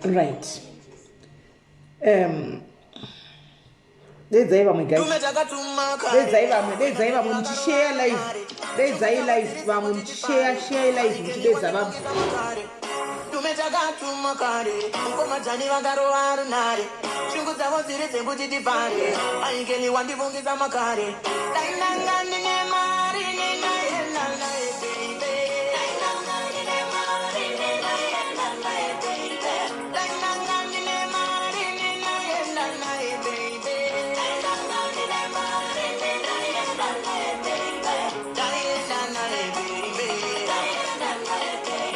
Right, dedzai vamwe guys, dedzai vamwe, dedzai vamwe muchishare live, dedzai live vamwe muchishare, share live muchidedza vamwe. Tume takatuma kare, mukomajani vakarova runhare, shungu dzavo dziri dzekuti tivhare. Aikeli wandivungisa makare, dai ndanga ndine mari ninaenda naye baby. Dai ndanga ndine mari ninaenda naye baby. Dai ndanga ndine mari ninaenda naye baby. Dai ndanga ndine mari ninaenda naye baby. Ndaenda naye baby. Ndaenda naye baby.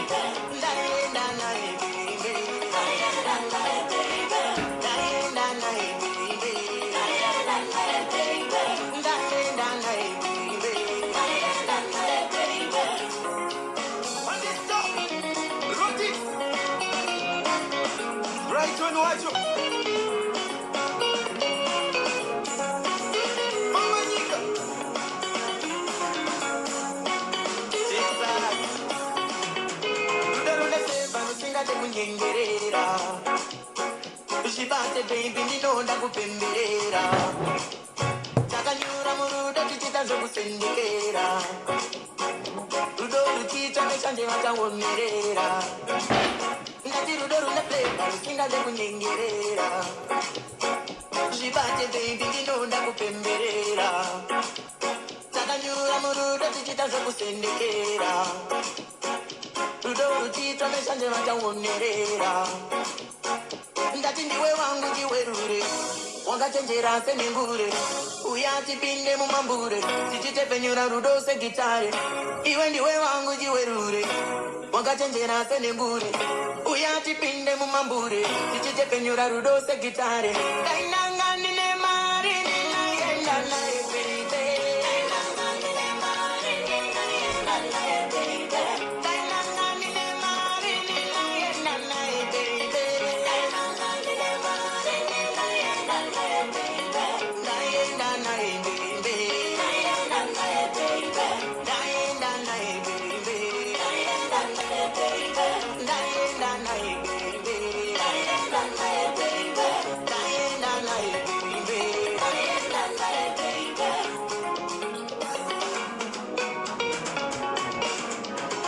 Ndaenda naye baby. Ndaenda naye baby. Ndaenda naye baby. Ndaenda naye baby. Ndaenda naye baby. Ndaenda naye baby. On this top, Ruti, Brighton wacho, Mama Nyika, Jesus. Rudo runefeva rusingade kunyengerera. Zvibate baby, ndinoda kupemberera. Takanyura murudo tichiita zvokusendekera. Rudo ruchiita neshanje vachaonerera. Ndati rudo rune flavour rusingade kunyengerera. Zvibate baby, ndinoda kupemberera. Takanyura murudo tichiita zvokusendekera. Rudo ruchiita neshanje vachaonerera. Ndati ndiwe wangu chiwerure, wakachenjera senengure. Uya tipinde mumambure, tichitepfenyura rudo segitare. Iwe ndiwe wangu chiwerure, wakachenjera senengure. Uya tipinde mumambure, tichitepfenyura rudo segitare. Dai ndanga ndine mari ndinaenda naye baby. Dai ndanga ndine mari ndinaenda naye baby. Dai ndanga ndine mari ndinaenda naye baby. Dai ndanga ndine mari ndinaenda naye baby. Ndaenda naye baby. Ndaenda naye baby. Ndaenda naye baby. Ndaenda naye baby. Ndaenda naye baby. Ndaenda naye baby. Ndaenda naye baby. Ndaenda naye baby.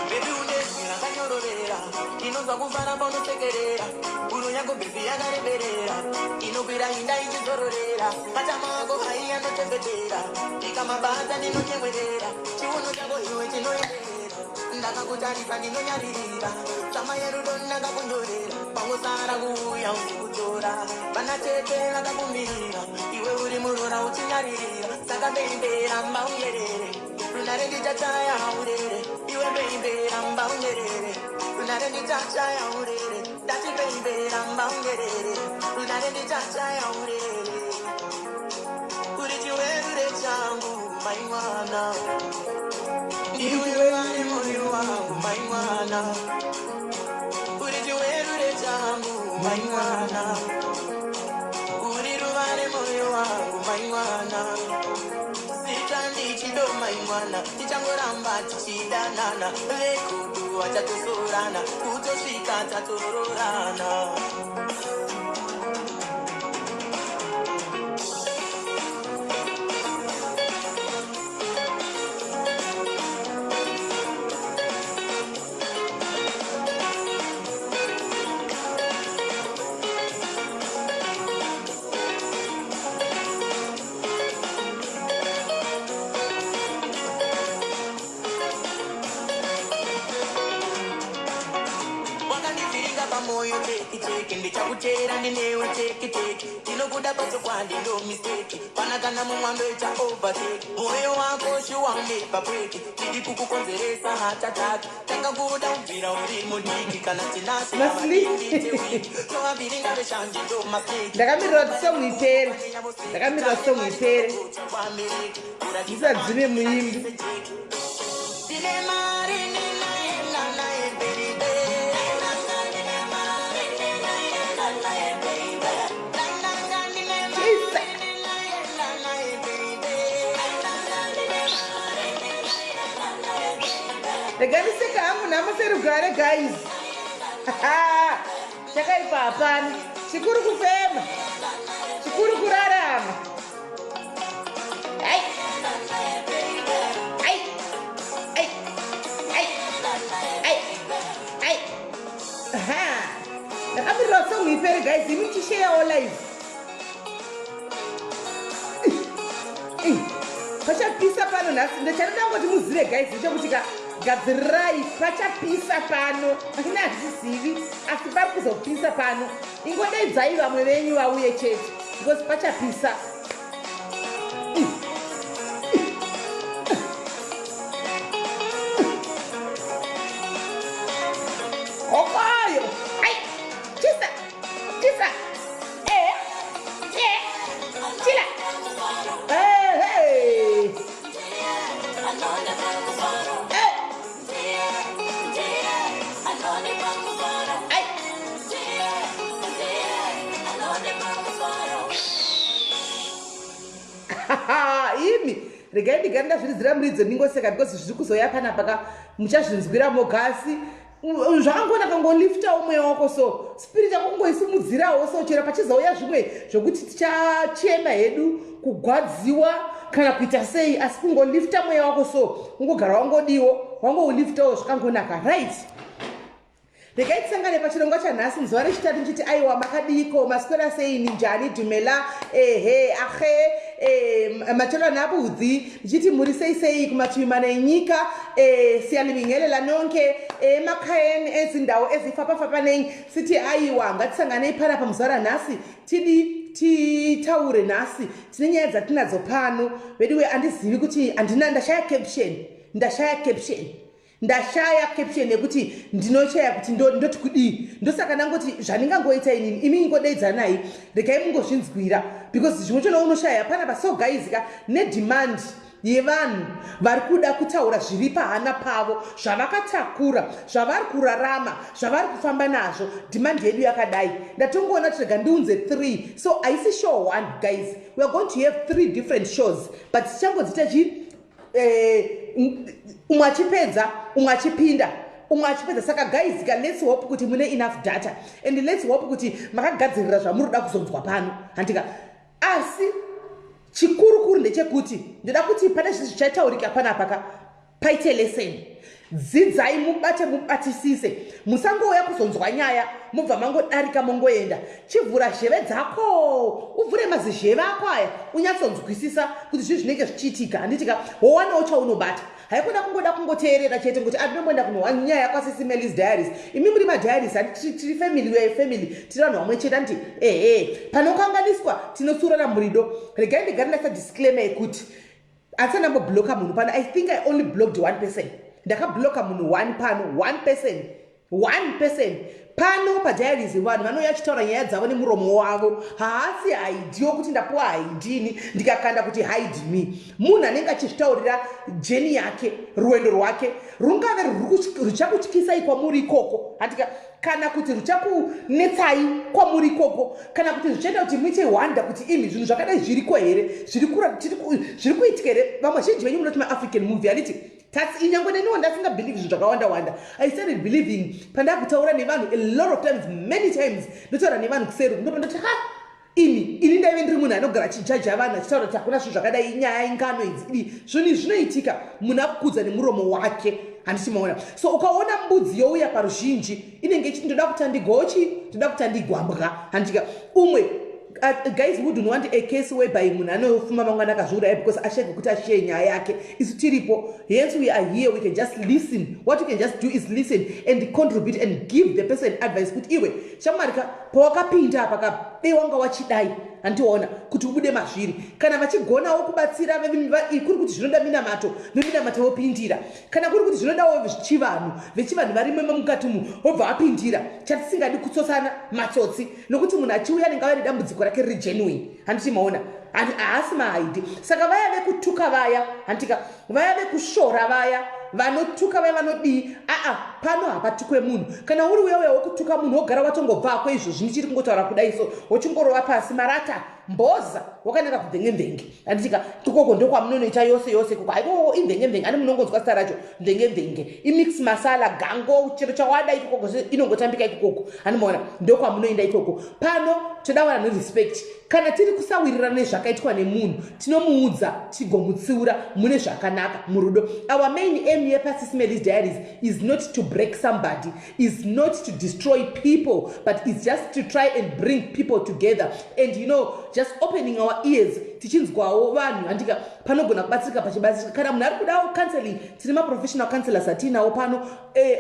Baby, une rakanyororera, inonzwa kufara paunosekerera. Huro yako baby yakareberera, inokwira inda ichizororera. Matama ako hai anotembetera, ndikamabata ndinonyemwerera. Chiuno chako iwe chinoenderera, ndakakutarisa ndinonyaririra. Tsama yerudo ndakakunyorera, pangosara kuuya usikutora. Vana tete vakakumirira, iwe uri murora uchinyaririra. Saka baby, ramba unyerere, runhare ndichachaya urere. Iwe baby, ramba unyerere, runhare ndichachaya urere. Ndati baby, ramba unyerere, runhare ndichachaya urere. Uri chiwerure changu mai mwana, ndiwe wari moyo wangu mai mwana. Uri chiwerure changu mai mwana, uri ruva remoyo wangu mai mwana. Sita ndichido mai mwana, tichangoramba tichidanana. Vekudu vachatosorana kutosvika tatororana. Wakandivhiringa pamoyo cheki cheki, ndichakutera ndinewe cheki cheki. Ndinokuda pachokwadi, no mistake, pana kana mumwe andoita overtake. Moyo wako shuwa never break, ndidi kukukonzeresa heart attack. Takakuda kubvira uri mudiki, kana tinashe Masli. tovavhiringa veshanje ndo mastake. Ndakamirira kuti song ipere, ndakamirira song ipere, ndisadzime muimbi. Ndine mari ninaenda naye baby. Ndine mari ninaenda naye baby. Ndine Chisa. mari ninaenda naye baby. Ndine mari ninaenda naye baby. Rega ndiseka hangu nhamo serugare guys. Chakaipa hapana. Chikuru kufema. Chikuru kurarama. Ai. Ai. Ai. Ai. Ai. Ai. Aha. Ndakamirira song ipere guys, imi chisheyawo live. Pachapisa pano nhasi, ndachanoda kungoti muzive guys ndechekuti ka gadzirirai pachapisa pano. Ini handizivi asi pari kuzopisa pano. Ingodaidzai vamwe venyu vauye chete because pachapisa. Hokoyo. Ai. Chisa. Chisa. Eh. Eh. Chila. Eh, hey. Eh. Ai. Imi regai ndigare ndazviridzira muridzo ndingoseka because zviri kuzoya panapa ka muchazvinzwira moga asi zvakangonaka kungoliftawo mweya wako so spirit yako kungoisimudzirawo so chero pachizouya zvimwe zvokuti tichachema hedu kugwadziwa kana kuita sei asi kungolifta mweya wako so ungogara wangodiwo wangouliftawo zvakangonaka right. Regai tisangane pachirongwa chanhasi muzuva rechitatu ndichiti aiwa makadiiko maswera sei ninjani dhumela ehe ahe e, machelwa nabudzi ndichiti muri sei sei kumativi mana enyika e, siyalibingelela nonke emakhayeni ezindawo ezifapafapanei sithi aiwa ngatisanganei panapa muzuva ranhasi tidi titaure nhasi tine nyaya dzatinadzo pano veduwe andizivi kuti andina ndashaya caption ndashaya caption Ndashaya caption yekuti ndinoshaya kuti ndoti kudii ndosaka ndangoti zvandingangoita inini imi ingodeidzanai regai mungozvinzwira because zvimwe chona unoshaya panapa so guys ka nedemand yevanhu vari kuda kutaura zviri pahana pavo zvavakatakura zvavari kurarama zvavari kufamba nazvo demand yedu yakadai ndatongoona kuti rega ndiunze 3 so haisi show one guys we are going to have 3 different shows but tichangodzita chii Eh, umwe achipedza umwe achipinda umwe achipedza saka guys ka let's hope kuti mune enough data and let's hope kuti makagadzirira zvamuri kuda kuzonzwa pano handika asi chikurukuru ndechekuti ndoda kuti pane zvinhu zvichataurika panapa ka paite lesson dzidzai mubate mubatisise musangouya kuzonzwa nyaya mobva mangodarika mongoenda chivhura zheve dzako uvhure mazizheve ako aya unyatsonzwisisa kuti zvii zvinenge zvichiitika handitika wowanawo chaunobata haikona kungoda kungoteerera chete ngokuti andinomboenda kunohwa nyaya kwasisi Melis Diaries imi muri madiaries handi tiri family we are family tiri vanhu vamwe chete handiti ehe panokanganiswa tinotsurana murido regai ndigare ndaisa disclaimer yekuti Asi andambobloka munhu pano. I think I only blocked one person. Ndakabloka munhu one pano. One person. One person. Pano padiaries vanhu vanouya vachitaura nyaya dzavo nemuromo wavo. Haasi haidi wokuti ndapuwa haidini ndikakanda kuti hide me. Munhu anenge achizvitaurira jeni yake, rwendo rwake rungave ruchakutyisai kwamuri ikoko. Handika kana kuti ruchakunetsai kwamuri ikoko kana kuti zvichaita kuti muite wonder kuti imi zvinhu zvakadai zviriko here zviri kuitika here vamwe zhinji venyu munoti maafrican movie handiti tasi inyangwe neniwo ndasingabelieve zvinhu zvakawanda wanda I started believing pandakutaura nevanhu a lot of times many times ndotaura nevanhu kuseri ndopa ndoti ha Ini ini ndaive ndiri munhu anogara achijaja vanhu achitaura kuti hakuna zvinhu zvakadai inyaya ingano idzi idi zvinhu izvi zvinoitika munhu akukudza nemuromo wake handiti maona so ukaona mbudzi youya paruzhinji inenge ichiti ndoda kutandigwa chi ndoda kutandigwa mbwa handitika umwe guys wouldn't want a case whereby munhu anofuma mangwana akazviuraya because ashege kuti ashiye nyaya yake isu tiripo hence we are here we can just listen what you can just do is listen and contribute and give the person advice kuti iwe shamwari ka pawakapinda apa ka dei wanga wachidai handiona kuti ubude mazviri kana vachigonawo kubatsira kuri kuti zvinoda minamato veminamato vopindira kana kuri kuti zvinodawo chivanhu vechivanhu varimo mukati umu vobva vapindira chatisingadi kutsotsana matsotsi nokuti munhu achiuya anenge ave nedambudziko rake riri genuine handiti maona haasi mahaidi saka vaya vekutuka vaya handitika vaya vekusvora vaya vanotuka vaya vanodii aa pano hapatukwe munhu kana uri uya uya wekutuka munhu wogara watongobvako izvozvi ndichiri kungotaura kudai so wochingorova pasi marata. Mboza wakanaka kumvenge-mvenge, handitika? Ikoko ndokwamunonoita yose yose ikoko. Haikoko imvenge-mvenge, ani munongonzwa zita racho mvenge-mvenge, imix masala gango, chero chawada ikoko inongotambika ikokoko, handimaona? Ndokwamunoenda ikoko. Pano toda wana nerespect. Kana tiri kusawirirana nezvakaitwa nemunhu, tinomuudza tigomutsiura mune zvakanaka, murudo. Our main aim yepaSis Melly's Diaries is not to break somebody, is not to destroy people, but is just to try and bring people together and just opening our ears, tichinzwawo vanhu, handika? Panogona kubatsirika pachibatsirika. Kana munhu ari kudawo counseling, tine maprofessional counselors atiinawo pano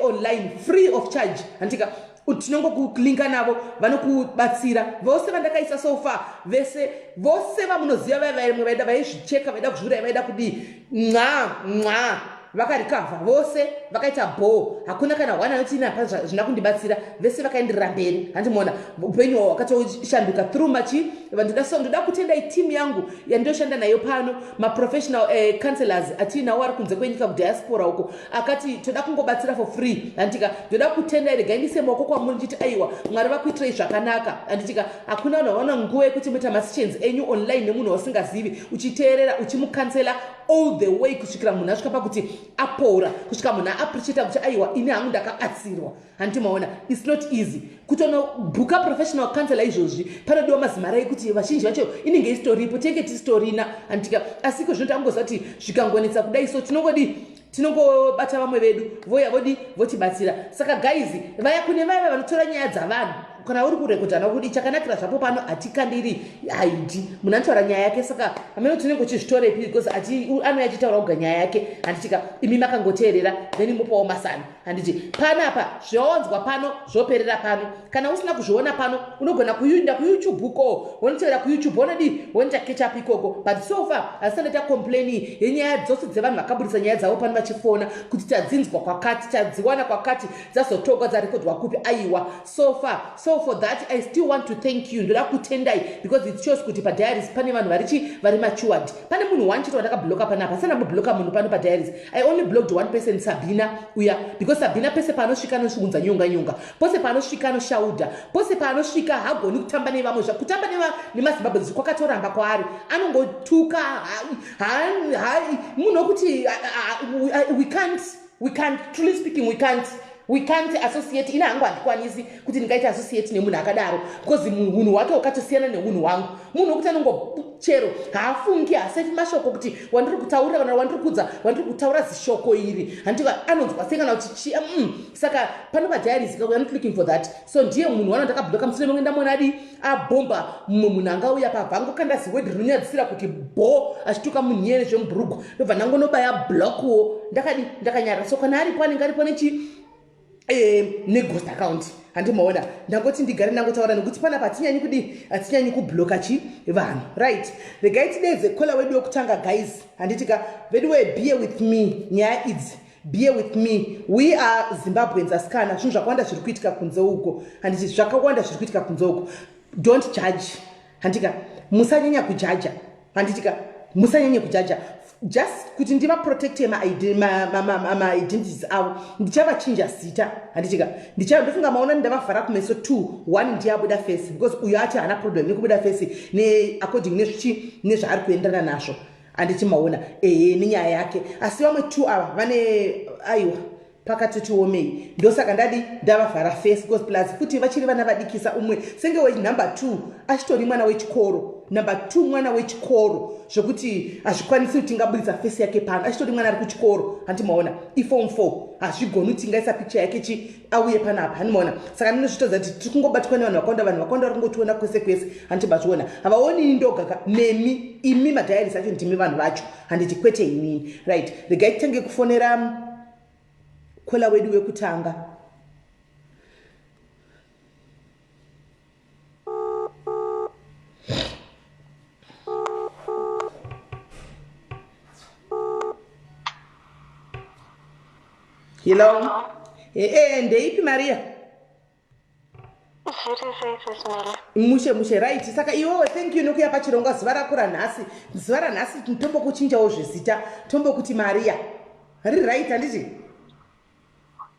online, free of charge, handika? Tinongokulinka navo, vanokubatsira. Vose vandakaisa so far, vese vose vamunoziva, vaya vamwe vaida, vaizvicheka, vaida kuzviuraya, vaida kudii, nqa nqa, vakarecover vose, vakaita bho. Hakuna kana one anoti ina zvina kundibatsira. Vese vakaenderera mberi, handimuona? Upenyu hwavo hwakatoshanduka through machi. Ndoda so ndoda kutendai team yangu yandoshanda nayo pano, maprofessional counselors atiinawo ari kunze kwenyika, kudiaspora uko, akati toda kungobatsira for free, handitika? Ndoda kutendai. Regai ndise maoko kwamuri ndichiti aiwa, Mwari vakuitirei zvakanaka, handitika? Hakuna vanhu vaona nguva yekuti muita masessions enyu online nemunhu wausingazivi, uchiteerera, uchimucounsela all the way kusvikira munhu asvika pakuti apora, kusvika munhu aappreciata kuti aiwa, ini hangu ndakabatsirwa, handiti maona? It's not easy kutonobhuka professional counselor izvozvi. Panodiwa mazimari ekuti vazhinji vacho inenge isitoripo, tinenge tisitorina, handitika? Asi iko zvino tangoziva kuti zvikangonetsa kudai so, tinongodi tinongobata vamwe vedu, voya vodi votibatsira. Saka guys, vaya kune vaya vanotora nyaya dzavanhu, kana uri kurekodhana kudi, chakanakira zvapo pano hatikandiri haidi. Munhu anotaura nyaya yake, saka hameno tinenge uchizvitorepi, because anouya achitaura kuga nyaya yake, handitika? Imi makangoteerera, then mupawo masano, handiti? Panapa zvawanzwa pano zvoperera pano. Kana usina kuzviona pano, unogona kuenda kuYouTube uko, wonotevera kuYouTube, wonodii, wonoita catch up ikoko. But so far hasisati tacomplain yenyaya dzose dzevanhu vakabudisa nyaya dzavo pano vachifona kuti tadzinzwa kwakati, tadziwana kwakati, dzazotogwa, dzarekodwa kupi. Aiwa, so far so for that I still want to thank you. Ndoda kutendai because it shows kuti padiaries pane vanhu varichi vari matured. Pane munhu one chete wandakabloka panapa. Asina kubloka munhu pano padiaries. I only blocked one person, Sabina uya, because Sabina pese paanosvika anosviunza nyonga nyonga, pose paanosvika anoshaudha, pose paanosvika hagoni kutamba nevamwe. Kutamba nemaZimbabwe kwakatoramba kwaari, anongotuka munhu wekuti we can't, truly speaking, we can't associate. Ina hangu handikwanisi kuti ndingaita associate nemunhu akadaro, because unhu hwake hwakatosiyana neunhu hwangu. Munhu wekuti anongochero, haafungi, haasefi mashoko kuti wandiri kutaurira kana wandiri kudza, wandiri kutaura zishoko iri, handika anonzwa sei kana kuti chi. Saka pano padiaries we are not looking for that. So ndiye munhu wana ndakabloka. Mushure menge ndamona adi abhomba mumwe munhu angauya pabva angokanda ziword rinonyadzisira kuti bo, achituka munhu iyene zvemubhurugu, ndobva ndangonobaya blockwo. Ndakadi ndakanyara. So kana aripo, anenge aripo nechi neghost account, handimaona? Ndangoti ndigare ndangotaura nekuti panapa hatinyanyi kudii, hatinyanyi kubloka chi vanhu. Right, regai tidedze caller wedu wekutanga, guys, handitika? Vedu we, bear with me, nyaya idzi, bear with me. We are Zimbabweans, asikana. Zvinhu zvakawanda zviri kuitika kunze uko, handiti? Zvakawanda zviri kuitika kunze uko. Don't judge, handika? Musanyanya kujaja, handitika? Musanyanye kujaja. Just kuti ndivaprotecte maidentities avo, ndichavachinja zita, handitika? Ndofunga maona ndavavhara kumeso 2 1, ndiye abuda face, because uyo ati haana problem nekubuda face neaccording nezvichi nezvaari kuenderana nazvo, handiti maona? Ehe, nenyaya yake. Asi vamwe two ava vane, aiwa, pakatoti omei. Ndosaka ndadi ndavavhara face, because plus futi vachiri vana vadikisa. Umwe senge wenumber 2 achitori mwana wechikoro, number 2 mwana wechikoro, zvekuti hazvikwanisi kuti tingaburitsa face yake pano. Achitori mwana ari kuchikoro, handimaona? Iform 4. Hazvigoni kuti tingaisa picture yake chi auye panapa, handimaona? Saka ndinozvitodza kuti tiri kungobatwa nevanhu vakawanda. Vanhu vakawanda vari kungotiona kwese kwese, handiti mazviona? Havaoni ini ndoga ka, nemi imi madiaries acho ndimi vanhu vacho, handiti? Kwete inini. Right, regai titange kufonera caller wedu wekutanga. Hello, ee, ndeipi Maria? Zviri sei, Sis Melly? Mushe mushe. Right, saka iwewe, thank you nokuya pachirongwa zuva rako ranhasi. Zuva ranhasi tombokuchinjawo zvezita, tombokuti Maria, riri right, handiti?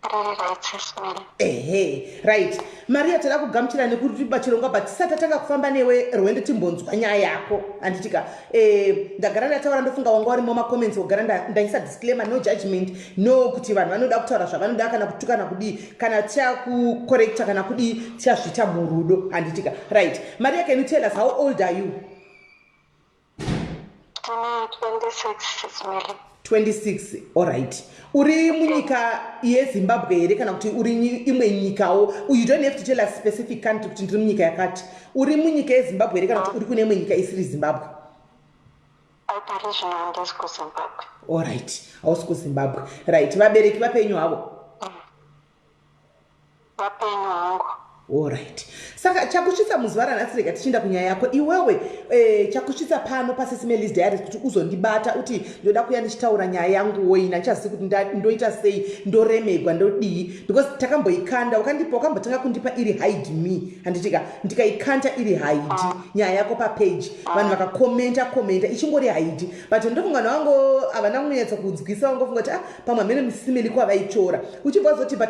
Riri right, Sis Melly. Ehe, right. Maria, tada kugamuchira nekutipa chirongwa, but tisati tatanga kufamba newe rwendo, timbonzwa nyaya yako, handitika? Ndagara ndataura, ndofunga wanga warimo macomments, wogara ndaisa disclaimer: no judgment, no kuti vanhu vanoda kutaura zvavanoda, kana kutuka kana kudii, kana tichakucorrecta kana kudii, tichazviita murudo, handitika? Right. Maria, can you tell us, how old are you? Ndine 26, Sis Melly. 26, alright. Uri munyika yeZimbabwe here, kana kuti uri imwe nyikawo? You don't have to tell us specific country, kuti ndiri munyika yakati. Uri munyika yeZimbabwe here, kana kuti uri kune imwe nyika isiri Zimbabwe? Pari zvino handisi kuZimbabwe. Alright, hausi kuZimbabwe, right. Vabereki vapenyu havo? Vapenyu hangu. Alright. Saka chakusvitsa muzuva ranhasi, rega tichienda kunyaya yako iwewe, chakusvitsa pano paSis Melly's Diaries kuti uzondibata uti ndoda kuya ndichitaura nyaya yangu woina, ndichazivi kuti ndoita sei, ndoremegwa, ndodii, because takamboikanda, wakandipa, wakambotanga kundipa iri hide me, handitika? Ndikaikanda iri hide nyaya yako papage, vanhu vakakomenta komenta ichingori hide, but ndofunga vanhu vango havana kunyatsa kunzwisa, vangofunga kuti, ah, pamwe hamene Sis Melly kwavaitora. Uchibva wazoti, but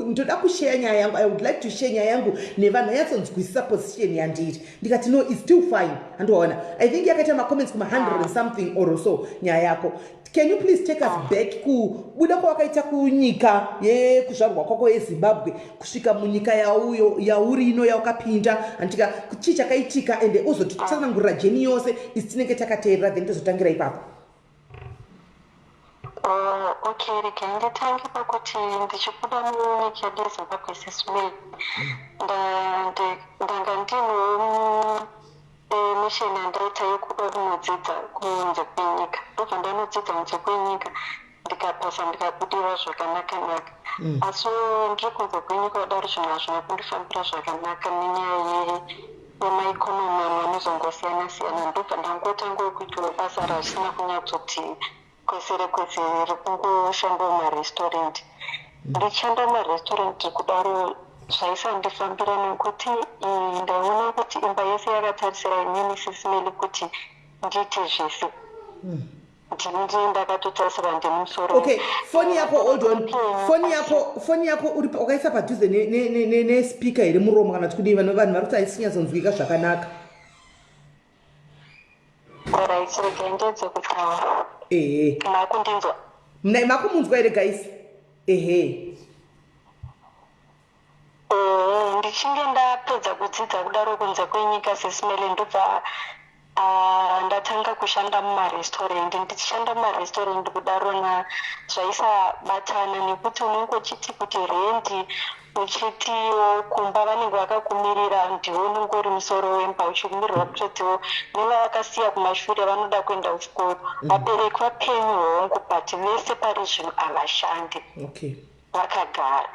ndoda kushare nyaya yangu, I would like to share nyaya yangu nevanhu vanyatsonzwisisa position yandiri. Ndikati, no, it's still fine. Handiwaona, I think yakaita macomments kuma100 and something or so nyaya yako. Can you please take us back kubuda kwawakaita kunyika yekuzvarwa kwako yeZimbabwe kusvika munyika yauyo yauri ino yaukapinda, handika? Chii chakaitika? Ende uzotitsanangurira journey yose, isi tinenge takateerera, then tozotangira ipapo. Oh, okay, regai nditange pakuti ndichibuda munyika yedu yeZimbabwe, Sis Melly, ndanga ndinewo mission yandaita yekuda kunodzidza kunze kwenyika. Ndobva ndanodzidza kunze kwenyika, ndikapasa, ndikabudira zvakanaka-naka. Asi ndiri kunze kwenyika kudaro, zvinhu hazvina kundifambira zvakanaka nenyaya yemaeconomy amwe anozongosiyana siyana. Ndobva ndangotangawo kuitawo basa rasina kunyatsoti kwesere kwesere, rekungoshanda mumarestaurant. Ndichishanda mumarestaurant kudaro, zvaisandifambira nekuti ndaiona kuti imba yese yakatarisira inini, Sis Melly, kuti ndiite zvese. Ndini ndakatotarisira, ndimusoro. Okay, foni yako, hold on, foni yako uri wakaisa padhuze nespeaker here, muromo, kana kuti kudii? Vanhu vari kuti haisi zvakanaka. Alright, regai ndedze kutaura. Ehe. Makundinzwa? Makumunzwa here, guys? Ehe. Ndichinge ndapedza kudzidza kudaro kunze kwenyika, Sis Melly, ndobva ndatanga kushanda mumarestaurant. Ndichishanda mumarestaurant kudaro, na zvaisabatana nekuti unenge uchiti kuti rendi, uchitiwo kumba vanenge vakakumirira, ndiwe unenge uri musoro wemba, uchikumirira kutotiwo nevavakasiya kumashure vanoda kuenda kuchikoro. Vabereki vapenyu hongu, but vese pari zvino havashandi, vakagara.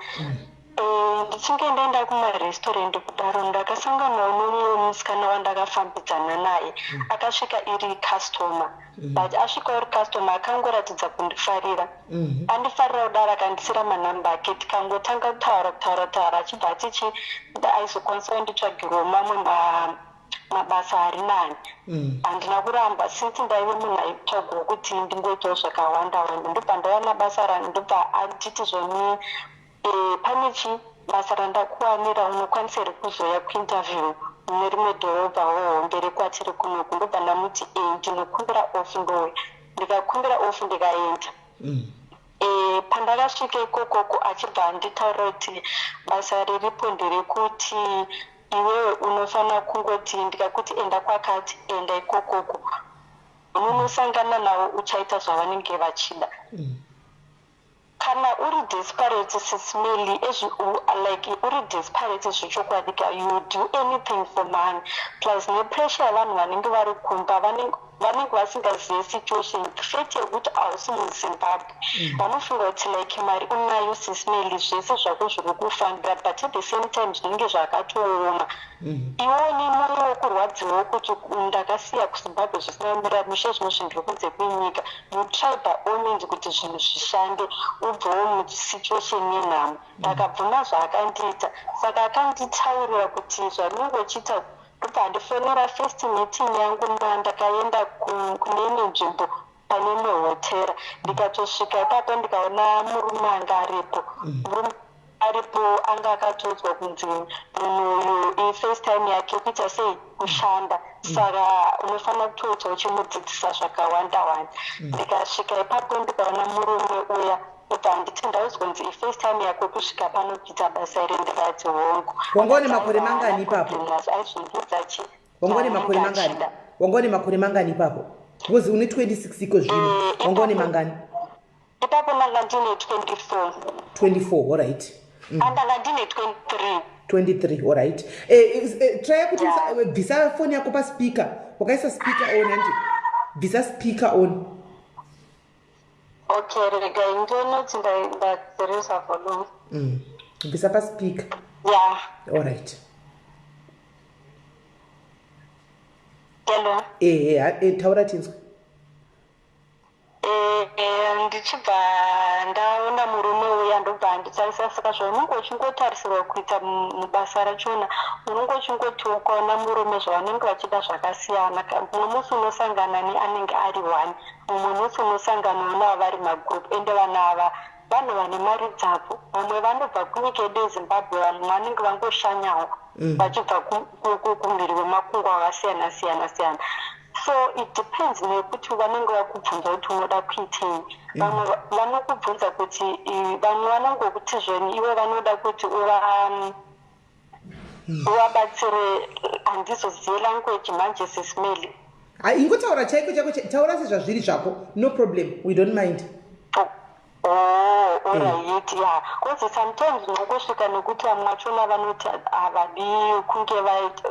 Ndichinge ndaenda kumarestaurant kudaro, ndakasanganawo nomumwe musikana wandakafambidzana naye. Akasvika iri customer, but asvika uri customer, akangoratidza kundifarira. Andifarira kudaro, akandisira manamba ake, tikangotanga kutaura, kutaura, taura, achibva atichi aizokwanisa kunditsvagirawo mamwe mabasa ari nani. Handina kuramba, since ndaive munhu aitsvagawo kuti ndingoitawo zvakawanda wanda. Ndobva ndawana basa, ndobva anditi zvoni, pane chi basa randakuwanira, unokwanisa here kuzoya kuinterview mune rimwe dhorobha hohombe rekwatiri kunoku? Ndobva ndamuti, ndinokumbira off, ndowe. Ndikakumbira off, ndikaenda. Pandakasvika ikokoko, achibva anditaurira kuti basa riripo nderekuti iwewe unofanira kungoti ndikakuti enda kwakati, enda ikokoko, unonosangana navo, uchaita zvavanenge vachida. Kana uri desperate, Sis Melly, like uri desperate zvechokwadi ka, you do anything for money, plus nepressure yavanhu vanenge vari kumba, vanenge vasingazive situation, fact yekuti hausi muZimbabwe. Vanofunga kuti like mari unayo, Sis Melly, zvese zvako zviri kufambira, but at the same time zvinenge zvakatooma. Iwewo nemwoyo wekurwadziwawo kuti ndakasiya kuZimbabwe zvisina kumira mushe, zvino zvinhu ndiri kunze kwenyika. You try by all means kuti zvinhu zvishande, ubvewo musituation yenhamo. Ndakabvuma zvaakandiita. Saka akanditaurira kuti zvanenge uchiita, ndobva andifonera. First meeting yangu, ndakaenda kune imwe nzvimbo. Pane imwe hotera. Ndikatosvika ipapo, ndikaona murume anga aripo. Murume aripo anga akatoudzwa kunzi munhu uyu ifirst time yake kuita sei, kushanda, saka unofanira kutoita uchimudzidzisa zvakawanda wanda. Ndikasvika ipapo, ndikaona murume uya, kuti handiti ndaudzwa kunzi ifirst time yako kusvika pano kuita basa iri? Ndikati hongu. Wanga une makore mangani ipapo? Aizvondiudza chi Wanga une makore mangani? Wanga une makore mangani ipapo? Because une 26 iko zvino. Wanga une mangani? Ipapo ndanga ndine 24. 24, alright. Andanga ndine 23. 23, alright. Try kuti bvisa foni yako paspeaker. Wakaisa speaker on, handi? Bvisa speaker on. Okay, regai ndionoti ndadzoresa volume. Bvisa paspeaker. Ya. Alright. Hello? Ehe, taura tinzwe. Ndichibva ndaona murume uya, ndobva anditarisa. Saka zvaunenge uchingotarisirwa kuita mubasa rachona, unenge uchingoti ukaona murume, zvavanenge vachida zvakasiyana. Mumwe musi unosangana neanenge ari one, mumwe musi unosanganawo navo vari magroup. Ende vanhu ava vanhu vane mari dzavo. Vamwe vanobva kunyika yedu yeZimbabwe, vamwe vanenge vangoshanyawo vachibva kumhiri kwemakungwa akasiyana siyana siyana. So it depends nekuti vanenge vakubvunza kuti unoda kuitei. Vamwe vanokubvunza kuti vamwe vanongokuti zvoni ivo vanoda kuti uva uvabatsire. Handizozive language manje, Sis Melly. Ha, ingotaura chaiko chaiko, taura sezvazviri zvako. No problem, we don't mind. Oh, alright, yeah. 'Cause sometimes unongosvika nekuti vamwe vachona vanoti havadi kunge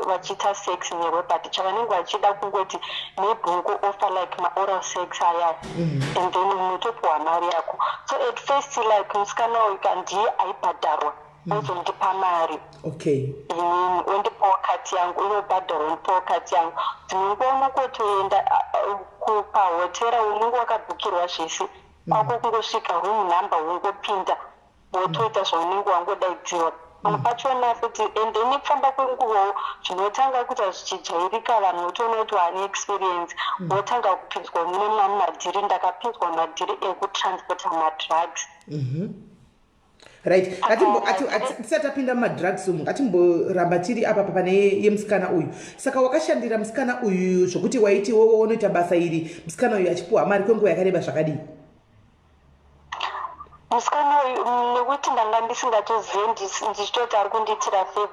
vachiita sex newe, but chavanenge vachida kungoti maybe ungo-offer like maoral sex aya, and then unotopiwa mari yako. So at first, like, musikana uyu kandiye aibhadharwa, ozondipa mari. Inini ondipawo cut yangu, inobhadharwa, ondipawo cut yangu. Dzimwe nguva unongotoenda pahotera, unenge wakabhukirwa zvese. Kwako kungosvika, room number, wongopinda, wotoita zvaunenge wangodaidziwa. Pamwe pachona futi, and then nekufamba kwenguvawo zvinotanga kuita zvichijairika. Vanhu votoona kuti wane experience, wotanga kupinzwa mune mamwe madhiri. Ndakapinzwa madhiri ekutransporta madrugs. Right, tisati tapinda mumadrugs umu, ngatimboramba tiri apa pane yemusikana uyu. Saka wakashandira musikana uyu zvokuti waiti wowo unoita basa iri, musikana uyu achipiwa mari kwenguva yakareba zvakadii? Musikana uyu, nekuti ndanga ndisingatozive, ndichitoti ari kundiitira favor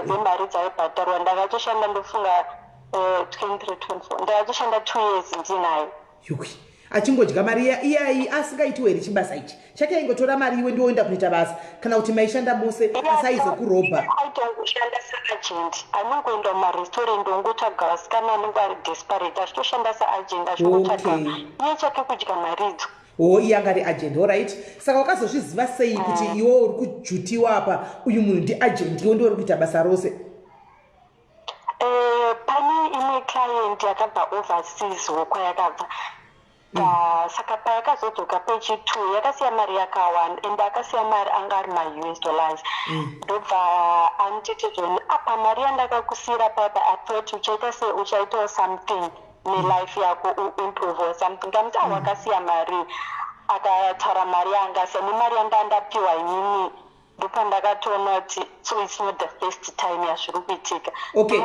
dzemari dzaibhadharwa, ndakatoshanda, ndofunga 23, 24, ndakatoshanda 2 years ndinayo. Yui, achingodya mari iyayi, asingaitiwo here chibasa ichi chake? Aingotora mari, iwe ndiwoenda kunoita basa, kana kuti maishanda mose asi aizokurobha? Aitongoshanda saagent. Anongoenda mumarestaurant, ongotsvaga vasikana anenge ari desperate, achitoshanda saagent, achingotsvaga. Iye chake kudya maridzo. O, iye anga ari agent, alright. Saka wakazozviziva sei kuti iwe uri kujutiwa apa, uyu munhu ndiagent, iwe ndiwe uri kuita basa rose? Pane imwe client yakabva overseas wokwayakabva. Saka payakazodzoka pechi2, yakasiya mari yakawanda, ende akasiya mari anga ari maUS dollars. Ndobva anditi zvoni, apa mari yandakakusiyira paipa, I thought uchaita sei, uchaitawo something nelife yako, uimprove or something. Kamuti, ah, wakasiya mari. Akataura mari yaangasiya nemari yandandapiwa inini. Ndopandakatoona kuti so it's not the first time yazviri kuitika. Okay.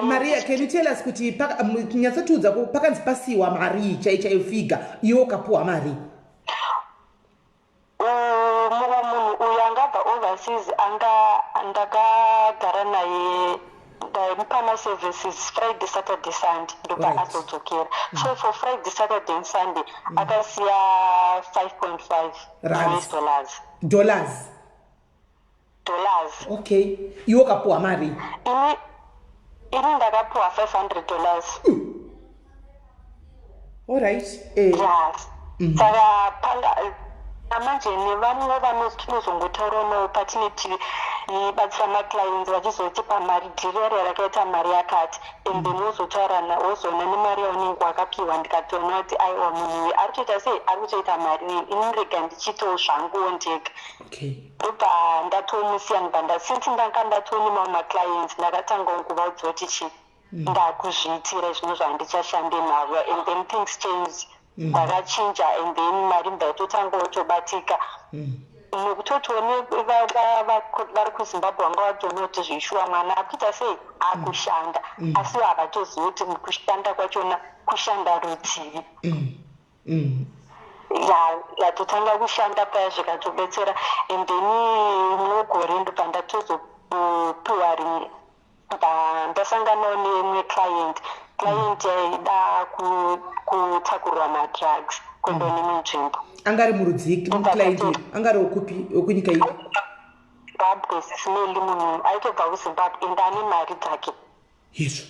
Maria, can you tell us kuti nyatsotiudza pakanzi pasiwa mari chai chaiyo, figure, iwe ukapiwa mari? Mumwe munhu uyu angabva overseas, anga ndakagara naye, ndaimupa maservices Friday, Saturday, Sunday, ndobva azodzokera. So for Friday, Saturday and Sunday akasiya 5.5 Rands. US dollars. Dollars? Dollars. Okay, iwe ukapiwa mari? Ini ndakapiwa $500. Alright. Yes. Saka panga manje nevamwe vanozongotaurawo navo patine tibatsira maclients, vachizotipa mari, dhiri rakaita mari yakati, and then wozotaura wozoona nemari yaunenge wakapiwa. Ndikatoona kuti aiwa, munhu uyu ari kutoita sei, ari kutoita mari neni, ini rega ndichitawo zvanguwo ndega. Ndobva ndatomusiya. Ndobva since ndanga ndatone mamwe maclients, ndakatanga kuvaudza kuti chi, ndakuzviitira zvino, zvandichashande navo, and then things changed. Ndakachinja and then mari ndaitotanga kutobatika nekutotiwo vari kuZimbabwe vanga vatoona kuti zvishuwa mwana akuita sei, akushanda, asi havatozivi kuti kushanda kwachona kushanda rudzivi. Ya, yatotanga kushanda paya zvikatobetsera. And then mugore ndobva ndatozopiwa rimwe, ndasanganawo neimwe client. Client yaida kutakurwa madrugs kuenda neimwe nzvimbo. Anga ari murudzii client uyu? Anga ari wekupi, wekunyika ipi? Zimbabwe, Sis Melly. Munhu aitobva kuZimbabwe ende ane mari dzake. Izvo,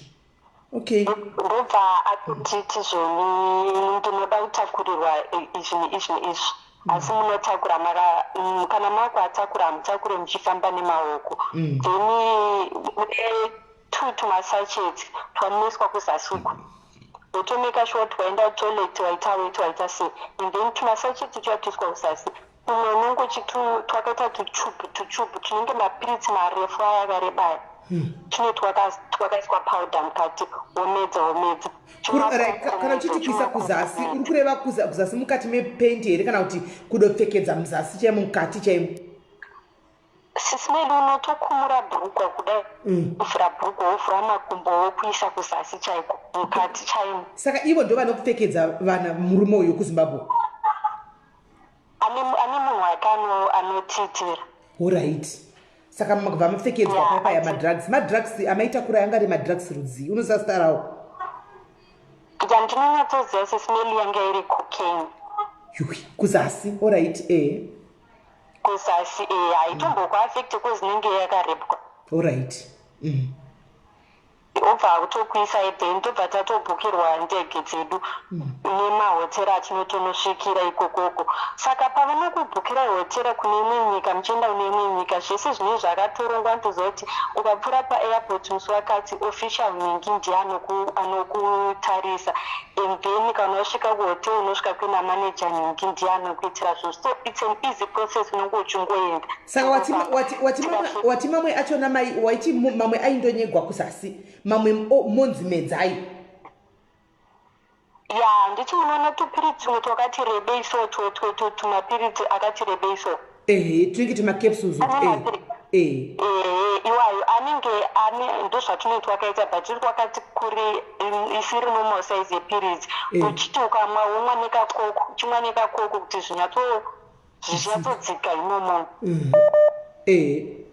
okay. Ndobva atotiti zvoni, "Ndinoda kutakurirwa izvi neizvi neizvi, asi munotakura maka kana makuatakura hamutakure muchifamba nemaoko. Then mune two tumasachets twamunoiswa kuzasi uku, wotomeka sure kuti waenda kutoilet, waita weti, waita sei. And then tumasachets tuya tuiswa kuzasi, umwe unenge twakaita tuchubhu tuchubhu tunenge mapiritsi marefu aya akareba aya, tune twakaiswa powder mukati, womedza, womedza. Right, kana uchiti kuisa kuzasi, uri kureva kuzasi mukati mepenti here, kana kuti kudopfekedza muzasi chaimo, mukati chaimo? Sis Melly, unotokumura bhurugwa kudai, kuvhura bhurugwa, wovhura makumbo, wokuisa kuzasi chaiko, mukati chaimo. Saka ivo ndo vanokupfekedza vana, murume uyu wekuZimbabwe? Ane munhu wake anotiitira. Alright, saka makubva mapfekedzwa paya madrugs. Madrugs amaitakura anga ari madrugs rudzii? Unosasitarawo? Yandinonyatsoziva, Sis Melly, yanga iri cocaine. Yui, kuzasi, alright, e. Kuzasi, e, haitombokuaffecte 'cause inenge yakarepwa. Alright. Obva akutokuisa, then tobva tatobhukirwa ndege dzedu nemahotera atinotonosvikira ikokoko. Saka pavanokubhukira hotera kune imwe nyika, muchienda kune imwe nyika, zvese zvinenge zvakatorongwa. Notoziva kuti ukapfuura paairport musi wakati, official nhingi ndiye anokutarisa. And then kana wasvika kuhotel, unosvika kuina manager nhingi, ndiye anokuitira zvinhu. So it's an easy process, unenge uchingoenda. Saka wati mamwe achona mai waiti mamwe aindonyegwa kuzasi, mamwe monzi medzai? Ya, nditi munoona tupiritsi tumwe twakati rebei so, tumapiritsi akati rebei so. Ehe, tunenge tumacapsules. Ane e. Ehe, iwayo anenge ane, ndozvatinenge twakaita, but tiri kwakati kuri isiri normal size yepiritsi. Uchiti ukamwa, womwa nekaCoke, uchimwa nekaCoke kuti zvinyatsodzika imomo. Then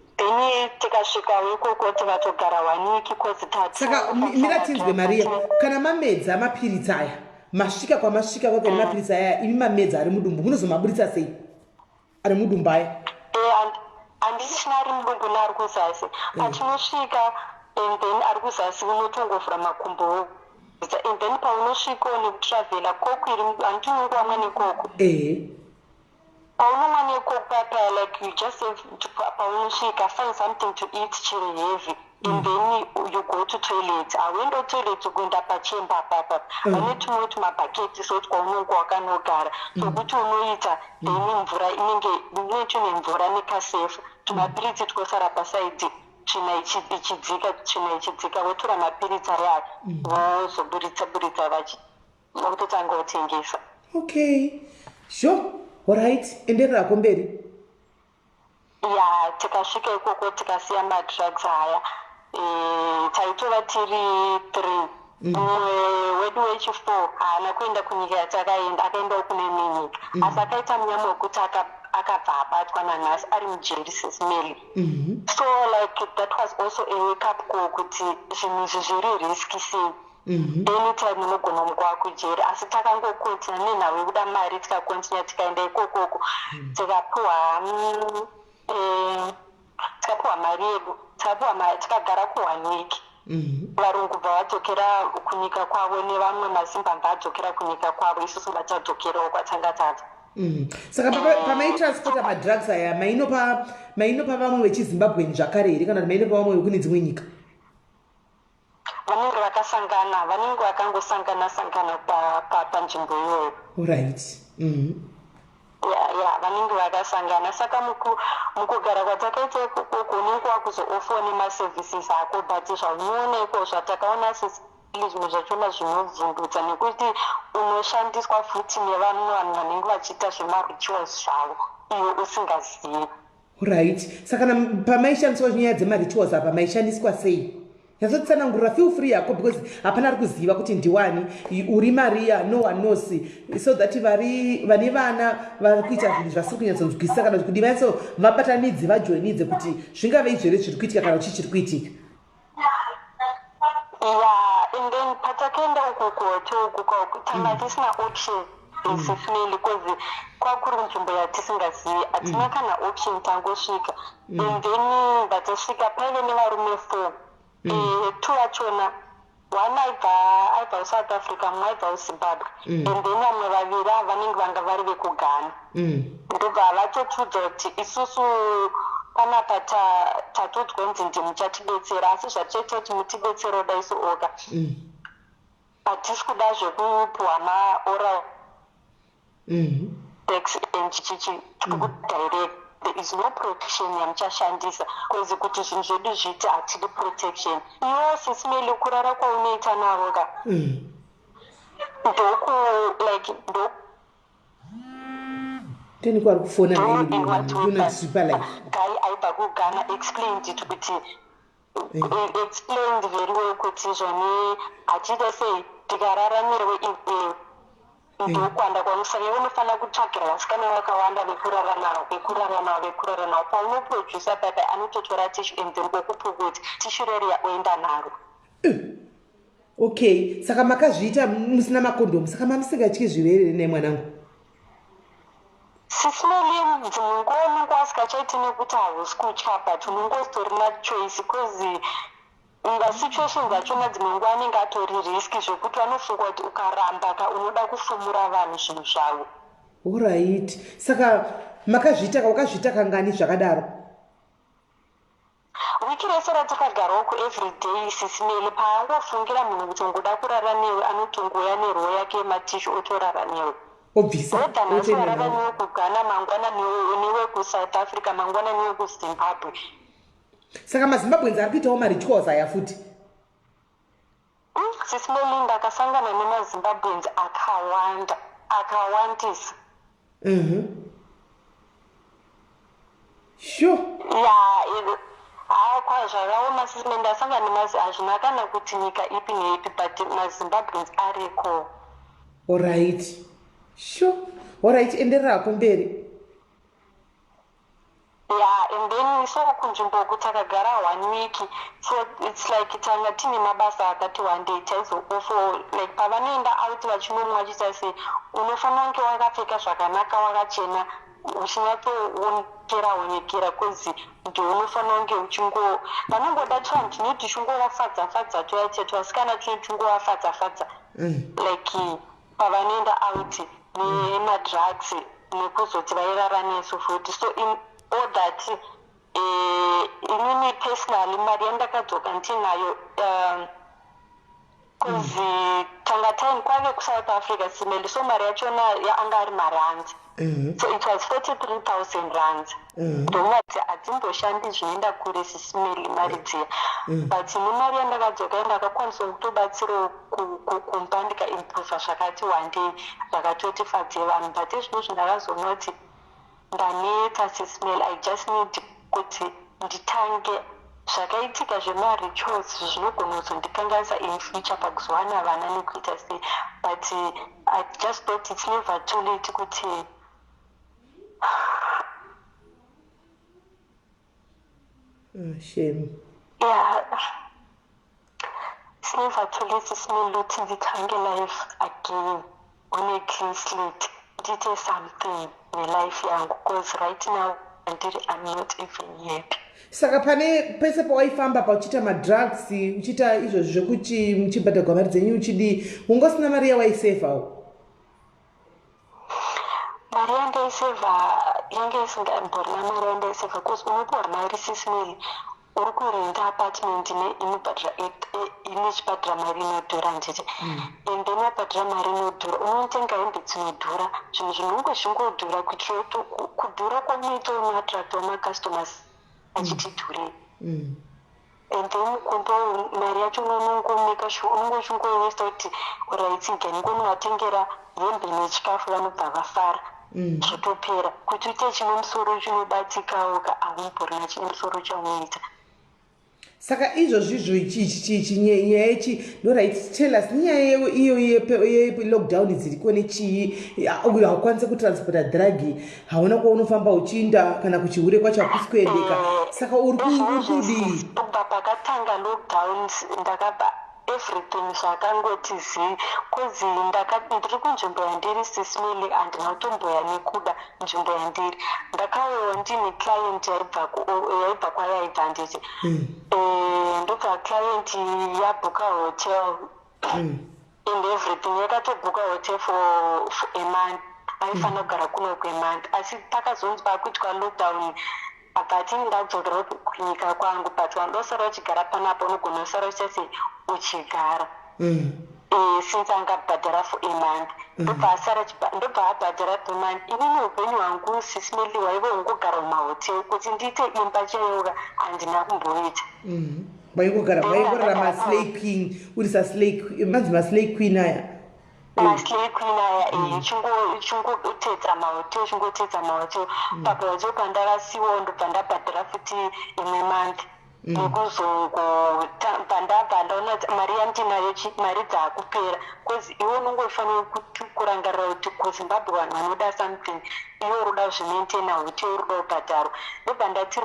tikasvikawo ikoko, tikatogara one week 'cause tati Saka miratinzwe, Maria, kana mamedza mapiritsi aya, masvika kwamasvika kwake nemapiritsi aya, imi mamedza ari mudumbu, munozomaburitsa sei ari mudumbu aya? Handisichina ari mudumbu neari kuzasi. Patinosvika and then ari kuzasi, unotongovhura makumbo, and then paunosvikawo nekutravhela, Coke iri, handiti unongowamwa neCoke? Ehe. Paunomwa neCoke paya, like you just have to, paunosvika, find something to eat chiri heavy and then you go to toilet. Hauende kutoilet, kuenda pachemba apapa vane tumwe tumabhaketi so twaunonge wakanogara tokuti unoita, then mvura inenge inenge mvura nekasefa, tumapiritsi twosara pasaidi, tsvina ichidzika, tsvina ichidzika, wotora mapiritsi aya, wozoburitsa buritsa, vakutotanga kutengesa. Okay, sure, alright, endererako mberi. Ya, tikasvika ikoko, tikasiya madrugs aya. Taitova tiri three. Mumwe wedu wechifour haana kuenda kunyika yatakaenda, akaendawo kune imwe nyika, asi akaita munyama wekuti akabva abatwa. Nanhasi ari mujeri, Sis Melly. So like that was also a wake up call kuti zvinhu izvi zviri risky sei. Anytime unogona kumuka kujeri. Asi takangokontinya nenhau yekuda mari, tikakontinya, tikaenda ikokoko, tikapiwa tikapiwa mari yedu, tikapiwa mari, tikagara kuone week. Varungu bva vadzokera kunyika kwavo, nevamwe maZimbabwe adzokera kunyika kwavo, isusu vatadzokerawo kwatanga tabva. Saka pamaitransporta madrugs aya, mainopa vamwe vechiZimbabweni zvakare here, kana kuti mainopa vamwe vekune dzimwe nyika? Vanenge vakasangana, vanenge vakangosangana sangana panzvimbo iyoyo. Alright. Ya, vanenge vakasangana. Saka mukugara kwatakaita ikoko, unenge wakuzoofferwa nemaservices ako, but zvaunoona iko, zvatakaona, Sis zvimwe zvachona zvinovhundutsa nekuti unoshandiswa futi nevamwe vanhu vanenge vachiita zvemarituals zvavo iwe usingazivi. Right, saka kana pamaishandiswa nyaya dzemarituals apa maishandiswa sei? Nyatsotsanangurira, feel free yako, because hapana ari kuziva kuti ndiwani uri Maria. No one knows, so that vari vane vana vari kuita zvinhu zvasiri kunyatsonzwisisa kana kuti vanyatso vabatanidze, vajoinidze kuti zvingave izvo here zviri kuitika kana kuti chii chiri kuitika. Ya, and then patakaenda uku kuhotel uku, tanga tisina option, Sis Melly, because kwakuri nzvimbo yatisingazivi, hatina kana option, tangosvika. And then vatasvika paive nevarume four. Two vachona, one aibva kuSouth Africa, mumwe aibva kuZimbabwe, and then vamwe vaviri ava vanenge vanga vari vekuGhana. Ndobva vatotiudza kuti isusu panapa tatodzwa kunzi ndimuchatibetsera, asi zvatichaita kuti mutibetsere da isu oga, hatisi kuda zvekupiwa maoral sex and chichi, direct. There is no protection yamuchashandisa, 'cause kuti zvinhu zvedu zviiti hatidi protection. Iwo, Sis Melly, kurara kwaunoita navo ka, ndoku like ndo Teni kwari kufona nainonatipa life. Guy aibva kuGhana explained it kuti explained very well kuti zvoni hachiita sei, tikarara newe iwewe ndokwanda kwamusaka, iwe unofanira kutsvagira vasikana vakawanda vekurara navo, vekurara navo, vekurara navo. Paunoprodusa papa anototora tissue and then okupukuti tissue reriya oenda naro. Okay, saka makazviita musina makondomu, saka mamusingatyi zvirwere nemwanangu? Sis Melly, dzimwe nguva unenge wasingachaiti nekuti hausi kutya, but unenge usitorina choice, because masituation dzachona dzimwe nguva anenge atori risky zvekuti vanofunga kuti ukaramba ka unoda kufumura vanhu zvinhu zvavo. Alright, saka makazviita, wakazviita kangani zvakadaro? Wiki rese ratakagarawo ku everyday, Sis Melly, paangofungira munhu kuti ungoda kurara newe, anotongoya neroll yake yematissue otorara newe. Obvisa. Whether nhasi otoenda warara nawo. Newe kuGhana, mangwana newe kuSouth Africa, mangwana newe kuZimbabwe. Saka maZimbabweans ari kuitawo marituals aya futi? Sis Melly, ndakasangana nemaZimbabweans akawanda, akawandisa. Sure. Ya, haa, kwa zvakaoma, Sis Melly. Ndasangana nemazi, hazvina kana kuti nyika ipi neipi, but maZimbabweans ariko. Alright, sure, alright, endererako mberi. Ya, and then so kunzvimbo uku takagara one week, so it's like tanga tine mabasa akati one day taizoofo, like pavanoenda out vachinomwa vachiita sei, unofanira kunge wakapfeka zvakanaka, wakachena, uchinyatsoonekera onekera, 'cause ndounofanira kunge uchingo vanongoda tvanhu tinoti tichingovafadza fadza, toyaita twasikana tinoti tichingovafadza fadza, like pavanoenda out nemadrugs nekuzoti vairara nesu futi. So in all that, inini personally mari yandakadzoka ndinayo, 'cause tanga time kwave kuSouth Africa, Sis Melly, so mari yachona yaanga ari marands, so it was 43,000 rands. Ndomati hadzimboshandi zvinoenda kure, Sis Melly, mari dziya, but nemari yandakadzoka ndakakwanisa kutobatsirawo kumba, ndikaimprova zvakati wandei, zvakatoti fadze vanhu. But izvinozvi ndakazoona kuti ndaneta, Sis Melly. I just need kuti nditange zvakaitika zvemarituals zvinogona kuzondikanganisa in future pakuzowana vana nekuita sei, but I just thought it's never too late kuti Shame. Yeah, it's never too late, Sis Melly, kuti nditange life again on a clean slate, ndiite something nelife yangu, because right now ndiri, I'm not even happy. Saka pane pese pawaifamba pauchiita madrugs, uchiita izvozvi zvekuti muchibhadhagwa mari dzenyu, uchidii, wanga usina mari yawaisevhawo? Mari yandaisevha yange isingamborina mari yandaisevha, because unopiwa mari, Sis Melly, uri kurenda apartment inobhadhira, inochibhadhira mari inodhura, nditi, and then wabhadhira mari inodhura, unotenga hembe dzinodhura, zvinhu zvinonge zvingodhura kuitira kuti kudhura kwaunoita unoattractawo macustomers achiti dhurei. And then kumba mari yacho unonongomeka sure unonge uchingoinvesta kuti alright, ndingonovatengera hembe nechikafu, vanobva vafara, zvotopera. Kuti uite chine musoro chinobatikawo ka, haumborina chine musoro chaunoita. Saka izvozvizvo ichi nyaya ichi alright, tell us nyaya iyo yelockdown dziriko nechii. Haukwanisi kutransporta drug, hauna kwaunofamba uchiinda, kana kuchihure kwacho hakusi kuendeka. Saka uri kudii? Kubva pakatanga lockdown ndakabva, everything zvakangoti zii, 'cause ndiri kunzvimbo yandiri, Sis Melly, handina kutomboya nekuda nzvimbo yandiri. Ndakauyawo ndine client yaibva kwayaibva, handiti? Ndobva client yabhuka hotel and everything, yakatobhuka hotel for a month. Aifanira kugara kuno kwemonth, asi pakazonzi pakuitwa lockdown, abva ati ndadzokera kunyika kwangu, but wandosara uchigara panapa, unogona kusara uchiita uchigara since angabhadhara for a month. Ndobva asara, ndobva abhadhara per month. Inini upenyu hwangu, Sis Melly, hwaive hungogara mumahotel. Kuti ndiite imba chaiyoka, handina kumboita. Waingogara, waingorarama slay queen, uri saslay, manzi maslay queen aya. Maslay queen aya, uchingotetsa mahotel, uchingotetsa mahotel. Pahotel pandakasiwawo, ndobva ndabhadhara futi imwe month nekuzongo pandabva ndaona kuti mari yandinayo, mari dzaakupera, because iwe unongofanira kurangarira kuti kuZimbabwe vanhu vanoda something, iwe uri kuda kuzvimaintaina, hotel uri kuda kubhadharwa. Ndobva ndati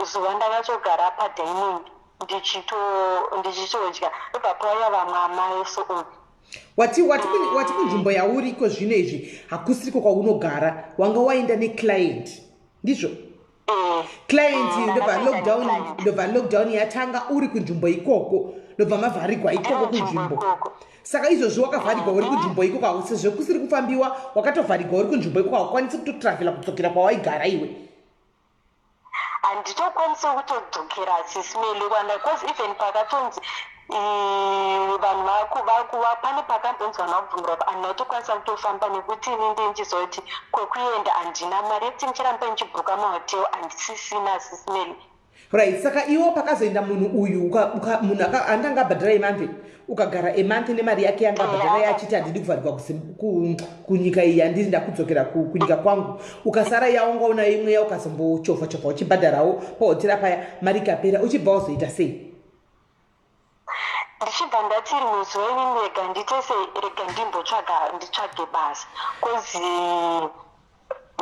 zuva ndakatogara padining ndichitodya, ndobva pauya vamwe amai so. Wati kunzvimbo yauriko zvino izvi hakusiriko kwaunogara, wanga waenda neclient, ndizvo? Client ndobva lockdown, ndobva lockdown yatanga uri kunzvimbo ikoko, ndobva mavharigwa ikoko kunzvimbo. Saka izvozvi wakavharigwa uri kunzvimbo ikoko, sezvo kusiri kufambiwa, wakatovharigwa uri kunzvimbo ikoko, haukwanisi kutotravhela kudzokera kwawaigara iwe. Handitokwanisi kutodzokera, Sis Melly, kwanda, because even pakatonzi vanhu vakuva pane pakambonzi vanhu vakubvumira, handina kutokwanisa kutofamba, nekuti ini ndinchiziva kuti kwekuenda handina mari yekuti ndichiramba ndichibhuka mahotel, handisisina, Sis Melly. Right, saka iwo pakazoenda munhu uyu, munhu andanga abhadhara emonth, ukagara emonth nemari yake yanga abhadhara, yachiti handidi kuvharigwa kunyika iyi yandiri, ndakudzokera kunyika kwangu, ukasara yaunga unayo imweya, ukazombochovha chovha uchibhadharawo pahotera paya, mari ikapera, uchibva wazoita sei? Ndichibva ndati rimwe zuva inini rega ndiite sei, rega ndimbotsvaga, nditsvage basa, 'cause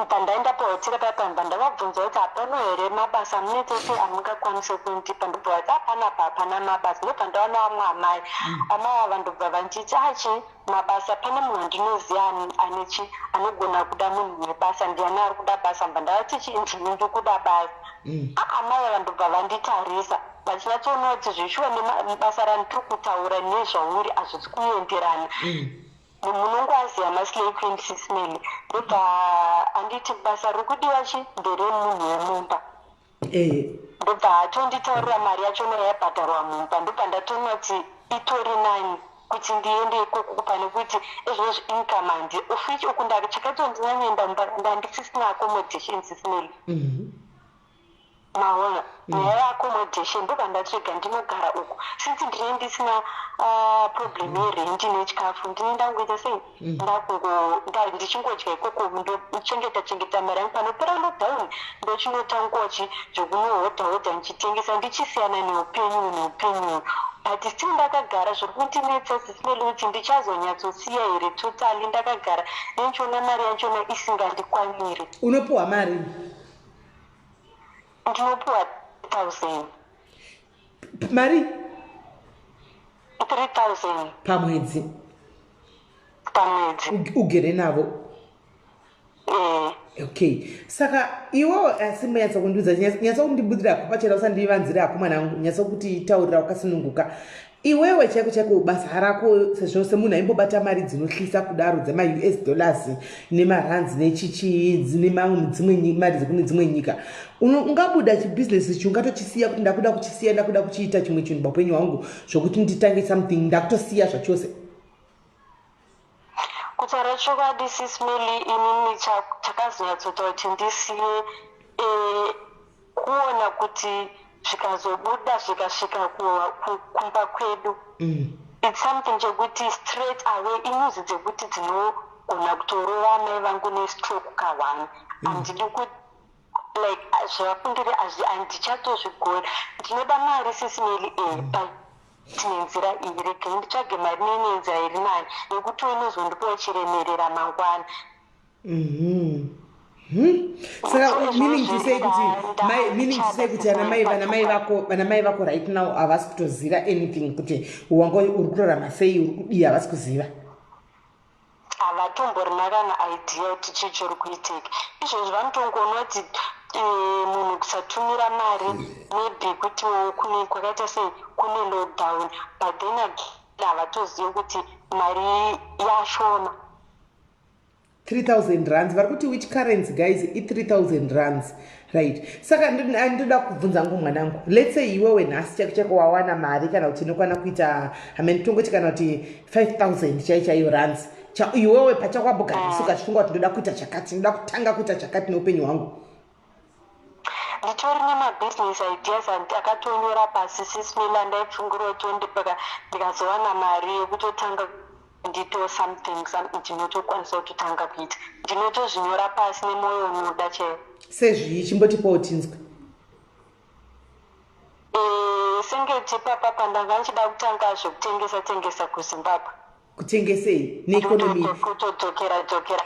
pandaenda pahotera paya, pamba ndavabvunza kuti hapano here mabasa amunoita sei amungakwanise kundipa? Ndobva vati hapanapa, hapana mabasa. Ndobva ndaona vamwe amai. Amai ava ndobva vanditi achi mabasa, pane munhu andinoziva anechi anogona kuda munhu webasa, ndiani ari kuda basa? Mba ndavati chi ndini ndikuda basa. Amai ava ndobva vanditarisa vachinyatsoona kuti zveshuwa nebasa randiri kutaura nezvauri hazvisi kuenderana. Munongoaziva maslay queen, Sis Melly. Ndobva anditi basa riri kudiwa chi nderemunhu wemumba. Ndobva atonditaurira mari yachona yaibhadharwa mumba. Ndobva ndatoona kuti itori nani kuti ndiende ikoko pane kuti izvozvi income handi of which uku chakatondinyanyoenda mumba ndandisisina accommodation, Sis Melly. Maona nyaya yeaccommodation? Ndobva ndatsvega ndinogara uku, since ndinenge ndisina problem yerent nechikafu, ndine ndangoita sei, ndichingodya ikoko, ndochengeta chengeta mari yangu. Panopera lockdown ndochinotangochi zvokunohodha hodha ndichitengesa, ndichisiyana neupenyu. But still ndakagara, zviri kundinetsa, Sis Melly, kuti ndichazonyatsosiya here totally. Ndakagara nenchiona mari yachona isingandikwaniri. Unopiwa mari? Ndinopiwa 1000. Mari? 3000. Pamwedzi? Pamwedzi. Ugere navo? Eh. Okay, saka iwo asi munyatsa kundiudza, nyatsa kundibudira hako pachena, usandivanzira hako mwanangu, nyatsa kuti taurira wakasununguka. Iwewe chaiko chaiko basa rako, sezvo semunhu aimbobata mari dzinohlisa kudaro dzemaUS dollars nemarands nechichii, nemamwe dzimwe mari dzekune dzimwe nyika, ungabuda chibhizinesi ichi, ungatochisiya kuti ndakuda kuchisiya, ndakuda kuchiita chimwe chinhu paupenyu hwangu, zvokuti nditange something, ndakutosiya zvachose? Kutaura chokwadi, Sis Melly, inini chakazonyatsoita kuti ndisiye kuona kuti Zvikazobuda zvikasvika kumba kwedu, it's something chekuti straight away inews dzekuti dzinogona kutorova amai vangu nestroke ka1. Handidi kuti like zvavafundiri, handichatozvigoni. Ndinoda mari, Sis Melly, but nenzira iyi, regai nditsvage mari nenenzira iri nani yekuti inozondipawo chiremerera mangwana. Saka meaning to say kuti meaning to say kuti vana mai vako right now havasi kutoziva anything kuti wanga uri kurarama sei, uri kudii, havasi kuziva? Havatomborina kana idea kuti chii chiri kuitika izvozvi. Vanotongoona kuti munhu kusatumira mari, maybe kuti kune kwakaita sei, kune lockdown, but then again havatozivi kuti mari yashoma. 3000 rands vari kuti, which currency, guys? I3000 rands, right? Saka ndoda kubvunza ngu mwanangu, let's say iwewe nhasi chako chako wawana mari, kana kuti inokwana kuita hamene, tongoti kana kuti 5000 chai chaiyo rands, iwewe pachako wambogarisa ukachifunga kuti ndoda kuita chakati, ndoda kutanga kuita chakati neupenyu hwangu? Nditori nemabusiness ideas akatonyora pasi, Sis Melly. Ndaipfungura kuti ndipaka ndikazowana mari yekutotanga ndito something ndinotokwanisa kutotanga kuita. Ndinotozvinyora pasi nemwoyo unoda chaiwo. Sezvii? Chimbotipawo tinzwe. Senge tipapapa ndanga ndichida kutanga zvekutengesa tengesa kuZimbabwe. Kutengesei neeconomy? Kutodzokera dzokera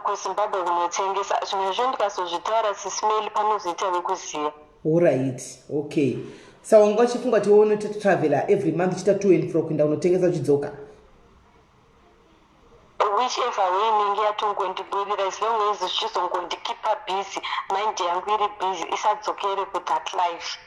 kuZimbabwe kunotengesa. Zvimwe zvo ndikazozvitaura, Sis Melly, panozoita vekuziva. Alright, okay. Saka wanga uchifunga kuti iwe unototravela every month uchiita to and fro kuenda kunotengesa uchidzoka? Whichever way inenge yatongondiburira, as long as zvichizongondikeepa busy, mind yangu iri busy, isadzokere kuthat life.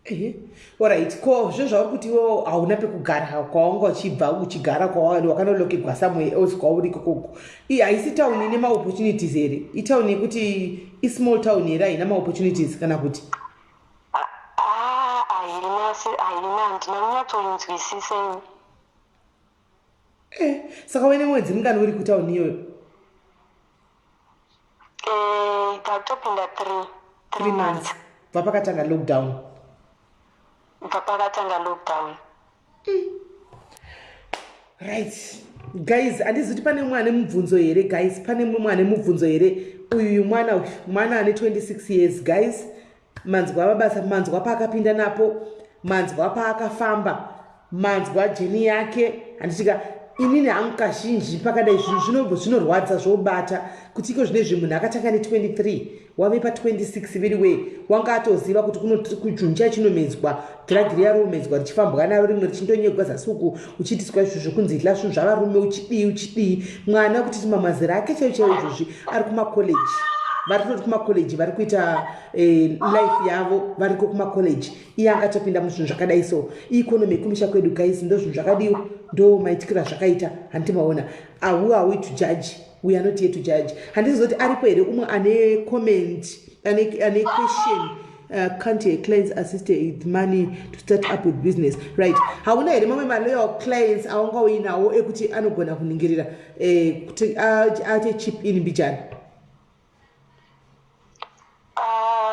Ehe, alright. Ko zvo zvauri kuti iwo hauna pekugara kwawanga uchibva uchigara, wakanolokegwa somewhere else kwauri ikokoko, haisi town ine maopportunities here? Itown yekuti ismall town here, haina maopportunities kana kuti? Ah, haina, haina, handina kunyatsoinzwisisa ini. Saka uine mwedzi mungani uri kutauni iyoyo? Tatopinda 3. 3 months bva pakatanga lockdown? Bva pakatanga lockdown. Right, guys, handizi kuti pane mumwe ane mubvunzo here. Guys, pane mumwe ane mubvunzo here? Uyu mwana, uyu mwana ane 26 years, guys. Manzwa mabasa, manzwa paakapinda napo, manzwa paakafamba, manzwa journey yake, handitika? Inini hangu kazhinji pakadai zvinhu zvinorwadza, zvobata kuti iko zvinezvi munhu akatanga ne23, wave pa26. Very wanga atoziva kuti kujuncha chinomedzwa, drug riya romedzwa richifambwa naro, rimwe richindonyegwa zasi uku, uchiitiswa izvo zvokunzi idla zvinhu zvavarume, uchidii uchidii. Mwana kuti mamazera ake chaiyo chaiyo izvozvi ari kumacollege, vari kutoti kumacollege, vari kuita life yavo variko kumacollege, iye angatopinda muzvinhu zvakadai. So economy yekumisha kwedu, guys, ndo zvinhu zvakadiwa, ndo maitikiro azvakaita, handiti maona? Who are we to judge? We are not here to judge. Handizoti aripo here umwe ane comment, ane question? Can't your clients assist with money to start up with business? Right, hauna here mamwe maloyal clients awanga uinawo ekuti anogona kuningirira kuti aite chip in mbijana?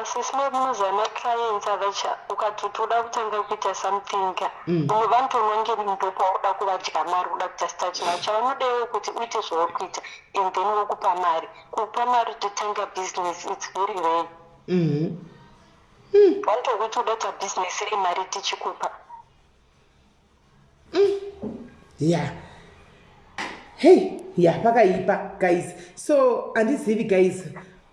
Sis Melly, munoziva maclients avacha, ukatoti uda kutanga kuita something, vanotononge ndopauda kuvadya mari, uda kuita start now. Chavanodewo kuti uite zvauri kuita and then vokupa mari. Kupa mari kutotanga business, it's very rare. Vanotokuti uda kuita business remari, tichikupa. Yeah, hey, ya, pakaipa, guys. So handizivi, guys,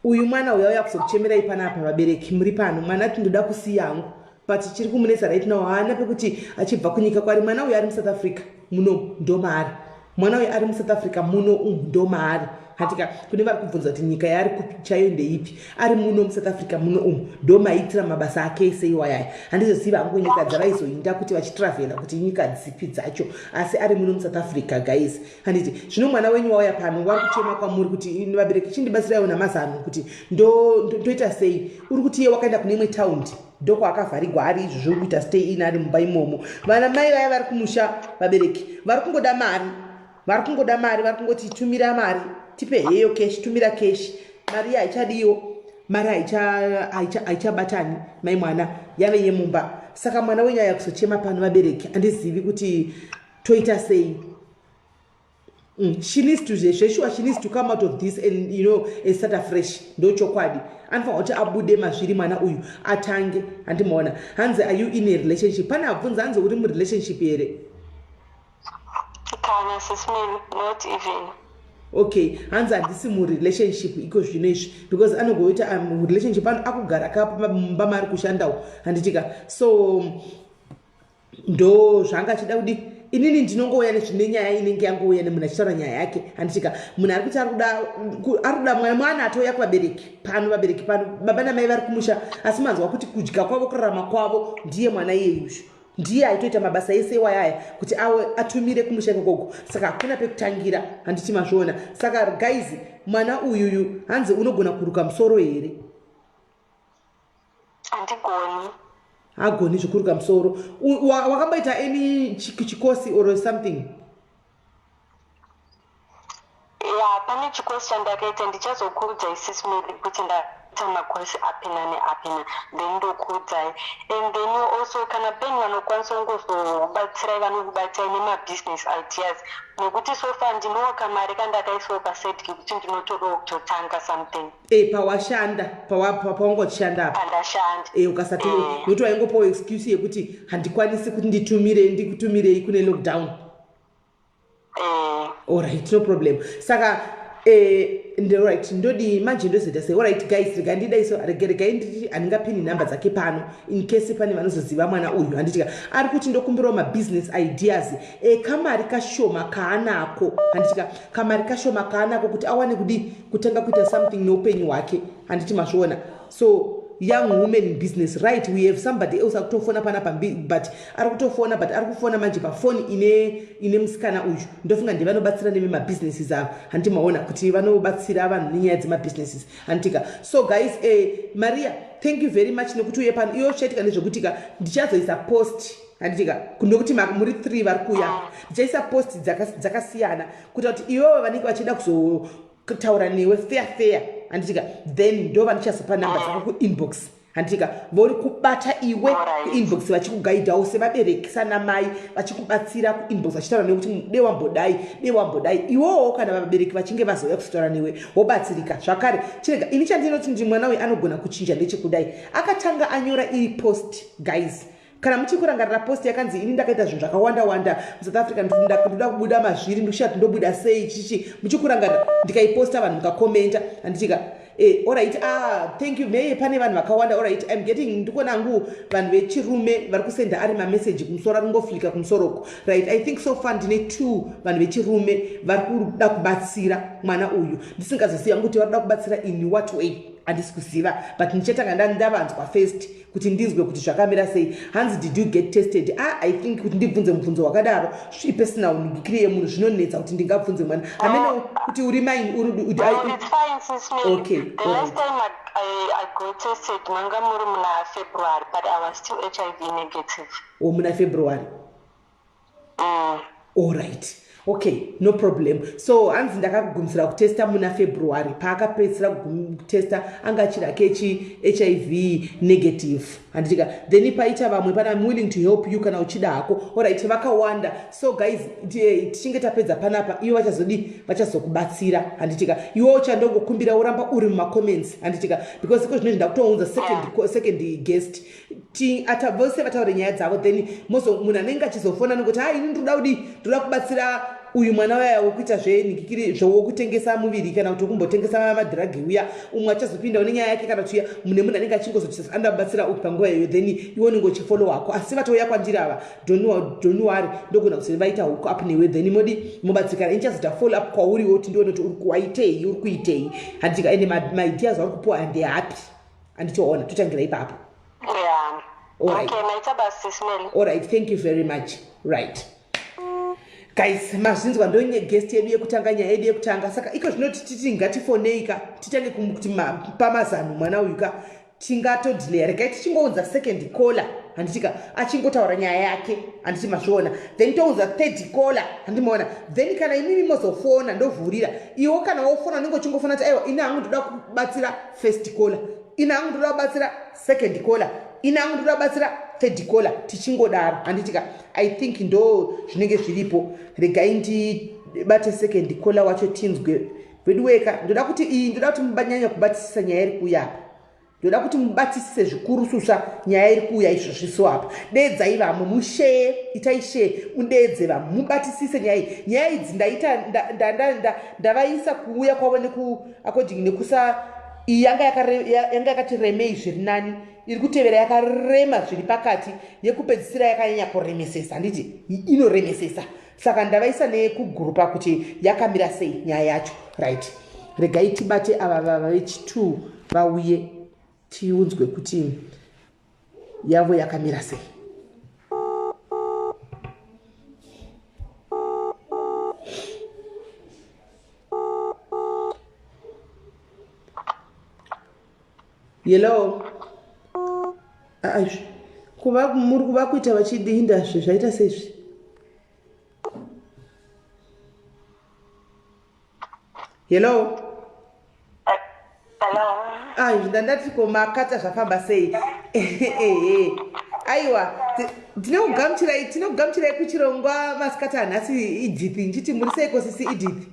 uyu mwana uya uya kuzokuchemerai panapa. Vabereki muri pano, mwana ati ndoda kusiya hangu, but chiri kumunetsa right now, haana pekuti achibva kunyika kwari. Mwana uyu ari muSouth Africa muno, ndo maari. Mwana uyu ari muSouth Africa muno umu, ndo maari, hatika? Kune vari kubvunza kuti nyika yaari chaiyo ndeipi, ari muno muSouth Africa muno umu, ndo maitira mabasa ake ese iwayaya. Handizoziva hangu nyika dzavaizoinda kuti vachitravhela kuti nyika dzipi dzacho, asi ari muno muSouth Africa, guys, handiti? Zvino mwana wenyu wauya pano, wari kuchema kwamuri kuti vabereki, chindibatsiraiwo namazano kuti ndoita sei. Uri kuti iye wakaenda kune imwe taundi, ndokwaakavharigwa ari izvo zviri kuita stay in ari mumba imomo. Vana mai vaya vari kumusha, vabereki vari kungoda mari, vari kungoda mari, vari kungoti tumira mari, tipe heyo cash, tumira cash. Mari iya haichadiwo. Mari haichabatani, mai mwana, yave yemumba. Saka mwana wenyu aya kuzochema pano, vabereki, handizivi kuti toita sei. She needs to, zveshuwa, she needs to come out of this and and start afresh. Ndo chokwadi, anofanira kuti abude mazviri mwana uyu, atange. Handimaona hanzi, "Are you in a relationship?" Pane abvunza hanzi, "Uri murelationship here?" Kana, Sis Melly, not even. Okay, hanzi handisi murelationship iko zvino izvi, because anogoita relationship akugara kapa mumba maari kushandawo, handitika? So ndo zvanga achida kudi. Inini ndinongouya nezvine nyaya inenge yangouya nemunhu achitaura nyaya yake, handitika? Munhu ari kuti ari kuda mwana atouya kuvabereki pano, vabereki pano, baba namai vari kumusha, asi manzwa kuti kudya kwavo, kurarama kwavo ndiye mwana iyeyuzvo, ndiye aitoita mabasa ese iwayaya kuti awe atumire kumusha ikokoko. Saka hakuna pekutangira, handiti mazviona? Saka guys, mwana uyuyu hanzi, "Unogona kuruka musoro here?" Handigoni. Hagoni zvekuruka musoro. Wakamboita any chikosi or something? Ya, pane chikosi chandakaita. Ndichazokuudzai, Sis Melly, kuti ndaita makosi apina neapina, then ndokuudzai. And then also kana peni vanokwanisa kungozobatsirai, vanokubatsirai nemabusiness ideas, nekuti so far ndinowo kamari kandakaisawo paside kekuti ndinotodawo kutotanga something. E, pawashanda, pawanga uchishanda apa? Pandashanda. E, ukasati nokuti waingopawo excuse yekuti handikwanisi kuti nditumire, ndikutumirei, kune lockdown. Alright, no problem. Saka right, ndodi manje, ndozoita sei? Alright guys, regai ndidaiso, regai nditi handingapini nhamba dzake pano in case pane vanozoziva mwana uyu, handitika? Ari kuti ndokumbirawo mabusiness ideas kamari kashoma kaanako, handitika? Kamari kashoma kaanako kuti awane kudi kutanga kuita something neupenyu hwake, handiti mazviona? So young woman in business, right? We have somebody else akutofona panapa, but ari kutofona, but ari kufona manje pafoni ine musikana uyu. Ndofunga ndevanobatsira nevemabusinesses ava, handiti maona kuti vanobatsira vanhu nenyaya dzemabusinesses, handitika? So guys, Maria, thank you very much nekuti uye pano. Iyo chaitika ndezvekutika ndichazoisa post, handitika? Nokuti muri three vari kuuya, ndichaisa post dzakasiyana kuita kuti ivovo vanenge vachida kuzotaura newe fair fair, handitika? Then ndo vandichazopa namba dzako kuinbox, handitika? Vori kubata iwe kuinbox vachikugaidhawo sevabereki, sanamai, vachikubatsira kuinbox, vachitaura newe kuti de wambodai, de wambodai. Iwowo kana vabereki vachinge vazouya kuzotaura newe, wobatsirika zvakare. Chirega ini chandinoti ndi mwana uyu anogona kuchinja ndechekudai: akatanga anyora iri post. Guys, kana muchikurangarira post yakanzi, "Ini ndakaita zvinhu zvakawanda wanda muSouth Africa, ndoda kubuda mazviri, ndikushati ndobuda sei," chichi muchikurangarira? Ndikaiposta, vanhu mukakomenta, handitika? Alright, ah, thank you. Meye pane vanhu vakawanda. Alright, I'm getting, ndikuona hangu vanhu vechirume vari kusenda ari mameseji kumusoro, ari kungoflika kumusoroko. Right, I think so far ndine two vanhu vechirume vari kuda kubatsira mwana uyu. Ndisingazoziva kuti vari kuda kubatsira in what way, handisi kuziva, but ndichatanga ndavanzwa first kuti ndinzwe kuti zvakamira sei. Hanzi, "Did you get tested?" Ah, I think kuti ndibvunze mubvunzo wakadaro, personal ndikiri yemunhu, zvinonetsa kuti ndingabvunze mwana hameno kuti uri maini. Okay. The last time I got tested manga muri muna February, but I was still HIV negative. O, muna February. Alright, okay, no problem. So hanzi ndakagumisira kutesta muna February. Paakapedzisira kutesta anga achiri ake HIV negative, handitika? Then paita vamwe pana, "I'm willing to help you kana uchida hako." Alright, vakawanda. So guys, tichinge tapedza panapa, ivo vachazodi, vachazokubatsira, handitika? Iwe uchandongokumbira uramba uri mumacomments, handitika? Because iko zvino ndakutounza second guest. Vose vataure nyaya dzavo, then munhu anenge achizofona nekuti, "Ha, ini ndoda kudi, ndoda kubatsira uyu mwana waya wekuita zvenhikikiri, zvewokutengesa muviri kana kuti wekumbotengesa madhiragi uya," umwe achazopindawo nenyaya yake, kana kuti uya mune munhu anenge achingozoti anoda kubatsira upi panguva iyoyo, then iwe unenge uchifollow wako. Asi vatouya kwandiri ava, don't worry, ndogona kuti vaita hook up newe, then modi mobatsirikana. Ini chazoita follow up kwauriwo kuti ndione kuti uri kuwaitei, uri kuitei, handitika? Ende maideas auri kupiwa handehapi, handitoona totangira ipapo. Yeah. Alright. Okay, maita basa, Sis Melly. Alright, thank you very much. Right guys, mazvinzwa, ndo guest yedu yekutanga, nyaya yedu yekutanga. Saka iko zvinoti titi ngatifonei ka, titange kuti pamazano mwana uyu ka. Tingatodhileya, regai tichingounza second caller, handitika? Achingotaura nyaya yake, handiti mazviona? Then tounza third caller, handimaona? Then kana imimi mozofona, ndovhurira iwo. Kana wofona, unenge uchingofona kuti, "Aiwa, ini hangu ndoda kubatsira first caller, ini hangu ndoda kubatsira second caller, ini hangu ndoda kubatsira third caller," tichingodaro, handitika? I think ndo zvinenge zviripo. Regai ndibate second caller wacho, tinzwe veduweka. Ndoda kuti iyi, ndoda kuti mubanyanya kubatisisa nyaya iri kuuya apa. Ndoda kuti mubatisise zvikuru susa nyaya iri kuuya izvozviso apa. Deedzai vamwe, musheye, itai share, mudeedze vamwe, mubatisise nyaya iyi. Nyaya idzi ndaita ndavaisa kuuya kwavo neku according nekusa. Iyi yanga yakati remei zviri nani, iri kutevera yakarema zviri pakati, yekupedzisira yakanyanya kuremesesa, handiti? Inoremesesa. Saka ndavaisa nekugurupa kuti yakamira sei nyaya yacho. Right, regai tibate ava vava vechi2 vauye, tiunzwe kuti yavo yakamira sei. Hello. Aizvi kuva muri kuva kuita vachidindazve, zvaita seizvi. Hello. Hello. Ai, ndandati ko makata, zvafamba sei? Ehe, aiwa, tinekugamuchirai kuchirongwa masikati anhasi. Edith, nchiti muri seiko, sisi Edith?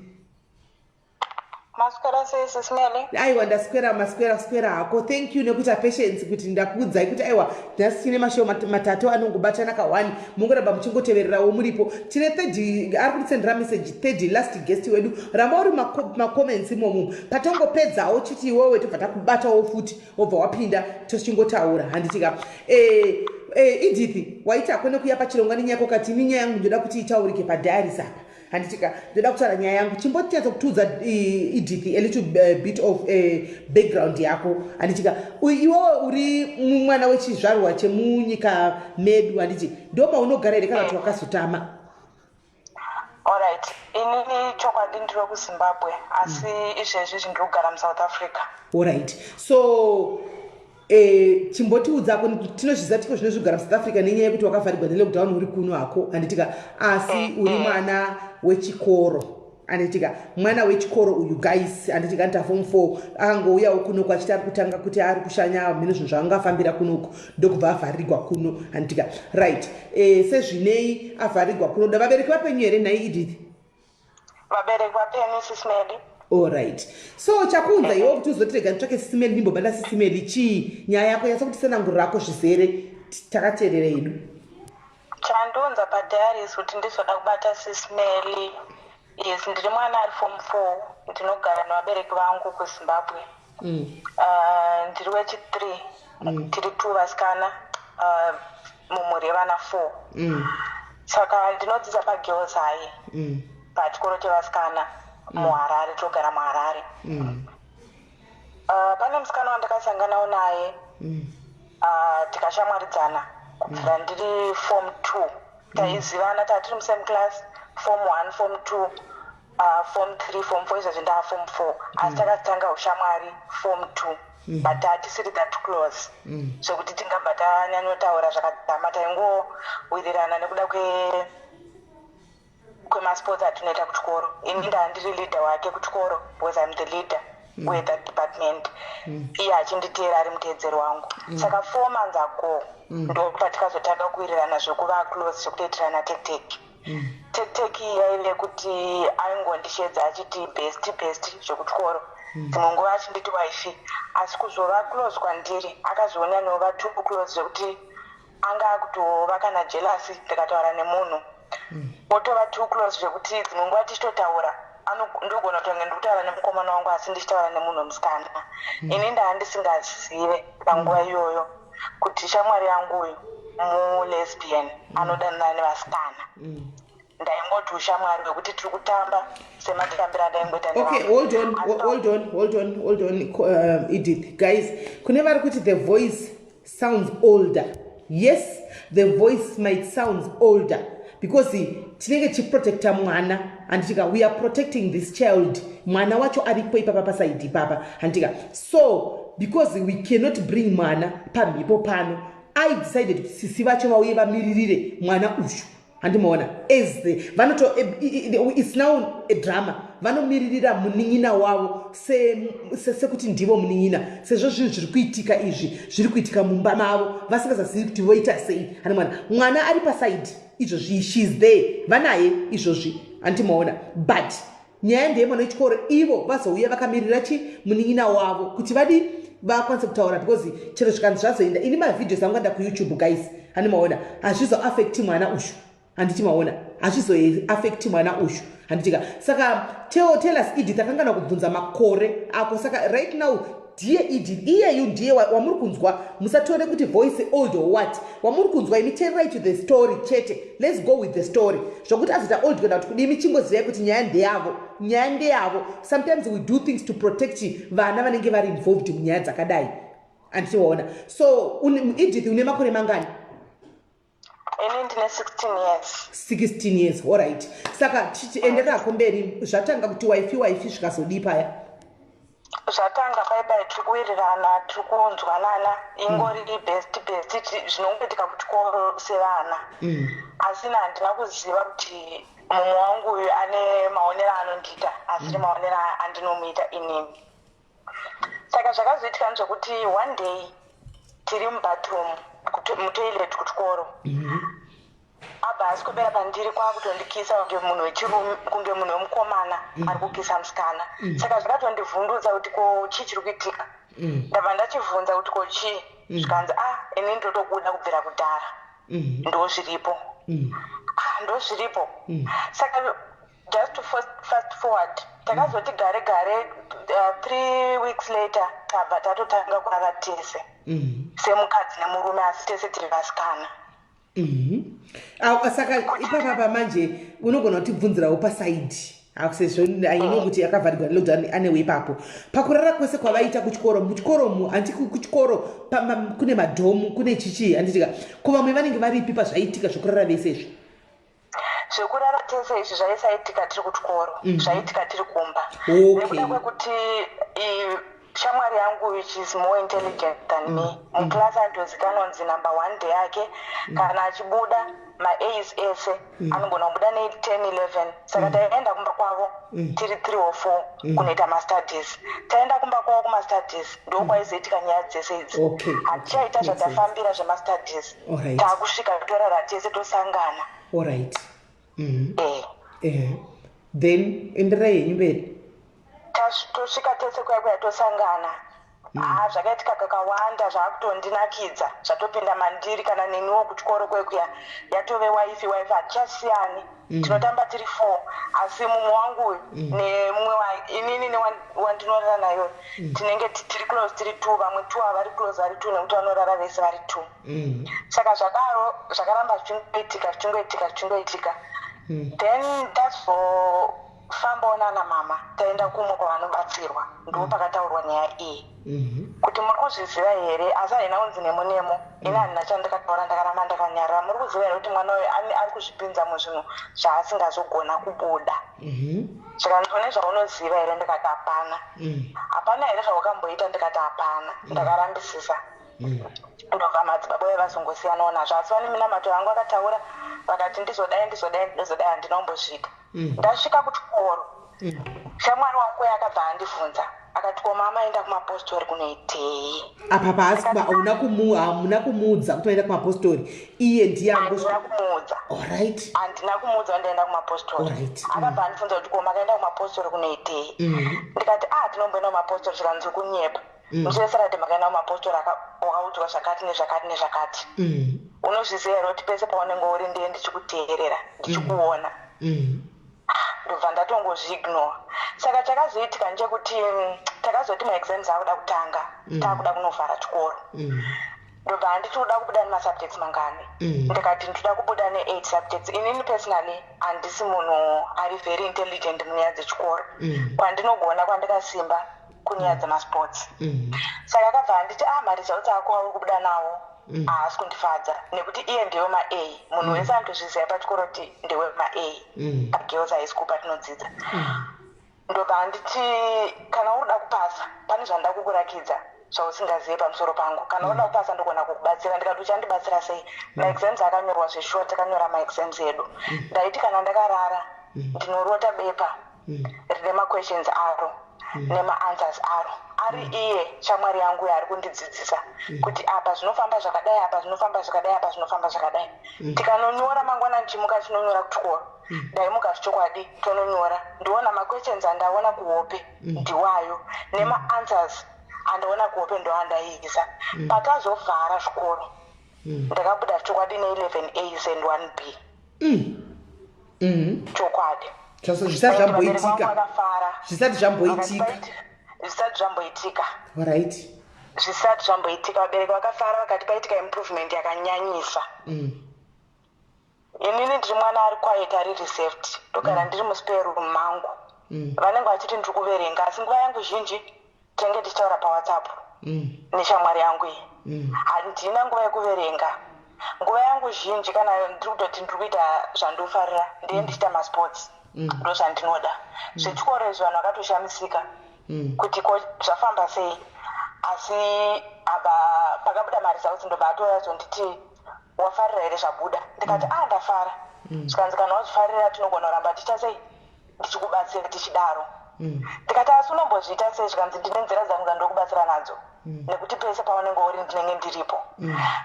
Maswera sei, Sis Melly? Aiwa, ndaswera, maswera swera hako. Thank you nekuita patience kuti ndakuudzai kuti aiwa, nhasi tine mashow matatu anongobatana ka1. Mungoramba muchingotevererawo muripo. Tine third ari kutisendera message, third last guest wedu. Ramba uri macomments imomo. Patongopedzawo chiti iwewe tobva takubatawo futi, wobva wapinda, tochingotaura, handitika? Edith, waita kwene kuya pachirongwa nenyaya yako kati, "Ini nyaya yangu ndoda kuti itaurike padiaries apa," handitika? "Ndoda kutaura nyaya yangu." Chimbotiyatsa kutiudza, Edith, a little bit of background yako, handitika? Iwewe uri mwana wechizvarwa chemunyika medu, handiti? Ndo maunogara here kana kuti wakazotama? Alright, inini chokwadi ndiri wekuZimbabwe, asi izvezvi izvi ndiri kugara muSouth Africa. Alright, so chimbotiudza, tinozviziva tiko zvino zvigara muSouth Africa nenyaya yekuti wakavharigwa nelockdown, uri kuno hako, handitika? Asi uri mwana wechikoro, handitika? Mwana wechikoro uyu, guys, handitika? Nita form 4, akangouyawo kunoku achiti ari kutanga kuti ari kushanya mhino zvinhu zvaangafambira kunoku, ndokubva avharirwa kuno, handitika? Right, sezvinei avharirwa kuno, da vabereki vapenyu here nhai, Edith? Vabereki vapenyu, Sis Melly. Alright, so chakuunza iwe kuti uzotirega nditsvake Sis Melly, ndimbobata Sis Melly, chii? Nyaya yako, yatsa kuti senanguro rako zvizere, takateerera hedu. Chandiunza padiaries kuti ndizoda kubata Sis Melly yes, ndiri mwana ari form 4, ndinogara nevabereki vangu kuZimbabwe. Ndiri wechi3, tiri two vasikana mumhuri yevana 4. Saka ndinodzidza paGirls High, pachikoro chevasikana muHarare, togara muHarare. Pane musikana wandakasanganawo naye, tikashamwaridzana kubvira ndiri form 2. Taizivana, tatiri musame class, form 1, form 2, form 3, form 4. Izvezvi ndaa form 4, asi takatanga ushamwari form 2, but hatisiri that close zvekuti tingabva tanyanyotaura zvakadzama. Taingowirirana nekuda kwemasports atinoita kuchikoro. Ini ndaa ndiri leader wake kuchikoro because I'm the leader wethat department, iye achinditeera ari muteedzeri wangu. Saka 4 months ago ndo patikazotanga kuwirirana zvekuva close, zvekutoitirana tektek tektek. Yaive kuti aingondishedza achiti best best zvekuchikoro, dzimwe nguva achinditi wifey, asi kuzova close kwandiri akazonyanyova too close zvekuti anga akutova kana jealousy ndikataura nemunhu, otova too close zvekuti dzimwe nguva tichitotaura ndogona kutonge ndikutaura nemukomana wangu, asi ndichitaura nemunhu wemusikana. Ini ndaa ndisingazive panguva iyoyo kuti shamwari yangu uyu mulesbian, anodanana nevasikana. Ndaingoti ushamwari hwekuti tiri kutamba sematambiro andaingoita. Okay, hold on, hold on, hold on, hold on, Edith. Guys, kune vari kuti the voice sounds older, yes, the voice might sound older because tinenge tichiprotecta mwana, handitika? We are protecting this child. Mwana wacho aripo ipapa, pasaidi ipapa, handitika? So Because we cannot bring mwana pamhepo pano, I decided kuti sisi vacho vauye vamiririre mwana uyu, handimaona? As the vanoto, it's now a drama. Vanomiririra munin'ina wavo sekuti ndivo munin'ina, sezvo zvinhu zviri kuitika izvi zviri kuitika mumba mavo, vasingazazivi kuti voita sei, handimaona? Mwana ari paside izvozvi, she's there, vanaye izvozvi, handimaona? But nyaya ndeyemwana wechikoro. Ivo vazouya vakamirira chi munin'ina wavo kuti vadi vakwanise kutaura, because chero zvikanzi zvazoenda, ini mavideos angu anda kuYouTube, guys, handimaona? Hazvizoaffecti mwana uyu, handiti maona? Hazvizoaffecti mwana uyu, handitika? Saka tell us, Edith, akangana kubvunza makore ako. Saka right now ndiye Edith iyeyu, ndiye wamuri kunzwa. Musatore kuti voice old or what. Wamuri kunzwa imi, teererai to the story chete. Let's go with the story. Zvokuti azoita old kana kuti kudimi, chingozivai kuti nyaya ndeyavo, nyaya ndeyavo. Sometimes we do things to protect vana vanenge vari involved munyaya dzakadai, handitiwaona? So Edith, une makore mangani? Ini ndine 16 years. 16 years, alright. Saka tichienderako mberi, zvatanga kuti wifey, wifey, zvikazodii paya? Zvatanga paipai, tiri kuwirirana, tiri kunzwanana, ingori best best, zvinongoitika kuchikoro sevana. Asi ina handina kuziva kuti mumwe wangu uyu ane maonero anondiita asiri maonero andinomuita inini. Saka zvakazoitika ndezvekuti one day tiri mubathroom, mutoilet kuchikoro, abva aswedera pandiri, kwakutondikisa kunge munhu wechirume, kunge munhu wemukomana ari kukisa musikana. Saka zvakatondivhundutsa kuti ko chii chiri kuitika. Ndabva ndachibvunza kuti ko chii, zvikanzi, "A, ah, ini ndotokuda kubvira kudhara, ndo zviripo." Ah, ndo zviripo. Saka just to fast forward, takazoti gare gare, 3 weeks later, tabva tatotanga kurara tese semukadzi nemurume, asi tese tiri vasikana. Saka ipapapa manje unogona kutibvunzirawo paside, sezvo aino kuti akavharirwa nelockdown anewe ipapo, pakurara kwese kwavaita kuchikoro, muchikoromu, handi kuchikoro kune madhomu, kune chichi, handitika? Ko vamwe vanenge varipi pazvaitika zvokurara vese izvi? Zvekurara tese izvi zvaisaitika tiri kuchikoro, zvaitika tiri kumba, nekuda kwekuti shamwari yangu, which is more intelligent than me muclass, anotozikanwa kunzi number one ndeyake. Kana achibuda maAs ese, anogona kubuda ne10 11. Saka taienda kumba kwavo tiri 3 or 4 kunoita mastudies. Taenda kumba kwavo kumastudies, ndokwaizoitika nyaya dzese idzi. Hatichaita zvatafambira zvemastudies, taakusvika torara tese, tosangana. Alright. Then enderai henyu mberi. Tosvika tese kuya kuya, tosangana. Haa, zvakaitika kakawanda, zvaakutondinakidza, zvatopinda mandiri. Kana neniwo kuchikoro kwekuya yatove wifey, wifey, hatichasiyani. Tinotamba tiri four, asi mumwe wangu uyu nemumwe inini newandinorara nayo tinenge tiri close tiri two. Vamwe two havari close vari two, nekuti vanorara vese vari two. Saka zvadaro zvakaramba zvichingoitika, zvichingoitika, zvichingoitika. Then tazofambawo nana mama, taenda kumwe kwavanobatsirwa, ndo pakataurwa nyaya iyi kuti, "Muri kuzviziva here?" Asi haina kunzi nemo nemo. Ini handina chandakataura, ndakaramba ndakanyarara. "Muri kuziva here kuti mwana uyu ari kuzvipinza muzvinhu zvaasingazogona kubuda?" Zvikanzi, "Une zvaunoziva here?" Ndikati, "Hapana." "Hapana here zvaukamboita?" Ndikati, "Hapana." Ndakarambisisa. Ndobva madzibaba uye vazongosiyanawo nazvo, asi vane minamato yangu akataura, vakati ndizodai, ndizodai, ndizodai. Handina kumbosvika. Ndasvika kuchikoro, shamwari wangu uye akabva andibvunza akati, "Ko mama aenda kumapostori kunoitei?" Apa paasi hamuna kumuudza kuti vaenda kumapostori, iye ndiye? Handina kumuudza. Alright. Handina kumuudza kuti ndaenda kumapostori. Akabva andibvunza kuti, "Ko makaenda kumapostori kunoitei?" Ndikati, "A, tinomboenda kumapostori." Zvikanzi, "Kunyepa. Musi weSaturday makaenda kumapostori, wakaudzwa zvakati nezvakati nezvakati. Unozviziva here kuti pese paunenge uri ndiye ndichikuteerera, ndichikuona?" Ndobva ndatongozviignore. Saka chakazoitika ndechekuti takazoti maexams akuda kutanga, taakuda kunovhara chikoro. Ndobva handiti, "Uda kubuda nemasubjects mangani?" Ndikati, "Ndinoda kubuda ne8 subjects." Inini personally handisi munhu ari very intelligent munyaya dzechikoro. Kwandinogona, kwandikasimba, kunyaya dzemasports. Saka akabva anditi, "Ah, maresults ako auri kubuda nawo haasi kundifadza," nekuti iye ndewe ma-A. Munhu wese anotozviziva pachikoro kuti ndewe ma-A pagirls high school patinodzidza. Ndobva handiti, "Kana uri kuda kupasa, pane zvandida kukurakidza." Zvausingazive pamusoro pangu, kana uda kupasa, ndogona kukubatsira. Ndikati, "Uchandibatsira sei?" Maexams akanyorwa zveshuwa, takanyora maexams edu. Ndaiti kana ndakarara, ndinorota bepa rine maquestions aro nemaanswers aro, ari iye shamwari yangu yaari kundidzidzisa kuti apa zvinofamba zvakadai, apa zvinofamba zvakadai, apa zvinofamba zvakadai. Tikanonyora mangwana, ndichimuka tinonyora kuchikoro. Ndaimuka zvichokwadi, tononyora, ndiona maquestions andaona kuhope ndiwayo, nemaanswers andaona kuhope ndoandaiisa. Patazovhara zvikoro, ndakabuda chokwadi ne11 A's and 1 B. Chokwadi. Zvisati zvamboitika. Vakafara. Zvisati zvamboitika. Zvisati zvamboitika. Right. Zvisati zvamboitika. Vabereki vakafara, vakati paitika improvement yakanyanyisa. Inini ndiri mwana ari quiet, ari reserved, ndogara ndiri muspare room mangu. Vanenge vachiti ndiri kuverenga, asi nguva yangu zhinji tinenge tichitaura paWhatsApp neshamwari yangu iyi. Handina nguva yekuverenga. Nguva yangu zhinji, kana ndiri kutoti ndiri kuita zvandofarira, ndee ndichiita masports, ndo zvandinoda. Zvechikoro izvi, vanhu vakatoshamisika kuti ko zvafamba sei. Asi apa pakabuda maresults, ndobva atouya zonditi, "Wafarira here zvabuda?" Ndikati, "A, ndafara." Zvikanzi, "Kana wazvifarira, tinogona kuramba tichiita sei, ndichikubatsira tichidaro." Ndikati, "Asi unombozviita sei?" Zvikanzi, "Ndine nzira dzangu dzandinokubatsira nadzo, nekuti pese paunenge uri, ndinenge ndiripo."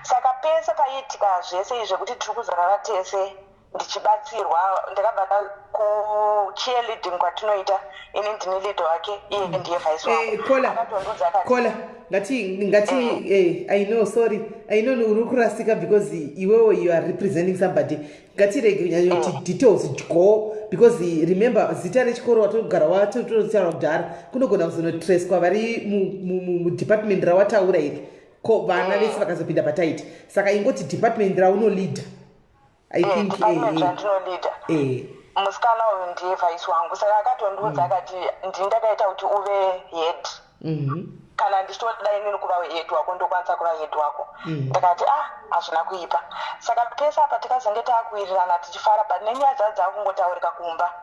Saka pese paiitika zvese izvi zvekuti tiri kuzorara tese, ndichibatsirwa, ndakabva kucheerleading kwatinoita, ini ndini leader wake, iye ndiye vice wangu. Kola. Akatondudza akati, Kola, ngati I know, sorry, I know uri kurasika because iwewo you are representing somebody. Ngatirege kunyanyoti details dyo, because remember, zita rechikoro watogara watotaura kudhara kunogona kuzonotracwa vari mudepartment rawataura iri, ko vana vese vakazopinda pataiti. Saka ingoti department raunoleader, I think. Department randinoleader, musikana uyu ndiye vice wangu. Saka akatondiudza akati, "Ndini ndakaita kuti uve head. Kana ndichitoda inini kuva head wako, ndokwanisa kuva head wako." Ndakati, "Ah, hazvina kuipa." Saka pese apa tikazonge taakuwirirana, tichifara, but nenyaya dzadzo dzakungotaurika kumba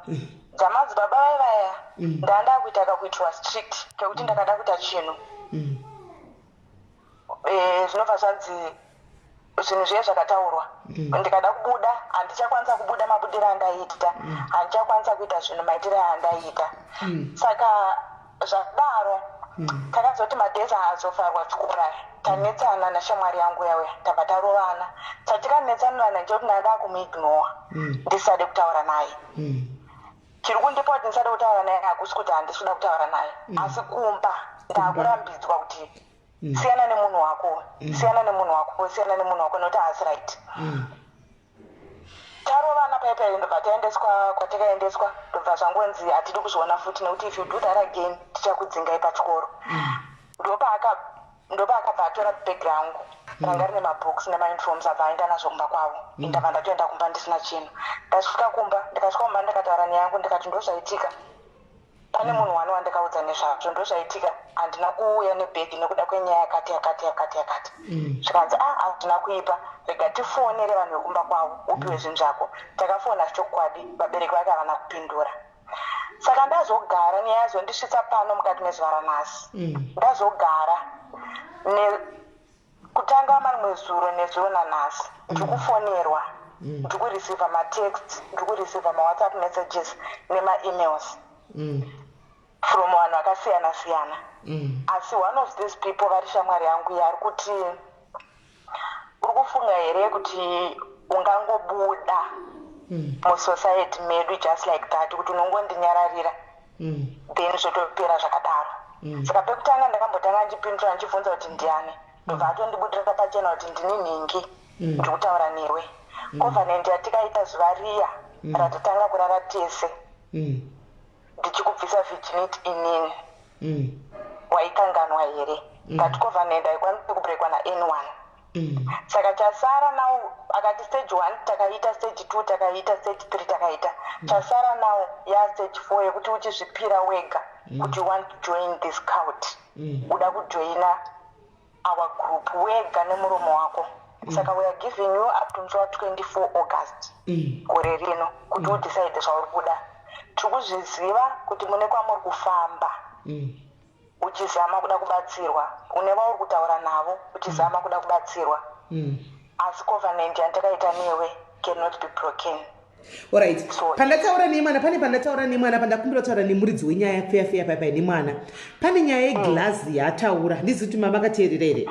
dzamadzibaba vai vaya. Ndaa ndakuita kakuitirwa strict kekuti ndakada kuita chinhu, zvinobva zvanzi zvinhu zviye zvakataurwa. Ndikada kubuda, handichakwanisa kubuda mabudiro andaiita, handichakwanisa kuita zvinhu maitiro andaiita. Saka zvadaro, takazoti madays aazovharwa chikoro aya, tanetsana nashamwari yangu yauya, tabva tarovana. Chatikanetsanirana ndechekuti ndada kumuignora, ndisade kutaura naye. Chiri kundipa kuti ndisade kutaura naye hakusi kuti handisi kuda kutaura naye, asi kumba ndaakurambidzwa kuti siyana nemunhu wako, siyana nemunhu wako, siyana nemunhu wako, nekuti haasi right. Tarovana paipai, ndobva taendeswa kwatakaendeswa. Ndobva zvangonzi hatidi kuzviona futi, nekuti if you do that again, tichakudzingai pachikoro. Ndopaakabva atora bhegi rangu ranga rine mabooks nemauniforms, abva aenda nazvo kumba kwavo. Ndabva ndatoenda kumba ndisina chinhu. Ndasvika kumba, ndikasvika kumba, ndikataura neyangu, ndikati, "Ndozvaitika. Pane munhu wani wandikaudza nezvazvo. Ndozvaitika, handina kuuya nebhegi nekuda kwenyaya yakati, yakati, yakati, yakati." Zvikanzi, "A, hazvina kuipa, rega tifonere vanhu vekumba kwavo, upiwe zvinhu zvako." Takafona chokwadi, vabereki vake havana kupindura. Saka ndazogara, nyaya yazondisvitsa pano mukati mezuva ranhasi. Ndazogara kutanga marimwe zuro, nezuro nanhasi, ndiri kufonerwa, ndiri kureceiva matext, ndiri kureceiva maWhatsApp messages nemaemails from vanhu vakasiyana siyana. Asi one of these people vari shamwari yangu yaari kuti, "Uri kufunga here kuti ungangobuda musociety medu just like that, kuti unongondinyararira, then zvotopera zvakadaro?" Saka pekutanga ndakambotanga ndichipindura, ndichibvunza kuti ndiani. Ndobva atondibudira pachena kuti, "Ndini nhingi, ndiri kutaura newe. Covenant yatikaita zuva riya ratatanga kurara tese, ndichikubvisa virginity inini, waikanganwa here? But covenant haikwanisi kubreakwa naanyone. Saka chasara now," akati, "stage one takaita, stage two takaita, stage three takaita. Chasara now yastage four, yekuti uchizvipira wega kuti you want to join this cult, uda kujoina our group wega nemuromo wako. Saka we are giving you up to musi wa24 August gore rino kuti udecide zvauri kuda. Tiri kuzviziva kuti mune kwamuri kufamba." Uchizama kuda kubatsirwa, une vauri kutaura navo uchizama kuda kubatsirwa, asi covenant yandakaita newe cannot be broken. Alright. Sorry. Pandataura nemwana, pane pandataura nemwana, pandakumbira kutaura nemuridzi wenyaya feya feya paipai nemwana, pane nyaya yeglazi yaataura. Handizivi kuti mama akateerera here.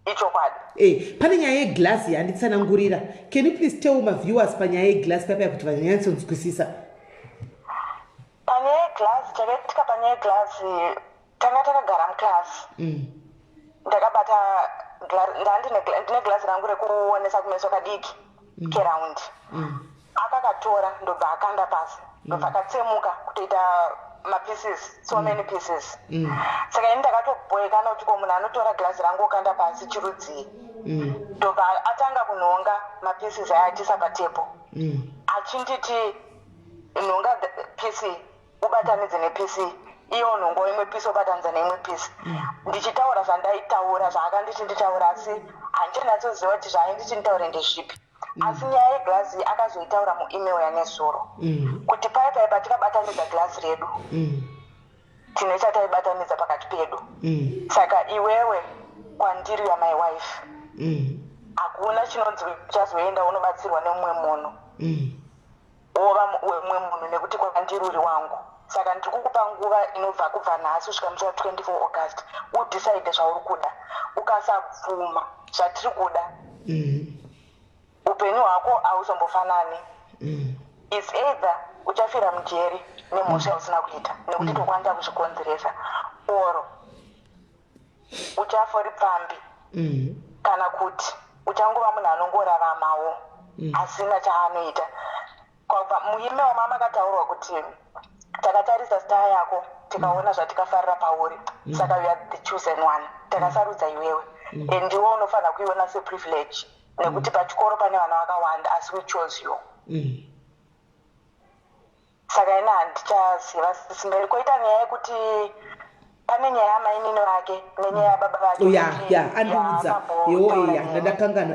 Ichokwadi. Pane nyaya yeglazi yanditsanangurira. Can you please tell maviewers panyaya yeglazi paipai kuti vanyanyatsonzwisisa? Panyaya yeglazi, chakaitika panyaya yeglazi, tanga takagara muklasi, ndakabata ndine glazi rangu rekuonesa kumeso kadiki keraundi. Akakatora, ndobva akanda pasi, ndobva akatsemuka kutoita mapieces, so many pieces. Saka ini ndakatobhoekana kuti ko munhu anotora glazi rangu okanda pasi chirudzii? Ndobva atanga kunhonga mapieces aya achiisa patable, achinditi, "Nhonga piece ubatanidze nepiece iyo, nhongo imwe piece ubatanidza neimwe piece," ndichitaura zvandaitaura zvaakanditi nditaura, asi handichanatsoziva kuti zvaainditi nditaure ndezvipi. Asi nyaya yeglazi akazoitaura muemail yanezuro, kuti pai pai patikabatanidza glazi redu, tine chataibatanidza pakati pedu. Saka iwewe kwandiri ya my wife, hakuna chinonzi uchazoenda unobatsirwa nemumwe munhu, wova wemumwe munhu, nekuti kwandiri uri wangu. Saka ndiri kukupa nguva inobva kubva nhasi kusvika musi wa24 August, udecide zvauri kuda. Ukasabvuma zvatiri kuda, upenyu hwako hauzombofanani. Its either uchafira mujeri nemhosva yausina kuita, nekuti tokwanisa kuzvikonzeresa, or uchafa uri pfambi, kana kuti uchangova munhu anongoraramawo asina chaanoita. Kwabva muemail mamakataurwa kuti takatarisa star yako, tikaona zvatikafarira pauri, saka you are the chosen one, takasarudza iwewe, and iwe unofanira kuiona seprivilege, nekuti pachikoro pane vana vakawanda, asi we chose you. Saka ina handichaziva, Sis Melly. Koita nyaya yekuti pane nyaya yamainini vake nenyaya yababa vake. Ya, andiudza yo. Ya, ndandakangana.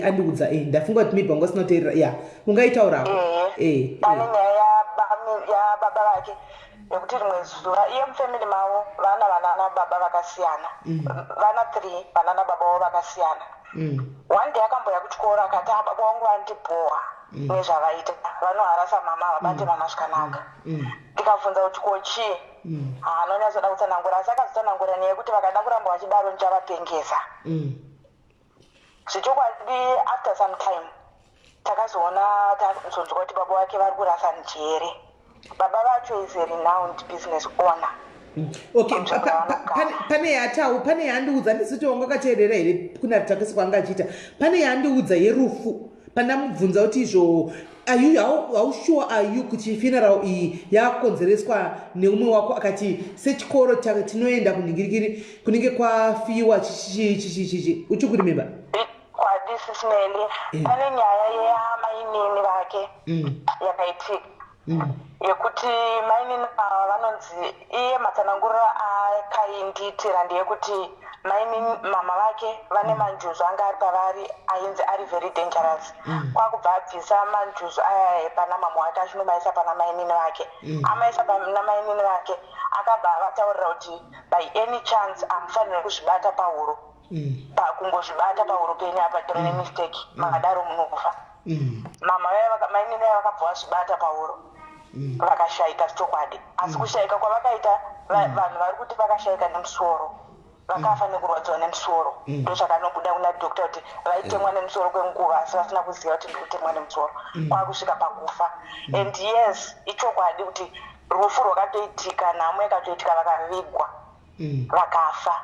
Andiudza. Ndafunga kuti maybe wanga usina kuteerera. Ya, ungaitaurako. Pane nyaya yababa vake yekuti rimwe zuva iye mufamily mavo vana vanana baba vakasiyana, vana three vanana baba vavo vakasiyana. One day akamboya kuchikoro akati, "Ah, baba vangu vandibhowa nezvavaita, vanoharasa mama, havabate mama zvakanaka." Ndikabvunza kuti ko chii, haanonyatsoda kutsanangura, asi akazotsanangura nyaya yekuti vakada kuramba vachidaro ndichavapengesa. Zvechokwadi, after some time takazoona, tazonzwa kuti baba vake vari kurasa njere. Baba vacho is a renowned business owner. Okay. Panzvimbo yavanogara. Pane yatau, pane yaandiudza, handisi wanga wakateerera here kuna takesi kwaanga achiita. Pane yaandiudza yerufu, pandamubvunza kuti izvo, are you, how sure are you kuti funeral iyi yakonzereswa neumwe wako? Akati sechikoro tinoenda kunhingirikiri kunenge kwafiwa chichichichichichi. Uchikuremember? Kwadi, Sis Melly, pane nyaya yamainini vake yakaitika, yekuti mainini ava vanonzi, iye matsananguriro akaindiitira ndeyekuti mainini, mama vake vane manjuzu anga ari pavari ainzi ari very dangerous. Kwakubva abvisa manjuzu aya pana mama wake, achinomaisa pana mainini vake. Amaisa pana mainini vake, akabva avataurira kuti by any chance hamufaniri kuzvibata pahuro, pakungozvibata pahuro penyu apa tiri nemistake, makadaro munofa. Mama vaya mainini vaya vakabva vazvibata pahuro, vakashayika chokwadi. Asi kushayika kwavakaita, vanhu vari kuti vakashayika nemusoro, vakafa nekurwadziwa nemusoro. Ndozvakanobuda kuna doctor kuti vaitemwa nemusoro kwenguva, asi vasina kuziva kuti ndikutemwa nemusoro, kwakusvika pakufa. And yes, ichokwadi kuti rufu rwakatoitika, nhamo yakatoitika, vakavigwa, vakafa.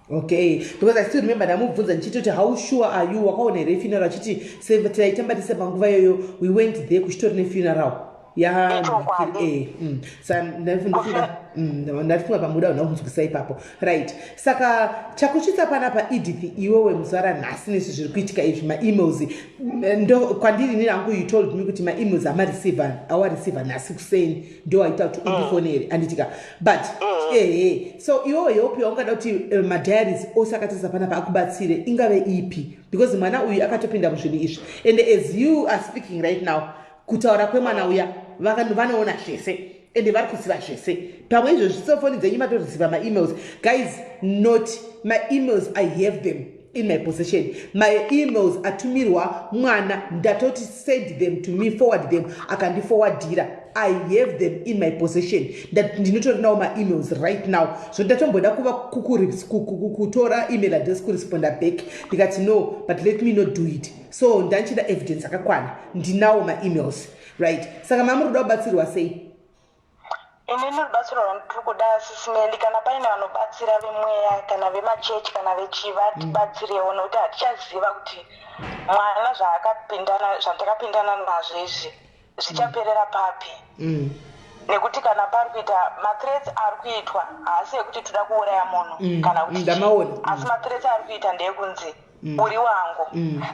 Okay, because I still remember ndamubvunza ndichiti kuti how sure are you, wakaona here funeral? Achiti taitamba tise panguva iyoyo, we went there kuchitori nefuneral. Ichokwadi. Saka ndafunga pamuda una kunzwisa ipapo, right? Saka chakusvitsa panapa, Edith, iwewe muzuva ranhasi nezvi zviri kuitika izvi, maemails, ndo kwandiri inini hangu, you told me kuti maemails amareceiver, awareceiver nhasi kuseni, ndo aita kuti undifonere, anditika? But ehe, so iwewe help yaungada kuti madiaries ose akatarisa panapa akubatsire ingave ipi? Because mwana uyu akatopinda muzvinhu izvi, and as you are speaking right now, kutaura kwemwana uya, vanoona zvese. Ende vari kuziva zvese. Pamwe izvozvi sefoni dzenyu matoziva maemails. Guys, not my emails, I have them in my possession. My emails atumirwa mwana, ndatoti send them to me, forward them, akandiforwardira. I have them in my possession. Ndinotori nawo maemails right now. So ndatomboda kuva kutora email address kuresponda back, ndikati no, but let me not do it. So ndanchida evidence akakwana, ndinawo maemails, right? Saka mamuri kuda kubatsirwa sei? Inini rubatsiro rwandiri kuda, Sis Melly, kana paine vanobatsira vemweya kana vemachechi kana vechi, vatibatsirewo, nekuti hatichaziva kuti mwana zvaakapindana, zvandakapindana nazvo izvi zvichaperera papi. Nekuti kana pari kuita mathreats ari kuitwa, haasi ekuti toda kuuraya munhu kana kuti chii. Ndamaona. Asi mathreats ari kuita ndeekunzi uri wangu.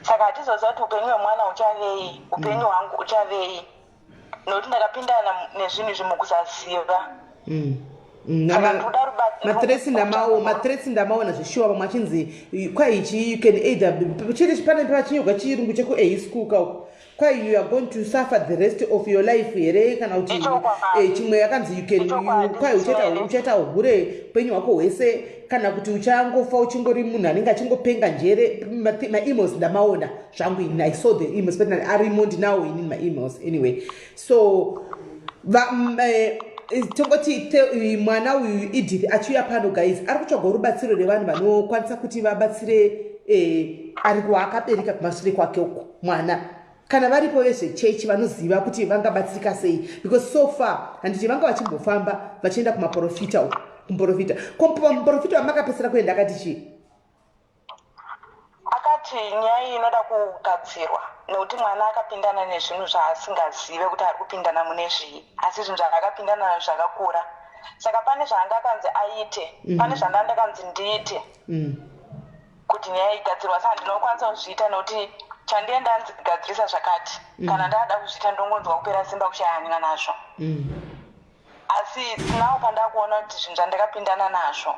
Saka hatizoziva kuti upenyu hwemwana uchavei, upenyu hwangu uchavei, nokuti ndakapindana nezvinhu izvi mukusaziva. Saka ndoda Mathreats ndamawo, mathreats ndamaona zvishuwa. Vamwe achinzi kwaichi you can either chiri pane pachinyorwa chirungu cheku school kauko, kwai you are going to suffer the rest of your life here, kana kuti Ichokwadi. Chimwe yakanzi you can Ichokwadi, kwai uchaita Simele. Uchaita hure upenyu hwako hwese, kana kuti uchangofa uchingori munhu anenge achingopenga njere. Maemails ndamaona zvangu ini. I saw the emails, but arimo, ndinawo inini maemails. Anyway, so tongoti mwana uyu Edith achiuya pano, guys, ari kutsvagawo rubatsiro revanhu vanokwanisa kuti vabatsire ari kwaakabereka kumashure kwake uko mwana. Kana varipo vezvechechi vanoziva kuti vangabatsirika sei, because so far handiti vanga vachimbofamba vachienda kumaprofita uko, kumuprofita. Muprofita wamakapedzisira kuenda akati chii? Akati nyaya iyi inoda kugadzirwa nekuti mwana akapindana nezvinhu zvaasingazive kuti ari kupindana mune zvii, asi zvinhu zvaakapindana nazvo zvakakura. Saka pane zvaanga akanzi aite, pane zvanda ndakanzi ndiite kuti nyaya igadzirwa. Saka ndinokwanisa kuzviita nekuti chandienda anzi gadzirisa zvakati. Kana ndaada kuzviita, ndongonzwa kupera simba, kushaya hanya nazvo. Asi nawo pandakuona kuti zvinhu zvandakapindana nazvo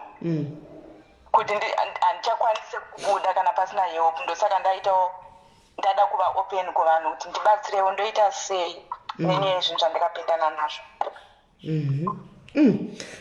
kuti handichakwanisi kubuda kana pasina help, ndosaka ndaitawo ndada kuva open kuvanhu kuti ndibatsirewo, ndoita sei nenyaya yezvinhu zvandakapindana nazvo.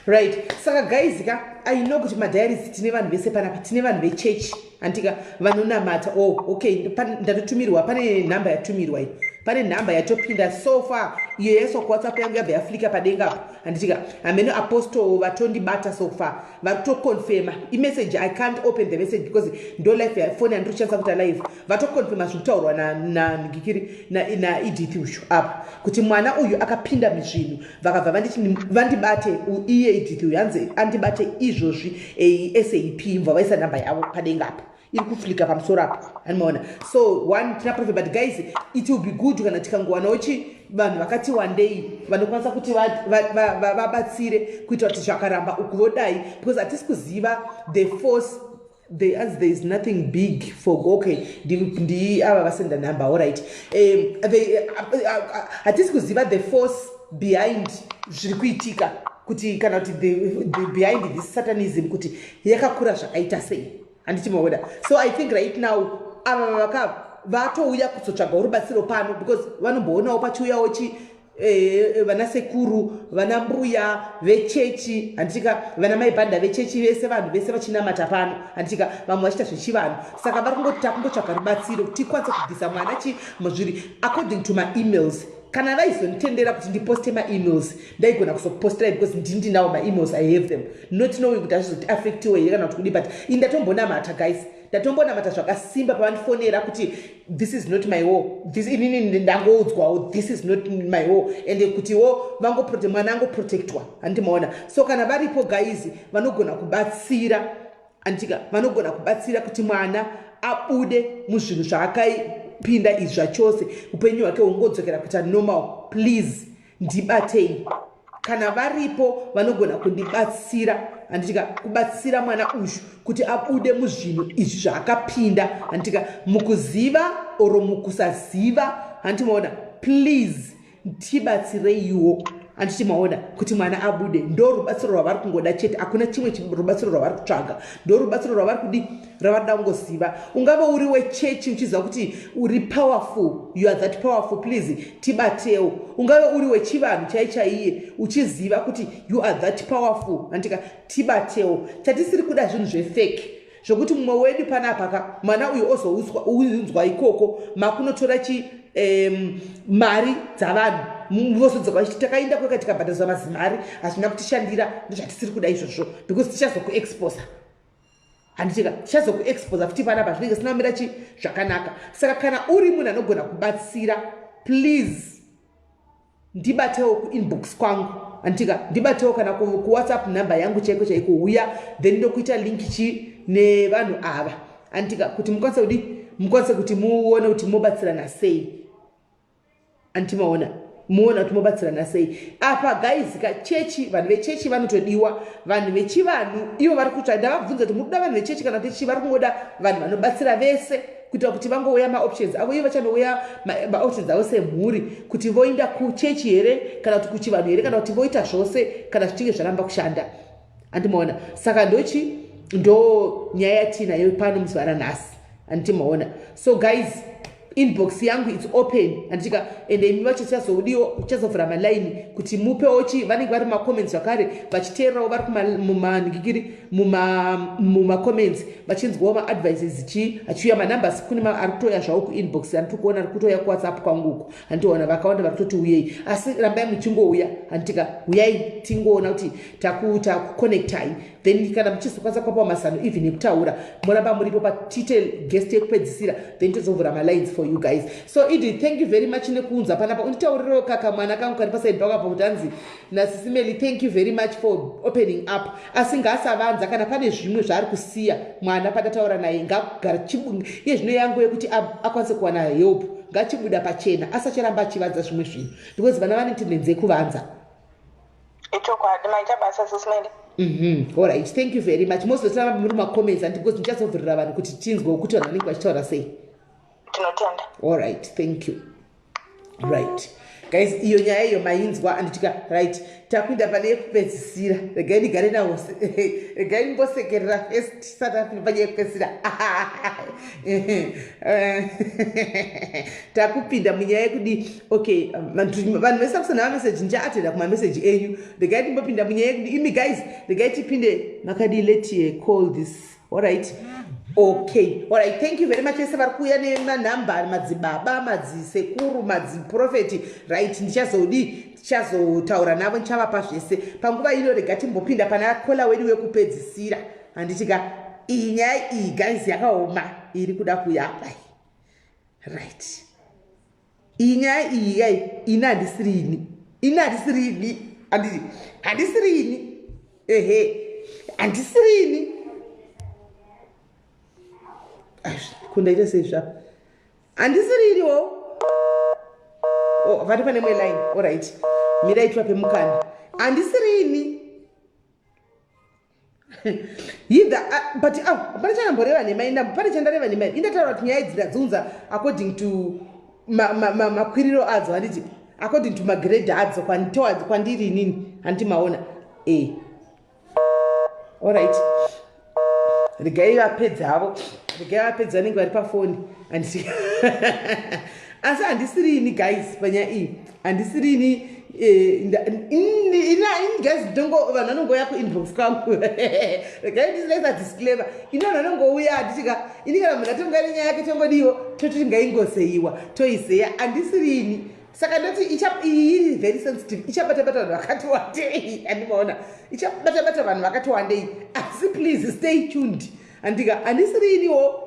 Right, saka guys ka, I know kuti madiaries tine vanhu vese panapa, tine vanhu vechechi, handika, vanonamata. Oh, okay, ndatotumirwa, pane nhamba yatumirwa iyi, pane nhamba yatopinda so far iyo yaiswa kuWhatsApp yangu, yabva yaflika padenga apo, handitika? Hamene apostle vatondibata so far, vari kutoconfirma imessage. I can't open the message because ndo live yafoni yandiri kushandisa kuita live. Vatoconfirma zviri kutaurwa nangikiri naEdith uyu apa, kuti mwana uyu akapinda muzvinhu. Vakabva vanditi vandibate iye Edith uyu, hanzi andibate izvozvi ASAP. Mubva vaisa nhamba yavo padenga apa, iri kuflika pamusoro apa, animaona? So one tina prophet, but guys, it will be good kana tikangowanawo chi vanhu vakati wandei vanokwanisa kuti vabatsire kuitira kuti zvakaramba uku vodai, because hatisi kuziva the force the, as there is nothing big for. Okay, ndi ava vasenda number. Alright, hatisi kuziva the force behind zviri kuitika, kuti kana kuti the behind this satanism, kuti yakakura zvakaita sei, handiti maoda? So I think right now ava vaka vatouya kuzotsvagawo rubatsiro pano, because vanomboonawo pachiuyawo chi vana sekuru, vana mbuya vechechi, handitika, vana maibhanda vechechi, vese vanhu vese vachinamata pano, handitika, vamwe vachiita zvechivanhu. Saka vari kungoti takungotsvaga rubatsiro kuti tikwanise kubvisa mwana chi muzviri. According to maemails, kana vaizonditendera kuti ndiposte maemails, ndaigona kuzokupostirai, because ndini ndinawo maemails, I have them, not knowing kuti azvizoti affectiwe here kana kuti kudi. But ini ndatombonamata, guys, ndatombonamata zvakasimba pavandifonera kuti this is not my war, this inini ndangoudzwawo, this is not my war, and kutiwo vangoprote mwana angoprotectwa, handimaona? So kana varipo guys vanogona kubatsira, anditika, vanogona kubatsira kuti mwana abude muzvinhu zvaakapinda izvi zvachose, upenyu hwake hungodzokera kuita normal, please ndibatei. Kana varipo vanogona kundibatsira, handitika, kubatsira mwana uyu kuti abude muzvinhu izvi zvaakapinda, handitika, mukuziva oro mukusaziva, handimaona? Please tibatsireiwo. Handiti maona kuti mwana abude, ndo rubatsiro rwavari kungoda chete. Hakuna chimwe rubatsiro rwavari kutsvaga, ndo rubatsiro rwavari kudi ravari kungoziva. Ungave uri wechechi uchiziva kuti uri powerful, you are that powerful, please tibatewo. Ungave uri wechivanhu chai chaiye uchiziva kuti you are that powerful, handika, tibatewo. Chatisiri kuda zvinhu zvefake zvokuti mumwe wedu panapa ka mwana uyu ozounzwa ikoko makunotora chi mari dzavanhu vozodzoka vachiti takaenda kweka tikabhadhariswa mazimari, hazvina kutishandira. Ndozvatisiri kuda izvozvo, because tichazokuexposa, handitika? Tichazokuexposa futi panapa, zvinenge sina kumira chi zvakanaka. Saka kana uri munhu anogona kubatsira, please ndibatewo kuinbox kwangu, handitika? Ndibatewo kana kuWhatsApp number yangu chaiko chaiko, uya, then ndokuita link chi nevanhu ava, handitika? Kuti mukwanise kudi mukwanise kuti muone kuti mobatsirana sei, andimaona muona kuti mobatsirana sei apa. Guys ka, chechi, vanhu vechechi vanotodiwa. Vanhu vechivanhu ivo vari kutsva. Ndavabvunza kuti muri kuda vanhu vechechi kana kuti chii? Vari kungoda vanhu vanobatsira vese, kuitira kuti vangouya maoptions avo. Ivo vachanouya maoptions avo semhuri, kuti voinda kuchechi here kana kuti kuchivanhu here, kana kuti voita zvose kana zvichinge zvaramba kushanda, andimaona? Saka ndochi ndo nyaya yatinayo pano muzuva ranhasi, andimaona? So guys, inbox yangu it's open, handitika? Ende imi vacho tichazoudiwo, tichazovhura malaini kuti mupewo chi vanenge vari mumacomments zvakare vachiteererawo, vari mumanhikikiri mumacomments vachinzwawo maadvices chi achiuya manumbers. Kune ari kutoya zvavo kuinbox, andiri kuona ari kutoya kuWhatsApp kwangu uku, handitoona vakawanda vari kutoti uyei. Asi rambai muchingouya, handitika? Uyai tingoona kuti takuconnectai, then kana muchizokwanisa kupapawo mazano even ekutaura, moramba muripo patiite guest yekupedzisira, then tozovhura malines for you guys. So Edith, thank you very much nekuunza panapa. Unditaurirewo kaka mwana kangu kari pasaidi pako apo kuti anzi naSisi Meli, thank you very much for opening up. Asi ngaasavanza kana pane zvimwe zvaari kusiya mwana patataura naye. Ngagara iye zvino yangu yekuti akwanise kuwana help, ngachibuda pachena, asacharamba achivanza zvimwe zvinhu, because vana vane tendency yekuvanza. Ichokwadi, maita basa, Sisi Meli. Alright, thank you very much. Mozotanga muri macomments and because ndichazovhurira vanhu kuti tinzwe kuti vanhu vanenge vachitaura sei. Tinotenda. Alright, thank you. Right guys, iyo nyaya iyo mainzwa, anditika? Right, takuinda pane yekupedzisira. Regai ndigare nawo, regai ndimbosekerera first tisati apinda panyaya yekupedzisira. Takupinda munyaya yekudi, okay, vanhu vese kusenda mameseji, ndichaatenda kumameseji enyu. Regai timbopinda munyaya yekudi. Imi guys, regai tipinde. Makadi? Let call this. Alright, okay, alright, thank you very much vese vari kuuya nemanhamba, madzibaba, madzisekuru, madziprofeti. Right, ndichazodi tichazotaura navo, ndichavapa zvese panguva ino. Rega timbopinda pana caller wedu wekupedzisira, handitika? Iyi nyaya iyi guys yakaoma, iri kuda kuyapa. Right, iyi nyaya iyi yai ini handisiri ini, ini handisiri ini, handiti? Handisiri ini, ehe, handisiri ini. Kundaita sei zvapa? Handisiri iniwo. Oh, vari pane mwe line. Alright, mirai tivape mukana. Handisiri ini either, but pane chandamboreva nhema ina, pane chandareva nhema. Indataura kuti nyaya idzi ndadziunza according to makwiriro adzo, handiti? According to magrade adzo kwandiri inini, handiti maona? E, alright, regai vapedza havo, regai vapedza vanenge vari pafoni, handiti? Asi handisiri ini guys panyaya iyi, handisiri ini. Ini guys ndongo vanhu vanongouya kuinbox kwangu. Regai ndisilaisa disclaimer, ini vanhu vanongouya, handitika? Ini kana munhu atonga nenyaya yake, tongodiwo tototi ngaingoseiwa, toiseya. Handisiri ini. Saka ndoti iyi iri very sensitive, ichabata-bata vanhu vakati wandei, handimaona? Ichabata-bata vanhu vakati wandei. Asi please stay tuned, handika? Handisiri iniwo.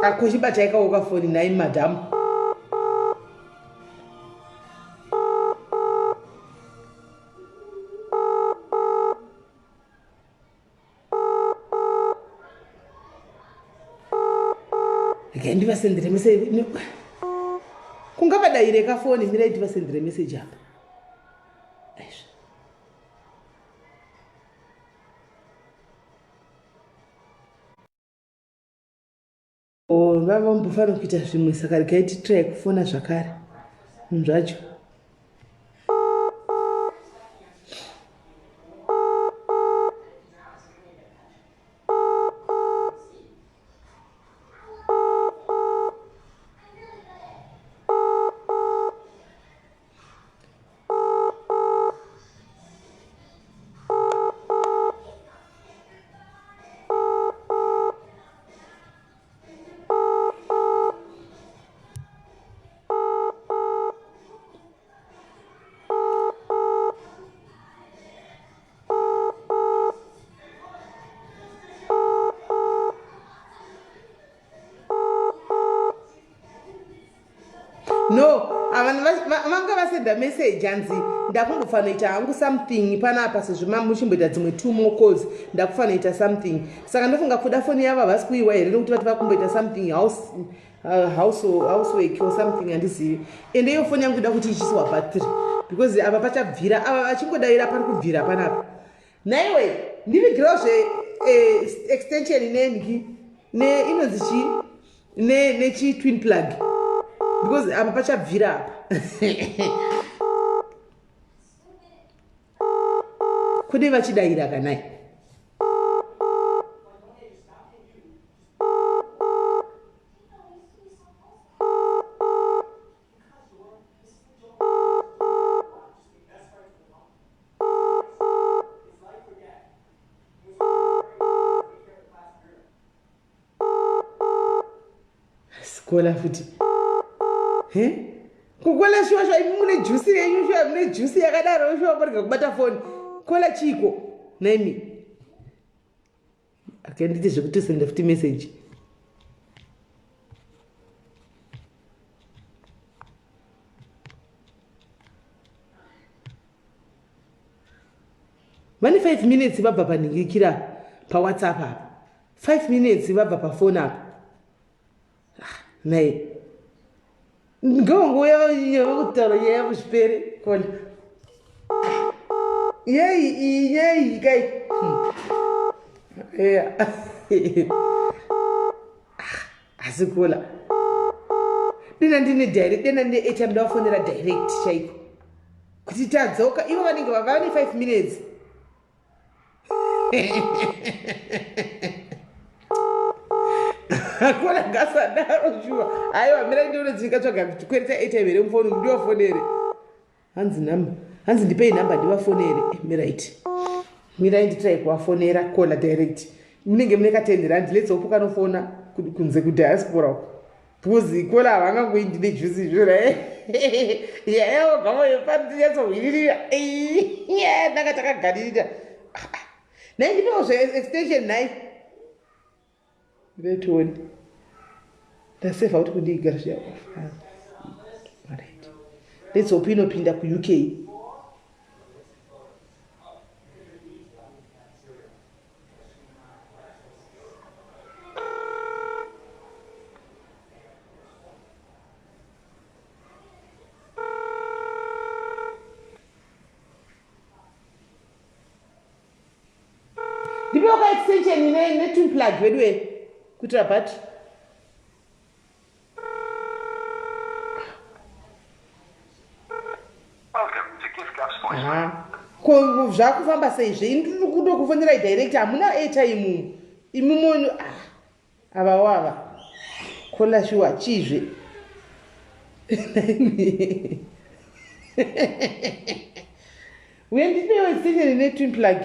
Akochibata ikaoka foni nhai madhamu. Regai ndivasendere message. Kungavadaire kafoni, mirai ndivasendere message apa. Aizvi. Oh, vavambofanira kuita zvimwe saka regai titry kufona zvakare zvinhu zvacho. No, vanhu vanga vasenda message hanzi ndakumbofanoita hangu something panapa sezvo mamuchimboita dzimwe two more calls, ndakufanoita something. Saka ndofunga kuda foni yavo havasi kuiwa here nekuti vati vakumboita something house house housework or something, handizivi. Ende iyo foni yangu ida kuti ichiswa battery because apa pachabvira, ava vachingodaira pari kubvira panapa. Naiwe ndivigirawo zve extension nengi ne inonzi chii ne nechi twin plug because apa pachabvira apa. Kune vachidaira kanai. Sikola futi. He? Kukola shuwa shuwa imi mune juice yenyu shuwa mune juice yakadaro shuwa morega kubata foni. Kola chiko naimi. Okay, nditi zvekuti senda futi message. Vane 5 minutes vabva panhingikira paWhatsApp apa. 5 minutes vabva pafoni apa. Ah, nai. Ngongouya kutaura nyaya yavo zvipere kona. Yei iyi yei kai. Yeah. Asi kola. Dena ndine direct, dena ndine airtime ndawafonera direct chaiko. Kuti tadzoka ivo vanenge vava ne 5 minutes. Kola ngasadaro shuwa. Aiwa mira ndione ndikatsvaga kwereta airtime here mufoni ndiwafonere. Hanzi number. Hanzi ndipei number ndivafonere. Mirai. Mirai nditry kuvafonera kola direct. Munenge mune ka 10 rand let's hope kanofona kunze kudiaspora uko. Because kola havangangoindi nejuice izvo right? Yeah, gamo yepano tinyatsohwiririra. Yeah, ndanga takagarira. Nhai ndipewo zve extension nhai. Ndetione. Ndaseva kuti kundigara zviya off. Alright. Let's hope inopinda kuUK. Ndipewo ka extension ne ne twin plug vedu we kuitira battery. Welcome to Gift Gap's voicemail. Aha. Ko zvakufamba sei zve ini ndiri kutokufonerai direct hamuna airtime imi mono ah avawo ava kola shuwa chizve uye ndipewo extension ne twin plug.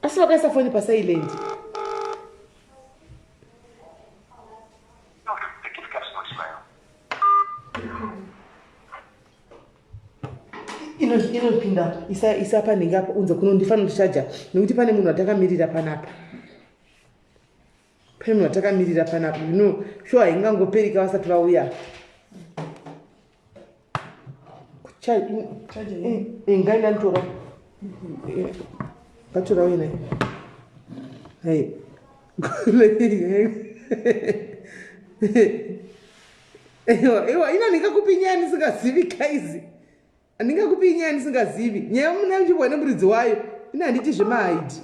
Asi vakaisa foni pasilent. Welcome to Gift Gap's voicemail. Inopinda isa isa panenge apa unze kuno ndifanira kuchaja nekuti pane munhu atakamirira panapa. Pane munhu watakamirira panapa, you know, sure haingangoperika vasati vauya. Ngaenda nditora. Ngatora uye naye. Hey. Ewa, ewa, ina ndingakupi nyaya ndisingazivi guys. Handingakupi nyaya ndisingazivi. Nyaya muna muchibwa nemuridzi wayo. Ina handiti zvemahaidi.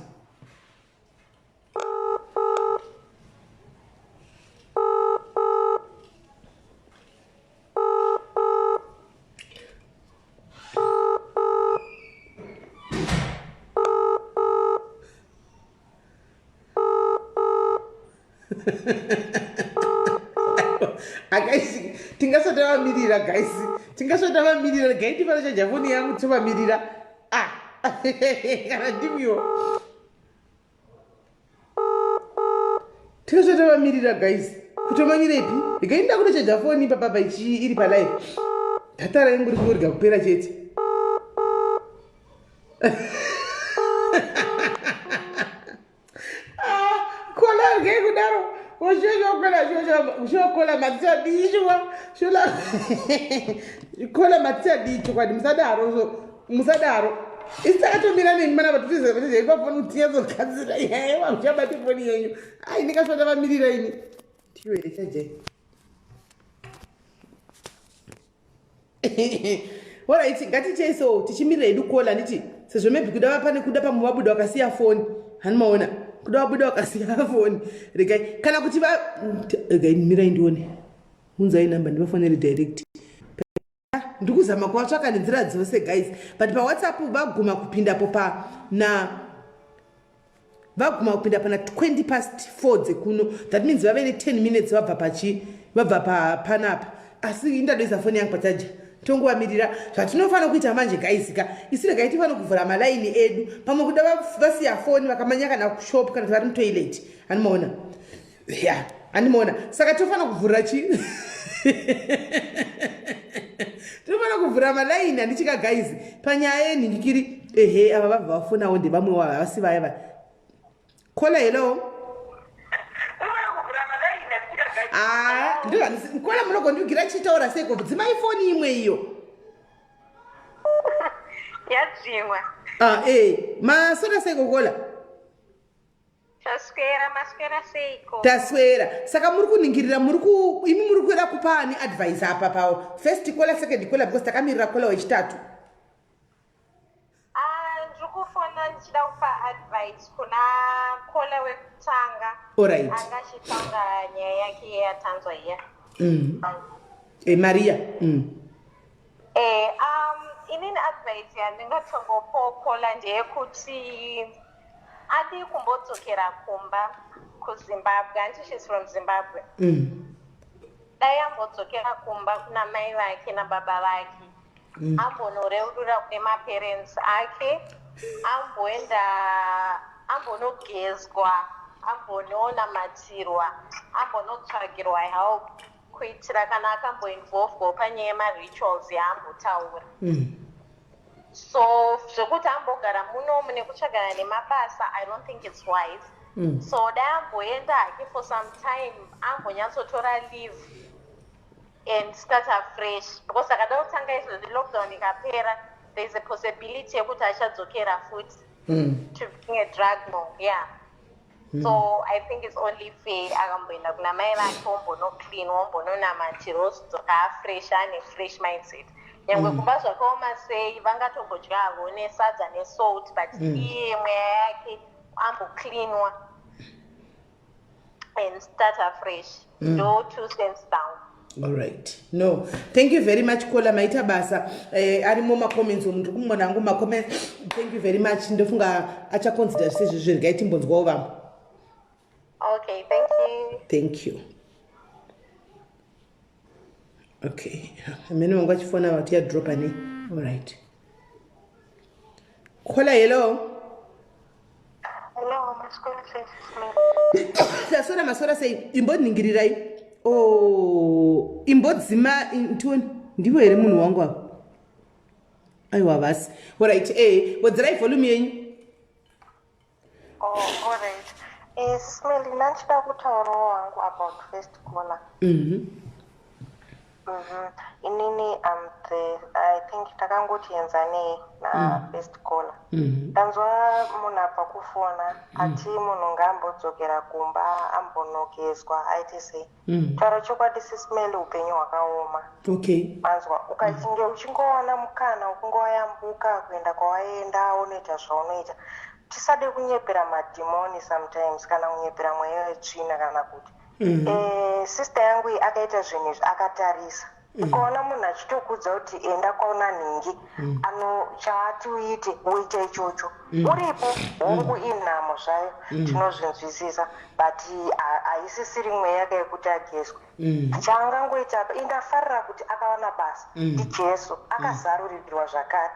Akaisi tingasati vamirira guys, tingasati vamirira gai tifana chaja foni yangu tovamirira. Ah, kana ndimiwo. Tingasati vamirira guys. Kutomanyirepi? Regai ndakutochaja foni ipapa ichi iri pa live. Data rangu riri kungorega kupera chete. Kola rege kudaro oshokola shokola matsadii shuwa shola kola matsadii chokwadi musadaro so musadaro isi takatomira nemi mana vatotizaipa foni kuti tinyatsogadzira yewa muchabate foni yenyu ai ndikasvota vamirira ini ndiyo here chajai Alright, ngatichei so tichimirira hedu call handiti sezvo maybe kuda pane kuda pamwe vabuda vakasiya foni hani maona kuda vabuda vakasiya foni regai kana kuti va regai mirai ndione unzai number ndivafonere direct ndikuzama kuvatsvaka nenzira dzose guys but pawhatsapp vaguma kupindapo pa na vaguma kupinda pana 20 past 4 dzekuno that means vave ne10 minutes vabva pachi vabva panapa asi indadoisa foni yangu pachaja tongovamirira zvatinofanira kuita manje gaizika isi regai tifanira kuvhura malaini edu pamwe kuda vasiya foni vakamanya kana kushop kana kuti vari mutoilet animaona ya andimaona saka tofanira kuvhura chi tinofanira kuvhura malaini handichika guys panyaya yenhingikiri ehe ava vabva vafonawo ndevamwe wava havasi vaya va kola hello ah, kola munogondiugira chitaura seiko dzimai foni imwe iyo yadzimwa ah, eh maswera seiko kola Taswera, maswera seiko? Taswera. Saka muri kuningirira muri ku imi muri kuda kupa ani advice apa pawo. First caller, second caller because takamirira caller wechitatu. Ah, ndiri kufona ndichida kupa advice kuna caller wekutanga. Alright. Anga achitaura nyaya yake yatanzwa iya. Eh, Maria. Eh, inini advice yandingatongopo caller ndeyekuti adii kumbodzokera kumba kuZimbabwe, hanti she's from Zimbabwe. Dai ambodzokera kumba kuna mai vake nababa vake. Ambonoreurura kune maparents ake, amboenda ambonogezwa, ambononamatirwa, ambonotsvagirwa help kuitira kana akamboinvolvwawo panyaya yemarituals yaambotaura. So zvekuti ambogara munomu nekutsvagana nemabasa, I don't think it's wise. So dai amboenda hake for some time, ambonyatsotora leave and start afresh, because akada kutanga izvozvi lockdown ikapera, there is a possibility yekuti achadzokera futi to being a drug monk. Yeah. So I think it's only fair akamboenda kuna mai vake ombonoclean ombononamatirwa ozodzoka afresh ane fresh mindset. Nyangwe kumba zvakaoma sei vangatombodya havo nesadza nesalt, but iye mweya yake ambocleanwa and start afresh. Ndo 2 cents down. Alright. No. Thank you very much Kola maita basa. Eh, arimo macomments umu ndiri kumona hangu macomments. Thank you very much. Ndofunga achaconsider zvese izvozvo regai timbonzwawo vamwe. Okay, thank you. Thank you. Okay. Amene wangu achifona vati yadropa nei. Alright. Kola hello. Hello, maswera sei sis Mary? Taswera maswera sei imboningirirai. Oh, imbodzima tione ndivo here munhu wangu apa? Aiwa havasi. Alright, eh, wedzerai volume yenyu. Oh, alright. Eh, Sis Melly, ndandichida kutaurawo hangu about first caller. Inini am the, I think takangoti enzanei na first caller. Ndanzwa munhu abva kufona ati munhu ngaambodzokera kumba ambonogezwa aite sei. Taura chokwadi, Sis Melly, upenyu hwakaoma. Manzwa, ukachinge uchingowana mukana wekungowayambuka kuenda kwawaenda, unoita zvaunoita. Tisade kunyepera madhimoni sometimes, kana kunyepera mweya wetsvina kana kuti sister yangu iyi akaita zvinhu izvi akatarisa. Ukaona munhu achitokudza kuti enda kwauna nhingi, ano chaati uite, woita ichocho. Uripo, hongu, inhamo zvayo, tinozvinzwisisa, but haisisiri mweya yake yekuti agezwe. Chaangangoita apa, indafarira kuti akawana basa ndiJesu, akazarurirwa zvakare.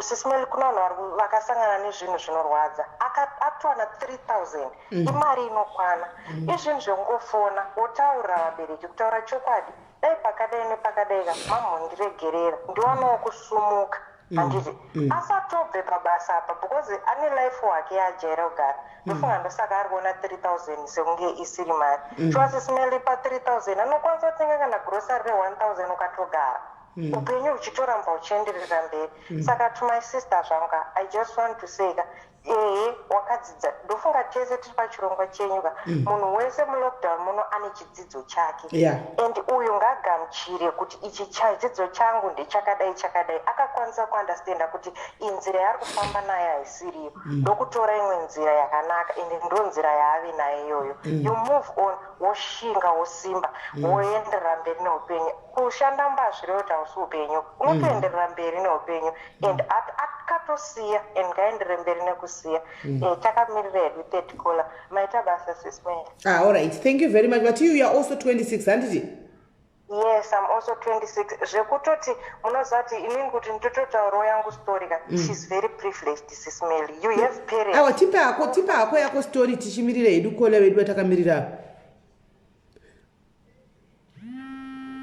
Sis Melly, kuna vanhu vakasangana nezvinhu zvinorwadza. Atowana 3000, imari inokwana. Izvinhu zvekungofona wotaurira vabereki, kutaura chokwadi, dai pakadai nepakadai ka, mamhondiregerera, ndiwanawo kusumuka, handiti? Asatobve pabasa apa because ane life wake yaajaira kugara. Ndofunga ndosaka ari kuona 3000 sekunge isiri mari. Shuwa, Sis Melly, pa3000 anokwanisa kutenga kana grocery re1000, ukatogara upenyu huchitoramba huchienderera mberi. Saka to my sister zvanga, I just want to say ka, ehe, wakadzidza. Ndofunga tese tiri pachirongwa chenyu ka, munhu wese mulockdown muno ane chidzidzo chake. And uyu ngagamuchire kuti ichi chidzidzo changu ndechakadai chakadai. Akakwanisa kuunderstanda kuti iyi nzira yaari kufamba nayo haisiriyo, ndokutora imwe nzira yakanaka, ende ndo nzira yaave nayo iyoyo. You move on, woshinga, wosimba, woenderera mberi neupenyu. Kushanda mumba hazvirevo kuti hausi upenyu, unotoenderera mberi neupenyu. And akatosiya and ngaenderere mberi nekusiya. Takamirira hedu third caller. Maita basa, Sis Melly. Ah, all right, thank you very much. But you are also 26, handiti? Yes, I'm also 26. Zvekutoti munoziva kuti inini kuti nditototaurawo yangu story ka, she's very privileged, Sis Melly. You have parents. Awa, tipe hako, tipe hako yako story, tichimirira hedu caller vedu vatakamirira.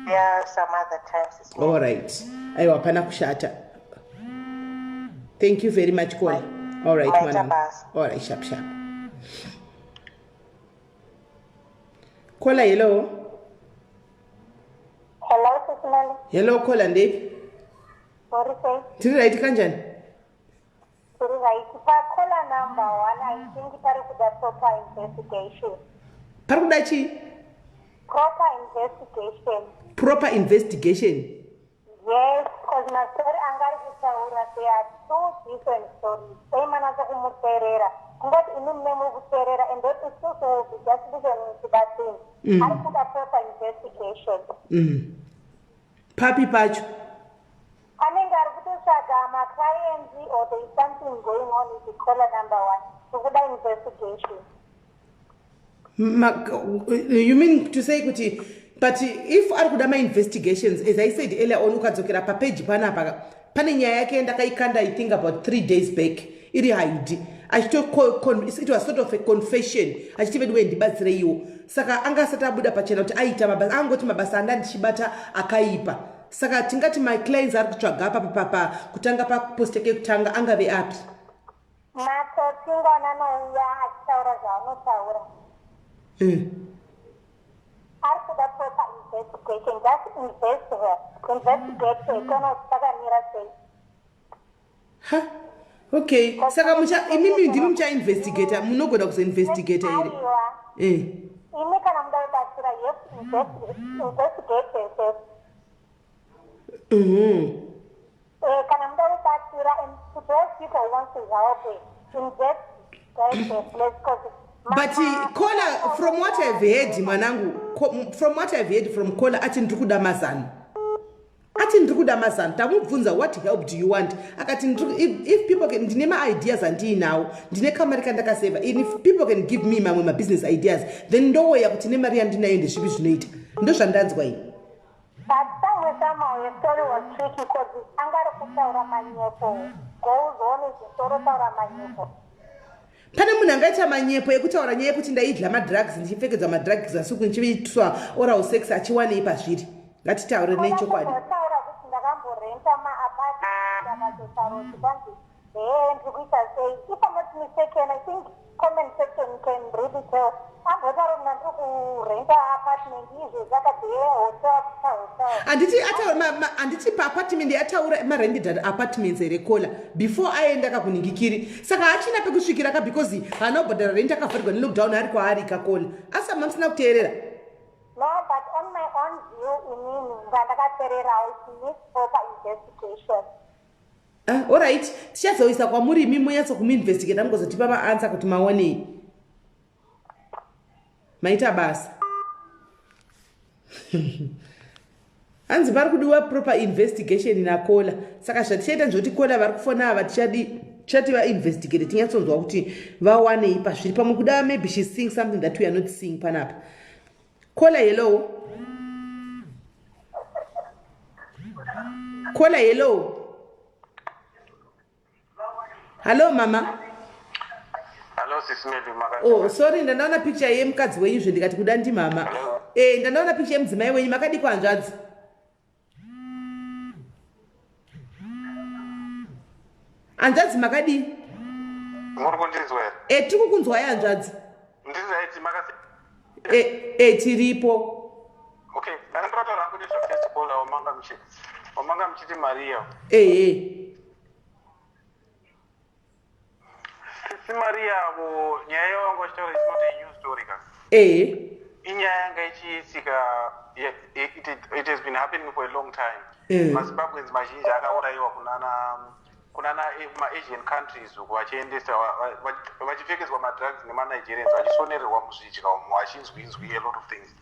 Yeah, some other time, Sis Melly. All right, aiwa, hapana kushata. Thank you very much, caller. All right. Maita Mwanangu. basa. All right, sharp sharp. Caller, hello. Hello, Sis Melly. Hello, caller, ndeipi? Uri sei? Tiri right, kanjani? Tiri right. Pacaller number one, I think pari kuda proper investigation. Pari kuda chii? Proper investigation. Proper investigation? Yes, because mastori anga ari kutaura, they are two different stories. Dai manatsa kumuteerera, kungoti imi mune muri kuteerera and then isusu will be just listening to that thing. Ari kuda proper investigation. Papi pacho? Anenge ari kutotsvaga maclients or there is something going on with the caller number one. Tikuda investigation. You mean to say kuti, but if ari kuda mainvestigations, as I said earlier on, ukadzokera papeji panapa pane nyaya yake ndakaikanda, I think about 3 days back, iri haidi achito, it was sort of a confession, achiti vedu wendibatsireiwo. Saka anga asati abuda pachena kuti aita mabasa, angoti mabasa anda ndichibata akaipa. Saka tingati maclients ari kutsvaga apa kutanga papost yake yekutanga angave api? Matsotsi anouya achitaura zvaanotaura. Ari kuda proper investigation. Just invest her, investigate her, toona kuti chakamira sei. Ha, okay. Saka mucha, imimi ndimi muchainvestigata, munogona kuzoinvestigata here? Aiwa. Imi kana muda kubatsira, you have to investigate yourself. Kana muda kubatsira, and to those people who want to help her, investigate her place, because But caller, from what I've heard, mwanangu, from what I've heard from caller, ati ndiri kuda mazano, ati ndiri kuda mazano. Tamubvunza, "What help do you want?" Akati, if people can, ndine maideas andiinawo, ndine kamari kandakaseva, and if people can give me mamwe mabusiness ideas, then ndoweya kuti nemari yandinayo ndezvipi zvinoita." Ndozvandanzwa ini. But somewhere, somehow, your story was tricky because anga ari kutaura manyepo. Goes on zvisoro taura manyepo. Pane munhu angaita manyepo ekutaura nyaya yekuti ndaidya madrugs, ndichipfekedzwa madrugs asuku, ndichiitwa oral sex, achiwanei pazviri? Ngatitaure nechokwadi. Taura kuti ndakamborenta maapartment, akatotaura kuti kwanzi Hee ndiri kuita sei? If I'm not mistaken, I think comment section can really tell. Ambotaura kuti ndiri kurenta apartment izvezvi akati hee hotel kuita hotel. Handiti ataura handiti paapartment yataura marented apartments here kola before aenda kakuningikiri saka haachina pekusvikira ka because haana kubhadhara rent akavharirwa nelockdown ari kwaari kakola asi hama musina kuteerera. No, but on my own view inini ndandakatererawo it needs proper investigation. Ah, alright tichazoisa kwamuri imi monyatso kumuinvestigata mugozotipa maanswer kuti maonei maita basa. Hanzi pari kudiwa proper investigation nakola saka zvatichaita ndezvekuti kola vari kufona ava tichadi tichati vainvestigate tinyatsonzwa kuti vawanei pazviri pamwe kuda maybe shes seeing something that we are not seeing panapa. Kola hello. Kola hello. Hello mama. Hello sis Mary, makadii? Oh, sorry ndandaona picture yemukadzi wenyu zve ndikati kuda ndimama. Eh, ndandaona picture yemudzimai wenyu makadii hanzvadzi? Hanzvadzi makadii? Muri kundinzwa here? Eh, tiri kukunzwai hanzvadzi. Ndiri right makasi. Eh, eh tiripo. Okay, ndakatotaura hangu nezva first caller wamanga muchiti. Wamanga muchiti Maria. Eh eh. Sisi Maria avo nyaya yavanga vachitaura is not a new story ka. Eh. Inyaya yanga ichiitika it has been happening for a long time. MaZimbabweans mazhinji akaurayiwa kunana kunana maAsian countries uko vachiendesa vachipfekedzwa madrugs nemaNigerians vachisonererwa muzvidya umo vachinzwinzwi a lot of things.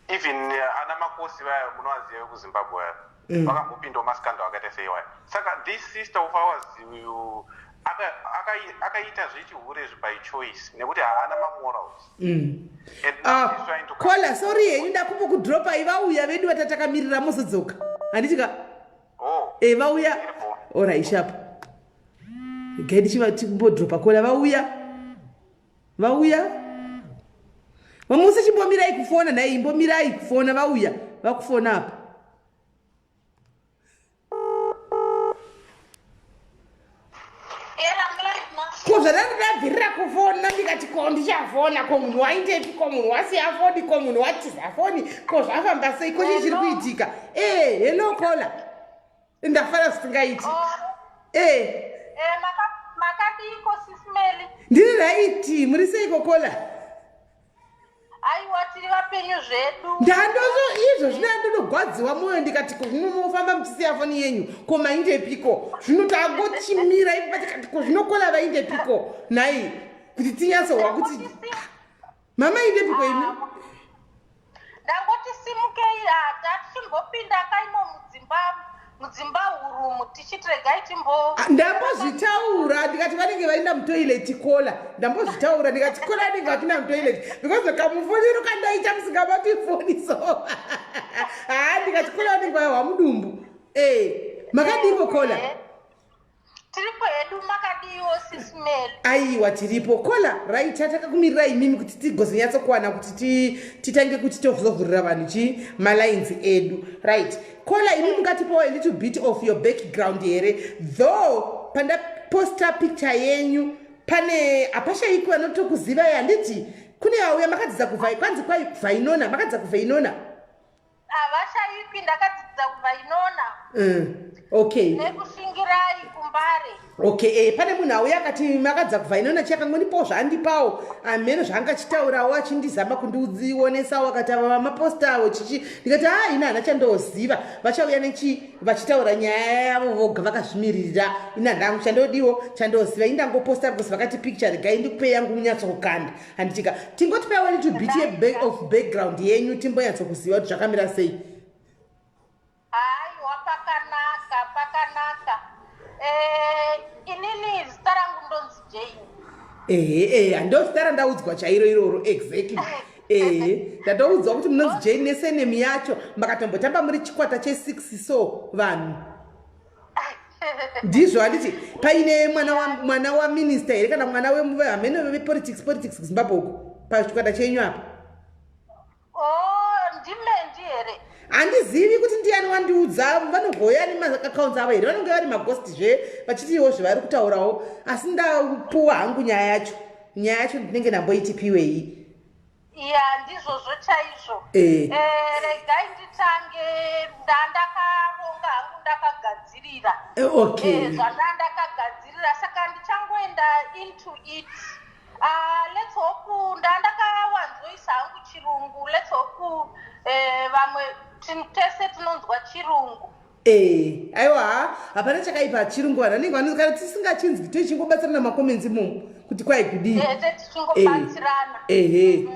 Even ana makosi vaya munovaziva vekuZimbabwe vaya vakambopindawo mascandal akaita seiwaya. Saka this sister of ours uyu akaita zvechihure izvi by choice nekuti haana mamorals. And now she's trying to Kola, sorry henyu ndakumbokudropai vauya vedu vatatakamirira mozodzoka. Handiti ka? Oh. Vauya. Beautiful. Ora ishapo. Gai ndichiva timbodropa kola vauya. Vauya. Vamusi chimbomirai kufona nhai, imbomirai kufona vauya. Vakufona apa. Ko zvandandabvirira kufona ndikati ko ndichafona ko munhu waindepi ko munhu wasiya foni ko munhu watiza foni ko zvafamba sei ko chii chiri kuitika? Hello kola. Ndafara zvisingaiti. Makadiko sis Melly? Ndiri right, muri seiko kola? Aiwa tiri vapenyu zvedu. Ndandozo izvo zvino ndinogwadziwa mwoyo ndikati ko munofamba muchisiya foni yenyu ko maindepiko? Zvino tangochimira ipo tikati ko zvino kola vaindepiko? Nhai kuti tinyatsohwa kuti mama indepiko imi? Ndangoti simukei tatichimbopinda kaimo mudzimba hurumu tichiti regai timbo Ndambozvitaura ndikati vanenge vaenda mutoilet kola. Ndambozvitaura ndikati kola vanenge vapinda mutoilet because kamufonero kandaita musingabati foni so. Ndikati kola vanenge vaiwa mudumbu. Makadiko kola? Tiripo hedu, makadiwo sis Mary? Aiwa tiripo kola. Right, takakumirira imimi kuti tigozonyatsokuwana kuti titange kuti tozovhurira vanhu chi malines edu. Right kola, imi mungatipawo a little bit of your background here? Though pandaposta picture yenyu pane hapashayikwi vanotokuzivai, handiti kune vauya makadzidza kubva kwanzi kwai Vainona, makadzidza kuVainona? Havashayikwi, ndakadzidza kuVainona. Okay. Nekushingirai kuMbare. Okay, pane munhu auya akati makadzidza kuVainona chiakangondipawo zvaandipawo amheno zvaangachitaurawo achindizama kundionesawo akati ava vamaposta avo chichi ndikati ha ina hana chandoziva vachauya nechi vachitaura nyaya yavo voga vakazvimiririra ina ndangu chandodiwo chandoziva indangoposta because vakati picture regai ndikupe yangu munyatsokukanda handitika tingoti paiwa little bit of background yenyu timbonyatsokuziva kuti zvakamira sei. Aiwa pakanaka, pakanaka. Inini zita rangu ndonzi Jane. Ehe, ehe, ndo zita randaudzwa chairo iroro exactly. Ehe, ndatoudzwa kuti munonzi Jane nesurname yacho makatombotamba muri chikwata che6 so vanhu ndizvo handiti paine mwana waminista here kana mwana wehamene vepolitics politics kuZimbabwe uko pachikwata chenyu apa? Oh, ndimendi here? Handizivi kuti ndiani wandiudza. Vanogoya nemaaccounts avo here? Vanonge vari maghost zve, vachitiwo zvevari kutaurawo, asi ndapuwa hangu nyaya yacho. Nyaya yacho ndinenge ndamboitipiwei. Ya, ndizvozvo chaizvo. Regai nditange. Ndandakaronga hangu, ndakagadzirira. Zvandandakagadzirira, saka ndichangoenda into it. Let's hope ndandakawanzoisa hangu chirungu. Let's hope vamwe tese tinonzwa chirungu. Aiwa, ha, hapana chakaipa. Chirungu vanhu vanenge vano, kana tisingachinzwi toichingobatsirana macomments imomo kuti kwai kudii. Tichingobatsirana. Ehe.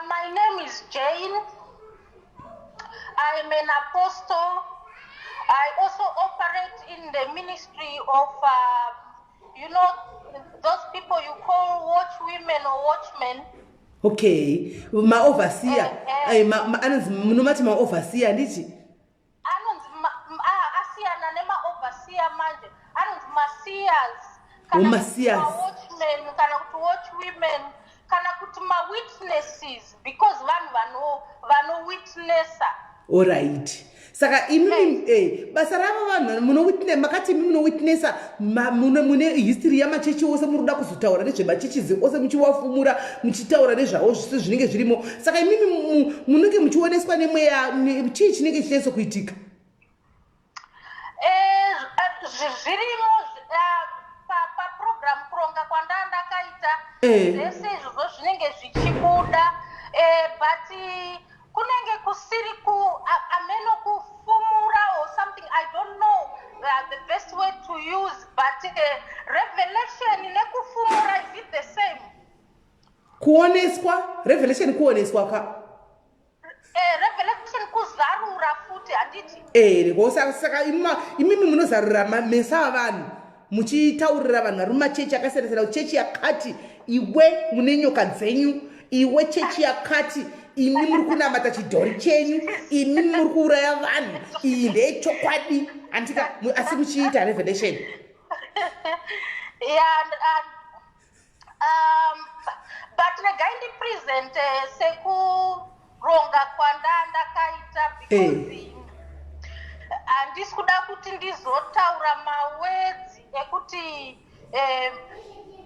My name is Jane. I'm an apostle. I also operate in the ministry of, those people you call watch women or watchmen. Okay, maoverseer. Eh. Anonzi, munomati maoverseer, handiti? Anonzi asiyana nemaoverseer manje, anonzi maseers. Oh, maseers. Watchmen kana kuti watch women kana kuti mawitnesses, because vanhu vanowitnessa. Alright, saka imimi basa ravo vanhu munowitne, makati imi munowitnessa, mune history yamachechi ose. Muri kuda kuzotaura nezvemachechizi ose, muchiwafumura, muchitaura nezvavo zvise zvinenge zvirimo. Saka imimi munenge muchioneswa nemweya, chii chinenge chinyatso kuitika? Zvirimo paprogram, kuronga kwandaa ndakaita. Zvese izvozvo zvinenge zvichibuda, but kunenge kusiri ku ameno kufumura or something. I don't know the best way to use, but revelation nekufumura, is it the same? Kuoneswa, revelation kuoneswa ka. Revelation kuzarura futi, handiti? Saka imimi munozarura meso avanhu, muchitaurira vanhu vari mumachechi akasiyana siyana kuti chechi yakati, iwe mune nyoka dzenyu, iwe chechi yakati, imi muri kunamata chidhori chenyu, imi muri kuuraya vanhu, iyi ndeyechokwadi, handika? Asi muchiita revelation. Yeah, and but regai ndipresente sekuronga kwandandakaita, because handisi kuda kuti ndizotaura mawords ekuti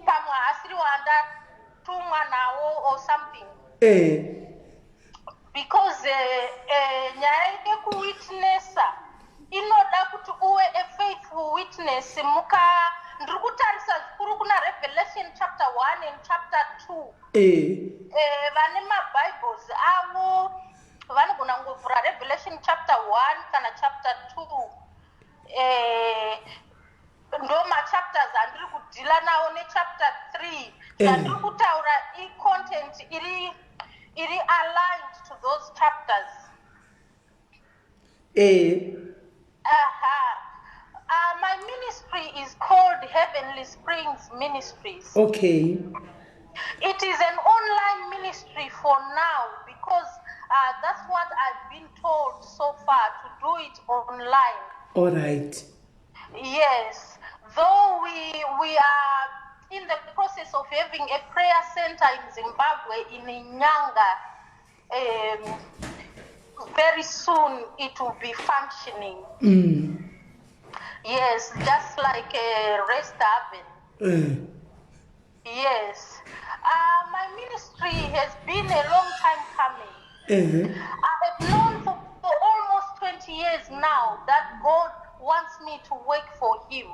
pamwe haasiri wandatumwa nawo or something. Because nyaya yekuwitnessa inoda kuti uve a faithful witness. Muka ndiri kutarisa zvikuru kuna Revelation chapter 1 and chapter 2. Vane mabibles avo vanogona kungovhura Revelation chapter 1 kana chapter 2. Ndo machapters andiri kudeala nawo, nechapter 3. Zvandiri kutaura icontent iri aligned to those chapters. Aha. My ministry is called Heavenly Springs Ministries. It is an online ministry for now, because that's what I've been told so far, to do it online. All right. Yes, though we are in the process of having a prayer center in Zimbabwe, in Inyanga. Very soon it will be functioning. Yes, just like a rest haven. Yes. My ministry has been a long time coming. I have known for almost 20 years now that God wants me to work for Him.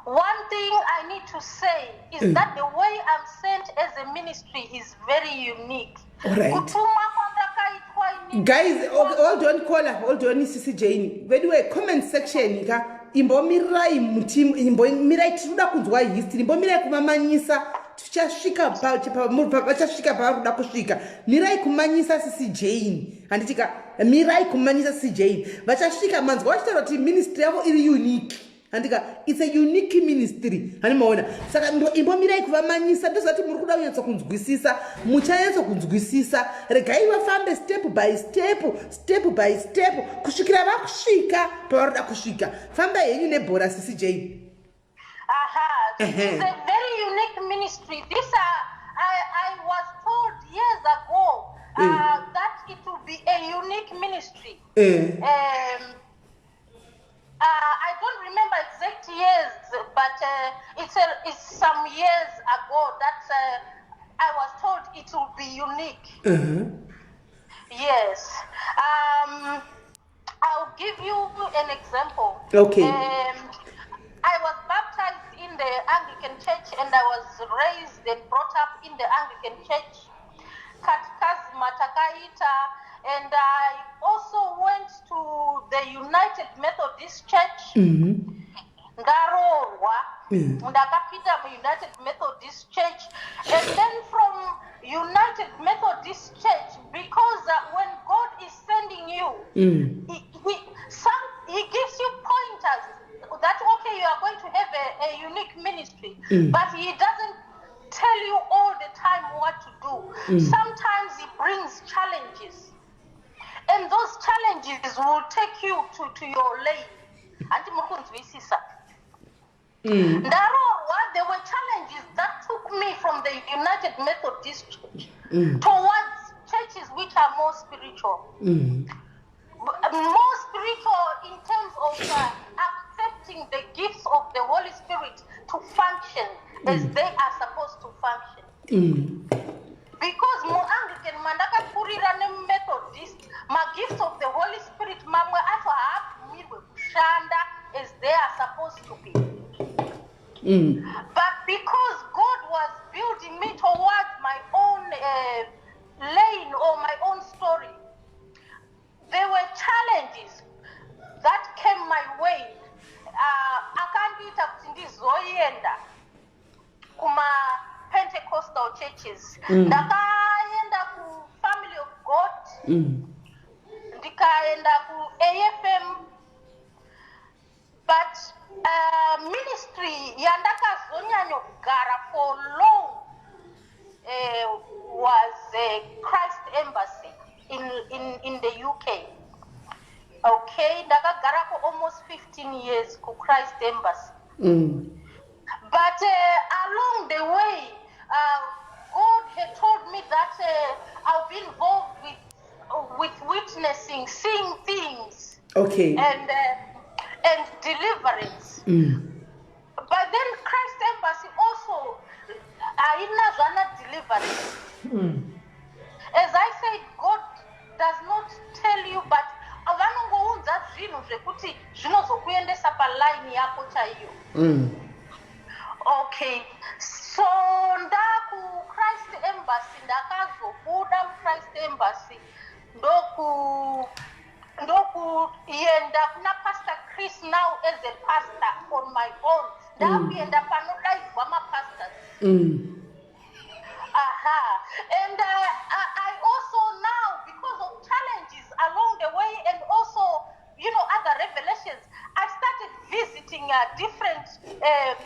One thing I need to say is that the way I'm sent as a ministry is very unique. Kutumwa kwandakaitwa inini- Guys, okay, hold on, caller, hold on, Sisi Jane. Veduwe, comment section ka, imbomirai muti, imbomirai, tinoda kunzwa history. Imbomirai kumamanyisa, tichasvika vachasvika pavari kuda kusvika. Mirai kumanyisa Sisi Jane, handiti ka? Mirai kumanyisa Sisi Jane, vachasvika. Manzwa vachitaura kuti ministry yavo iri unique, handika? It's a unique ministry, hani maona? Saka imbomirai kuvamanyisa. Ndozvati muri kuda kunyatsa kunzwisisa, muchanyatsa kunzwisisa. Regai vafambe step by step, step by step, kusvikira vakusvika pavari kuda kusvika. Fambai henyu nebhora, Sisi Jane. Aha, it's a very unique ministry. This I was told years ago that it will be a unique I don't remember exact years, but it's some years ago that I was told it will be unique. Yes. I'll give you an example. Okay. I was baptized in the Anglican Church and I was raised and brought up in the Anglican Church. Catechism takaita, and I also went to the United Methodist Church. Ndaroorwa, ndakapinda muUnited Methodist Church, and then from United Methodist Church, because when God is sending you, he gives you pointers that, okay, you are going to have a unique ministry, but he doesn't tell you all the time what to do. Sometimes he brings challenges, and those challenges will take you to your lane. Hanti muri kunzwisisa? Ndaroorwa, there were challenges that took me from the United Methodist Church towards churches which are more spiritual, more spiritual in terms of accepting the gifts of the Holy Spirit to function as they are supposed to function, because muAnglican mandakakurira nemuMethodist, magifts of the Holy Spirit mamwe acho haabvumirwe kushanda as they are supposed to be. But because God was building me towards my own lane or my own story, there were challenges that came my way akandiita kuti ndizoenda kuma-Pentecostal churches. Ndakaenda kuFamily of God, ndikaenda kuAFM, but ministry yandakazonyanyogara for long was Christ Embassy in the UK. Okay, ndakagara for almost 15 years kuChrist Embassy. But along the way, God had told me that I'll be involved with witnessing, seeing things, and deliverance. But then Christ Embassy also haina zvana deliverance. As I said, God does not tell you, but vanongounza zvinhu zvekuti zvinozokuendesa paline yako chaiyo. Okay, so ndakuChrist Embassy, ndakazobuda muChrist Embassy ndokuenda kuna Pastor Chris now as a pastor on my own. Ndakuenda panodaidzwa mapastors. Aha. And I also now, because of challenges along the way and also other revelations, I started visiting different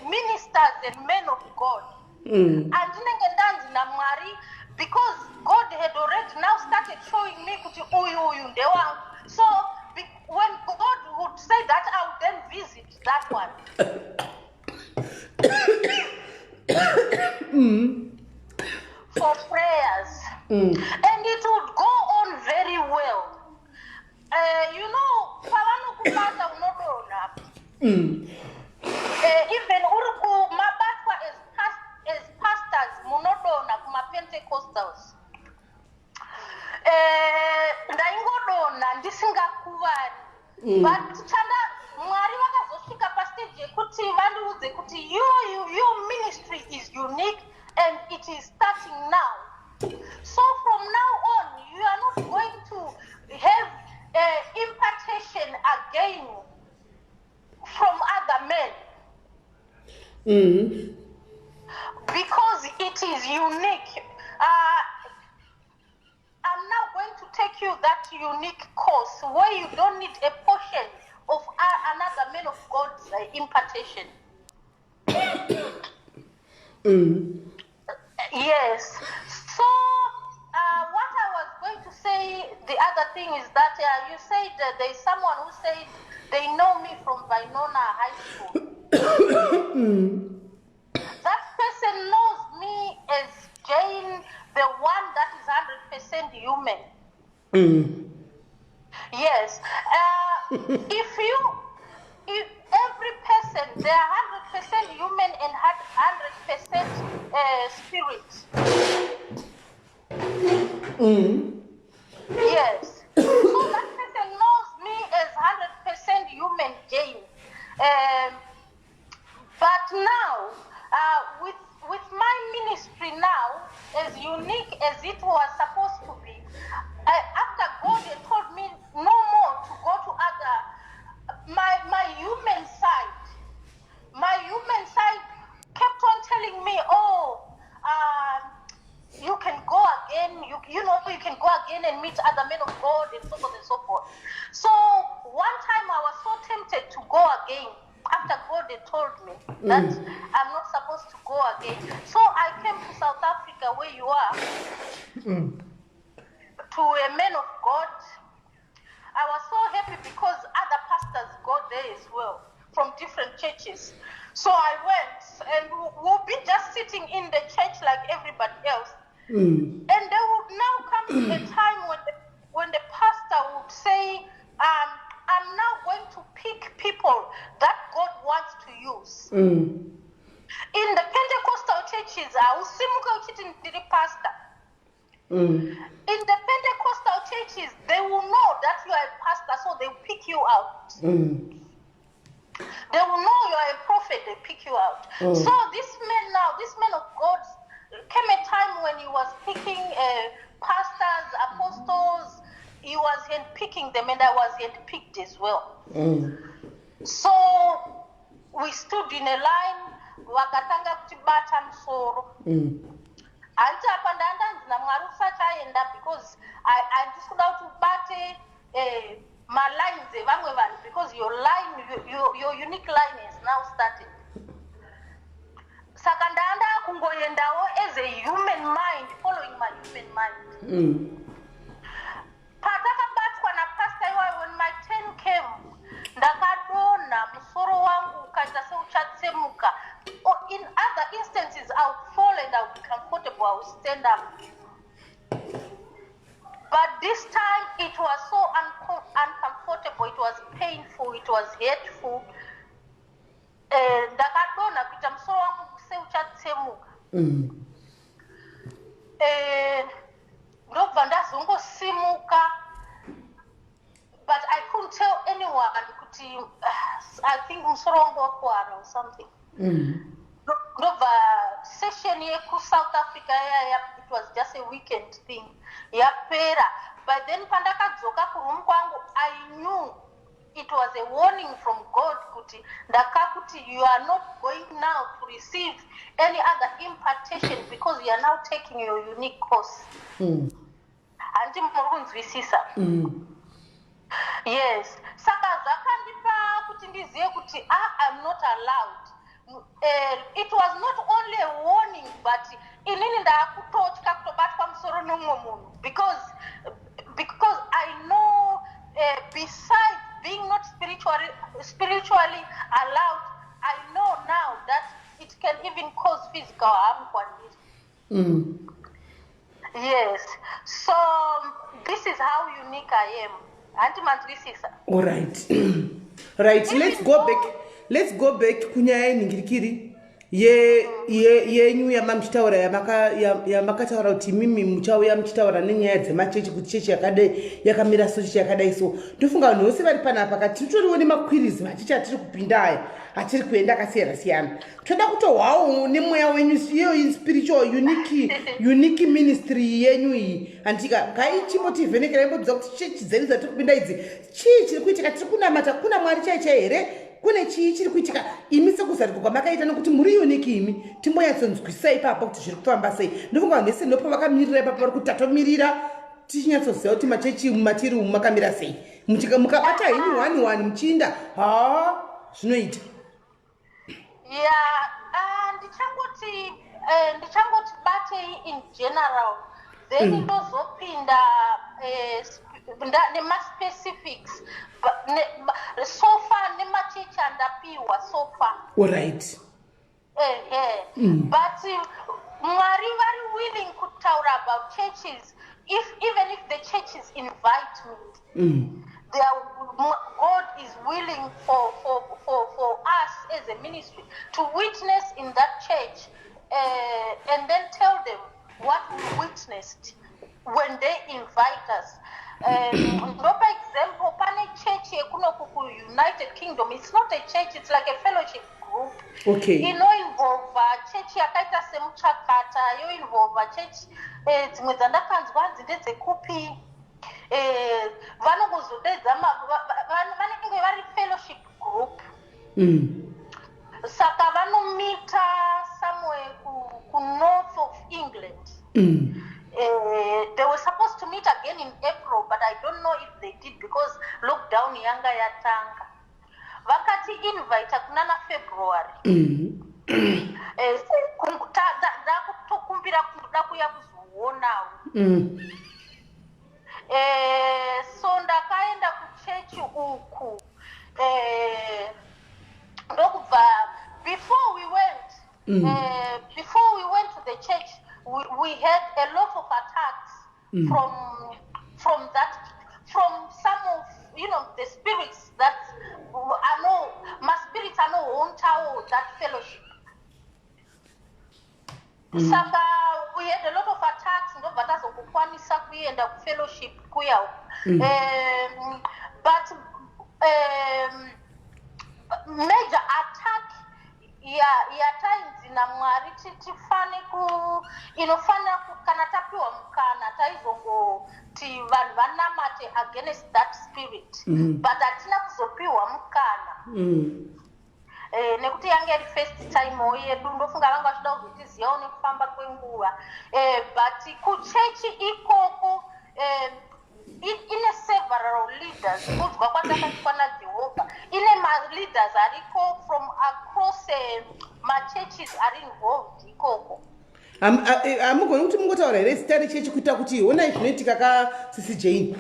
ministers and men of God. Andinenge ndanzi naMwari, because God had already now started showing me kuti uyu, uyu ndewangu. So when God would say that, I would then visit that one for prayers. And it would go on very well. Pavanokubata unodonha. Even uri kumabatwa as pastors, munodonha kumaPentecostals. Ndaingodonha ndisingakuvari, but chanda Mwari vakazosvika pastage yekuti vandiudze kuti your ministry is unique and it is starting now. So from now on you are not going to have impartation again from other men because it is unique. I'm now going to take you that unique course where you don't need a portion of another man of God's impartation. Yes. So, what I was going to say, the other thing is that you said there is someone who said they know me from Vainona High School. That person knows me as Jane, the one that is 100% human. Yes. If every person, they are 100% human and 100% spirit. Yes. So that person knows me as 100% human Jane. But now, with my ministry now, as unique as it was supposed to be, after God had told me no more to go to other, my human side kept on telling me, "Oh, you can go again, you can go again and meet other men of God," and so forth and so forth. So one time I was so tempted to go again after God had told me that I'm not supposed to go again. So I came to South Africa, where you are, to a man of God. I was so happy because other pastors go there as well from different churches. So I went, and we'll be just sitting in the church like everybody else. And there would now come a time when the pastor would say, "I'm now going to pick people that God wants to use." In the Pentecostal churches, hausimuke uchiti ndiri pastor. In the Pentecostal churches, they will know that you are a pastor, so they will pick you out. They will know you are a prophet, they pick you out. So this man now, this man of God, came a time when he was picking pastors, apostles, he was handpicking them, and I was handpicked as well. So we stood in a line, vakatanga kutibata musoro. Hanti apa ndandanzi naMwari usachaenda because handisi kuda kuti ubate malines evamwe vanhu because your line, your unique line has now started. Saka ndanda kungoendawo as a human mind, following my human mind. Patakabatwa napasta iwayo, when my turn came, ndakadonha, musoro wangu ukaita seuchatsemuka. Or in other instances, I would fall and I would be comfortable, I would stand up, but this time it was so uncomfortable, it was painful, it was hurtful. Ndakadonha kuita musoro wangu seuchatsemuka. Ndobva ndazongosimuka, but I couldn't tell anyone kuti I think musoro wangu wakuwara or something. Ndobva session yekuSouth Africa yaya, it was just a weekend thing, yapera. But then pandakadzoka kuroom kwangu, I knew it was a warning from God kuti ndakakuti you are not going now to receive any other impartation because you are now taking your unique course. Handiti muri kunzwisisa? Yes. Saka zvakandipa kuti ndizive kuti, ah, I'm not allowed. It was not only a warning, but inini ndaakutotya kutobatwa musoro nemumwe munhu because I know, besides being not spiritually allowed, I know now that it can even cause physical harm kwandiri. Yes, so this is how unique I am. Hanti manzwisisa? All right, let's go back kunyaya yenhingirikiri yenyu yamamuchitaura, yamakataura kuti imimi muchauya muchitaura nenyaya dzemachechi, kuti chechi yakadai yakamira so, chechi yakadai so. Ndofunga vanhu vose vari panapa kati titoriwo nemaqueries machechi atiri kupinda aya, atiri kuenda akasiyana siyana. Toda kutohwawo nemweya wenyu, iyo spiritual unique ministry yenyu iyi, handika? Ngaichimbotivhenekera, imbodza kuti chechi dzedu dzatiri kupinda idzi, chii chiri kuitika? Tiri kunamata kuna Mwari chai chai here? Kune chii chiri kuitika? Imi sekuzarurwa kwamakaita, nokuti muri unique imi, timbonyatsonzwisa ipapo kuti zviri kufamba sei. Ndofunga vanhu vese ndopa vakamirira ipapo, vari kuti tatomirira tichinyatsoziva kuti machechi matiri umu makamira sei. Mukabata henyu one one muchiinda, ha, zvinoita. Ya, ndichangoti batei in general, then ndozopinda nemaspecifics. So far nemachechi andapiwa so far. Alright. Ehe. But Mwari vari willing kutaura about churches if even if the churches invite me. They are, God is willing for us as a ministry to witness in that church and then tell them what we witnessed when they invite us. Ndopa example, pane church yekunoku kuUnited Kingdom. It's not a church, it's like a fellowship group inoinvolva chechi yakaita seMuchakata, yoinvolva chechi dzimwe dzandakanzwa hanzi ndedzekupi. Vanongozodedza vanenge vari fellowship group. Saka vanomita somewhere kunorth of England. They were supposed to meet again in April, but I don't know if they did because lockdown yanga yatanga. Vakati invita kunana February. Ndakutokumbira kuda kuya kuzoonawo. So ndakaenda kuchechi uku, ndokubva before we went to the church, we had a lot of attacks from some of the spirits that ano maspirits anohauntawo that fellowship. Saka we had a lot of attacks, ndobva tazongokwanisa kuenda kufellowship kuya. But major attack yatainzi naMwari tifane ku inofanira kana tapiwa mukana, taizongoti vanhu vanamate against that spirit, but hatina kuzopiwa mukana. Nekuti yange iri first time yedu, ndofunga vanga vachida kuzotizivawo nekufamba kwenguva. But kuchechi ikoko ine several leaders. Kunzwa kwatakaitwa naJehovha, ine maleaders ariko from across machurches ari involved ikoko. Hamugoni kuti mungotaura here zita rechechi, kuita kuti honai zvinoitika kasisi Jane,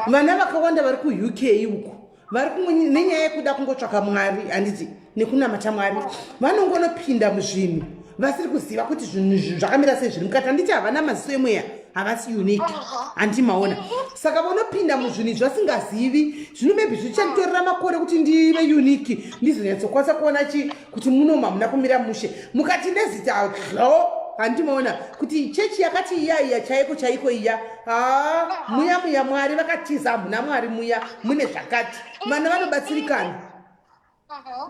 vana vakawanda vari kuUK uku vari nenyaya yekuda kungotsvaka Mwari, handiti, nekunamata Mwari, vanongonopinda muzvinhu vasiri kuziva kuti zvinhu izvi zvakamira sei, zviri mukati, handiti? Havana maziso emweya, havasi unique, handiti maona? Saka vanopinda muzvinhu izvi vasingazivi. Zvino maybe zvichanditorera makore kuti ndive unique, ndizonyatsokwanisa kuona chi kuti munomu hamuna kumira mushe. Mukati nezita hlo, handimaona kuti chechi yakati iya iya chaiko chaiko iya, ha, muya muya Mwari vakatiza, hamuna Mwari muya, mune zvakati, vana vanobatsirikana.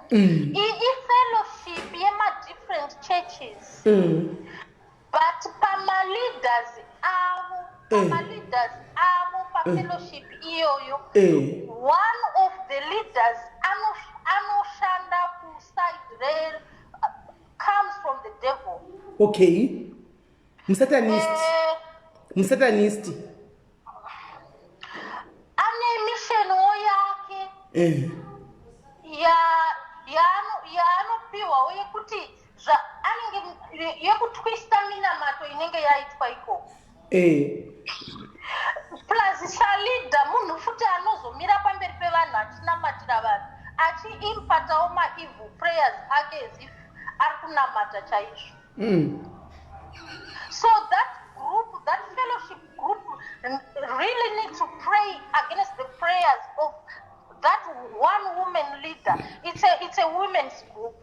Ifellowship yemadifferent churches, but pamaleaders avo, pamaleaders avo pafellowship iyoyo, one of the leaders anoshanda kuside re comes from the devil. Okay, musatanist. Musatanist. Ane missionwo yake yaanopiwawo yekuti anenge yekutwista minamato inenge yaitwa ikoko. Plus saleader munhu futi anozomira pamberi pevanhu achinamatira vanhu, achiimpatawo maevil prayers ake as if ari kunamata chaizvo. So that group, that fellowship group really need to pray against the prayers of that one woman leader. It's a women's group.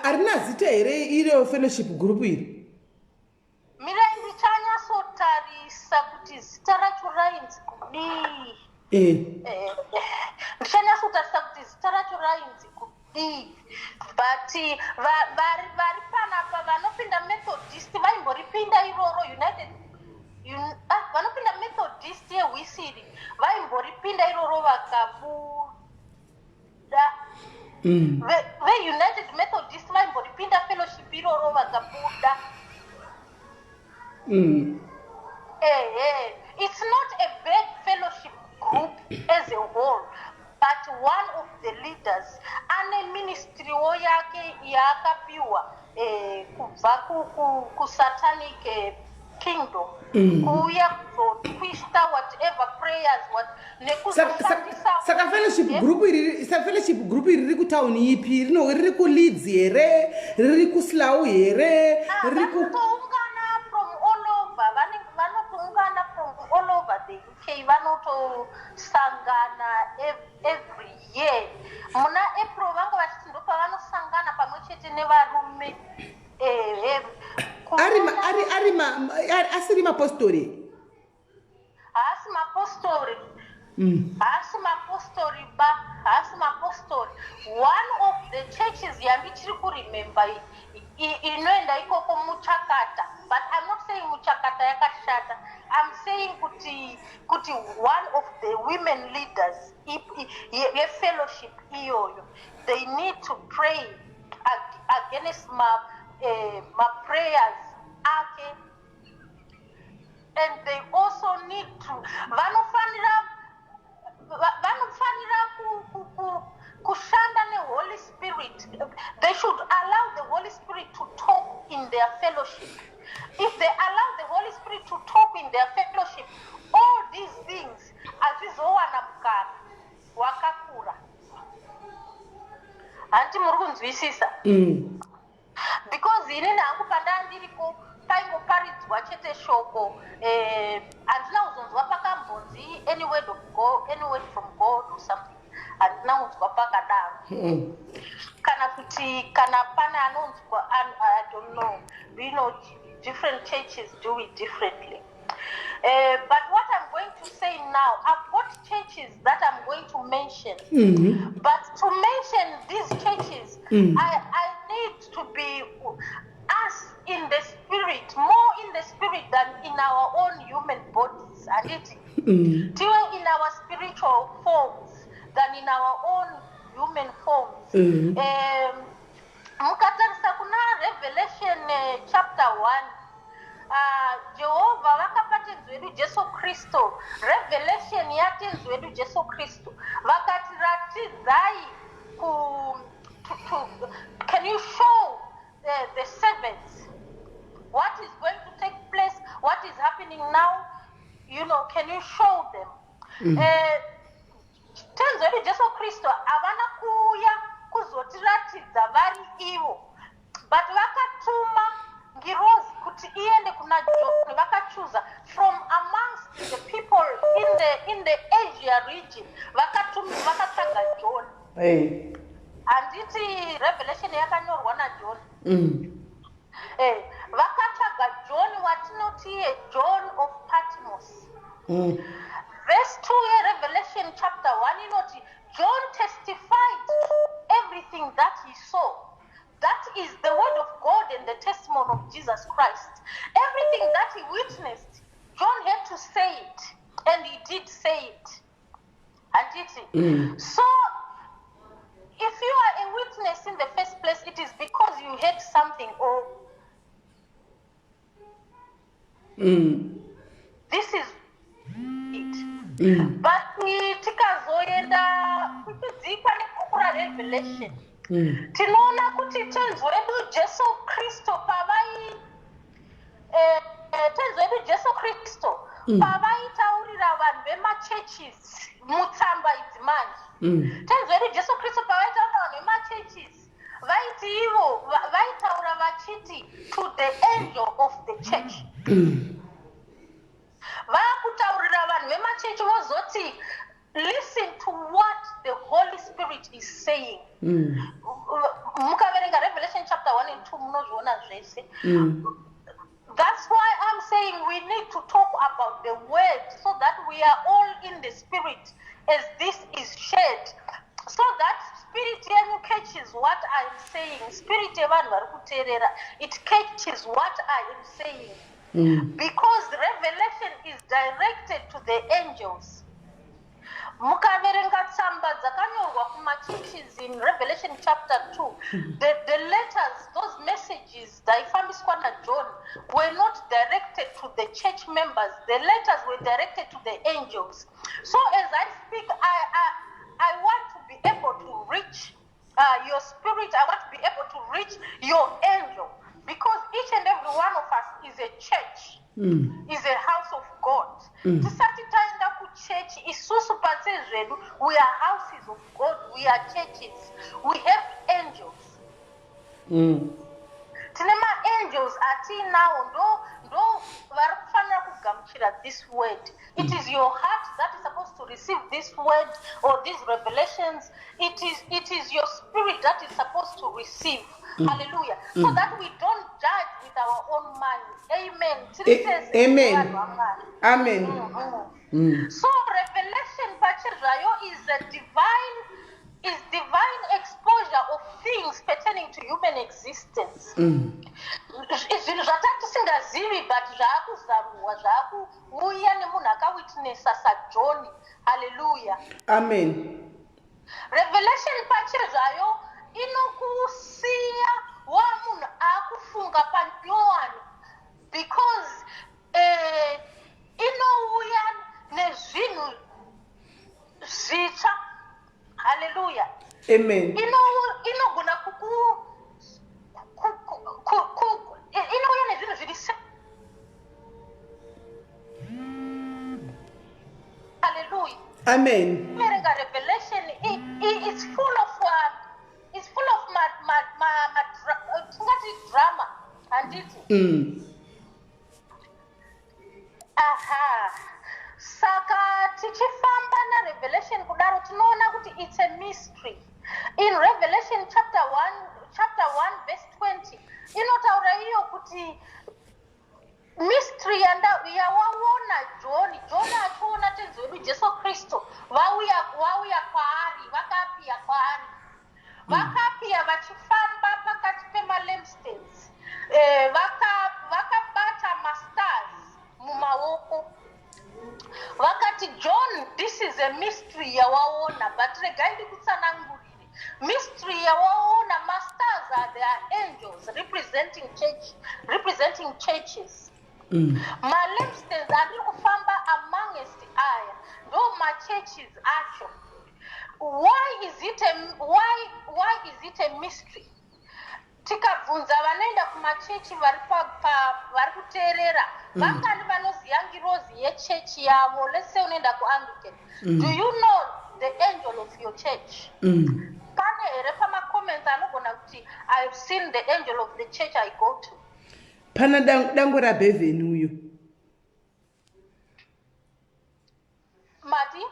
Harina zita here iro fellowship group iri? Mirai ndichanyatsotarisa kuti zita racho rainzi kudii. Ndichanyatsotarisa kuti zita racho rainzi kudii, but vari panapa vanopinda Methodist vaimboripinda iroro, United vanopinda Methodist yeHwisiri vaimboripinda iroro vakabuda. VeUnited Methodist vaimboripinda fellowship iroro vakabuda. Ehe, it's not a bad fellowship group as a whole, but one of the leaders ane ministrywo yake yaakapiwa kubva kusatanic kingdom, kuuya kuzotwista whatever prayers what nekuzoshandisa. Saka fellowship group iri, fellowship group iri riri kutauni ipi? Riri kuLeeds here, riri kuSlough here? Ah, riri ku vanotoungana from all over. Vanotoungana from all over the UK, vanotosangana. Asiri mapostori? Haasi mapostori. Haasi mapostori ba, haasi mapostori. One of the churches yandichiri kuremember inoenda ikoko Muchakata, but I'm not saying Muchakata yakashata. I'm saying kuti one of the women leaders yefellowship iyoyo, they need to pray against maprayers ake, and they also need to vanofanira kushanda neHoly Spirit. They should allow the Holy Spirit to talk in their fellowship. If they allow the Holy Spirit to talk in their fellowship, all these things hazizowana mukana wakakura. Hanti muri kunzwisisa? Because inini hangu pandaa ndiriko paingoparidzwa chete shoko. Handina kuzonzwa pakambonzi any word of God, any word from God or something. Handina kunzwa pakadaro. Kana kuti kana pane anonzwa, I don't know. Different churches do it differently. But what I'm going to say now, I've got churches that I'm going to mention. But to mention these churches, I need to be us in the spirit, more in the spirit than in our own human bodies. Anditi? Tive in our spiritual forms than in our own human forms. Mukatarisa kuna Revelation chapter 1, Jehovha vakapa Tenzi wedu Jesu Kristu revelation yaTenzi wedu Jesu Kristu, vakati ratidzai ku to, can you show the servants what is going to take place, what is happening now? Can you show them? Tenzi wedu Jesu Kristu havana kuuya kuzotiratidza vari ivo, but vakatuma ngirozi kuti iende kuna John. Vakachuza from amongst the people in the Asia region. Vakatsvaga John. Hey. Handiti Revelation yakanyorwa naJohn? Vakatsvaga John watinoti iye John of Patmos. Verse 2 yeRevelation chapter 1 inoti John testified to everything that he saw. That is the word of God and the testimony of Jesus Christ. Everything that he witnessed, John had to say it, and he did say it. Handiti? So if you are a witness in the first place, it is because you heard something or this is it. But tikazoenda kuchidzikwa nebhuku raRevelation, tinoona kuti Tenzi wedu Jesu Kristu pavai Tenzi wedu Jesu Kristu pavaitaurira vanhu vemachurches mutsamba idzi manje, Tenzi wedu Jesu Kristu pavaitaurira vanhu vemachurches, vaiti ivo vaitaura vachiti to the angel of the church. Vaakutaurira vanhu vemachechi vozoti, "Listen to what the Holy Spirit is saying." Mukaverenga Revelation chapter 1 and 2, munozviona zvese. That's why I'm saying we need to talk about the word so that we are all in the spirit as this is shared, so that spirit yenyu catches what I'm saying. Spirit yevanhu vari kuteerera, it catches what I am saying, because revelation is directed to the angels. Mukaverenga tsamba dzakanyorwa kumachurches in Revelation chapter 2, the letters, those messages dzaifambiswa naJohn were not directed to the church members. The letters were directed to the angels. So as I speak, I want to be able to reach your spirit. I want to be able to reach your angel, because each and every one of us is a church, is a house of God. Tisati taenda kuchechi isusu pachezvedu, we are houses of God, we are churches, we have angels. Tine maangels atiinawo, ndo vari kufanira kugamuchira this word. It is your heart that is supposed to receive this word or these revelations. It is your spirit that is supposed to receive. Hallelujah. So that we don't judge with our own minds. Amen. Tiri tese Amen. vanhu vaMwari. Amen. So revelation pachezvayo is a divine is divine exposure of things pertaining to human existence. Zvinhu zvatatisingazivi but zvaakuzarurwa, zvaakuuya nemunhu akawitnessa saJohn. Hallelujah. Amen. Revelation pachezvayo inokusiya wamunhu aakufunga panyowani because inouya nezvinhu zvitsva. Haleluya. Amen. Inogona kuku ku- ku- ku- ku- inouya nezvinhu zviri haleluya. Amen. Verenga Revelation, it's full of ma, ma, ma, ma, tingati drama, handiti? Aha, saka tichifamba naRevelation kudaro, tinoona kuti it's a mystery. In Revelation chapter 1, chapter 1 verse 20, inotaura iyo kuti mystery yawaona John, John achiona Tenzi wedu Jesu Kristu vauya kwaari, vakaappear kwaari, vakaappear vachifamba pakati pemalampstands, vakabata mastars mumaoko, vakati, "John, this is a mystery yawaona, but regai ndikutsanangurire mystery yawaona. Mastars are their angels representing church, representing churches. Malampstands andiri kufamba amongst aya ndo machurches acho." Why is it a mystery? Tikabvunza vanoenda kumachechi vari kuteerera, vangani vanoziva ngirozi yechechi yavo? Let's say unoenda kuAnglican. Do you know the angel of your church? Pane here pamacomments anogona kuti, "I have seen the angel of the church I go to"? Pana dango rabhevheni uyo. Mati?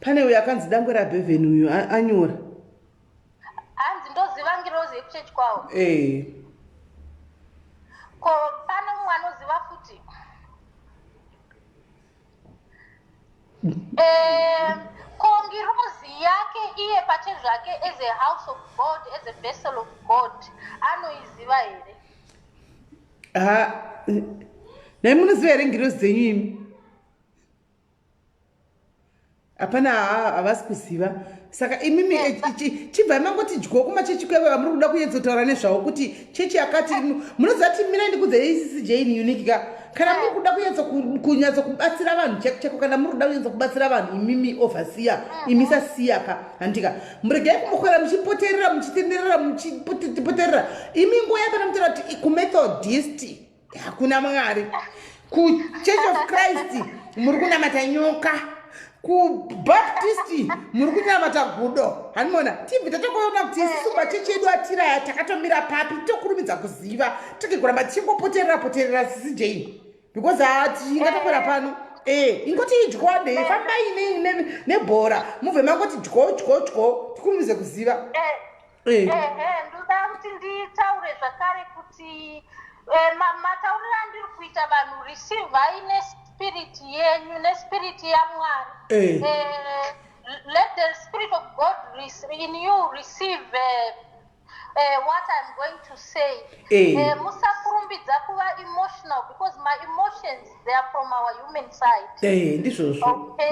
Pane uyo akanzi dango rabhevheni uyo anyora. Hanzi ndoziva ngirozi yekuchechi kwavo. Eh. Ko pane mumwe anoziva futi? Ko ngirozi yake iye pachezvake as a house of God, as a vessel of God, anoiziva here? Ha, nai munoziva here ngirozi dzenyu imi? Hapana, havasi kuziva. Saka imimi chibvai mangoti dyo kumachechi kweva vamuri kuda kunyatsotaura nezvavo kuti chechi yakati. Munoziva kuti mina ndikudzei, Sisi Jane Unique ka, kana muri kuda kunyatso kubatsira vanhu cheko cheko, kana muri kuda kunyatso kubatsira vanhu imimi, overseer, imi sasiya ka, handika muregai kumukwera muchipoterera, muchitenderera, muchipoterera. Imi nguva yapana mutaura kuti kuMethodist hakuna Mwari, kuChurch of Christ muri kunamata nyoka, kuBaptist muri kunamata gudo, hanimona? Tibvi tatokuona kuti isusu machechi edu atiraya takatomira papi, tokurumidza kuziva, tege kuramba tichingopoterera poterera, Sisi Jane, because hatingatokwera pano. Ingoti idyode, fambai nebhora, mubve mangoti dyo dyo dyo, tikurumidze kuziva. Ehe, ndoda kuti nditaure zvakare kuti matauriro andiri kuita vanhu, receivai nespirit yenyu, nespirit yaMwari. Let the spirit of God in you receive what I'm going to say. Musakurumbidza kuva emotional because my emotions, they are from our human side. Ndizvozvo. Okay.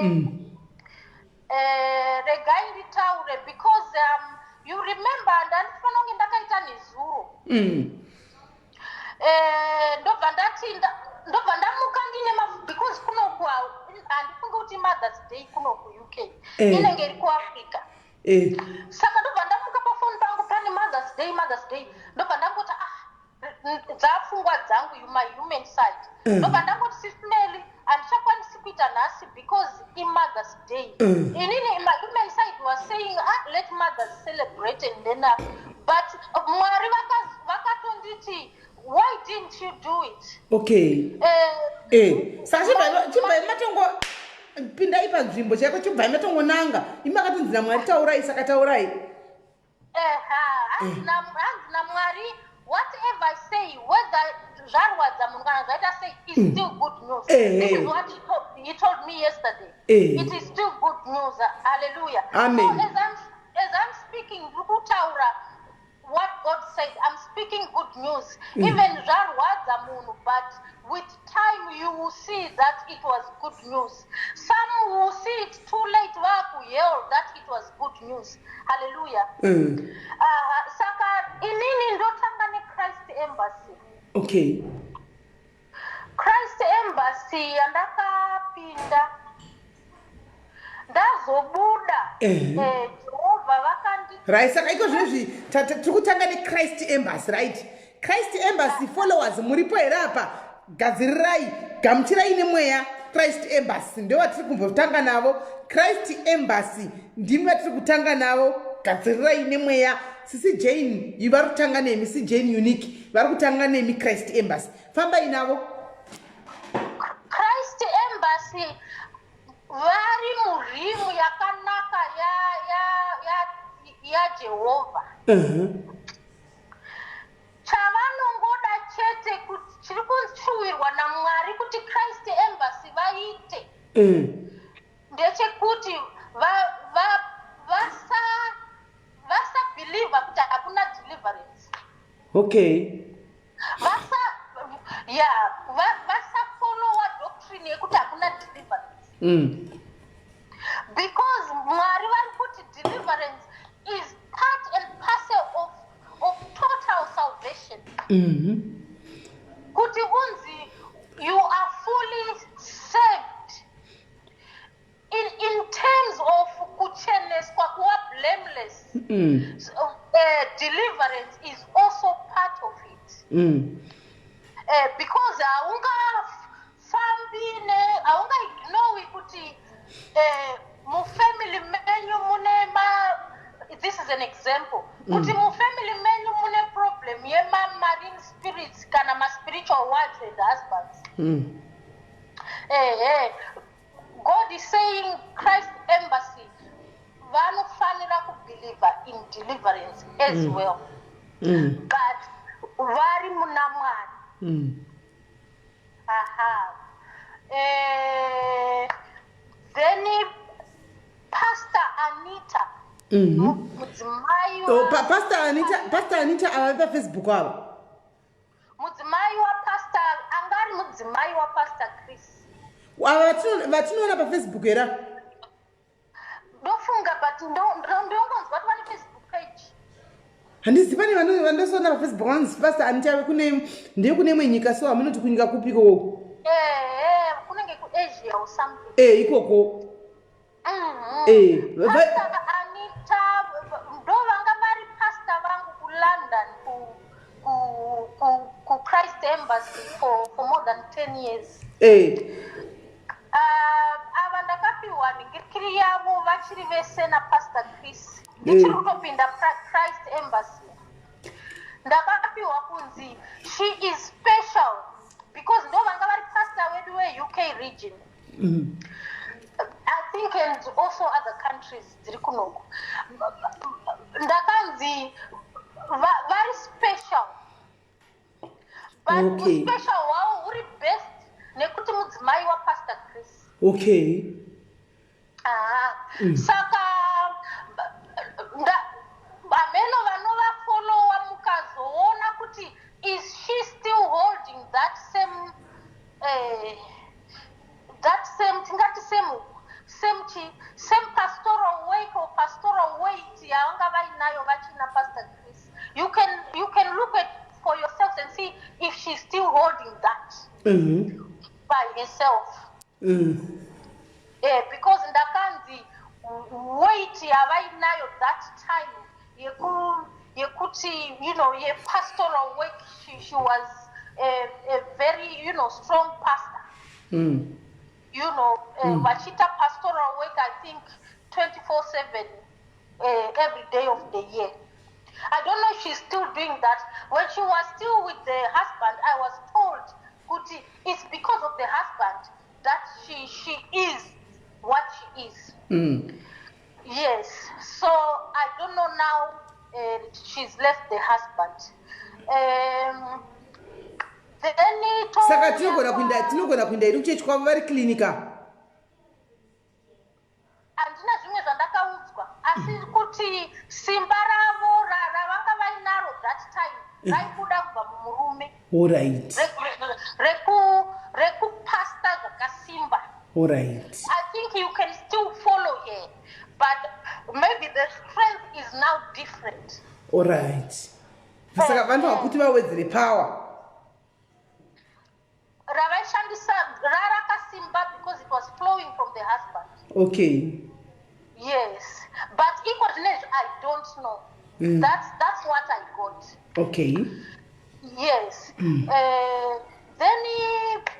Regai nditaure because you remember ndandifanira kunge ndakaita nezuro. Ndobva ndati ndobva ndamuka ndine because kunoku handifungi kuti Mother's Day kunoku UK inenge iri kuAfrica. Saka ndobva ndamuka pafoni pangu pane Mother's Day, Mother's Day. Ndobva ndangoti, ah, dzapfungwa dzangu, my human side. Ndobva ndangoti, "Sisi Melly, handichakwanisi kuita nhasi because iMother's Day." Inini my human side was saying, "Ah, let mothers celebrate," and then but Mwari vakatonditi, "Why didn't you do it?" Okay. Saka chibvai matongo pindai panzvimbo chaiko, chibvai matongonanga. Imi makatonzi naMwari taurai, saka taurai. Eha. Hanzi naMwari, whatever I say, whether zvarwadza munhu kana zvaita sei, is still good news. This is what he told me yesterday. It is still good news. Hallelujah. Amen. So as I'm speaking, ndiri kutaura what God said. I'm speaking good news. Even zvarwadza munhu, but with time you will see that it was good news. Some will see it too late, vakuhell, that it was good news. Hallelujah. Saka inini ndotanga neChrist Embassy. Christ Embassy yandakapinda, ndazobuda, Jehovha vakandi Right, saka iko zvinezvi tiri kutanga neChrist Embassy, right? Christ Embassy followers, muripo here apa? Gadzirirai, gamuchirai nemweya. Christ Embassy ndo vatiri kumbotanga navo. Christ Embassy ndimi vatiri kutanga navo. Gadzirirai nemweya. Sisi Jane vari kutanga nemi, si Jane Unique vari kutanga nemi. Christ Embassy, fambai navo. Christ Embassy vari murealm yakanaka yaJehovha. Chavanongoda chete, kuti chiri kushuwirwa naMwari kuti Christ Embassy vaite, ndechekuti vasabhilivha kuti hakuna deliverance. Vasa ya vasafollowa doctrine yekuti hakuna deliverance, because Mwari vari kuti deliverance is part and parcel of total salvation. Kuti unzi you are fully saved in terms of kucheneswa, kuva blameless, so, deliverance is also part of it. Because haungafambi ne haungaignowi kuti mufamily menyu mune ma, this is an example, kuti mufamily menyu mune problem yemamarine spirits kana maspiritual wives and husbands. Ehe, God is saying Christ Embassy vanofanira kubelieve in deliverance as well, but vari muna Mwari. Aha, then Pastor Anita, mudzimai Oh, Pastor Anita, Pastor Anita ava paFacebook ava? Mudzimai wapastor, anga ari mudzimai waPastor Chris. Ava vatinoona paFacebook here? Ndofunga, but ndongonzwa kuti vane Facebook page. Handizi pane vandosoona paFacebook vanzi Pastor Anita kune ndeye imwe nyika, so hamunoti kunyika kupi ikoko? Ehe, kunenge kuAsia or something. E, ikoko. Pastor Anita ndo vanga vari pastor vangu kuLondon, kuChrist Embassy for more than 10 years. Ava ndakapiwa nhingirikiri yavo vachiri vese naPastor Chris. Ndichiri kutopinda Christ Embassy, ndakapiwa kunzi she is special because ndo vanga vari pastor wedu weUK region, I think, and also other countries dziri kunoku. Ndakanzi vari special, but uspecial hwavo huri best nekuti mudzimai waPastor Chris. Aha. Saka vameno vanovafollowa, mukazoona kuti is she still holding that same, tingati same chi same pastoral work or pastoral weight yavanga vainayo vachina Pastor Chris. You can look at for yourselves and see if she's still holding that by herself. Because ndakanzi weight yavainayo that time yekuti yepastoral work, she was a very strong pastor. Vachiita pastoral work, I think 24/7, every day of the year. I don't know if she's still doing that. When she was still with the husband, I was told kuti it's because of the husband that she is what she is. Yes, so I don't know now. She's left the husband. Then Saka tinogona kuinda, tinogona kuinda iri kuchechi kwavo vari clinica? Handina zvimwe zvandakaudzwa, asi kuti simba ravo ravanga vainaro that time raibuda kubva mumurume. Rekupasta zvakasimba. I think you can still follow her, but maybe the strength is now different. Alright, saka vanofanira kuti vawedzere power. Ravaishandisa rarakasimba because it was flowing from the husband. Yes, but iko zvinezvi I don't know. That's what I got. Yes. Then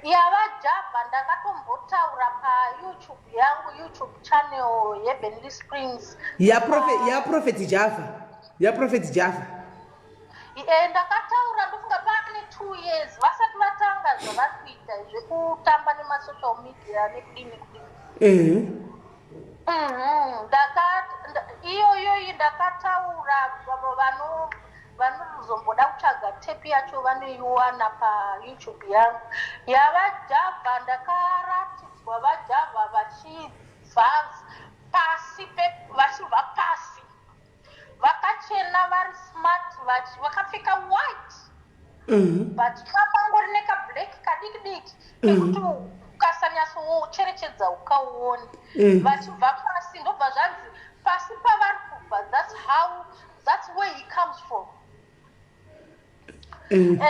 yavaJava ndakatombotaura paYouTube yangu, YouTube channel yeHeavenly Springs. YaProphet Java, yaProphet Java. Ndakataura, ndofunga pane 2 years vasati vatanga zvavari kuita zvekutamba nemasocial media nekudini nekudini. Iyoyoyi ndakataura, vanozomboda kutsvaga tepi yacho vanoiwana paYouTube yangu yavaJava. Ndakaratidzwa vaJava vachibva pasi, vachibva pasi, vakachena, vari smart, vakapfeka white, but papangori nekablack kadiki diki kekuti ukasanyatsocherechedza ukauoni. Vachibva pasi, ndobva zvanzi pasi pavari kubva, that's how, that's where he comes from. And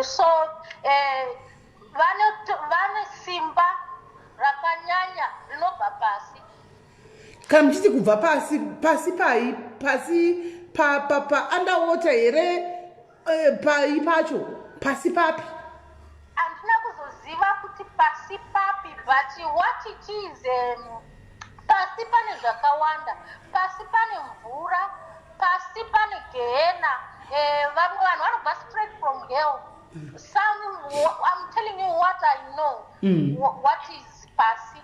so vane simba rakanyanya rinobva pasi. Kana muchiti kubva pasi, pasi pai? Pasi paunderwater here? Pai pacho, pasi papi? Handina kuzoziva kuti pasi papi, but what it is, pasi pane zvakawanda. Pasi pane mvura, pasi pane gehena. Vamwe vanhu vanobva straight from hell. Some, I'm telling you what I know. What is pasi?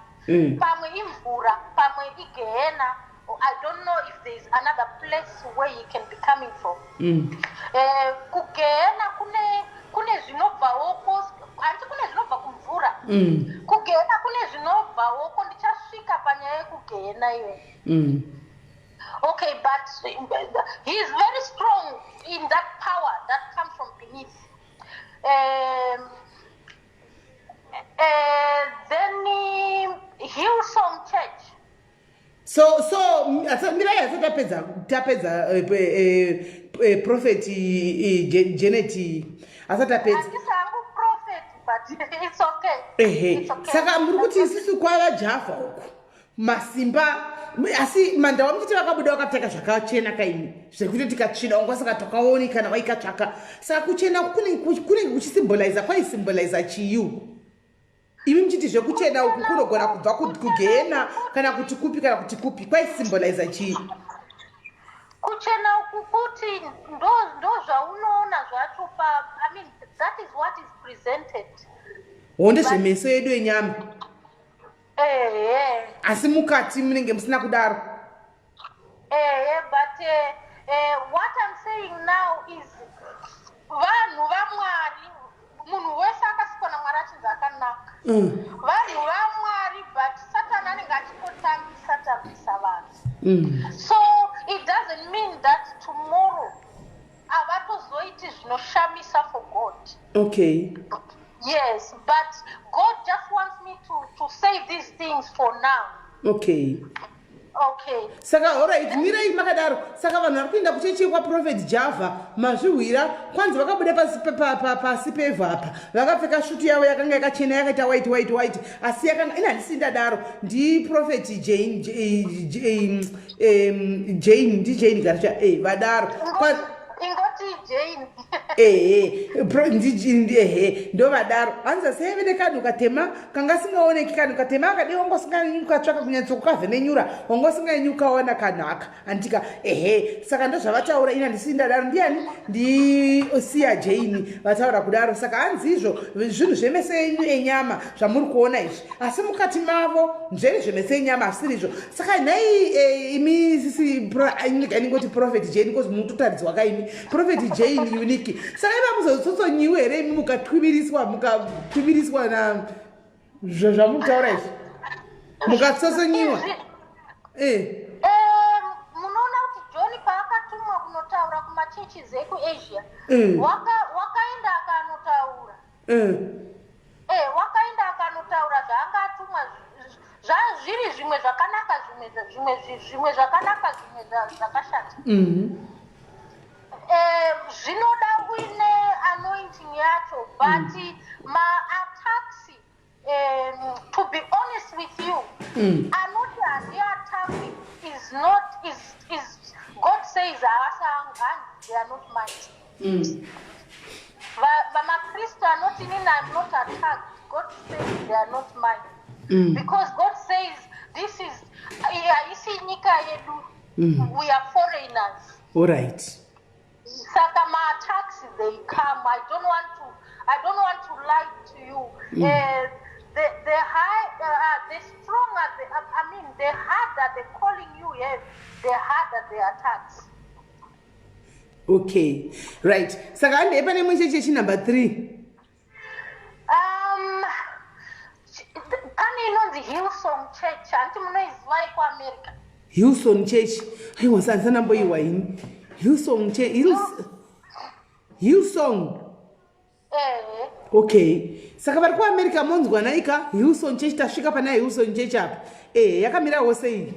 Pamwe imvura, pamwe igehena. I don't know if there is another place where he can be coming from. Kugehena kune zvinobvawoko, handiti kune zvinobva kumvura? Kugehena kune zvinobvawoko. Ndichasvika panyaya yekugehena iyoyo. Okay, but he is very strong in that power that comes from beneath. Then Hillsong Church. So mirai, asi tapedza Prophet Janet asati apedza. Handisi hangu prophet, but it's okay. Ehe. It's okay. Saka muri kuti isusu kwava Java uku masimba, asi mandawa muchiti vakabuda vakapfeka zvakachena kaini, zvekuti tikatsvina unga, saka takaoni kana vaikatsvaka. Saka kuchena kunenge kuchisymboliza, kwaisymboliza chii uku? Imi muchiti zvekuchena uku kunogona kubva kugehena kana kuti kupi, kana kuti kupi, kwaisymboliza chii? Kuchena uku kuti ndo zvaunoona zvacho pa, I mean, that is what is presented. Ho, ndezvemeso edu enyama. Ehe. Asi mukati munenge musina kudaro. Ehe, but what I'm saying now is vanhu vaMwari, munhu wese akasikwa naMwari achinzi akanaka. Vanhu vaMwari, but Satan anenge achingotambisa tambisa vanhu. So it doesn't mean that tomorrow havatozoiti zvinoshamisa for God. Yes, but God just wants me to say these things for now. Okay. Saka alright, mirai makadaro. Saka vanhu vari kuenda kuchechi kwaProphet Java, mazvihwira, kwanzi vakabuda pasi pasi pevhu apa vakapfeka svutu yavo yakanga yakachena, yakaita white, white, white, asi yakanga ina, handisi ndadaro, ndiProphet Jane, Jane, ndiJane Garicha, vadaro. Ingoti Jane. Ehe, ehe, ndovadaro. Hanzi aseve nekanhu katema kanga singaoneki, kanhu katema akadi wanga usinganyanyi kukatsvaka, kunyatsokukavhenenyura wanga usinganyanyi kukaona kanhu aka, andika. Ehe, saka ndozvavataura. Ini handisi ndadaro. Ndiani? Ndisiya Jane vataura kudaro. Saka hanzi izvo zvinhu zvemese yenyu enyama zvamuri kuona izvi, asi mukati mavo nzveri zvemese enyama asiri izvo. Saka nhai, imi sisi, ndingoti Prophet Jane because mutotaridzwa kaimi, Prophet Jane Unique, saka iva muzotsotsonyiwe here imi mukatwiviriswa mukatwiviriswa na zvamutaura izvi, mukatsotsonyiwa? Munoona kuti John paakatumwa kunotaura kumachurches ekuAsia, wakaenda akanotaura. Wakaenda akanotaura zvaanga atumwa, zvazviri zvimwe zvakanaka, zvimwe zvakanaka, zvimwe zvakashata. Zvinoda uine anointing yacho, but maattacks, to be honest with you, anoti handiattackwi is not is God says haasi hanzi they are not mine. Vamakristu anoti inini I'm not attacked, God says they are not mine, because God says this is haisi nyika yedu. We are foreigners. Allright. Saka maattacks, they come. I don't want to lie to you. The high the stronger the, I mean, the harder the calling you have, the harder the attacks. Okay, right. Saka handei pane imwe chechi yechinumber 3. Pane inonzi Hillsong Church, handiti munoiziva, yekuAmerica? Hillsong Church, aiwa, sandisanamboiwa ini Hillsong Church. Hillsong. Ehe. Okay, saka vari kuAmerica monzwa naika Hillsong Church. Tasvika pana Hillsong Church apa. Ehe, yakamirawo sei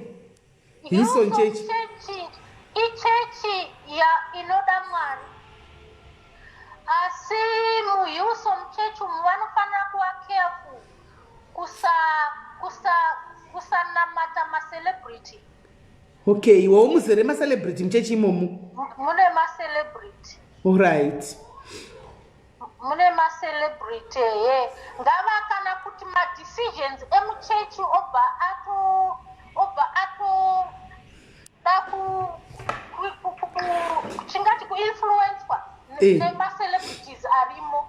Hillsong Church? Church ichechi ya inoda Mwari, asi muHillsong Church umu vanofanira kuva careful kusanamata macelebrity. Okay, iwewo muzere macelebrity muchechi imomo? Mune macelebrity. Allright. Mune macelebrity, ehe. Ngava kana kuti madecisions emuchechi obva atoda chingati kuinfluencwa nemacelebrities arimo.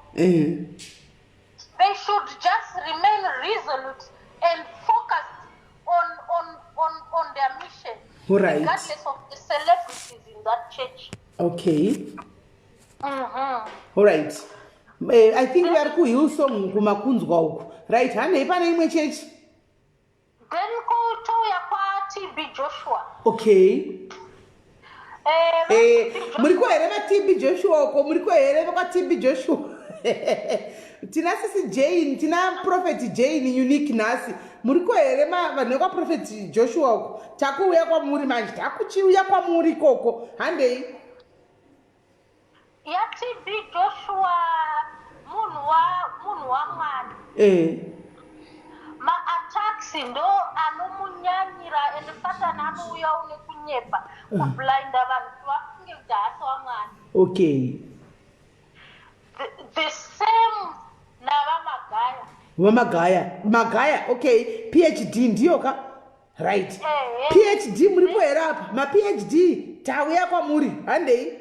They should just remain resolute and focused on their mission, regardless of the celebrities in that church. Okay. Allright. I think vari kuHillsong kumakunzwa uku. Right, handei pane imwe chechi. Then kotouya kwaTB Joshua. Okay. Muriko here vaTB Joshua uko? Muriko here vekwaTB Joshua? Tina sisi Jane, tina Prophet Jane Unique nhasi. Muriko here vanhu vekwaProphet Joshua uko? Takuuya kwamuri manje, takuchiuya kwamuri ikoko. Handei. YaTB Joshua, munhu waMwari. Maattacks ndo anomunyanyira, and Satani anouyawo nekunyepa kublinda vanhu kuti vafunge kuti haasi waMwari. The same naVaMagaya. VaMagaya, Magaya, okay. PhD ndiyo ka, right? Ehe. PhD, muripo here apa maPhD? Tauya kwamuri, handei.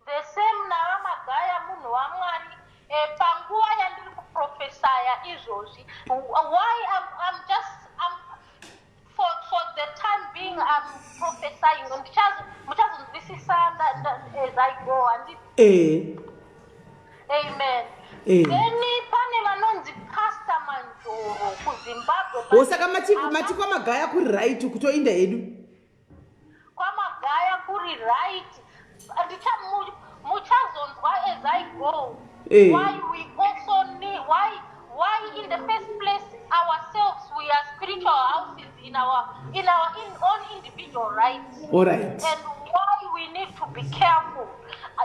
The same naVaMagaya, munhu waMwari. Panguva yandiri kuprofesaya izvozvi, why I'm just I'm, for the time being I'm prophesying. Muchazonzwisisa as I go, handiti? Amen. Then pane vanonzi Pastor Manjoro kuZimbabwe. O, saka mati kwaMagaya kuri right, kutoinda hedu? KwaMagaya kuri right. Muchazonzwa as I go why we also need, why in the first place ourselves we are spiritual houses in our own individual rights and why we need to be careful,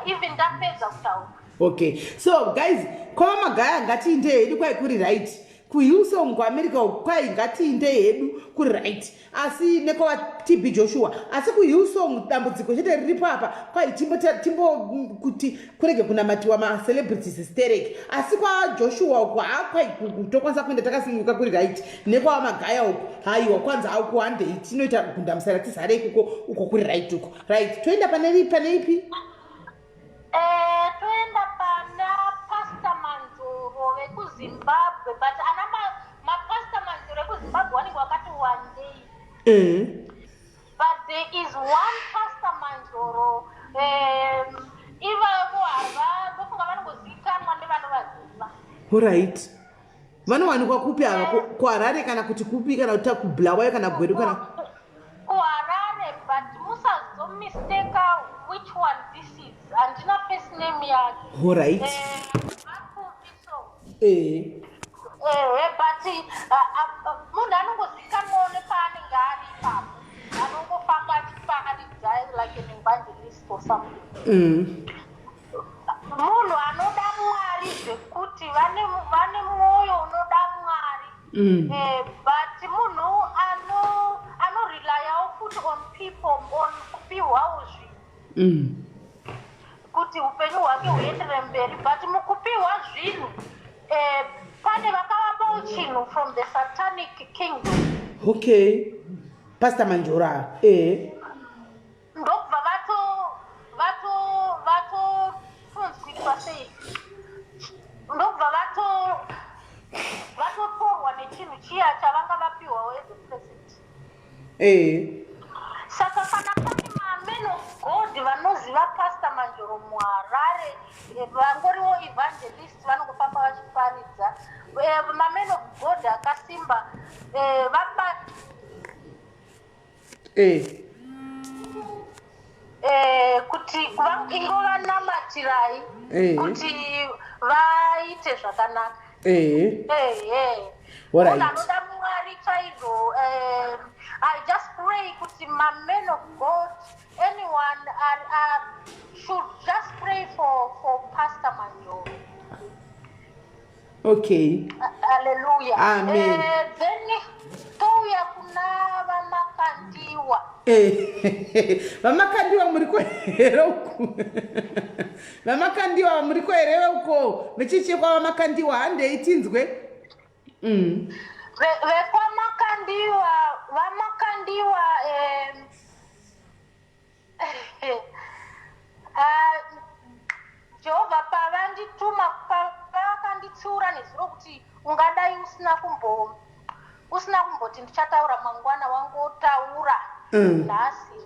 even ndapedza kutaura. Okay, so guys, kwavaMagaya ngatiinde hedu, kwai kuri right. Kuhillsong kuAmerica uku kwai ngatiinde hedu kuri right, asi nekwava TB Joshua. Asi kuHillsong dambudziko chete riripo apa, kwai timbo timbo kuti kurege kunamatiwa macelebrities sterek. Asi kwaJoshua uku, haa, kwai tokwanisa kuenda takasununguka, kuri right. Nekwava Magaya uku, haiwa, kwanzi auku handei tinoita gundamusara tizare ikoko, uko kuri right uko. Right, toenda pane pane ipi? Toenda pana Pastor Manzoro vekuZimbabwe, but ana maPastor Manzoro ekuZimbabwe vanenge vakati wandei. But there is one Pastor Manzoro, ivavo hava, ndofunga vanongozivikanwa nevanovaziva. Alright, vanowanikwa kupi ava? KuHarare kana kuti kupi, kana kuti kuBulawayo kana Gweru kana? KuHarare, but musazomistaka which one this is, handina first name yake. Vakupi so. Ehe, but munhu anongozivikanwawo nepaanenge ari ipapo, anongofamba achiparidza like an evangelist or something. Munhu anoda Mwari zvekuti vane mwoyo unoda Mwari. But munhu anorelyawo futi on people, on kupiwawo zvinhu kuti upenyu hwake huendere mberi. But mukupiwa zvinhu, pane vakavapawo chinhu from the satanic kingdom. Okay, Pastor Manjora, eh. Ndokubva vatofunzwitwa sei, ndokubva vatotorwa nechinhu chiya chavanga vapiwawo as a present. Saka kana pane mamen of God vanoziva Pastor Manjoro muHarare, vangoriwo evangelist vanongofamba vachiparidza, mamen of God akasimba, vaba kuti ingovanamatirayi kuti vaite zvakanaka. Ehe, munhu anoda Mwari chaizvo. I just pray kuti mamen of God, anyone should just pray for Pastor Manjoro. Okay. Haleluya. Amen. Then touya kuna VaMakandiwa. VaMakandiwa muriko here uku? VaMakandiwa muriko here uko? Vechichekwa VaMakandiwa, handei tinzwe. VekwaMakandiwa, VaMakandiwa, ah, Jehovha pavandituma, pavakanditsiura nezuro kuti ungadai usina kumboti ndichataura mangwana, wangotaura nhasi,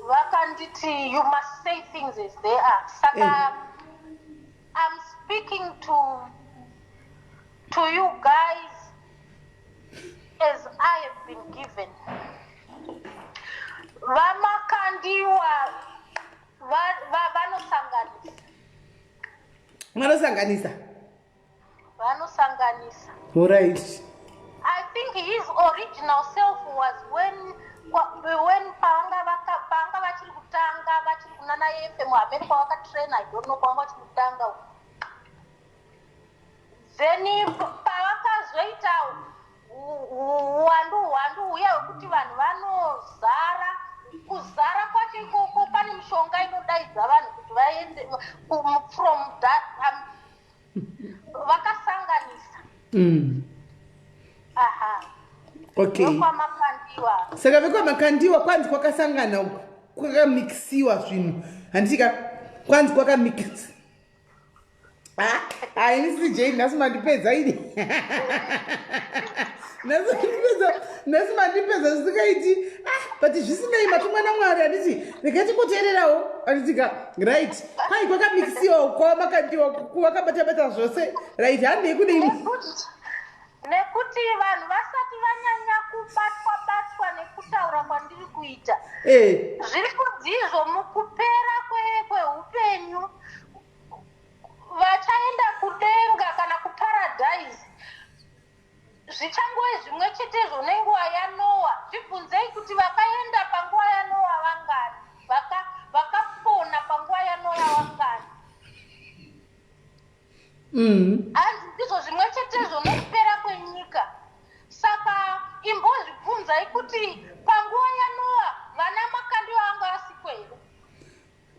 vakanditi, "You must say things as they are." Saka I'm speaking to you guys as I have been given. VaMakandiwa vanosanganisa. Vanosanganisa. Vanosanganisa. Alright. I think his original self was when pavanga vachiri kutanga, vachiri kunana FM, hamene kwavakatrain, I don't know kwavanga vachiri kutanga uko. Then pavakazoita huwandu huwandu huya hwekuti vanhu vanozara, kuzara kwacho ikoko pane mishonga inodaidza vanhu kuti vaende from that, vakasanganisa. Aha. VekwaMakandiwa. Saka vekwaMakandiwa kwanzi kwakasangana uku, kwakamikisiwa zvinhu, handitika? Kwanzi kwakamikisi. Haini CJ, nhasi mandipedza ini, nhasi mandipedza, nhasi mandipedza zvisingaiti. Ah, but zvisinei, matumwa naMwari, handiti? Regai tingoteererawo, handitika? Right, kwai kwakamikisiwa kwaMakandiwa, kwakabatabata zvose. Right, handei kune imwe. Nekuti vanhu vasati vanyanya kubatwa batwa nekutaura kwandiri kuita, zviri kunzizvo mukupera kweupenyu vachaenda kudenga kana kuparadhaisi zvichangove zvimwe chetezvo nenguva yaNoa. Zvibvunzei kuti vakaenda panguva yaNoa vangani, vakapona panguva yaNoa vangani. Hanzi ndizvo zvimwe chetezvo nekupera kwenyika.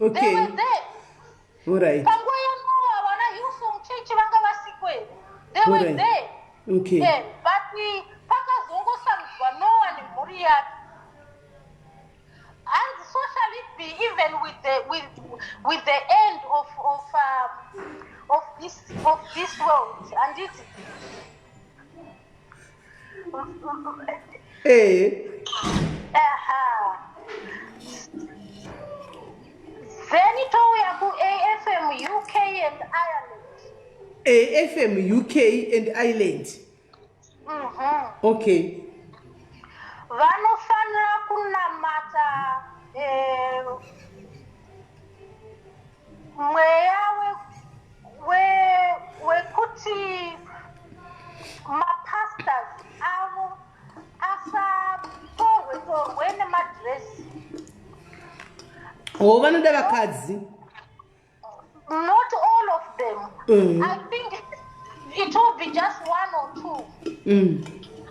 Okay. They were there. Alright. Panguva yaNoah vana Hillsong Church vanga vasiko here? They were Alright. there. Okay. Yeah, but pakazongosarudzwa Noah nemhuri yake. And so shall it be even with the with the end of this world. And it Eh. Aha. Then touya kuAFM UK and Ireland. AFM UK and Ireland. Okay. Vanofanira kunamata mweya wekuti mapastors avo asatorwe torwe nemadresi. Oh, vanoda vakadzi. Not all of them. I think it will be just one or two.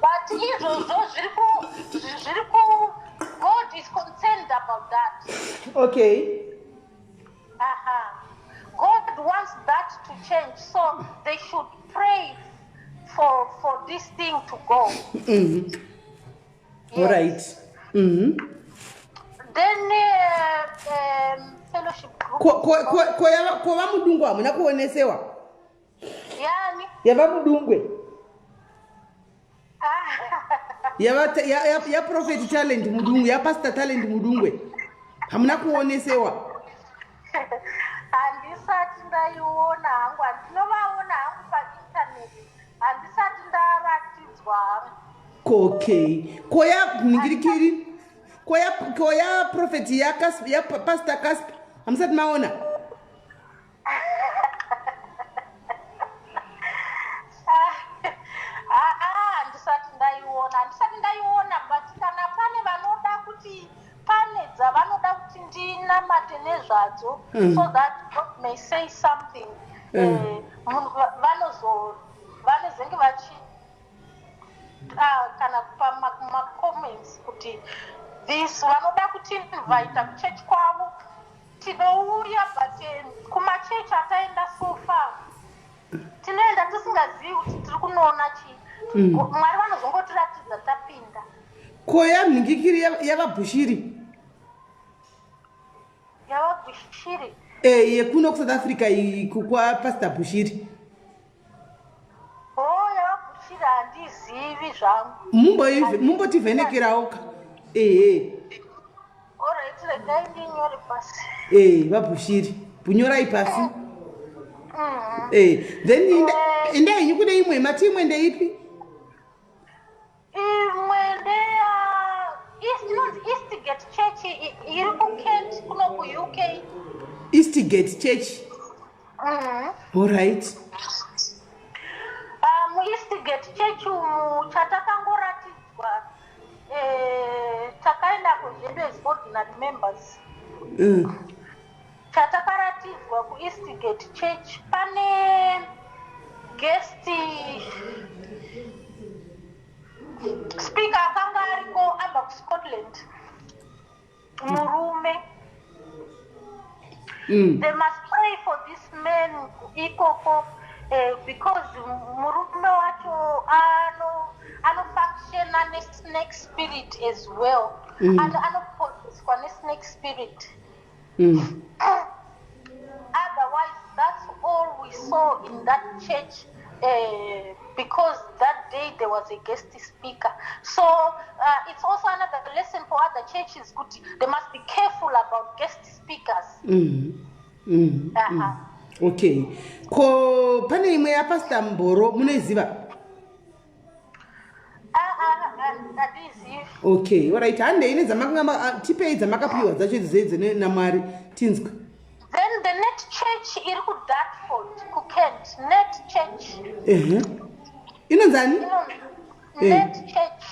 But izvozvo zviri ku God is concerned about that. Aha. God wants that to change, so they should pray for this thing to go. All right. Then fellowship group. Ko vaMudungwe hamuna kuonesewa? Yani? YavaMudungwe. YaProphet Talent Mudungwe, yaPastor Talent Mudungwe. Hamuna kuonesewa? Handisati ndaiona hangu. Handinovaona hangu painternet, handisati ndaratidzwa hangu. Okay. Ko yanhingirikiri? Ko ya prophet ya Casp, ya Pastor Casp, hamusati maona? Ah, handisati ndaiona, handisati ndaiona, but kana pane vanoda kuti pane dzavanoda kuti ndinamate nezvadzo so that God may say something, munhu vanozenge vachi kana kupa macomments kuti this vanoda kutiinvita kuchechi kwavo, tinouya. But kumachechi ataenda so far, tinoenda tisingazivi kuti tiri kunoona chii. Mwari vanozongotiratidza tapinda. Ko yanhingikiri yavaBhushiri? YavaBhushiri? Eh, yekuno kuSouth Africa iyi, kwaPastor Bushiri. O, yavaBhushiri handizivi zvangu. Mumbotivhenekerawo ka, ehe. Alright, regai ndinyore pasi. Eh, vaBhushiri, bunyorai pasi. Eh, then enda henyu kune imwe. Mati imwe ndeipi? Imwe ndeya inonzi Eastgate Church, iri kuKent kuno kuUK. Eastgate Church. Alright. Ah, muEastgate Church umu chatakangoratidzwa, takaenda kuzvedu as ordinary members. Chatakaratidzwa kuEastgate Church, pane guest speaker akanga ariko abva kuScotland, murume. They must pray for this man ikoko, because murume wacho anofunctiona nesnake spirit as well. Anopossesswa nesnake spirit. Otherwise, that's all we saw in that church, because that day there was a guest speaker. So it's also another lesson for other churches kuti they must be careful about guest speakers. Aha. Okay, ko pane imwe yaPastor Mboro, munoiziva? Ah, ah, ah, handizivi. Okay, alright, handei nedzamakanga, tipei dzamakapiwa dzacho idzi naMwari tinzwe. Then the Net Church iri kuDartford kuKent, Net Church. Ehe, inonzani? Net Church.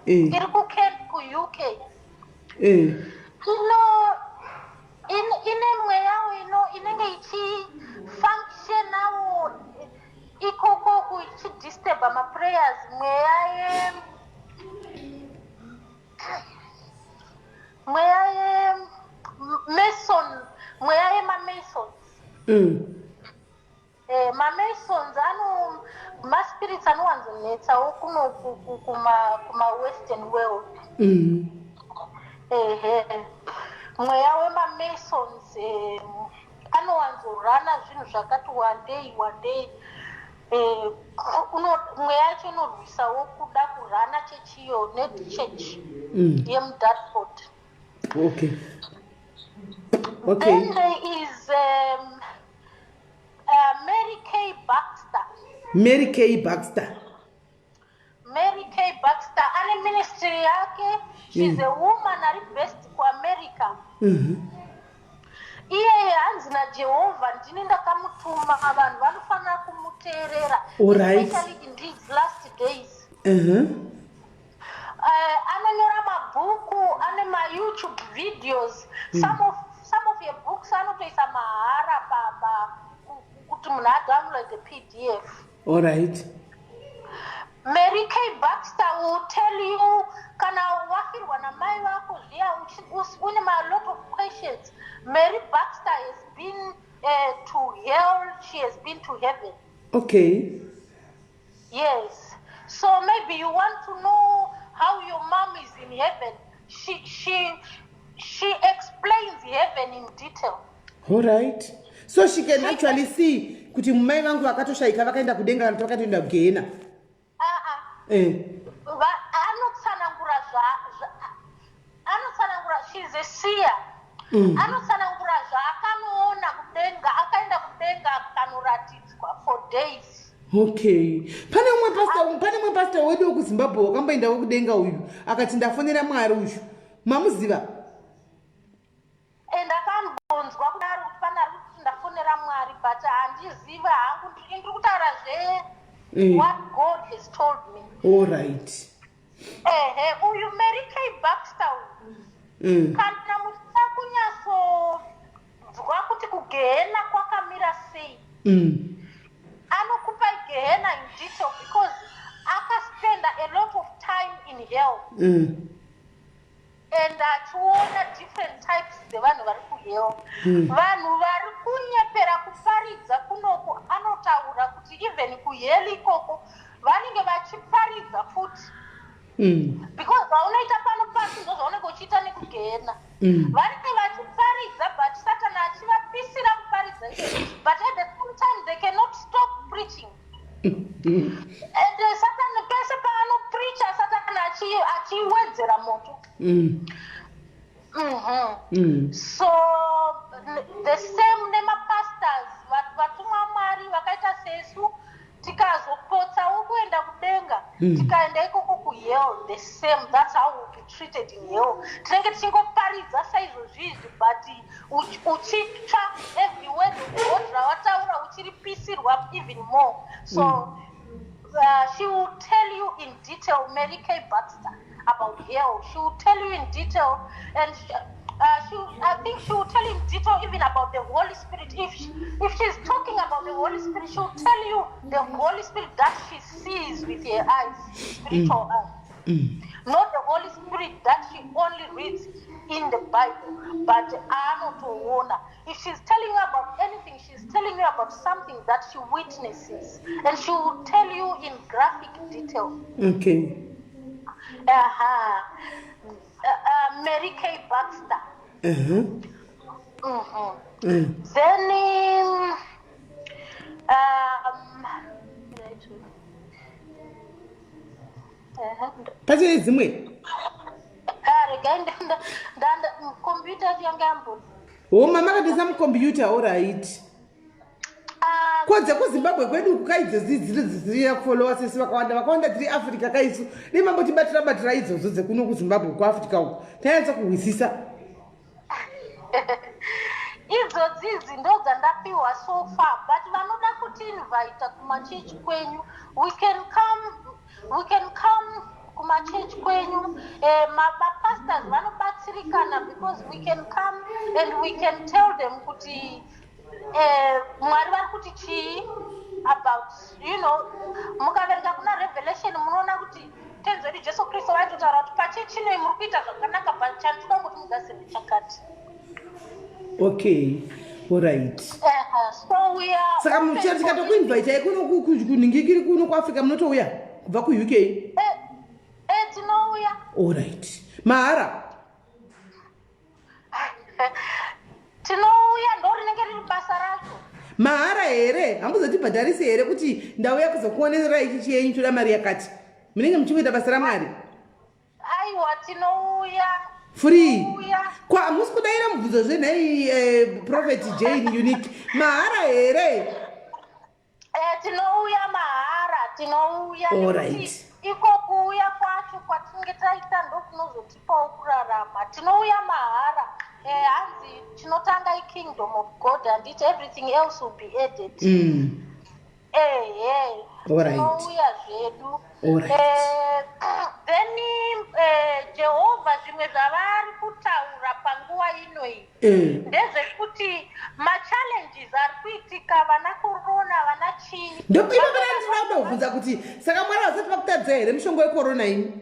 Iri kuKent kuUK. Ine mweyawo ino inenge ichifunctionawo ikoko, ichidisturba maprayers, mweya ye mason. Mweya yemamasons. Mamasons ano maspirits anowanzonetsawo kuno kumawestern world. Ehe, mweya wemamasons anowanzorana zvinhu zvakati wandei wandei. Mweya yacho inorwisawo kuda kurana chechiyo nechurch yemuDartford. Then there is Mary K Baxter. Mary K Baxter. Mary K Baxter ane ministry yake. She's a woman ari based kuAmerica. Iyeye hanzi naJehovha ndini ndakamutuma, vanhu vanofanira kumuteerera, especially in these last days. Anonyora mabhuku, ane maYouTube videos. Some of your books anotoisa mahara pa kuti munhu adownload the PDF. Mary K Baxter will tell you kana wafirwa namai vako zviya, une malot of questions. Mary Baxter has been to hell, she has been to heaven. Yes, so maybe you want to know how your mom is in heaven. She explains heaven in detail. All right, so she can actually see kuti mai vangu vakatoshayika vakaenda kudenga kana kuti vakatoenda kugehena. Anotsanangura, she's a seer. Anotsanangura zvaakanoona kudenga, akaenda kudenga akanoratidzwa for days. Okay, pane mumwe pastor wedu wekuZimbabwe wakamboendawo kudenga uyu, akati ndafonera Mwari uyu, mamuziva? And akambonzwa kudaro kuti pane ari kuti ndafonera Mwari, but handizivi hangu. Ndiri kutaura zve what God has told me. All right. Ehe, uyu Mary K Baxter uyu, kana muchida kunyatsonzwa kuti kugehena kwakamira sei, anokupa gehena in detail because akaspenda a lot of time in hell and achiona different types dzevanhu vari kuhell. Vanhu vari kunyepera kuparidza kunoku, anotaura kuti even kuhell ikoko vanenge vachiparidza futi, because zvaunoita pano pasi ndo zvaunenge uchiita nekugehena. Vanenge vachiparidza, but Satani achivapisira kuparidza izvozvo, but at the same time they cannot stop preaching. And Satani pese paanopreacha, Satani achiwedzera moto. So the same nemapastors, vatumwa Mwari vakaita sesu, tikazopotsawo kuenda kudenga, tikaenda ikoko kuhell, the same, that's how we'll be treated in hell. Tinenge tichingoparidza saizvozvizvi, but uchitsva every word of God rawataura, uchiripisirwa even more. So she will tell you in detail, Mary K Baxter, about hell. She will tell you in detail, and I think she will tell you in detail even about the Holy Spirit. If she's talking about the Holy Spirit, she will tell you the Holy Spirit that she sees with her eyes, spiritual eyes. Not the Holy Spirit that she only reads in the Bible, but anotoona. If she's telling you about anything, she's telling you about something that she witnesses, and she will tell you in graphic detail. Mary K. Baxter. Then, Pachine dzimwe? Ah, regai computer yacho yanga yamboni. Homa makatoisa mucomputer, alright. Ah, Ko dzekuZimbabwe kwedu uku kaidzodzi dziri dziri kufolowa sesi vakawanda vakawanda dziri Africa kaisu, dei mambotibatira batira idzodzo dzekuno kuZimbabwe, kuAfrica uku, tanyatsa kuhwisisa. Idzodzi idzi ndo dzandapiwa so far, but vanoda kutiinvita kumachechi kwenyu, we can come, we can come kumachechi kwenyu. Mapastors vanobatsirikana because we can come and we can tell them kuti Mwari vari kuti chii about mukaverenga kuna Revelation, munoona kuti Tenzi wedu Jesu Kristu vaitotaura kuti pachechi inoi muri kuita zvakanaka, but chandinoda kuti mugadzire chakati. Okay, alright. So we are Saka open muchero for tikatokuinvaitai kuno kunhingikiri kuno kuAfrica munotouya kubva kuUK? Tinouya. Alright. Mahara? Tinouya, ndo rinenge riri basa racho. Mahara here? Hamuzotibhadharisi here kuti ndauya kuzokuonerai ichi chiyenyu, toda mari yakati? Munenge muchingoita basa raMwari. Aiwa, tinouya. Free? Tinouya. Kwa hamusi kudayira mubvunzo zvenhai, Prophet Jane Unique, mahara here? Tinouya mahara, tinouya. Nekuti iko kuuya kwacho kwatinenge taita ndokunozotipawo kurarama. Tinouya mahara. Hanzi tinotanga ikingdom of God, handiti? Everything else will be added. Ehe. Tinouya zvedu. Then Jehovha, zvimwe zvavari kutaura panguva ino iyi ndezvekuti machallenges ari kuitika, vana corona, vana chii. Ndokuipapana ndinoda kuda kubvunza kuti saka Mwari vasati vakutadza here mushonga wecorona imi?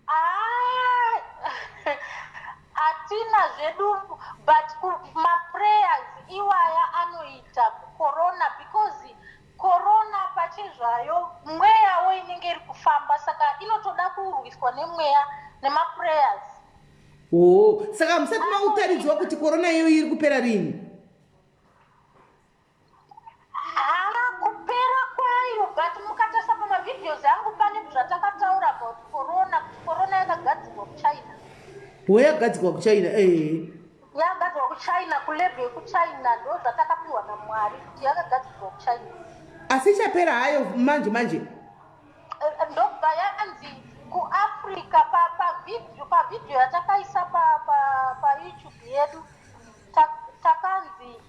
Ah, hatina zvedu, but maprayers iwaya anoita kucorona, because corona pachezvayo mweyawo inenge iri kufamba, saka inotoda kurwiswa nemweya, nemaprayers. O, saka musati mautaridzwa kuti corona iyoyo iri kupera rini? Ha, kupera kwayo, but mukatarisa pamavideos angu pane zvatakataura about corona, kuti corona yakagadzirwa kuChina. Woyagadzirwa kuChina, ee. Yakagadzirwa kuChina, kulab yekuChina. Ndo zvatakapiwa naMwari kuti yakagadzirwa kuChina. Asi ichapera hayo manje manje? Ndobva yanzi kuAfrica, pavhidhiyo yatakaisa paYouTube yedu, takanzi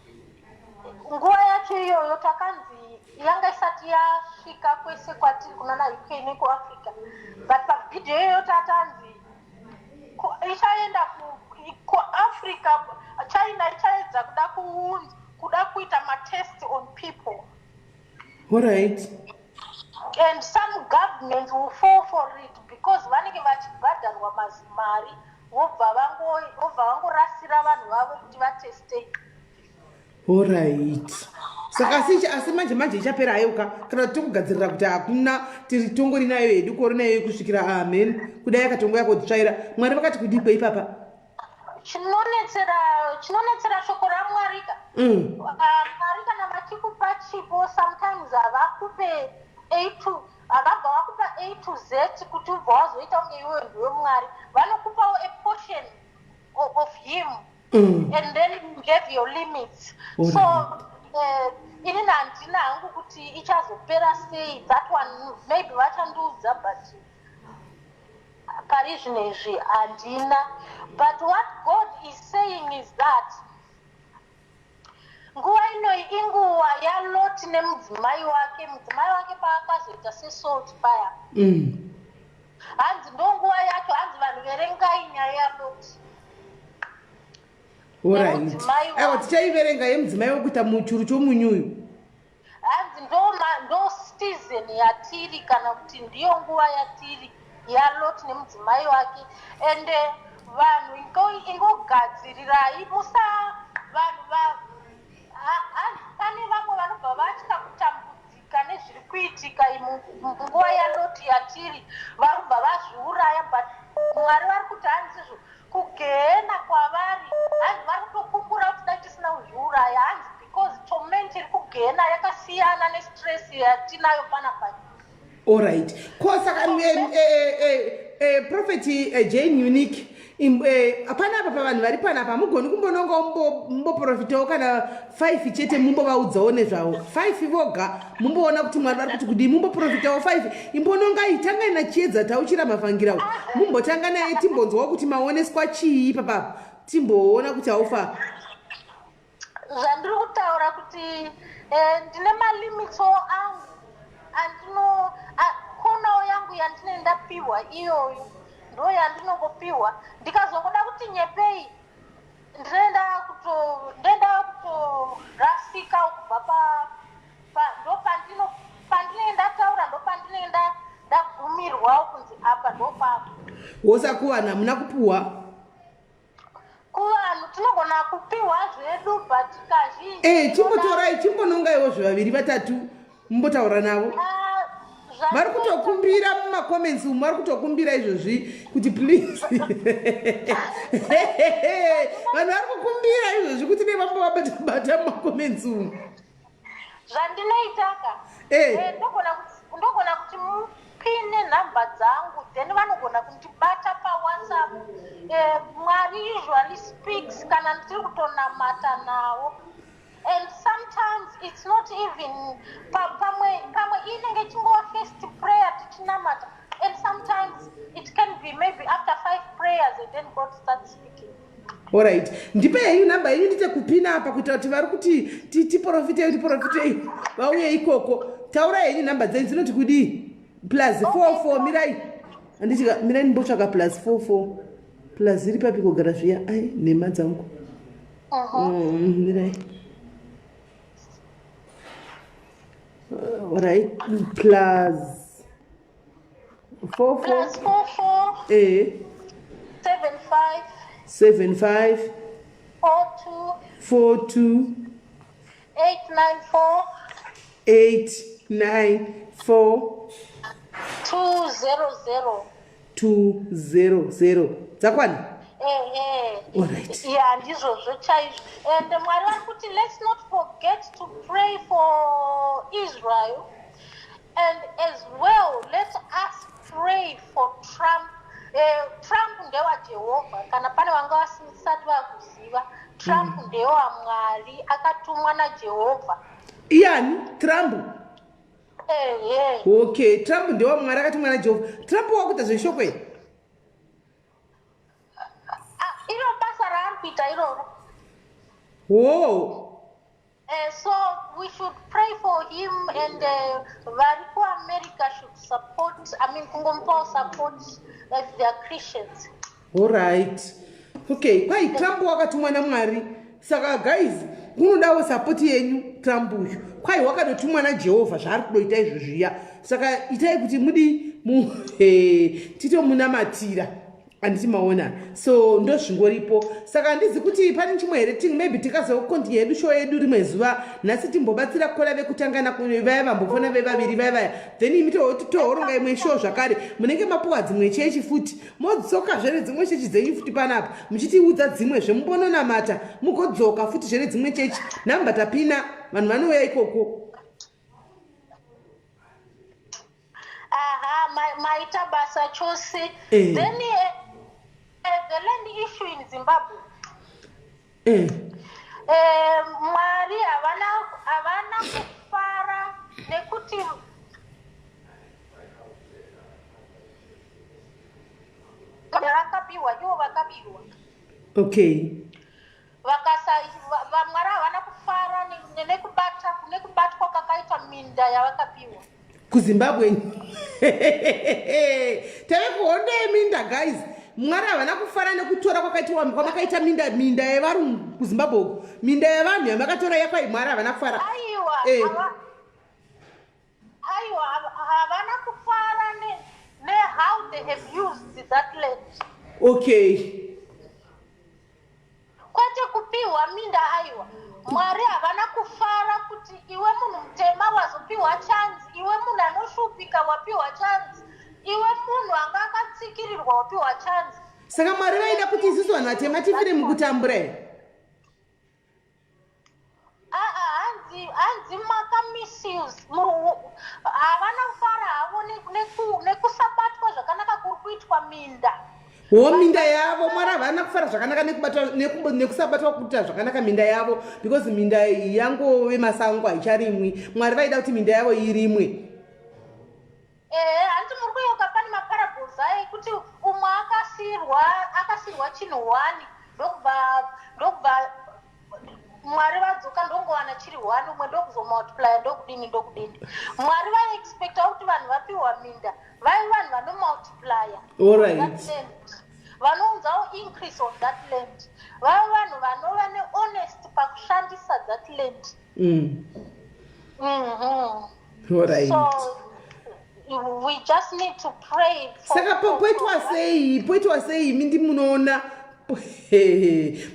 nguva yacho iyoyo takanzi yanga isati yasvika kwese kwatiri kunana UK nekuAfrica, but pavhidhiyo iyoyo tatanzi ichaenda kuAfrica. China ichaedza kuda kuita matest on people. And some governments will fall for it because vanenge vachibhadharwa mazimari, vobva vangorasira vanhu vavo kuti vateste. Alright, saka asi manje manje ichapera hayoka, kana kuti tokugadzirira kuti hakuna, tiri tongori nayo hedu korona iyoyo kusvikira amen, kudai yakatongoya kodzitsvaira? Mwari vakati kudikwe ipapa? Chinonetsera shoko raMwari ka. Ah, Mwari kana vachikupa chipo, sometimes havakupe A to, havabva vakupa A to Z kuti ubva wazoita kunge iwe ndiwe Mwari. Vanokupawo a portion of him and then you have your limits. So inini handina hangu kuti ichazopera sei. That one maybe vachandiudza, but pari zvino izvi handina. But what God is saying is that nguva inoyi inguva yaLoti nemudzimai wake. Mudzimai wake paakazoita sesalt paya, hanzi ndo nguva yacho. Hanzi vanhu verengai nyaya yaLoti nemudzimai Aiwa, wake. Tichaiverenga yemudzimai wekuita muchuru chomunyuyu. Hanzi ndo season yatiri, kana kuti ndiyo nguva yatiri yaLoti nemudzimai wake. Ende vanhu ingogadzirirai, musa vanhu hanzi pane vamwe vanobva vatya kutambudzika nezviri kuitika munguva yaLoti yatiri, vari kubva vazviuraya. But Mwari vari kuti hanzizvo kugehena kwavari. Hanzi vari kutokumbura kuti dai tisina kuzviuraya, hanzi because torment iri kugehena yakasiyana nestress yatinayo panapa. Alright, ko saka Prophet Jane Unique, panapa pavanhu vari panapa, hamugoni kumbonongawo mumboprofitawo kana 5 chete, mumbovaudzawo nezvavo 5 voga, mumboona kuti Mwari vari kuti kudii? Mumboprofitawo 5, imbonongai, tangai naChiedza Tauchira Mafangirawo, mumbotanga naye, timbonzwawo kuti maoneswa chii papapa, timboona kuti haufa. Zvandiri kutaura kuti ndine malimits angu andino konawo yangu yandinenge ndapiwa iyoyo, ndo yandinongopiwa. Ndikazongoda kuti nyepei, ndinoenda kutorasika kubva pa ndo pandinenge ndataura, ndo pandinenge ndagumirwawo kunzi apa ndo pako. Wosakuwana hamuna kupuhwa? Kuvanhu tinogona kupiwa zvedu but kazhinji eh, chimbotorai chimbonongaiwo zvevaviri vatatu mumbotaura navo Ah, vari kutokumbira mumacomments umu vari kutokumbira izvozvi kuti please vanhu vari kukumbira izvozvi kuti dei vambovabata mumacomments umu Zvandinoitaka Eh. eh, ndogona kuti mupine nhamba dzangu then vanogona kundibata pawhatsapp. Eh, Mwari usually speaks kana ndiri kutonamata navo and sometimes it's not even pamwe pamwe inenge ichingova first prayer tichinamata and sometimes it can be maybe after five prayers and then God starts speaking. Orit, ndipe henyu nhamba yenyu ndite kupina apa kuitira kuti vari kuti tiprofitei tiprofitei vauye ikoko. Taurai henyu nhamba dzenyu dzinoti kudii? Plus 44 mirai handiti mirai ndimbotsvaka plus 44 plus iri papi kugara zviya ai nhema dzangu. Mirai. Alright, plus 44 Plus 44 eh 75 75 42 42 894 894 200. 200 dzakwana. Ehe. Alright. Yeah, ndizvozvo chaizvo. And Mwari vari kuti let's not forget to pray for Israel and as well let us pray for Trump. Trump ndewaJehovha, kana pane vanga vasati vakuziva, Trump ndewaMwari, akatumwa naJehovha. Iyani Trump? Ehe. Okay, Trump ndewamwari akatumwa naJehovha. Trump wakuita zveshoko here? Ah, iro basa raari kuita iroro. Wo. So we should pray for him and vari kuAmerica should support, I mean, kungomupawo support if they are Christians. Alright, okay. Kwai Trump wakatumwa namwari, saka guys kunodawo support yenyu. Trump uyu kwai wakatotumwa naJehovha zvaari kudoita izvo zviya, saka itai kuti mudi titomunamatira, handiti maona? So ndozvingoripo. Saka handizi kuti pane chimwe here thing maybe tikazocontinue yedu show yedu rimwe zuva. Nhasi timbobatsira caller vekutanga vaya vambofona vevaviri vaya vaya, then imi tohoronga imwe show zvakare. Munenge mapuwa dzimwe chechi futi, modzokazve nedzimwe chechi dzenyu futi panapa muchitiudza dzimwe zvemumbononamata, mugodzoka futi zve nedzimwe chechi. Nhamba tapina, vanhu vanouya ikoko. Aha, maita basa chose. Then the land issue in Zimbabwe, Mwari havana kufara nekuti vakabiwa, ivo vakabiwa. Mwari havana kufara nekubatwa kwakaitwa minda yavakapiwa. KuZimbabwe tave kuhondo yeminda, guys. Mwari havana kufara nekutora kwakaitwa kwamakaita minda yevarungu kuZimbabwe uku, minda yevanhu yamakatora yakwai. Mwari havana kufara. Aiwa, aiwa, havana kufara nehow they have used that land. Kwete kupiwa minda, aiwa. Mwari havana kufara kuti iwe munhu mutema wazopiwa chance, iwe munhu anoshupika wapiwa chance, iwe munhu anga akatsikirirwa wapiwa chance. Saka Mwari vaida kuti isusu vanhu vatema tifire mukutambura here? Aa, hanzi makamisuse. Havana kufara havo nekusabatwa zvakanaka kuri kuitwa minda. Wo minda yavo. Mwari havana kufara zvakanaka nekusabatwa kuita zvakanaka minda yavo, because minda yangove masango, haicharimwi. Mwari vaida kuti minda yavo irimwe. Ehe, handiti muri kuyeuka pane maparables aya ekuti umwe akasirwa chinhu one, ndokubva Mwari vadzoka ndongowana chiri one, umwe ndokuzomultiplya, ndokudini ndokudini. Mwari vaiexpecta kuti vanhu vapiwa minda vai vanhu vanomultiplya that land, vanounzawo increase on that land, vave vanhu vanova nehonest pakushandisa that land. So we just need to pray Saka poitwa sei, poitwa sei? Imi ndi munoona.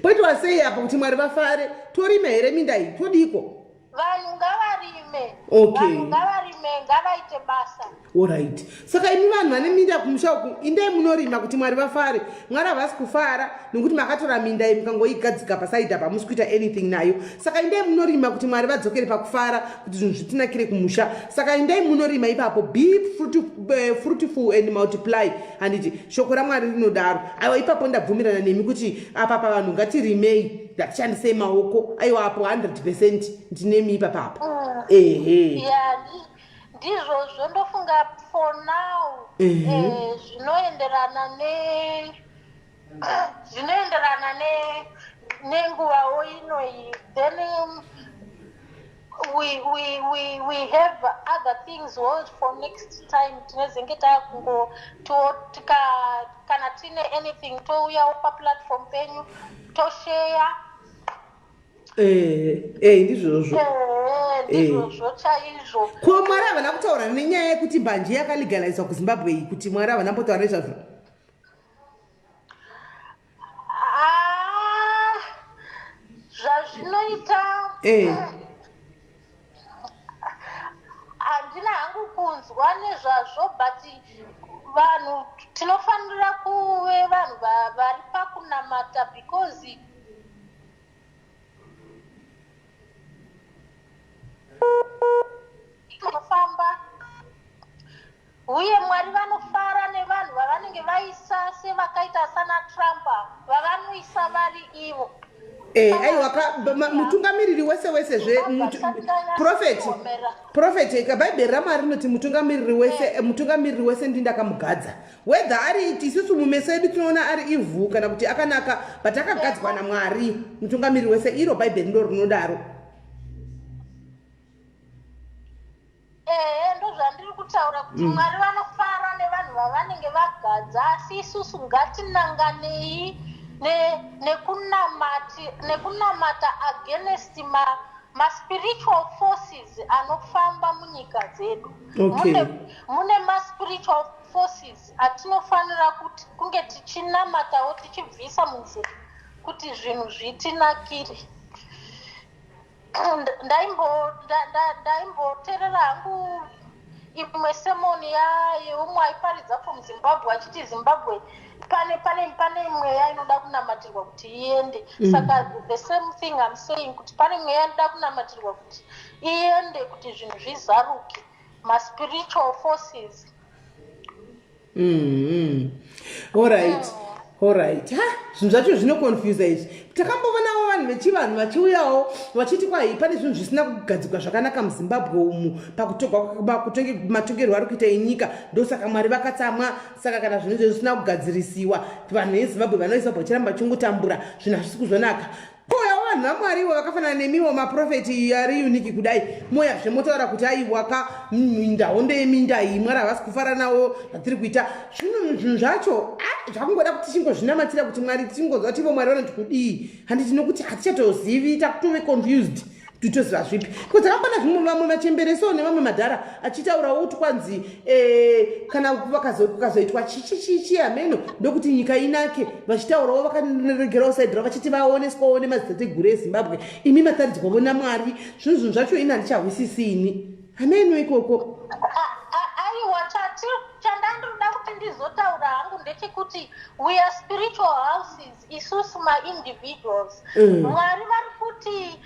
Poitwa sei apa kuti Mwari vafare? Torima here minda iyi? Todiko? Vanhu ngavarime. Okay. Vanhu ngavarime, ngavaite basa. Alright. Saka imi vanhu vane minda kumusha uku, indai munorima kuti Mwari vafare. Mwari havasi kufara nekuti makatora minda iyi mukangoigadzika pasaidi apa, hamusi kuita anything nayo. Saka indai munorima kuti Mwari vadzokere pakufara, kuti zvinhu zvitinakire kumusha. Saka indai munorima ipapo, be fruitful and multiply. Handiti shoko raMwari rinodaro? Aiwa, ipapo ndabvumirana nemi kuti apa pavanhu ngatirimei, ngatishandisei maoko. Aiwa, apo 100% ndinemi ipapapa. Ehe. Yeah, ndizvozvo ndofunga for now. Zvinoenderana nenguvawo inoyi. Then we have other things wo for next time. Tinezenge takungo tika kana tine anything, touyawo paplatform penyu, tosheya. Ndizvozvo. Ndizvozvo chaizvo. Ko Mwari havana kutaura nenyaya yekuti mbanje yakalegalizwa kuZimbabwe iyi, kuti Mwari havana mbotaura nezvazvo? Ah, zvazvinoita, handina hangu kunzwa nezvazvo, but vanhu tinofanira kuve vanhu vari pakunamata because tinofamba, uye Mwari vanofara nevanhu vavanenge vaisa, sevakaita sana Trump, vavanoisa vari ivo. Aiwa, mutungamiriri wese wese zve, prophet, prophet, Bhaibheri raMwari rinoti mutungamiriri wese ndindakamugadza, whether ari isusu mumeso edu tinoona ari ivhu kana kuti akanaka, but akagadzwa naMwari mutungamiriri wese. Iro Bhaibheri ndo rinodaro. Ehe, ndozvandiri kutaura kuti Mwari vanofara nevanhu vavanenge vagadza, asi isusu ngatinanganei nekunamata against maspiritual forces anofamba munyika dzedu. Mune maspiritual forces atinofanira kuti kunge tichinamatawo, tichibvisa munzira kuti zvinhu zvitinakire. Ndaimboteerera hangu imwe sermon yeumwe aiparidza from Zimbabwe, achiti Zimbabwe pane mweya inoda kunamatirwa kuti iende. Saka the same thing I'm saying, kuti pane mweya inoda kunamatirwa kuti iende, kuti zvinhu zvizaruke, maspiritual forces. Alright. Ha, zvinhu zvacho zvinoconfusa izvi. Takambovonawo vanhu vechivanhu vachiuyawo vachiti kwai pane zvinhu zvisina kugadzikwa zvakanaka muZimbabwe umu, pakutongerwo ari kuita inyika, ndosaka Mwari vakatsamwa. Saka kana zvinhu izvo zvisina kugadzirisiwa, vanhu veZimbabwe, vana veZimbabwe vachiramba vachingotambura, zvinhu hazvisi kuzonaka. Kouyawo vanhu vaMwari ivo vakafanana nemiwo, maprofeti ari unique kudai, moya zvemotaura kuti aiwaka, minda hondo yeminda iyi, Mwari havasi kufara nawo zvatiri kuita. Zvinhu zvacho zvakungoda kuti tichingozvinamatira kuti Mwari, tichingonzwa kuti ivo Mwari vanoti kudii, handiti? Nokuti hatichatozivi, takutove confused titoziva zvipi, because takambona zvimwe vamwe machembereso nevamwe madhara achitaurawo kuti kwanzi kana kukazoitwa chichi chichi hameno, ndokuti nyika inake, vachitaurawo vakaregerawo side ravo, vachiti vaoneswawo nemadzitateguru eZimbabwe. Imi mataridzwavo naMwari. Zvinhu zvacho ini handichahwisisi ini, hameno ikoko. Aiwa, chandandinoda kuti ndizotaura hangu ndechekuti we are spiritual houses isusu maindividuals. Mwari vari kuti,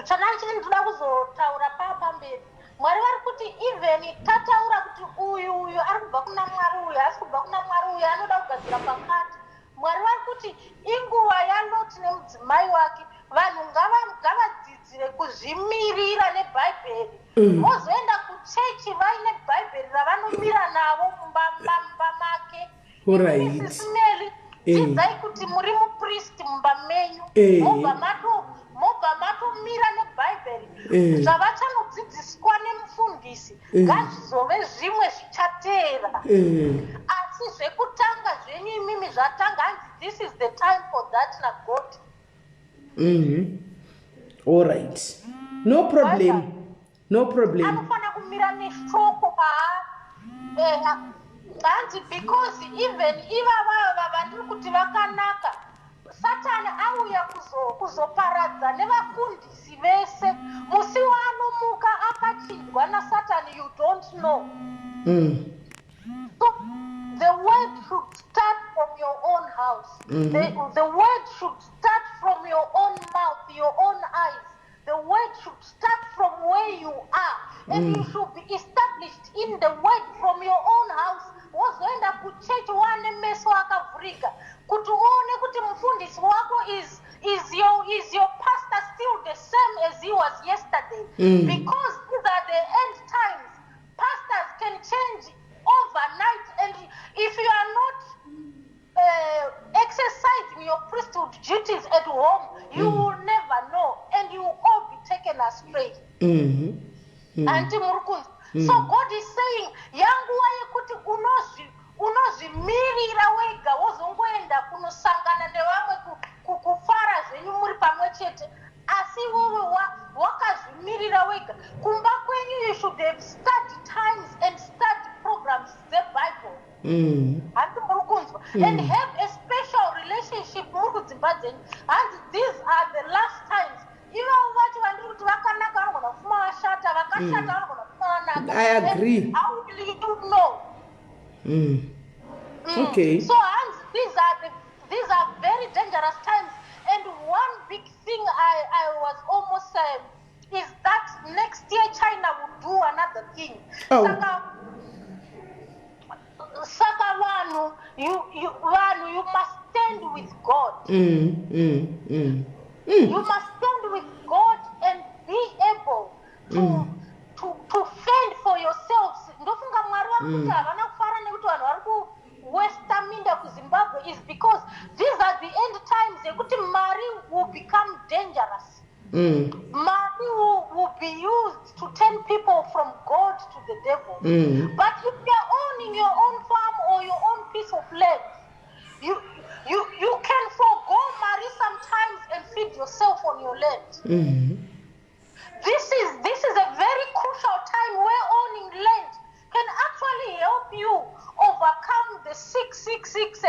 chandachiti ndinoda kuzotaura pamberi, Mwari vari kuti even tataura kuti uyu uyu ari kubva kuna Mwari, uyu haasi kubva kuna Mwari, uyu anoda kugadzira pakati, Mwari vari kuti inguva yaLoti nemudzimai wake. Vanhu ngavadzidzire kuzvimirira neBhaibheri. Vozoenda kuchechi vaine Bhaibheri ravanomira navo mumba make. Sis Melly, dzidzai kuti muri mupristi mumba menyu. Mobva matomira neBhaibheri. Zvavachanodzidziswa nemufundisi ngazvizove zvimwe zvichateera, asi zvekutanga zvenyu imimi zvatanga, hanzi this is the time for that naGod. Alright, no problem, no problem. Anofanira kumira neshoko paa, hanzi because even ivavava vandiri kuti vakanaka. Satani auya kuzoparadza nevafundisi vese. Musi waanomuka akachinjwa naSatani, you don't know. So the word should start from your own house. The word should start from your own mouth, your own eyes. The word should start from where you are, and you should be established in the word from your own house. Wozoenda kuchechi wane meso akavhurika kuti uone kuti mufundisi wako is your pastor still the same as he was yesterday? Because these are the end times. Pastors can change overnight, and if you are not exercising your priesthood duties at home, you will never know, and you will all be taken astray. Anti muri kunzwa? So God is saying yanguva yekuti unozvimirira wega, wozongoenda kunosangana nevamwe kufara zvenyu muri pamwe chete, asi iwewe wakazvimirira wega kumba kwenyu. You should have study times and study programs dzeBible. Hanzi muri kunzwa? And have a special relationship muri kudzimba dzenyu. Hanzi these are the last times. Ivavo vacho vandiri kuti vakanaka vanogona kufuma vashata, vakashata vanogona kufuma vanaka. I agree. And how will you know? So hanzi these are very dangerous times, and one big thing I was almost is that next year China will do another thing. Oh. Saka vanhu, you vanhu, you must stand with God. You must stand with God and be able to fend for yourselves. Ndofunga Mwari vari kuti havana kufara nekuti vanhu vari kuwesta minda kuZimbabwe is because these are the end times yekuti mari will become dangerous. Money will be used to turn people from God to the devil. But if you're owning your own farm or your own piece of land, you can forego money sometimes and feed yourself on your land. This is a very crucial time where owning land can actually help you overcome the 666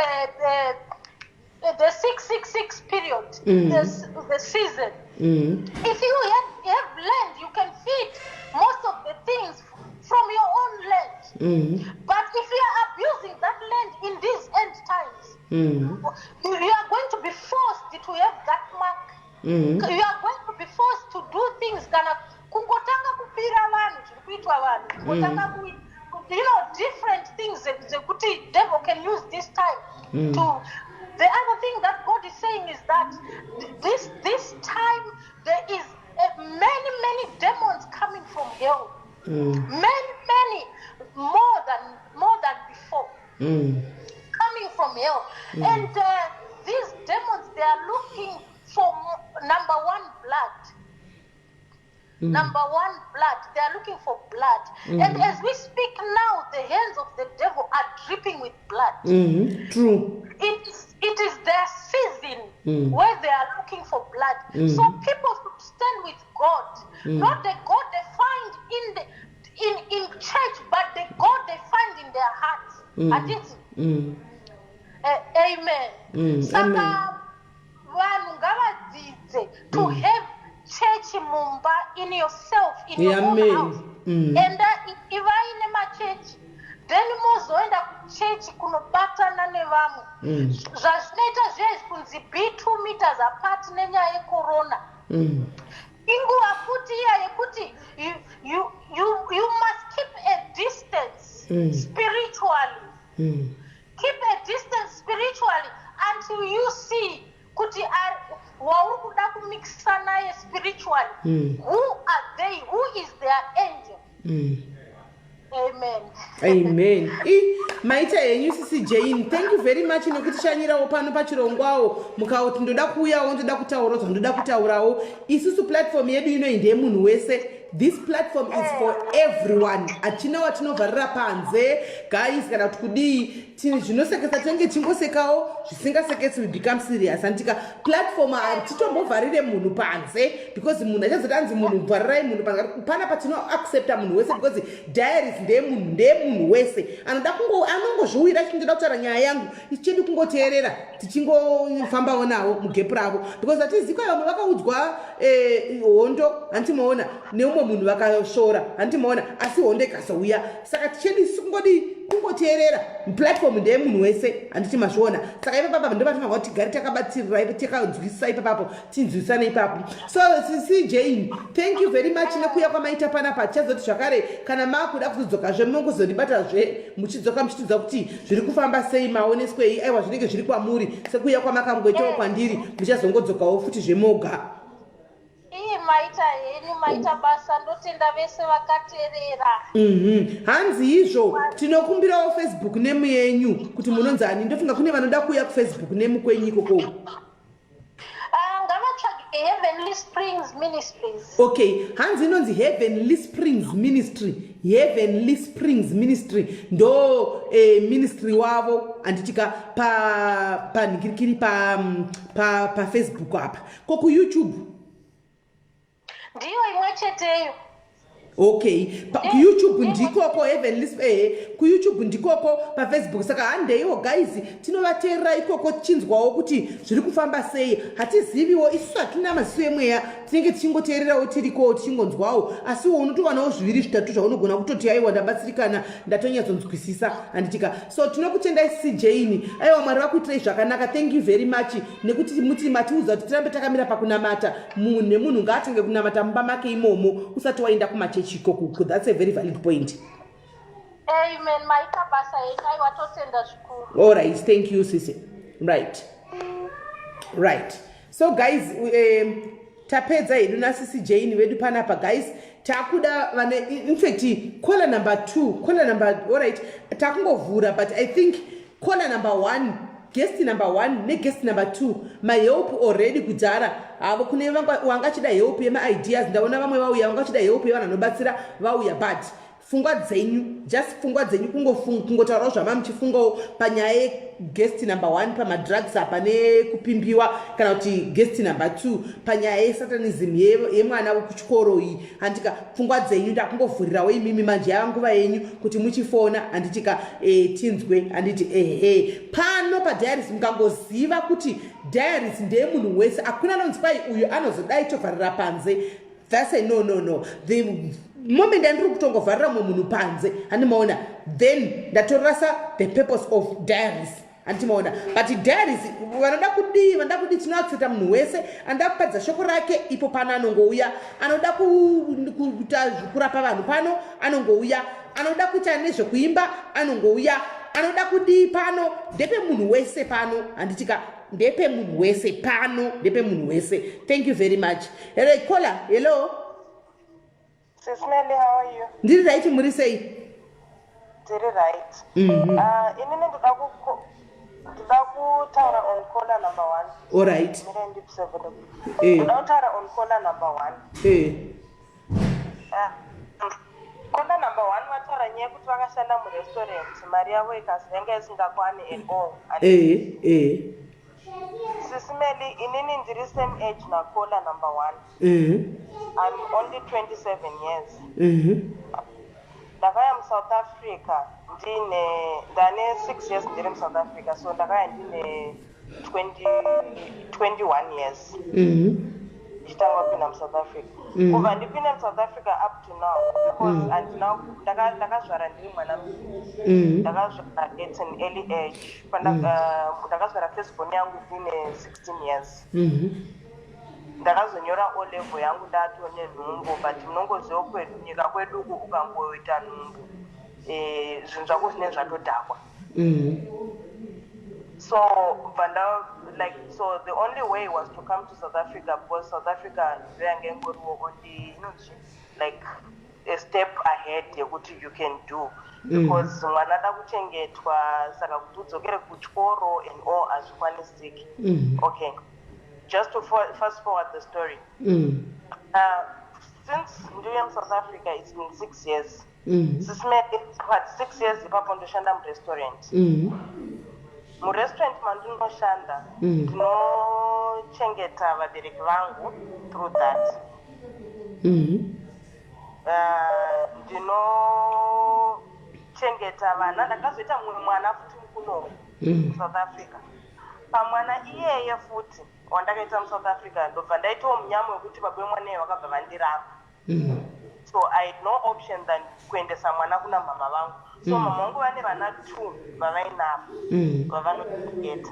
the 666 period, the season. If you have land, you can feed most of the things from your own land. But if you are abusing that land in these end times, you are going to be forced to have that mark. You are going to be forced to do things, kana kungotanga kupira vanhu zviri kuitwa vanhu, kungotanga different things dzekuti devil can use this time to. The other thing that God is saying is that this time there is many, many demons coming from hell, many, many, more than before, coming from hell. And these demons, they are looking for number one, blood. Number one, blood. They are looking for blood. And as we speak now, the hands of the devil are dripping with blood. True. It is their season where they are looking for blood. So people should stand with God, not the God they find in church, but the God they find in their hearts. Handiti? Amen. Saka Amen. Vanhu ngavadzidze to have church mumba, in yourself, in your own Amen. house. Enda ivai nemachechi, then mozoenda kuchechi kunobatana nevamwe. Zvazvinoita zviya kunzi be 2 meters apart nenyaya yecorona, inguva futi iya yekuti you must keep a distance spiritually. Keep a distance spiritually until you see kuti wauri kuda kumikisa naye spiritually, who are they? Who is their angel? Amen. Amen. I maita henyu, Sisi Jane. Thank you very much nekutishanyirawo pano pachirongwawo, mukauti ndoda kuuyawo, ndoda kutaurawo zvandoda kutaurawo. Isusu platform yedu inoyi ndeyemunhu wese. This platform is for everyone. Hachina watinovharira panze, guys, kana kuti kudii. Zvinosekesa tinenge tichingosekawo, zvisingasekesi we become serious, handitika? Platform hatitombovharire munhu panze, because munhu achazoti anzi munhu vharirai munhu panze. Panapa tinoaccepta munhu wese, because Diaries ndeyemunhu, ndeyemunhu wese anoda kungo anongozviwira chindoda kutaura nyaya yangu. Ichedu kungoteerera, tichingofambawo navo mugepu ravo, because hatizivi kwai vamwe vakaudzwa hondo, handimaona, neumwe munhu vakasvora, handimaona, asi hondo ikazouya. Saka tichedu isu kungodi kungoteerera. Platform ndeyemunhu wese, handiti mazviona? Saka ipapapa ndo patinofanira kuti tigare takabatirira, takanzwisisa ipapapo, tinzwisisane ipapo. So Sisi Jane, thank you very much nekuuya kwamaita panapa. Tichazoti zvakare kana maakuda kuzodzokazve, munongozotibatazve muchidzoka muchitiudza kuti zviri kufamba sei, maoneswei. Aiwa, zvinenge zviri kwamuri, sekuuya kwamakangoitawo kwandiri, muchazongodzokawo futi zvemoga. Ii, maita henyu, maita basa. Ndotenda vese vakateerera. Hanzi izvo tinokumbirawo Facebook name yenyu kuti munonzi ani. Ndofunga kune vanoda kuuya kuFacebook name kwenyu ikoko. Ah, ngavatsvage Heavenly Springs Ministries. Okay, hanzi inonzi Heavenly Springs Ministry. Heavenly Springs Ministry ndo ministry wavo, handitika? Panhingirikiri paFacebook pa apa. Ko kuYouTube? Ndiyo imwe cheteyo. Okay, kuYouTube ndikoko Heavenly, kuYouTube ndikoko, paFacebook. Saka handeiwo guys, tinovateerera ikoko, tichinzwawo kuti zviri kufamba sei. Hatiziviwo isusu, hatina maziso emweya, tinenge tichingoteererawo tiriko, tichingonzwawo, asiwo unotowanawo zviviri zvitatu zvaunogona kutoti, "Aiwa, ndabatsirikana, ndatonyatsonzwisisa," handitika? So tinokutendai, Sisi Jane. Aiwa, Mwari vakuitirai zvakanaka. Thank you very much nekuti muti matiudza kuti tirambe takamira pakunamata. Munhu nemunhu ngaatange kunamata mumba make imomo usati waenda kumachechi ikoko. That's a very valid point. Amen, maita basa henyu. Aiwa, totenda zvikuru. All right, thank you, sisi. Right, so guys, tapedza hedu nasisi Jane vedu panapa. Guys, takuda vane, in fact, caller number two, caller number, allright, takungovhura, but I think caller number one, guest number one neguest number two, mahelp already kudhara havo. Kune wangachida help yemaideas, ndaona vamwe vauya, vangachida help yevanhu vanobatsira vauya, but pfungwa dzenyu, just pfungwa dzenyu, kungotaurawo zvama muchifungawo panyaya yeguest number one pamadrugs apa nekupimbiwa, kana kuti guest number two panyaya yesatanism yemwana wekuchikoro iyi, handitika? Pfungwa dzenyu ndakungovhurirawo imimi manje, yava nguva yenyu kuti muchifona, handitika? Tinzwe, handiti? Ehe, pano paDiaries mukangoziva kuti Diaries ndeyemunhu wese, hakuna anonzi kwai uyu anozodai tovharira panze. That's a no, no, no. The moment andiri kutongovharira mumwe munhu panze, handimaona, then ndatorasa the purpose of Diaries, handimaona? But Diaries, vanoda kudii, vanoda kudii, tinoaccepta munhu wese anoda kupadza shoko rake ipo pano anongouya, anoda kuita kurapa vanhu pano anongouya, anoda kuita nezvekuimba anongouya, anoda kudii pano, ndepe munhu wese pano, handitika? Ndepe munhu wese pano, ndepe munhu wese. Thank you very much. Hello, caller, hello. Sis Melly, how are you? Ndiri right, muri sei? Ndiri right. Inini ndoda kutaura on caller number one. All right. Mire ndipise volume. Ndoda kutaura on caller number one. Caller number one vataura nyaya yekuti vakashanda murestaurant, mari yavo yanga isingakwani at all. Eh eh Sis Melly, inini ndiri same age nacaller number one. I'm only 27 years. Ndakauya muSouth Africa ndine, ndane 6 years ndiri muSouth Africa, so ndakauya ndine 20, 21 years ndichitanga kupinda muSouth Africa. Kubva ndipinda muSouth Africa up to now, because handina ndakazvara ndiri mwana mudiki. Ndakazvara at an early age. Ndakazvara firstborn yangu ndine 16 years. Ndakazonyora O level yangu ndatone nhumbu, but munongoziva kwedu, nyika kwedu uku, ukangoita nhumbu, zvinhu zvako zvinenge zvatodhakwa. So bva like, so the only way was to come to South Africa, because South Africa ndo yanga ingoriwo only inonzi like a step ahead yekuti you can do, because mwana ada kuchengetwa, saka kuti udzokere kuchikoro and all hazvikwanisiki. Okay, just to fast forward the story, Since ndiuye muSouth Africa, it's been 6 years. Sis Melly, but 6 years ipapo ndoshanda murestaurant. Murestaurant mandinoshanda, ndinochengeta vabereki vangu through that. Ndinochengeta vana. Ndakazoita mumwe mwana futi kuno South Africa. Pamwana iyeye futi wandakaita muSouth Africa, ndobva ndaitawo munyama wekuti baba vemwana iye vakabva vandiramba. So I had no option than kuendesa mwana kuna mama vangu. So mama vangu vane vana two vavainavo vavanochengeta.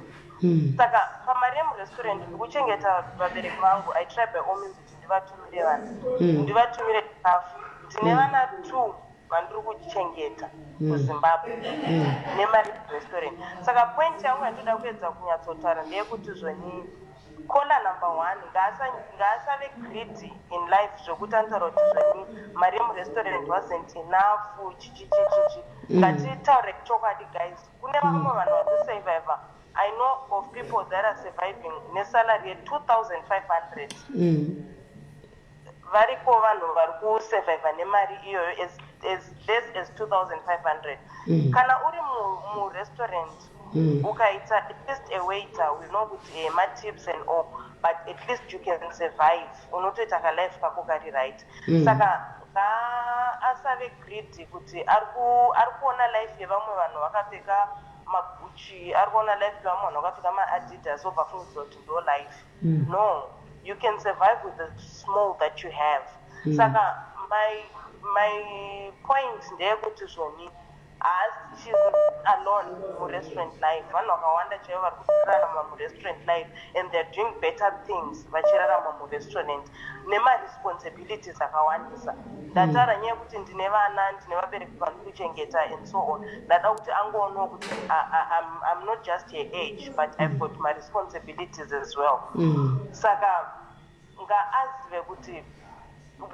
Saka pamari yemurestaurant ndikuchengeta vabereki vangu. I try by all means kuti ndivatumire vana, ndivatumire chikafu. Ndine vana two vandiri kuchengeta kuZimbabwe nemari yerestaurant. Saka point yangu yandoda kuedza kunyatsotaura ndeyekuti zvoni, caller number one ngaasave greedy in life zvekuti anotaura kuti zvoni mari yemurestaurant wasn't enough, chichichichichi. Ngatitaure chokwadi, guys. Kune vamwe vanhu vari kusurviva. I know of people that are surviving nesalary ye2500. Variko vanhu vari kusurviva nemari iyoyo as less as 2500. Kana uri murestaurant, ukaita at least a waiter, we know kuti matips and all, but at least you can survive. Unotoita kalife kako kari right. Saka ngaasave greedy kuti ari kuona life yevamwe vanhu vakapfeka maGucci, ari kuona life yevamwe vanhu vakapfeka maAdidas, obva afungidzira kuti ndo life. No, you can survive with the small that you have. Saka my point ndeyekuti zvoni, she's alone murestaurant life. Vanhu vakawanda chaivo vari kurarama murestaurant life and they're doing better things vachirarama murestaurant nemaresponsibilities akawandisa. Ndataura nyaya yekuti ndine vana, ndine vabereki vandiri kuchengeta and so on. Ndada kuti angoonawo kuti I'm not just her age, but I've got my responsibilities as well. Saka ngaazive kuti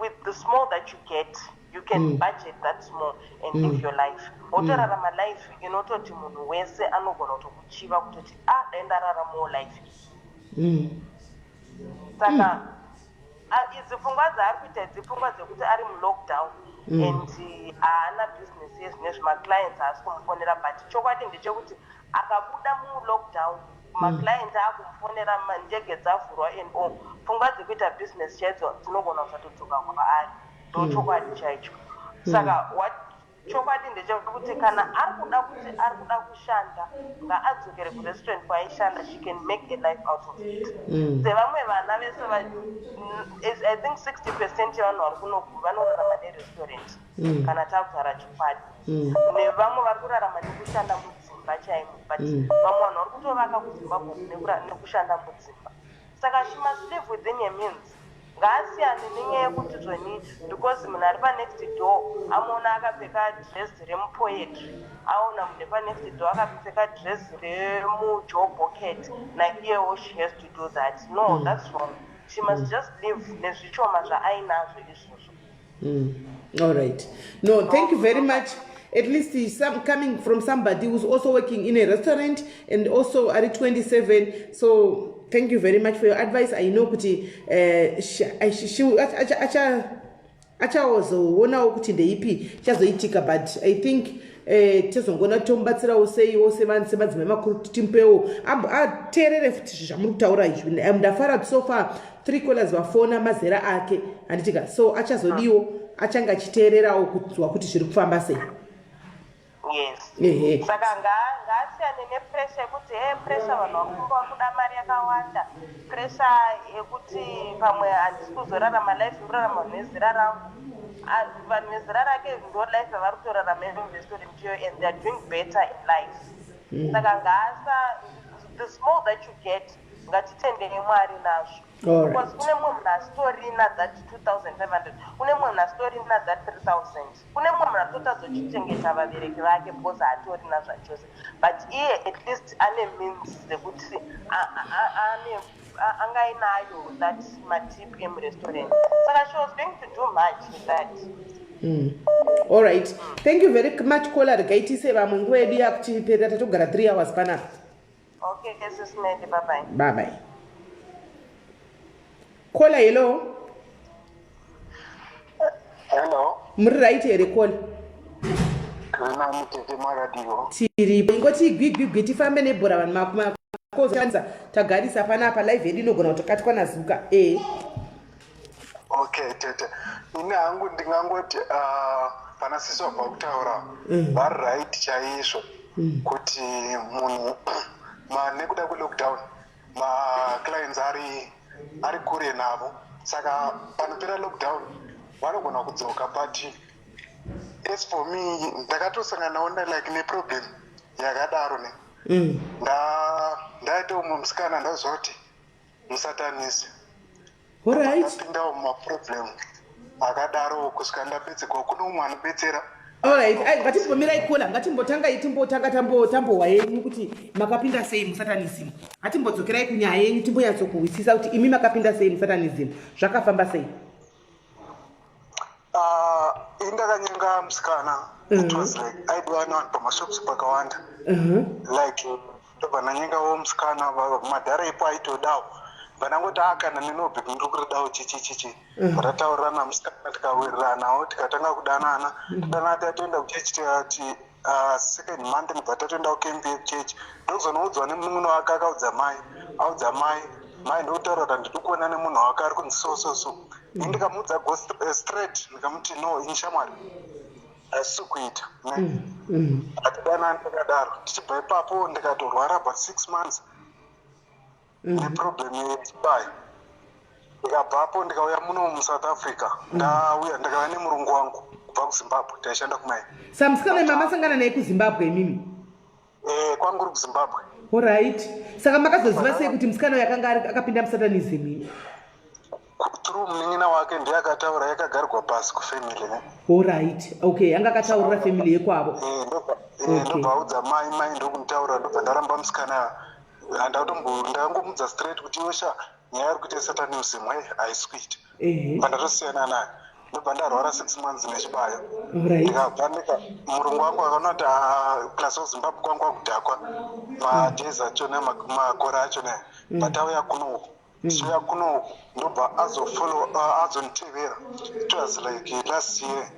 with the small that you get, you can budget that small and live your life, wotorarama life inototi munhu wese anogona kutokuchiva kutoti, "A, ah, dai ndararamawo life." Saka idzi pfungwa dzaari kuita idzi, pfungwa dzekuti ari mulockdown and haana business yezvine maclients, haasi kumufonera. But chokwadi ndechekuti akabuda mulockdown, maclient akumufonera, ndege dzavhurwa and all, pfungwa dzekuita business chaidzo dzinogona kusatodzoka kwaari. Ndo chokwadi chaicho. Saka what chokwadi ndechekuti kana ari kuda kuti ari kuda kushanda, ngaadzokere kurestaurant kwaaishanda. She can make a life out of it. Sevamwe vana vese, I think 60% yevanhu vari kunoku vanorarama nerestaurant. Kana takuvhara chokwadi, nevamwe vari kurarama nekushanda mudzimba chaimo, but vamwe vanhu vari kutovaka kuZimbabwe nekushanda mudzimba. Saka she must live within her means. Ngaasiyane nenyaya yekuti zvoni because munhu ari panext door amuona akapfeka dress remuPoetry, aona munhu panext door akapfeka dress remuJoe Bocket, naiyewo she has to do that. No, that's wrong. She must just live nezvishoma zvaainazvo izvozvo. All right. No, thank you very much. At least some coming from somebody who's also working in a restaurant and also at 27. So thank you very much for your advice. I know kuti achazoonawo kuti ndeipi chazoitika, but I think tizongona tomubatsirawo seiwo sevanhu, semadzimai makuru, kuti timupewo ateerere futi zvamuri kutaura izvi. Ndafara. So far three callers vafona mazera ake, handitika? So achazodiwo achange achiteererawo kunzwa kuti zviri kufamba sei. Yes. Saka ngaasiyane nepressure yekuti he, pressure, vanhu vakumba vari kuda mari yakawanda, pressure yekuti pamwe handisi kuzorarama life inorarama vanhu vezera rangu. Vanhu vezera rake ndo life yavari kutorarama yemurestaurant iyoyo and they are doing better in life. Saka ngaasa, the small that you get, ngatitendei Mwari nazvo. Because kune mumwe munhu asitorina that 2500, kune mumwe munhu asitorina that 3000, kune mumwe munhu atotadzochichengeta vabereki vake because haatorina zvachose, but iye at least ane means dzekuti angainayo that matip emurestaurant. Saka she was going to do much with that. All right, thank you very much, caller. Regai tiise vamwe, nguva yedu yakuchiperera, tatogara 3 hours panapa. Okay, Sis Melly, bye bye. Bye bye. Caller, hello. Hello. Muri right here caller? Tiri tete, makadiwo? Tiripo. Ingoti gwigwigwi, tifambe nebhora. Vanhu makozanza tagarisa panapa, live yedu inogona kutokatwa nazuka e. Okay tete, ini hangu ndingangoti pana sisi wabva kutaura vari right chaizvo kuti munhu nekuda kwelockdown maclients ari kure navo, saka panopera lockdown vanogona kudzoka. But as for me, ndakatosanganawo like neproblem yakadaro ne ndaita umwe musikana, ndaziva kuti musatanisi. Ndapindawo mumaproblem akadaro kusvika ndapedzekwa kune umwe anobetsera. Alright, ai, ngatimbomirai caller, ngatimbotangai, timbotanga tambohwa yenyu kuti makapinda sei musatanism. Ngatimbodzokerai kunyaya yenyu, timbonyatsokuhwisisa kuti imi makapinda sei musatanism, zvakafamba sei. Ah, ini ndakanyenga musikana. It was like aidiwa nevanhu pamashops pakawanda. Like ndobva ndanyengawo musikana, madhara ipo aitodawo, bva ndangoti a kana nenobhe ndiri kuridawo, chichi chichi. Rataurirana musikana, tikawiriranawo, tikatanga kudanana. Tadanana, tatoenda kuchechi, tikati second month ndibva tatoenda kucamp yekuchechi. Ndokuzonoudzwa nemunun'una wake, akaudza mai, audza mai, mai ndokutaura kuti handidi kuona nemunhu wake ari kunzi so so so. Ini ndikamuudza go straight, ndikamuti no, ini shamwari hazisi kuita ne. Hatidanani takadaro. Tichibva ipapo ndikatorwara about 6 months neproblem yechibayo. Ndikabvapo ndikauya muno muSouth Africa. Ndauya ndakauya nemurungu wangu kubva kuZimbabwe, taishanda kumai. Samusikana mamasangana naye kuZimbabwe imimi? Eh, kwangu uri kuZimbabwe. Alright, saka makazoziva sei kuti musikana uyu akanga akapinda musatanism imi? Through munin'ina wake, ndiye akataura, yakagarirwa pasi kufamily ne. Alright, okay, anga akataurira family yekwavo. Ndobva audza mai, mai ndokunitaura, ndobva ndaramba musikana. Handakutombo, ndakangomudza straight kuti iwe sha, nyaya iri kuita satanism he haisi kuita. Bva ndatosiyana naye, ndobva ndarwara 6 months nechibayo. Ndikabva ndika murungu wangu akaona kuti ah, plus weZimbabwe kwangu akudhakwa madays achona, makore achona. But auya kunoku, tichiuya kunoku, ndobva azofollow, azonditevera. It was like last year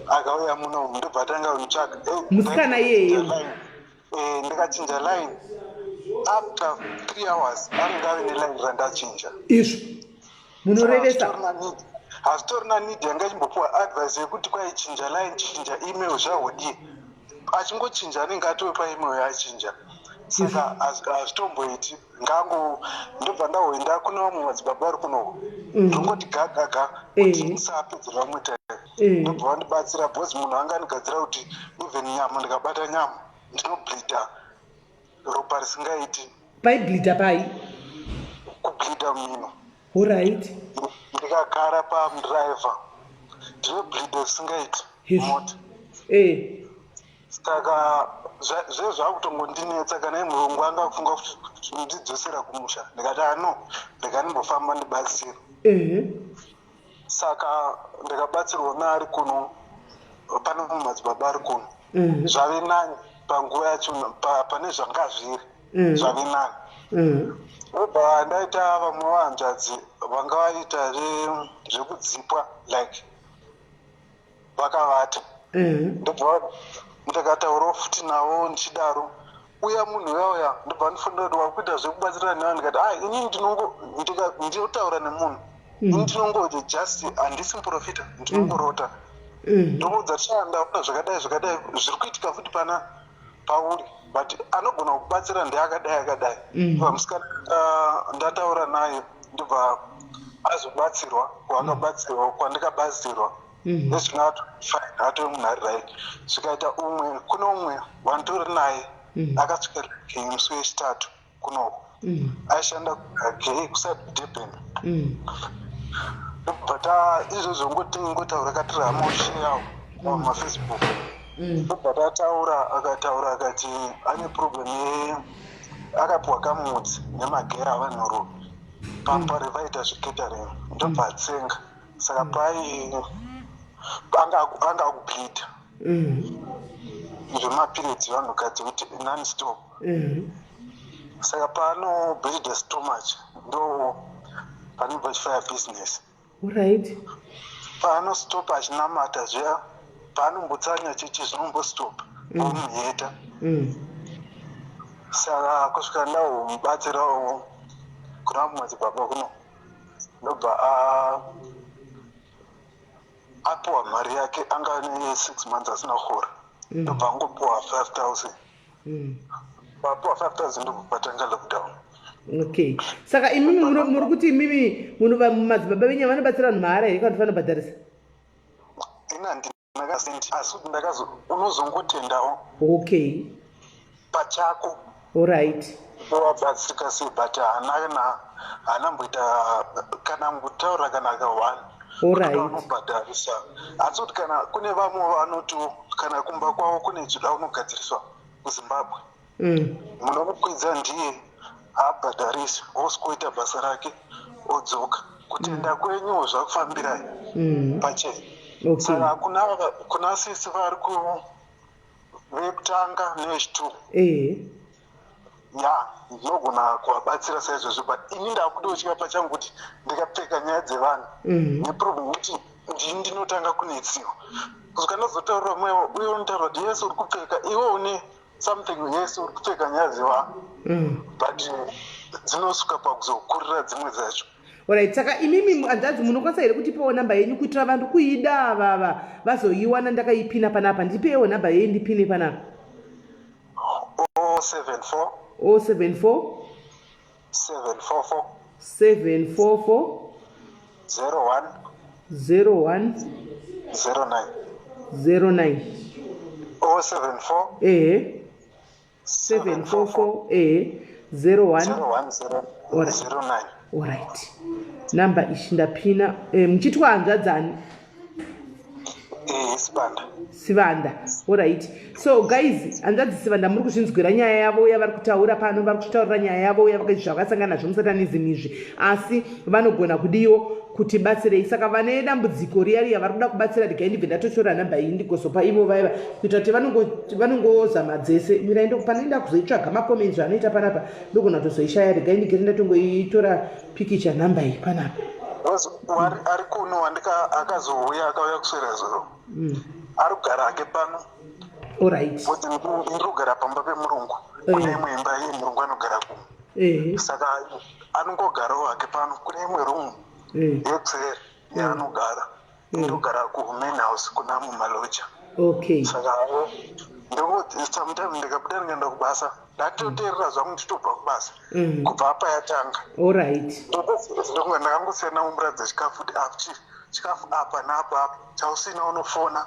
akauya munomu, ndobva atanga kunditsvaga. Musikana iyeye? Ndikachinja line, after 3 hours anenge ave neline randachinja. Izvo munorevesa? Hazvitorina need yanga ichimbopiwa advice yekuti kwaichinja line, chinja email, zvahodii. Achingochinja anenge atove paemail yaachinja, saka hazvitomboiti. Ngango ndobva ndahoenda kune vamwe madzibaba vari kunoko, ndongoti gagaga kuti musapedzera vamwe time. Ndobva vandibatsira because munhu anga andigadzira kuti even nyama, ndikabata nyama ndinobleeda ropa risingaiti. Paibleeda pai? Kubleeda mumino. Alright. Ndikagara padriver ndinobleeda zvisingaiti mota. Saka zve zvakutongondinetsa. Kana imurungu anga kufunga kuti ndidzosera kumusha, ndikati ano ndikanimbofamba ndibatsira. Saka ndikabatsirwa naari kuno, pane mumwe madzibaba ari kuno. Zvave nani panguva yacho pane zvanga zviri. Zvave nani. Ndobva ndaita vamwe vahanzvadzi vanga vaita zvekudzipwa, like vakavata. Ndobva ndikataurawo futi navo ndichidaro, uya munhu uya uya ndobva ndifonera kuti wakuita zvekubatsirana nevanhu. Ndikati a inini ndinotaura nemunhu, ini ndinongoti just handisi muprofita, ndinongorota. Ndomuudza ti ndaona zvakadai zvakadai zviri kuitika futi pana pauri, but anogona kubatsira ndeakadai akadai. Pamusikana ndataura naye, ndobva azobatsirwa kwaakabatsirwa, kwandikabatsirwa. Nezvino fine, atove munhu ari right. Zvikaita umwe, kune umwe wanditori naye akasvika musi wechitatu kunoko. Aishanda gei kuside Durban. Ndobva ta izvozvo ngotaura katiri hama usheyawo pamaFacebook. Ndobva tataura, akataura akati ane problem ye akapiwa kamudzi nemagera avanhurume pamba vaita zvecatering, ndobva atsenga, saka pai anga akubleeda zvemaperiods evanhukadzi kuti nonstop. Saka paanobleeda too much ndo panobva chifire business. Alright. Paanostopa achinamata zviya, paanombotsanya chechi zvinombostopa omuheta. Saka kusvika ndamubatsirawo kuna madzibaba kuno, ndobva apiwa mari yake. Anga ane 6 months asina kuhora, ndobva angopiwa 5000. Papiwa 5000, ndobva patanga lockdown. Okay, saka imimi muri kuti imimi munhu madzibaba venyu vanobatsira vanhu mahara here kana kuti vanobhadharisa? Ina ndinakasendi, asi kuti ndakazo unozongotendawo pachako. Wabatsirika sei, but haana kana haana mboita kana mbotaura kana ka1 vanobhadharisa. Asi kuti kana kune vamwe vanoti kana kumba kwavo kune zvida kunogadziriswa kuZimbabwe, munomukwidza ndiye haabhadharisi, osikoita basa rake odzoka. Kutenda kwenyu zvakufambirai pachena. Saka kuna sisi vari ku vekutanga nevechitu, ya, ndinogona kuvabatsira saizvozvo, but ini ndakutotya pachangu kuti ndikapfeka nyaya dzevanhu neproblem kuti ndini ndinotanga kunetsiwa kusvika ndazotaurira mwewo uye unotaura kuti yes, uri kupfeka, iwe une something, yes, uri kupfeka nyaya dzevanhu, but dzinosvika pakuzokurira dzimwe dzacho. Alright, saka imimi hanzvadzi munokwanisa here kutipawo namba yenyu kuitira vanhu kuida avava vazoiwana? Ndakaipina panapa, ndipewo namba yenyu ndipine panapa. 074. 074. 744. 744. 01. 01. 09. 09. 074. Ehe, 744, ehe, 01. 01 09. Alright, namba ichi ndapina. Muchitwa hanzvadzani? Sibanda. Sivanda, alright. So guys, hanzvadzi Sivanda, muri kuzvinzwira nyaya yavo yavari kutaura pano. Vari kutaurira nyaya yavo zvavakasangana nazvo musatanism izvi, asi vanogona kudiwo kuti batsirei. Saka vane dambudziko riya riya vari kuda kubatsira, regai ndibve ndatotora nhamba iyi ndigozopa ivo vaiva kuita kuti vanongozama dzese. Mirai, panoenda kuzoitsvaga macomments zvanoita panapa, ndogona kutozoishaya. Regai ndigere ndatongoitora pikicha nhamba iyi panapa. Ari kuno wandika akazouya, akauya kuswera zuro. Ari kugara hake pano. Kuti ndiri kugara pamba pemurungu, kune imwe imba iye murungu anogara kuno. Saka anongogarawo hake pano kune imwe room yekuseri yaanogara. Ndogara kumain house kuna mumaloja. Saka ndongoti sometime ndikabuda ndikaenda kubasa, ndatoteerera zvangu ndichitobva kubasa kubva apa yatanga. Ndonga ndakangosiyana mumuratidza chikafu kuti apa chikafu apa naapa apa, chausina unofona,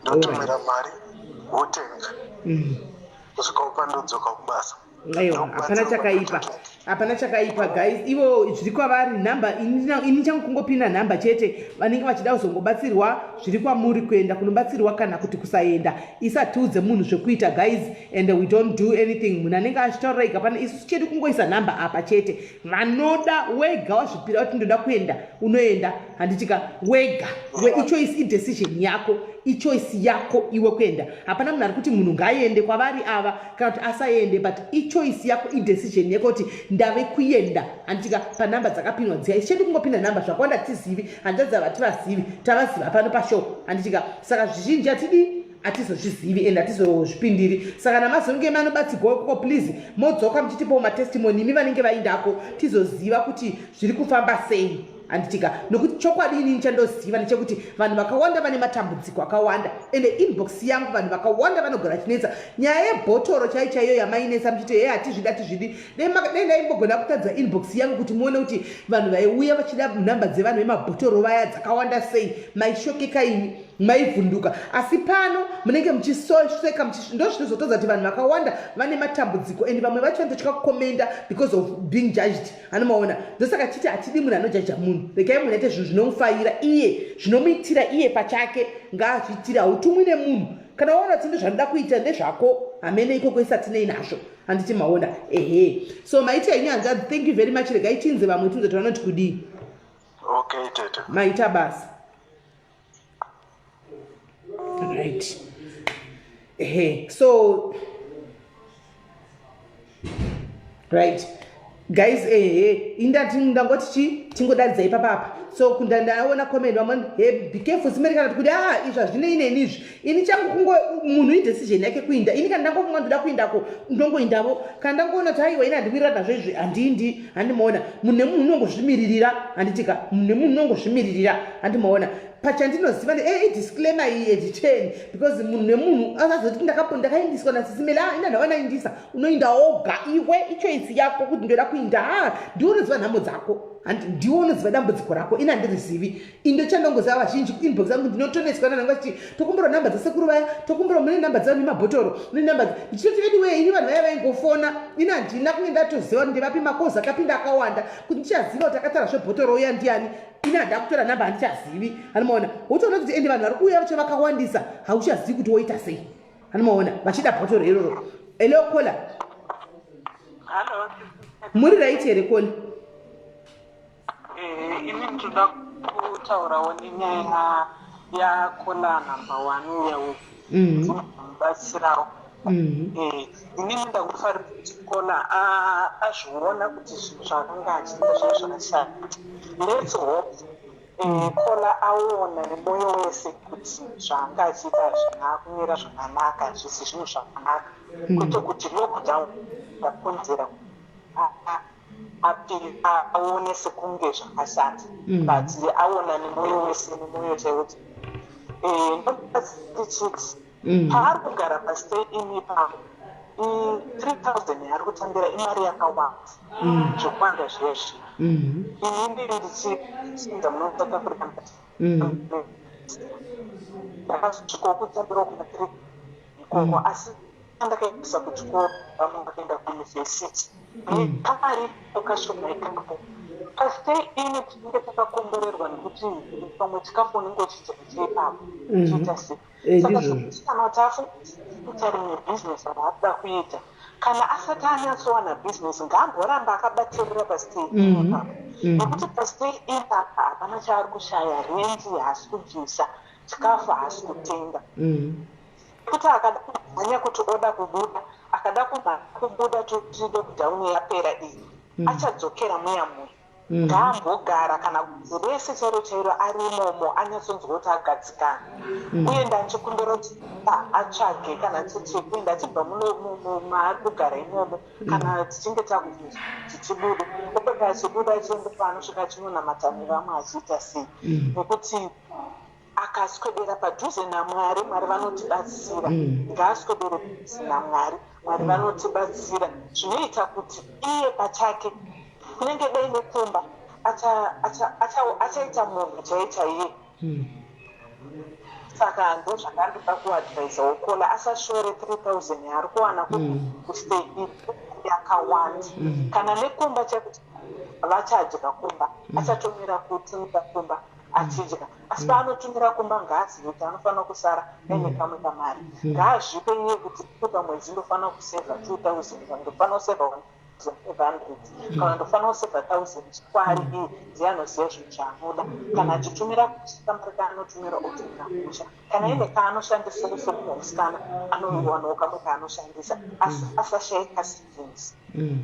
ndotumira mari wotenga kusvika upa ndodzoka kubasa. Aiwa, hapana chakaipa, hapana chakaipa guys. Ivo zviri kwavari nhamba, ini changu kungopinda nhamba chete. Vanenge vachida kuzongobatsirwa, zviri kwamuri kuenda kunobatsirwa kana kuti kusaenda. Isatiudze munhu zvekuita guys, and we don't do anything. Munhu anenge achitaurira ega pana, isusu chedu kungoisa nhamba apa chete. Vanoda wega wazvipira kuti ndoda kuenda, unoenda, handitika? Wega ichoice, idecision yako, ichoice yako iwe kuenda. Hapana munhu ari kuti munhu ngaaende kwavari ava kana kuti asaende, but ichoice yako, idecision yako kuti ndave kuenda, handitika? Panhamba dzakapinwa dziya, isu chedu kungopinda nhamba. Zvakawanda tizivi, hanzvadzi ava tivazivi, tavaziva pano pashow, handitika? Saka zvizhinji hatidi, hatizozvizivi and hatizozvipindiri. Saka namazonge manobatsigwa ikoko, please modzoka muchitipawo matestimony imi vanenge vaindako, tizoziva kuti zviri kufamba sei, handitika? Nokuti chokwadi inini chandoziva ndechekuti vanhu vakawanda vane matambudziko akawanda, ende inbox yangu vanhu vakawanda vanogara chinetsa nyaya yebhotoro chai chaiyo yamainetsa muchiti he, hatizvidi, hatizvidi. Dai ndaimbogona kutadza inbox yangu kuti muone kuti vanhu vaiuya vachida nhamba dzevanhu vemabhotoro vaya dzakawanda sei. Maishokeka imi, maivhunduka, asi pano munenge muchiseka. Ndo zvinozotodza kuti vanhu vakawanda vane matambudziko, and vamwe vacho vanototya kukomenda because of being judged, anomaona? Ndosaka chiti hatidi munhu anojaja munhu. Regai munhu aite zvinhu zvinomufaira iye, zvinomuitira iye pachake, ngaazviitire. Hautumwi nemunhu. Kana waona kuti ndozvanoda kuita, ndezvako, hamene ikoko, isatinei nazvo, handiti maona? Ehe, so maita henyu hanzvadzi, thank you very much. Regai tinze vamwe, tinze tivanoti kudii. Okay tete. Maita basa. Right, ehe, so right guys, ehe, indati ndangoti chi tingodaridza ipapapa. So ndaona comment vamwe, "He, be careful simeri," kana kuti, "Ah, izvi hazvinei neni izvi." Ini changu kungo munhu idecision yake kuinda. Ini kana ndangofunga ndoda kuindako, ndongoindavo. Kana ndangoona kuti aiwa, ini handiwirira nazvo izvi, handindi. Handimaona, munhu nemunhu unongozvimiririra, handitika? Munhu nemunhu unongozvimiririra, handimaona? Pachandinoziva idisclaimer iyi edichen, because munhu nemunhu asazoti ndakaindiswa nasisimeli. A, ina ndava naindisa. Unoinda oga iwe, ichoice yako kuti ndoda kuinda. A, ndiwe unoziva nhamo dzako, ndiwe unoziva dambudziko rako, ina handirizivi. Indo chandongoziva, vazhinji kuinbox yangu ndinotoneswa nananga vachiti, "Tokumbura nhamba dzasekuru vaya, tokumbura, mune nhamba dzavo nemabhotoro, mune nhamba." Ndichitoti, "Anyway, ini vanhu vaya vaingofona, ini handina kunge ndatoziva kuti ndevapi." Makozi akapinda akawanda kuti ndichaziva kuti akatara zvebhotoro uya ndiani. Ini handida kutora nhamba, handichazivi. Hanimaona, wotoona kuti ende vanhu vari kuuya vacho vakawandisa, hauchazivi kuti woita sei. Hanimaona, vachida bhotoro iroro. Hello, caller. Hello. Muri right here, caller? Ini ndinoda kutaurawo nenyaya yacaller number one uyawo, mubatsirawo. Inini ndakufarira kuti caller azviona kuti zvinhu zvaakanga achiita zvinhu zvakashata. Let's hope caller aona nemwoyo wese kuti zvaanga achiita hazvina kumira zvakanaka, zvisi zvinhu zvakanaka, kwete kuti lockdown yakonzera aone sekunge zvakashata, but aona nemwoyo wese, nemwoyo chaiwo. Ndichiti paari kugara pastay in ipapo, 3000 yaari kutambira imari yakawanda zvokuwanda zvezvi. Ini ndiri ndichinda muno South Africa, ndakasvikawo kutambirawo kuna 3 ikoko, asi ndakaendesa kuchikoro, vamwe vakaenda kuyunivhesiti nekamari kashoma ikapo. Pastay in tinenge takakomborerwa nekuti pamwe chikafu unenge uchidya cheipapo, chiita sei. Saka kana kuti afunga rimwe bhizinesi raada kuita, kana asati anyatsowana bhizinesi, ngaamboramba akabatirira pastay in ipapo, nekuti pastay in apa hapana chaari kushaya. Rendi haasi kubvisa, chikafu haasi kutenga. Kuti akada kumhanya kuti oda kubuda, akada kumhanya kubuda toti lockdown yapera iyi, achadzokera muya muya. Ngaambogara kana kuti rese chairo chairo ari imomo, anyatsonzwa kuti agadzikana. Uye ndanchikumbira kuti atsvage kana tichikuenda achibva muno maari kugara imomo, kana tichinge takubvunzwa kuti tibude, opota achibuda, achienda paanosvika achinonamata nevamwe, achiita sei, nekuti akaswedera padhuze naMwari, Mwari vanotibatsira. Ngaaswedere padhuze naMwari, Mwari vanotibatsira. Zvinoita kuti iye pachake kunenge dai nekumba achaita munhu chaiye chaiye. Saka ndo zvakandoda kuadvisawo caller, asashore 3000 yaari kuwana kustay in, yakawanda. Kana nekumba chekuti vachadya kumba, achatomira kutumira kumba achidya, asi paanotumira kumba ngaazive kuti anofanira kusara aine kamwe kamari. Ngaazvipe iye kuti pamwedzi ndofanira kusevha 2000, kana ndofanira kusevha 1500, kana ndofanira kusevha 1000. Kwaari iye ndiye anoziva zvinhu zvaanoda. Kana achitumira kamari kaanotumira, otumira musha. Kana ine kaanoshandisa semunhu musikana, anowanawo kamwe kaanoshandisa, asi asashaye kasavings,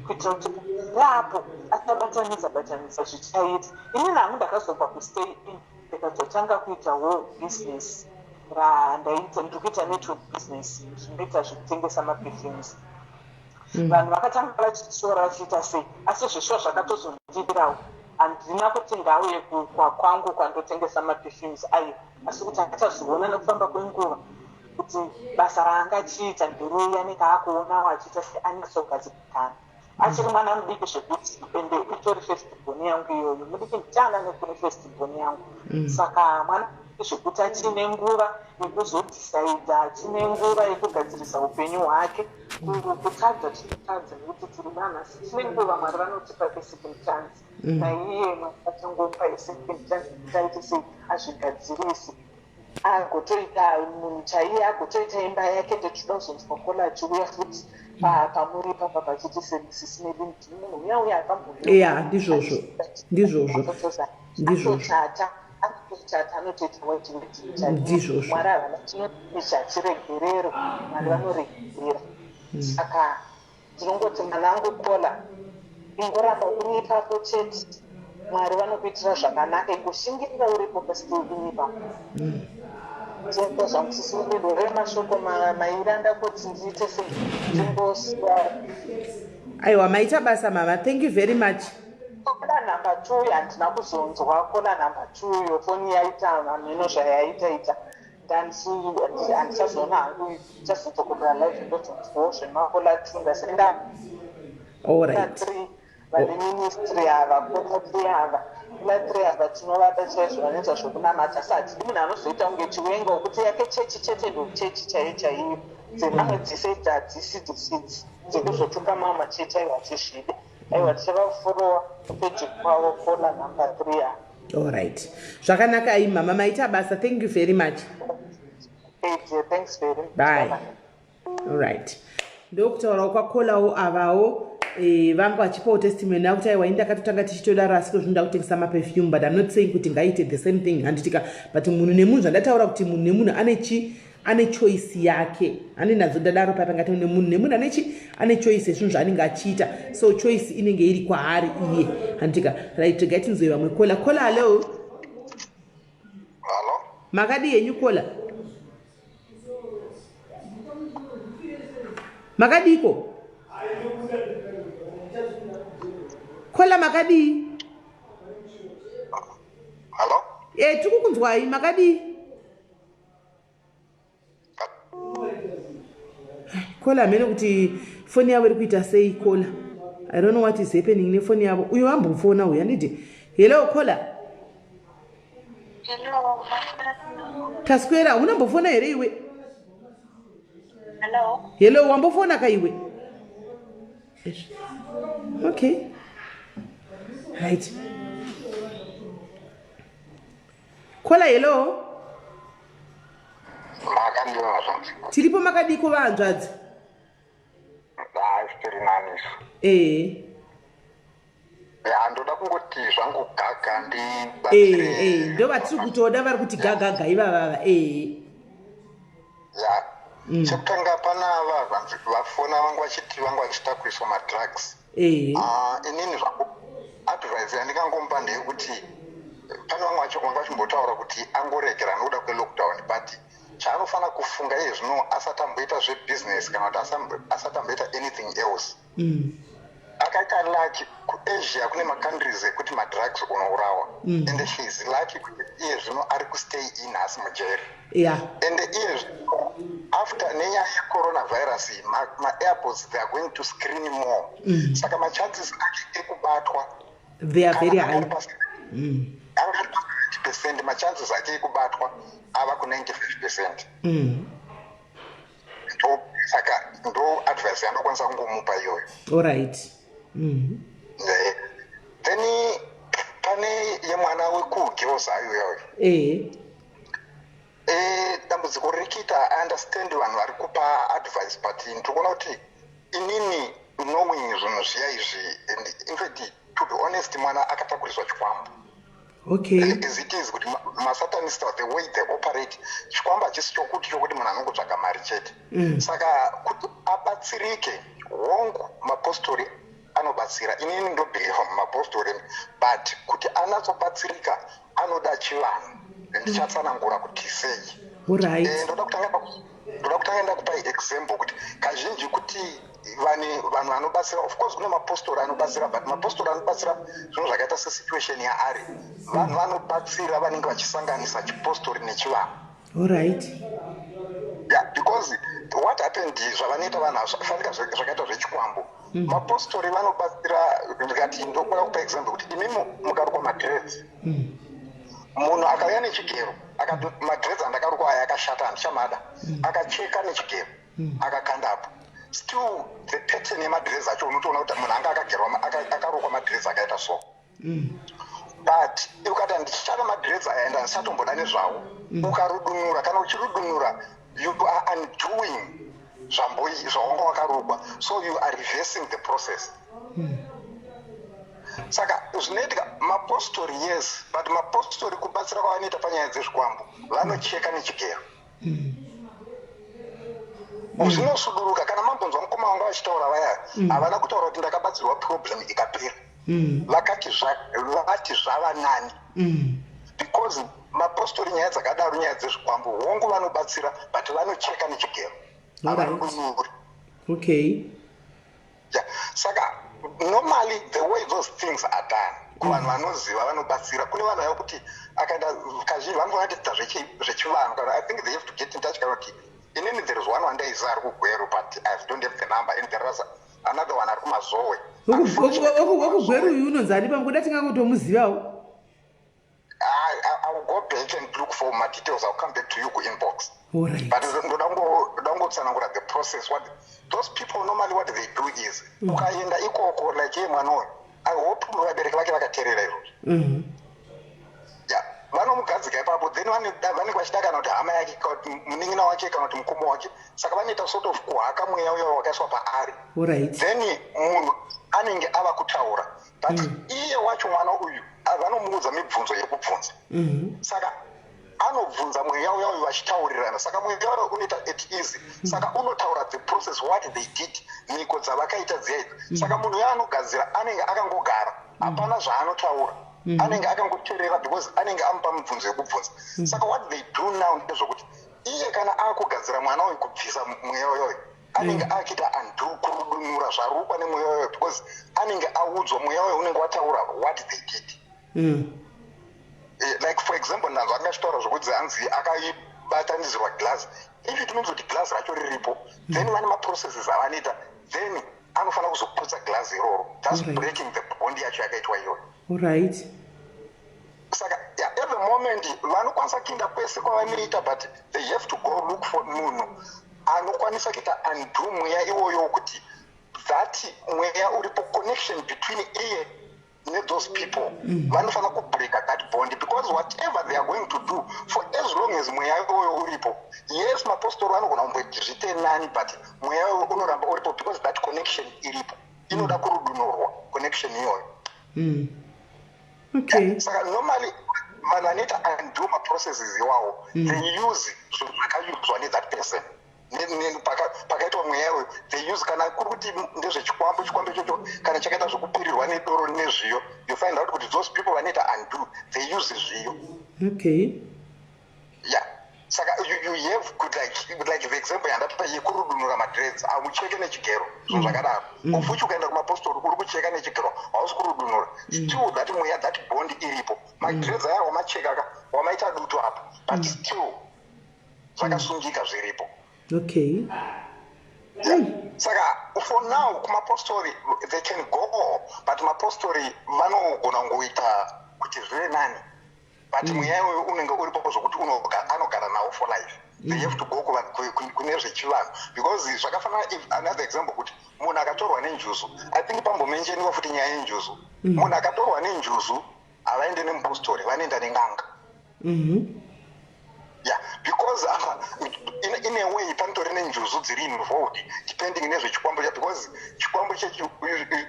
kuitira kuti rapo achabatanidza batanidza zvichaita. Inini hangu ndakazobva kustay in, ndikazotanga kuitawo business randaita. Ndiri kuita network business, zvinoita zvekutengesa maperfumes. Vanhu vakatanga vachisora, vachiita sei, asi zvishuwa zvakatozondibirawo. Handina kuti ngauye kwangu kwandotengesa maperfumes ayo, asi kuti achazoona nekufamba kwenguva kuti basa raangachiita nderei. Anenge akuonawo achiita seanyatsogadzikana. Achiri mwana mudiki zvekuti, ende itori first born yangu iyoyo, mudiki ndichana nekune first born yangu. Saka mwana zvekuti achine nguva yekuzodhisaidha, achine nguva yekugadzirisa upenyu hwake. Kutadza tinotadza nekuti tiri vanhu, asi tine nguva. Mwari vanotipa a second chance. Naiye Mwari achangomupa a second chance kuti aite sei, azvigadzirise, agotoita munhu chaiye, agotoita imba yake. Ndotoda kuzonzwa caller achiuya futi pamuri papa pachiti, "Sisi Melly, ndini munhu uya uya akambouya." Ya, ndizvozvo, ndizvozvo, ndizvozvo. Anotochata, anotochata, anotoita wedding chaiyo. Ndizvozvo. Mwari havana chinoicha chiregerero, Mwari vanoregerera. Saka ndinongoti mwanangu caller, ingoramba uri ipapo chete. Mwari vanokuitira zvakanaka. Ingoshingirira uripo pastay in ipapo. Tenda zvangu sisi Melly mashoko mairanda kuti ndiite sei, ndingosiya. Aiwa, maita basa mama, thank you very much. Caller number 2 handina kuzonzwa. Caller number 2 yo foni yaita mheno zvayaita ita, handichazoona hangu. Ndichazodzokorora live, ndozonzwawo zvemacaller 2. Ndasenda 3 vane ministry ava. Caller 3 ava, caller 3 ava tinovada chaizvo, vanoita zvokunamata, asi hatidi munhu anozoita kunge Chiwenga wekuti yake chechi chete ndo chechi chaiyo chaiyo, dzevamwe dzise hadzisi dzisidzi dzekuzotuka mamwe machechi. Aiwa, hatizvidi. Aiwa, tichavafollowa kupeji kwavo, caller number 3 ava. Allright, zvakanaka. Ai mama, maita basa, thank you very much. Hey dear, thanks very much. Bye. Allright, ndokutaurawo kwacaller avawo. Vanga vachipawo testimony akuti aiwa, ini ndakatotanga tichitodaro, asi kozvinoda kutengesa maperfume. But I'm not saying kuti ngaite the same thing, handitika? But munhu nemunhu, zvandataura kuti munhu nemunhu ane chi ane choice yake. Ane nadzo ndadaro papa ngati nemunhu nemunhu ane chi ane choice yezvinhu zvaanenge achiita, so choice inenge iri kwaari iye, handitika? Right, regai tinzwe vamwe. Caller, caller, hallo. Hallo. Makadi henyu caller? Makadiko caller, makadii? Hallo. Tiri kukunzwai, makadii caller? Hamene kuti foni yavo iri kuita sei caller. I don't know what is happening nefoni yavo. Uyu ambofona uyu, handiti? Hello caller. Hello. Taswera. Unambofona here iwe? Hello. Hello, wambofona ka iwe? Okay, right, caller, hello. Makandiwa zvanzi. Tiripo, makadiko vahanzvadzi? Hai, tiri naniso. Ya, ndoda kungoti zvangu gaga ndibatsire. Ndo vatiri kutoda, vari kuti gagaga ivavava. Ya, chekutanga pana ava vanzi vafona vangu vachiti vangu vachita kuiswa madrugs. Ah, inini zvangu advice yandingangomupa ndeyekuti pane vamwe vacho vanga vachimbotaura kuti angoregera nokuda kwelockdown, but chaanofanira kufunga iye zvino, asati amboita zvebusiness kana kuti asati amboita anything else, akaita lucky, kuAsia kune macountries ekuti madrugs unourawa. And she is lucky kuti iye zvino ari kustay in asi mujeri. And iye zvino after nenyaya yecoronavirus iyi, maairports they are going to screen more, saka machances ake ekubatwa They are very high. Anga ari pa70%, machances ake ekubatwa ava ku95%. Ndo saka ndo advice yandokwanisa kungomupa iyoyo. Allright. Then pane yemwana wekugirls ayo iyoyo. Dambudziko riri kuita, I understand vanhu vari kupa advice, but ndiri kuona kuti inini, knowing zvinhu zviya izvi, and in fact, to be honest, mwana akatakuriswa chikwambo. As it is kuti masatanist, the way they operate, chikwambo hachisi chokuti munhu anongotsvaga mari chete. Saka kuti abatsirike, hongu, mapostori anobatsira, inini ndobhelieva mumapostori, but kuti anatsobatsirika anoda chivanhu. Ndichatsanangura kuti sei. Ndoda kutanga ndakupai example kuti kazhinji kuti vanhu vanobatsira, of course kune mapostori anobatsira, but mapostori anobatsira zvinhu zvakaita sesituation yaari, vanhu vanobatsira vanenge vachisanganisa chipostori nechivanhu. Yeah, because what happened, zvavanoita vanhu fanika zvakaita zvechikwambo. Mapostori vanobatsira, ndikati ndokuda kupa example kuti imimi mukarukwa madreads, munhu akauya nechigero akati madreads andakarukwa aya akashata, handichamada, akacheka nechigero, akakandapo, still the pattern yemadreads acho unotoona kuti munhu anga akagerwa akarukwa madreads akaita so. But ukati handichada madreads aya ende handichatomboda nezvawo, ukarudunura, kana uchirudunura, you are undoing zvawanga wakarukwa, so you are reversing the process. Saka zvinoitika, mapostori yes, but mapostori kubatsira kwavanoita panyaya dzezvikwambo, vanocheka nechigero, zvinosuduruka. Kana mambonzwa mukoma wanga vachitaura vaya, havana kutaura kuti ndakabatsirwa problem ikapera. Vakati vati zvava nani because mapostori, nyaya dzakadaro, nyaya dzezvikwambo, hongu vanobatsira, but vanocheka nechigero, havarudunuri. Yeah. Saka normally the way those things are done, kuvanhu vanoziva vanobatsira, kune vanhu vaya kuti akaenda, kazhinji vanofanira kuita zvechivanhu kana I think they have to get in touch, kana kuti inini there is one wandaiziva ari kuGweru, but I don't have the number, and there was another one ari kuMazowe. WekuGweru uyu unonzi ani? Pamwe tingangotomuzivawo. I will go back and look for my details. I'll come back to you kuinbox. But ndoda kungotsanangura the process. What those people normally, what they do is, ukaenda ikoko, like ye mwana uyu, I hope vabereki vake vakateerera izvozvo. Yeah, vanomugadzika ipapo, then vanenge vachida kana kuti hama yake, kana kuti munin'ina wake, kana kuti mukoma wake. Saka vanoita sort of kuhaka mweya uya wakaiswa paari. Then munhu anenge ava kutaura, but iye wacho mwana uyu, vanomuudza mibvunzo yekubvunza. Saka anobvunza mweya uya uyu vachitaurirana. Saka mweya uya unoita at easy. Saka unotaura the process, what they did, mhiko dzavakaita dziya idzi. Saka munhu uya anogadzira anenge akangogara, hapana zvaanotaura, anenge akangoteerera because anenge amupa mibvunzo yekubvunza. Saka what they do now ndezvokuti iye kana akugadzira mwana uyu, kubvisa mweya uyoyo, anenge akuita undo, kurudunura zvarukwa nemweya uyoyo, because anenge audzwa, mweya uyo unenge wataura what they did. Like for example, ndanzwa anga achitaura zvokuti hanzi akaibatanidzirwa glass. If it means kuti glass racho riripo, then vane maprocesses avanoita, then anofanira kuzoputsa glass iroro. That's breaking the bond yacho yakaitwa iyoyo. Saka yeah, at the moment vanokwanisa kuenda kwese kwavanoita, but they have to go look for munhu anokwanisa kuita undo mweya iwoyo, wekuti that mweya uripo, connection between iye nethose people, vanofanira kubreaka that bond, because whatever they are going to do, for as long as mweya iwoyo uripo, yes, mapostori anogona kumboti zvite nani, but mweya iwoyo unoramba uripo because that connection iripo, inoda kurudunurwa connection iyoyo. Saka normally vanhu vanoita undo maprocesses iwawo, they use zvinhu zvakayuzwa nethat person pakaitwa mweya uyu. They use, kana kuri kuti ndezvechikwambo, chikwambo ichocho kana chakaita zvekupirirwa nedoro nezviyo, you find out kuti those people vanoita undo, they use zviyo. Yeah, saka you have good, like the example yandapa yekurudunura madreads, hamucheke nechigero, zvinhu zvakadaro. Ufuchi ukaenda kumapostori, uri kucheka nechigero, hausi kurudunura. Still that mweya, that bond iripo. Madreads aya wamacheka ka, wamaita dutu apa, but still zvakasungika, zviripo. Yeah. Saka for now kumapostori they can go, but mapostori vanogona kungoita kuti zvive nani, but mweya iwoyo unenge uripo zvokuti anogara nawo for life. They have to go kune zvechivanhu because zvakafanana, if another example, kuti munhu akatorwa nenjuzu, I think pambomentionwa futi nyaya yenjuzu, munhu akatorwa nenjuzu havaende nemupostori, vanoenda neng'anga. Yeah, because in a way panotori nenjuzu dziri involved, depending nezvechikwambo, because chikwambo,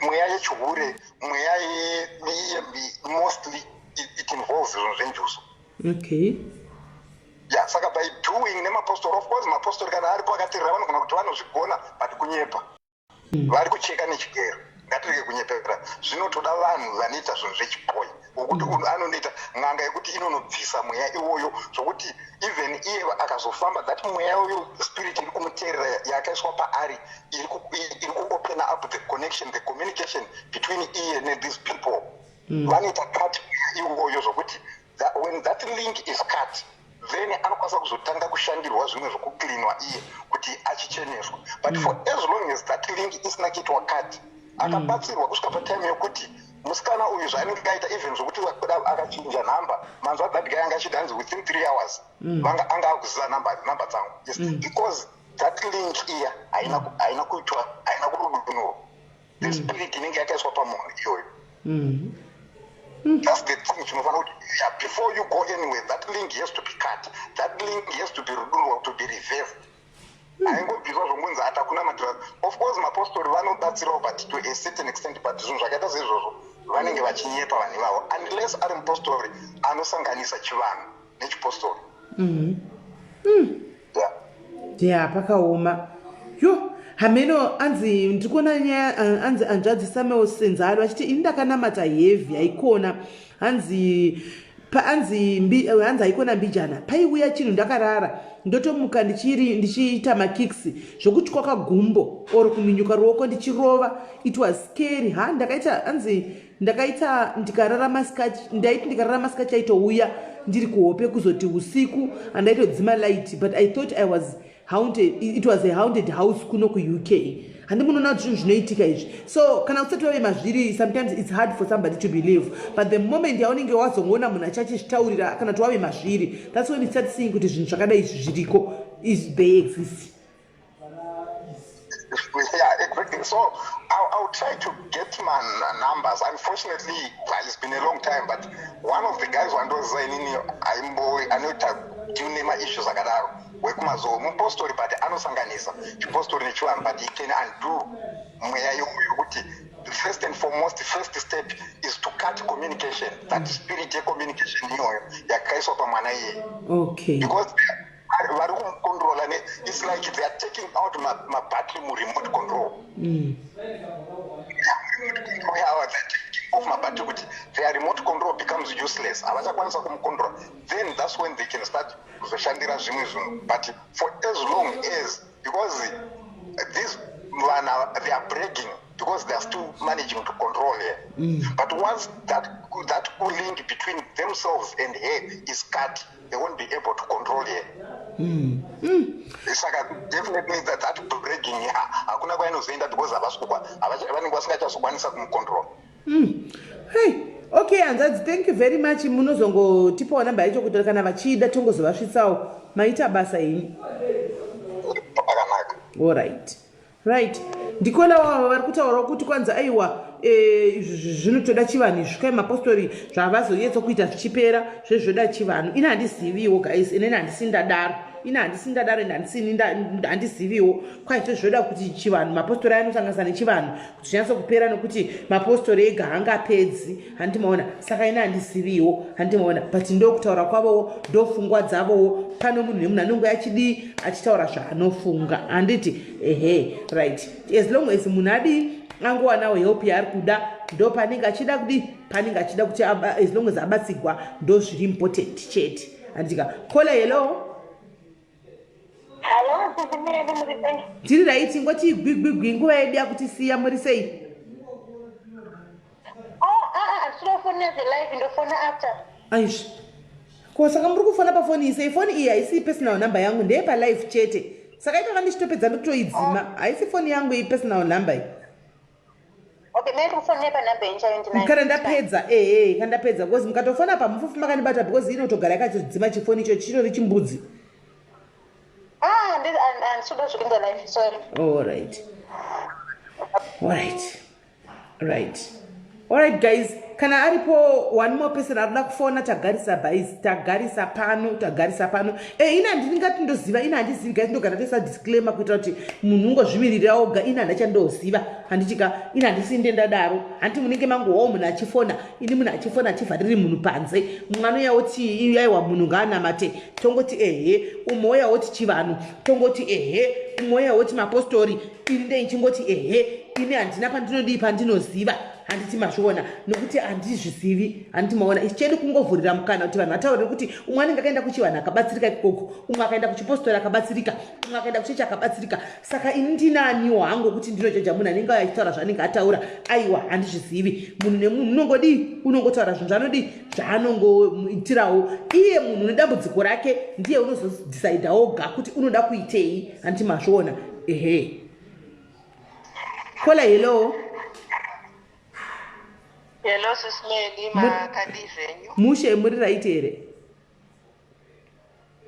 mweya yechihure, mweya mostly it involves zvinhu zvenjuzu. Yeah, saka by doing nemapostori, of course mapostori kana aripo akateerera vanogona kuti vanozvigona, but kunyepa. Vari kucheka nechigero, ngatirege kunyepera. Zvinotoda vanhu vanoita zvinhu zvechibhoyi, wokuti anonoita n'anga yekuti inonobvisa mweya iwoyo, zvokuti even iye akazofamba, that mweya iwoyo, spirit iri kumuteerera yakaiswa paari, iri kuopena up the connection, the communication between iye nethese people. Vanoita cut mweya iwoyo, zvokuti when that link is cut, then anokwanisa kuzotanga kushandirwa zvimwe zvokuklinwa iye kuti achicheneswa. But for as long as that link isina kuitwa cut, akabatsirwa kusvika patime yokuti musikana uyu zvaanenge aita, even zvokuti akachinja nhamba, manzwa that guy anga achiti hanzi within 3 hours vanga anga akuziva namba dzangu. Yes, because that link iya haina kuitwa, haina kurudunurwa, the spirit inenge yakaiswa pamunhu iyoyo. That's the thing chinofanira kuti, yeah, before you go anywhere, that link has to be cut, that link has to be rudurwa, to be reversed. Haingobviswa zvongonzi hatakuna madhira. Of course mapostori vanobatsirawo, but to a certain extent, but zvinhu zvakaita seizvozvo vanenge vachinyepa vanhu ivavo, unless ari mupostori anosanganisa chivanhu nechipostori. Yeah. Ya, pakaoma yo. Hameno anzi ndiri kuona nyaya anzi anzvadzi Samuel Senzalo achiti ini ndakanamata heavy haikona hanzi paanzi mbi, hanzi haikona mbijana paiuya chinhu ndakarara ndotomuka ndichiri ndichiita makicks zvokutyoka gumbo or kuminyuka ruoko ndichirova. It was scary. Ha, ndakaita hanzi ndakaita ndikarara masikati, ndaiti ndikarara masikati chaitouya ndiri kuhope, kuzoti usiku handaitodzima light, but I thought I was haunted, it was a haunted house kuno kuUK. Handi munoona kuti zvinhu zvinoitika izvi? So kana usati wave mazviri, sometimes it's hard for somebody to believe, but the moment yaunenge wazongoona munhu achachizvitaurira kana kuti wave mazviri, that's when you start seeing kuti zvinhu zvakadai izvi zviriko, is they exist. Yeah, exactly. So I'll try to get my numbers. Unfortunately, well, it's been a long time, but one of the guys wandoziva inini aimbo anoita deal nema-issues akadaro wekumazowe, mupostori, but anosanganisa chipostori nechivanhu, but he can undo mweya iyoyo yokuti the first and foremost, first step is to cut communication, that spirit yecommunication iyoyo yakaiswa pamwana iyeye. Because vari kumucontrola, it's like they are taking out mabattery muremote control. Remote control yava, they're taking off mabattery kuti their remote control becomes useless, havachakwanisa kumucontrola. Then that's when they can start kuzoshandira zvimwe zvinhu. But for as long as, because these vana, they are bragging because they are still managing to control her, but once that link between themselves and her is cut, they won't be able to control her. Saka definitely that bragging hakuna kwainozoenda because vanenge vasingachazokwanisa kumucontrol. Hey, okay hanzadzi, thank you very much. Munozongotipawo namba yacho kuti kana vachida tongozovasvitsawo. Maita basa henyu. Pakanaka. Alright, right, ndikona wavo vari kutaurawo kuti kwanzi aiwa, izvi zvinotoda chivanhu izvi, kai mapostori zvavazoyetsa kuita zvichipera zvezvoda chivanhu. Ini handiziviwo guys, inini handisi ndadaro, ini handisi ndadaro, ende handisini handiziviwo kwaizvo zvoda kuti chivanhu, mapostori anosanganisa nechivanhu kuti zvinyatso kupera, nokuti mapostori ega haangapedzi, handimaona? Saka ini handiziviwo, handimaona? But ndokutaura kwavowo, ndofungwa dzavowo. Pano munhu nemunhu anonge achidii, achitaura zvaanofunga, handiti? Ehe, right, as long as munhu adii, angowanawo help yaari kuda, ndo panenge achida kudii, panenge achida kuti as long as abatsigwa, ndo zviri important chete, handitika? Caller, hello. Hello, Sisi Mary, muri sei? Tiri right, ngoti gwigwigwi, nguva yedu yakutisiya. Muri sei? Oh, ah, ah, ndinofona live, ndofona after. Aizvi ko, saka muri kufona pafoni iyi sei? Foni iyi haisi personal number yangu, ndeyepalive chete. Saka ipapa ndichitopedza ndotoidzima, haisi foni yangu iyi, personal number iyi. Okay, mimi ndikufonera panhamba yenyu chaiyo ndinayo. Kana ndapedza, ehe, kana ndapedza, because mukatofona pamufufu makanibata, because inotogara yakachidzima chifoni icho, chitori chimbudzi. Ah, handisuda zvekuenda live, sorry. Alright guys, kana aripo one more person arikuda kufona, tagarisa bais, tagarisa pano, tagarisa pano. E, ini handingati ndoziva, ini handizivi guys, ndogara toisa disclaimer kuitira kuti munhu ungozvimirira oga. Ini handachandoziva, handitika? Ini handisi ndendadaro, handiti? Munenge mangowawo munhu achifona, ini munhu achifona achivhariri munhu panze. Mumwe anouya oti aiwa, munhu ngaanamate, tongoti ehe. Umwe uya woti chivanhu, tongoti ehe. Umwe uya woti mapostori, ini ndeichingoti ehe. Ini handina pandinodii, pandinoziva, handiti mazviona? Nokuti handizvizivi, handiti maona? Ichi chedu kungovhurira mukana kuti vanhu vataurire kuti umwe anenge akaenda kuchivanhu akabatsirika ikoko, umwe akaenda kuchipostori akabatsirika, umwe akaenda kuchechi akabatsirika. Saka ini ndinaniwo hangu kuti ndinojaja munhu anenge achitaura zvaanenge ataura? Aiwa, handizvizivi. Munhu nemunhu unongodii, unongotaura zvinhu zvaanodii, zvaanongoitirawo iye. Munhu nedambudziko rake ndiye unozodhisaidha oga kuti unoda kuitei, handiti mazviona? Ehe, caller, hello. Hello, Sisi Meli, makadii zvenyu? Mushe, muri right here?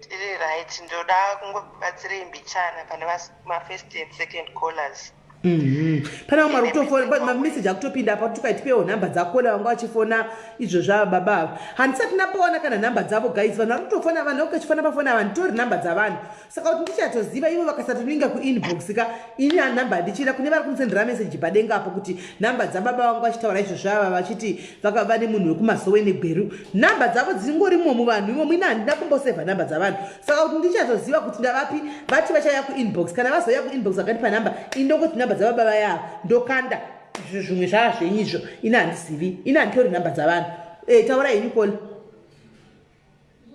Tiri right, ndoda kungobatsirei mbichana pane mafirst and second callers. Pane vamwe vari kutofona, mameseji akutopinda apa kuti tukaitipewo nhamba dzakola vanga vachifona izvo zvava baba ava. Handisati ndapaona kana nhamba dzavo, guys. Vanhu vari kutofona, vanhu vakachifona pafoni ava, nditori nhamba dzavanhu. Saka kuti ndichatoziva ivo vakasatoninga kuinbox ka, ini hanhamba handichina. Kune vari kumusendera meseji padenga apo kuti nhamba dzababa vangu vachitaura izvo zvava vachiti vane munhu wekumasowe neGweru, nhamba dzavo dzingorimo muvanhu imomo. Ini handina kumbosevha nhamba dzavanhu, saka kuti ndichatoziva kuti ndavapi, vati vachauya kuinbox. Kana vazouya kuinbox vakandipa nhamba, ini ndongoti nhamba dzababa vaya, ndokanda zvimwe zvava zvenyu izvo. Ini handizivi, ini handitori nhamba dzavanhu. Taura henyu, caller.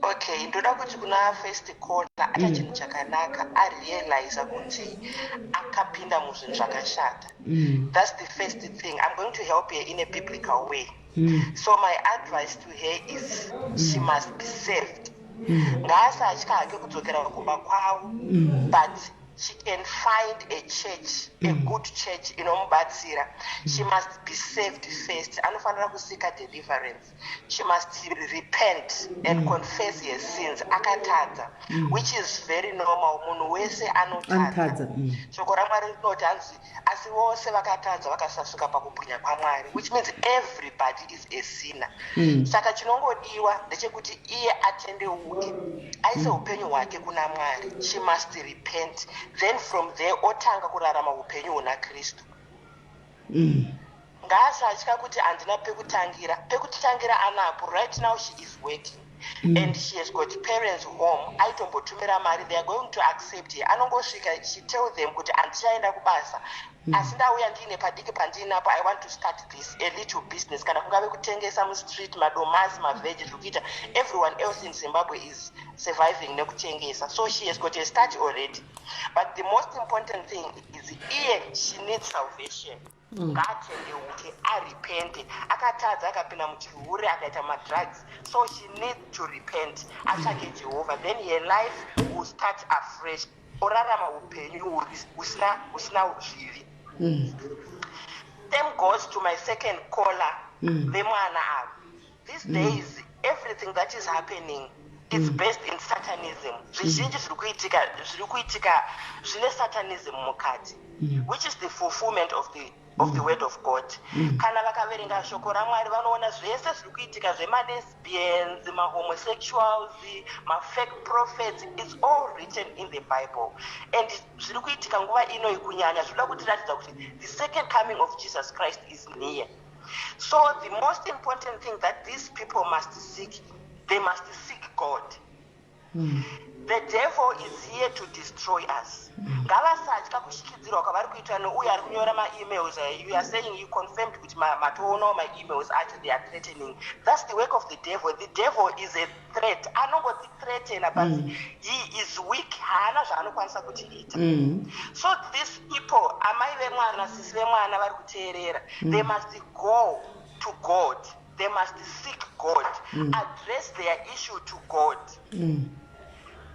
Okay, ndoda kuti kuna first caller, acha chinhu chakanaka, arealiza kuti akapinda muzvinhu zvakashata. That's the first thing. I'm going to help her in a biblical way. So my advice to her is she must be saved. Ngaasatya hake kudzokera kumba kwavo, but she can find a church, a good church inomubatsira. She must be saved first. Anofanira kuseeka deliverance. She must repent and confess her sins. Akatadza, which is very normal, munhu wese anotadza. Anotadza. Shoko raMwari rinoti, hanzi, asi vose vakatadza vakasasvika pakubwinya kwaMwari, which means everybody is a sinner. Saka chinongodiwa ndechekuti iye atendeuke, aise upenyu hwake kuna Mwari. She must repent, then from there otanga kurarama upenyu huna Kristu. Ngaasatya kuti handina pekutangira. Pekutangira anapo. Right now she is working and she has got parents home aitombotumira mari. They are going to accept her. Anongosvika, she tell them kuti handichaenda kubasa, asi ndauya ndiine padiki pandiinapo. I want to start this, a little business, kana kungave kutengesa mustreet, madomasi, mavheji, zviri kuita. Everyone else in Zimbabwe is surviving nekutengesa, so she has got a start already. But the most important thing is iye, she needs salvation. Ngaatendeuke, arepente. Akatadza, akapinda muchihure, akaita madrugs, so she needs to repent, atsvake Jehovha, then her life will start afresh, orarama upenyu husina zvivi. Same goes to my second caller, vemwana ava. These days everything that is happening, it's based in satanism. Zvizhinji zviri kuitika zvine satanism mukati, which is the fulfillment of the word of God. Kana vakaverenga shoko raMwari, vanoona zvese zviri kuitika zvemalesbians, mahomosexuals, mafake prophets. It's all written in the Bible, and zviri kuitika nguva inoi kunyanya zvinoda kutiratidza kuti the second coming of Jesus Christ is near. So the most important thing that these people must seek, they must seek God. The devil is here to destroy us. Ngavasatya kushikidzirwa kwavari kuitwa neuyo ari kunyora maemails. You are saying you confirmed kuti matoonawo maemails acho. They are threatening. That's the work of the devil. The devil is a threat. Anongotithreatena, but he is weak, haana zvaanokwanisa kutiita. So these people, amai vemwana, sisi vemwana vari kuteerera, they must go to God. They must seek God, address their issue to God.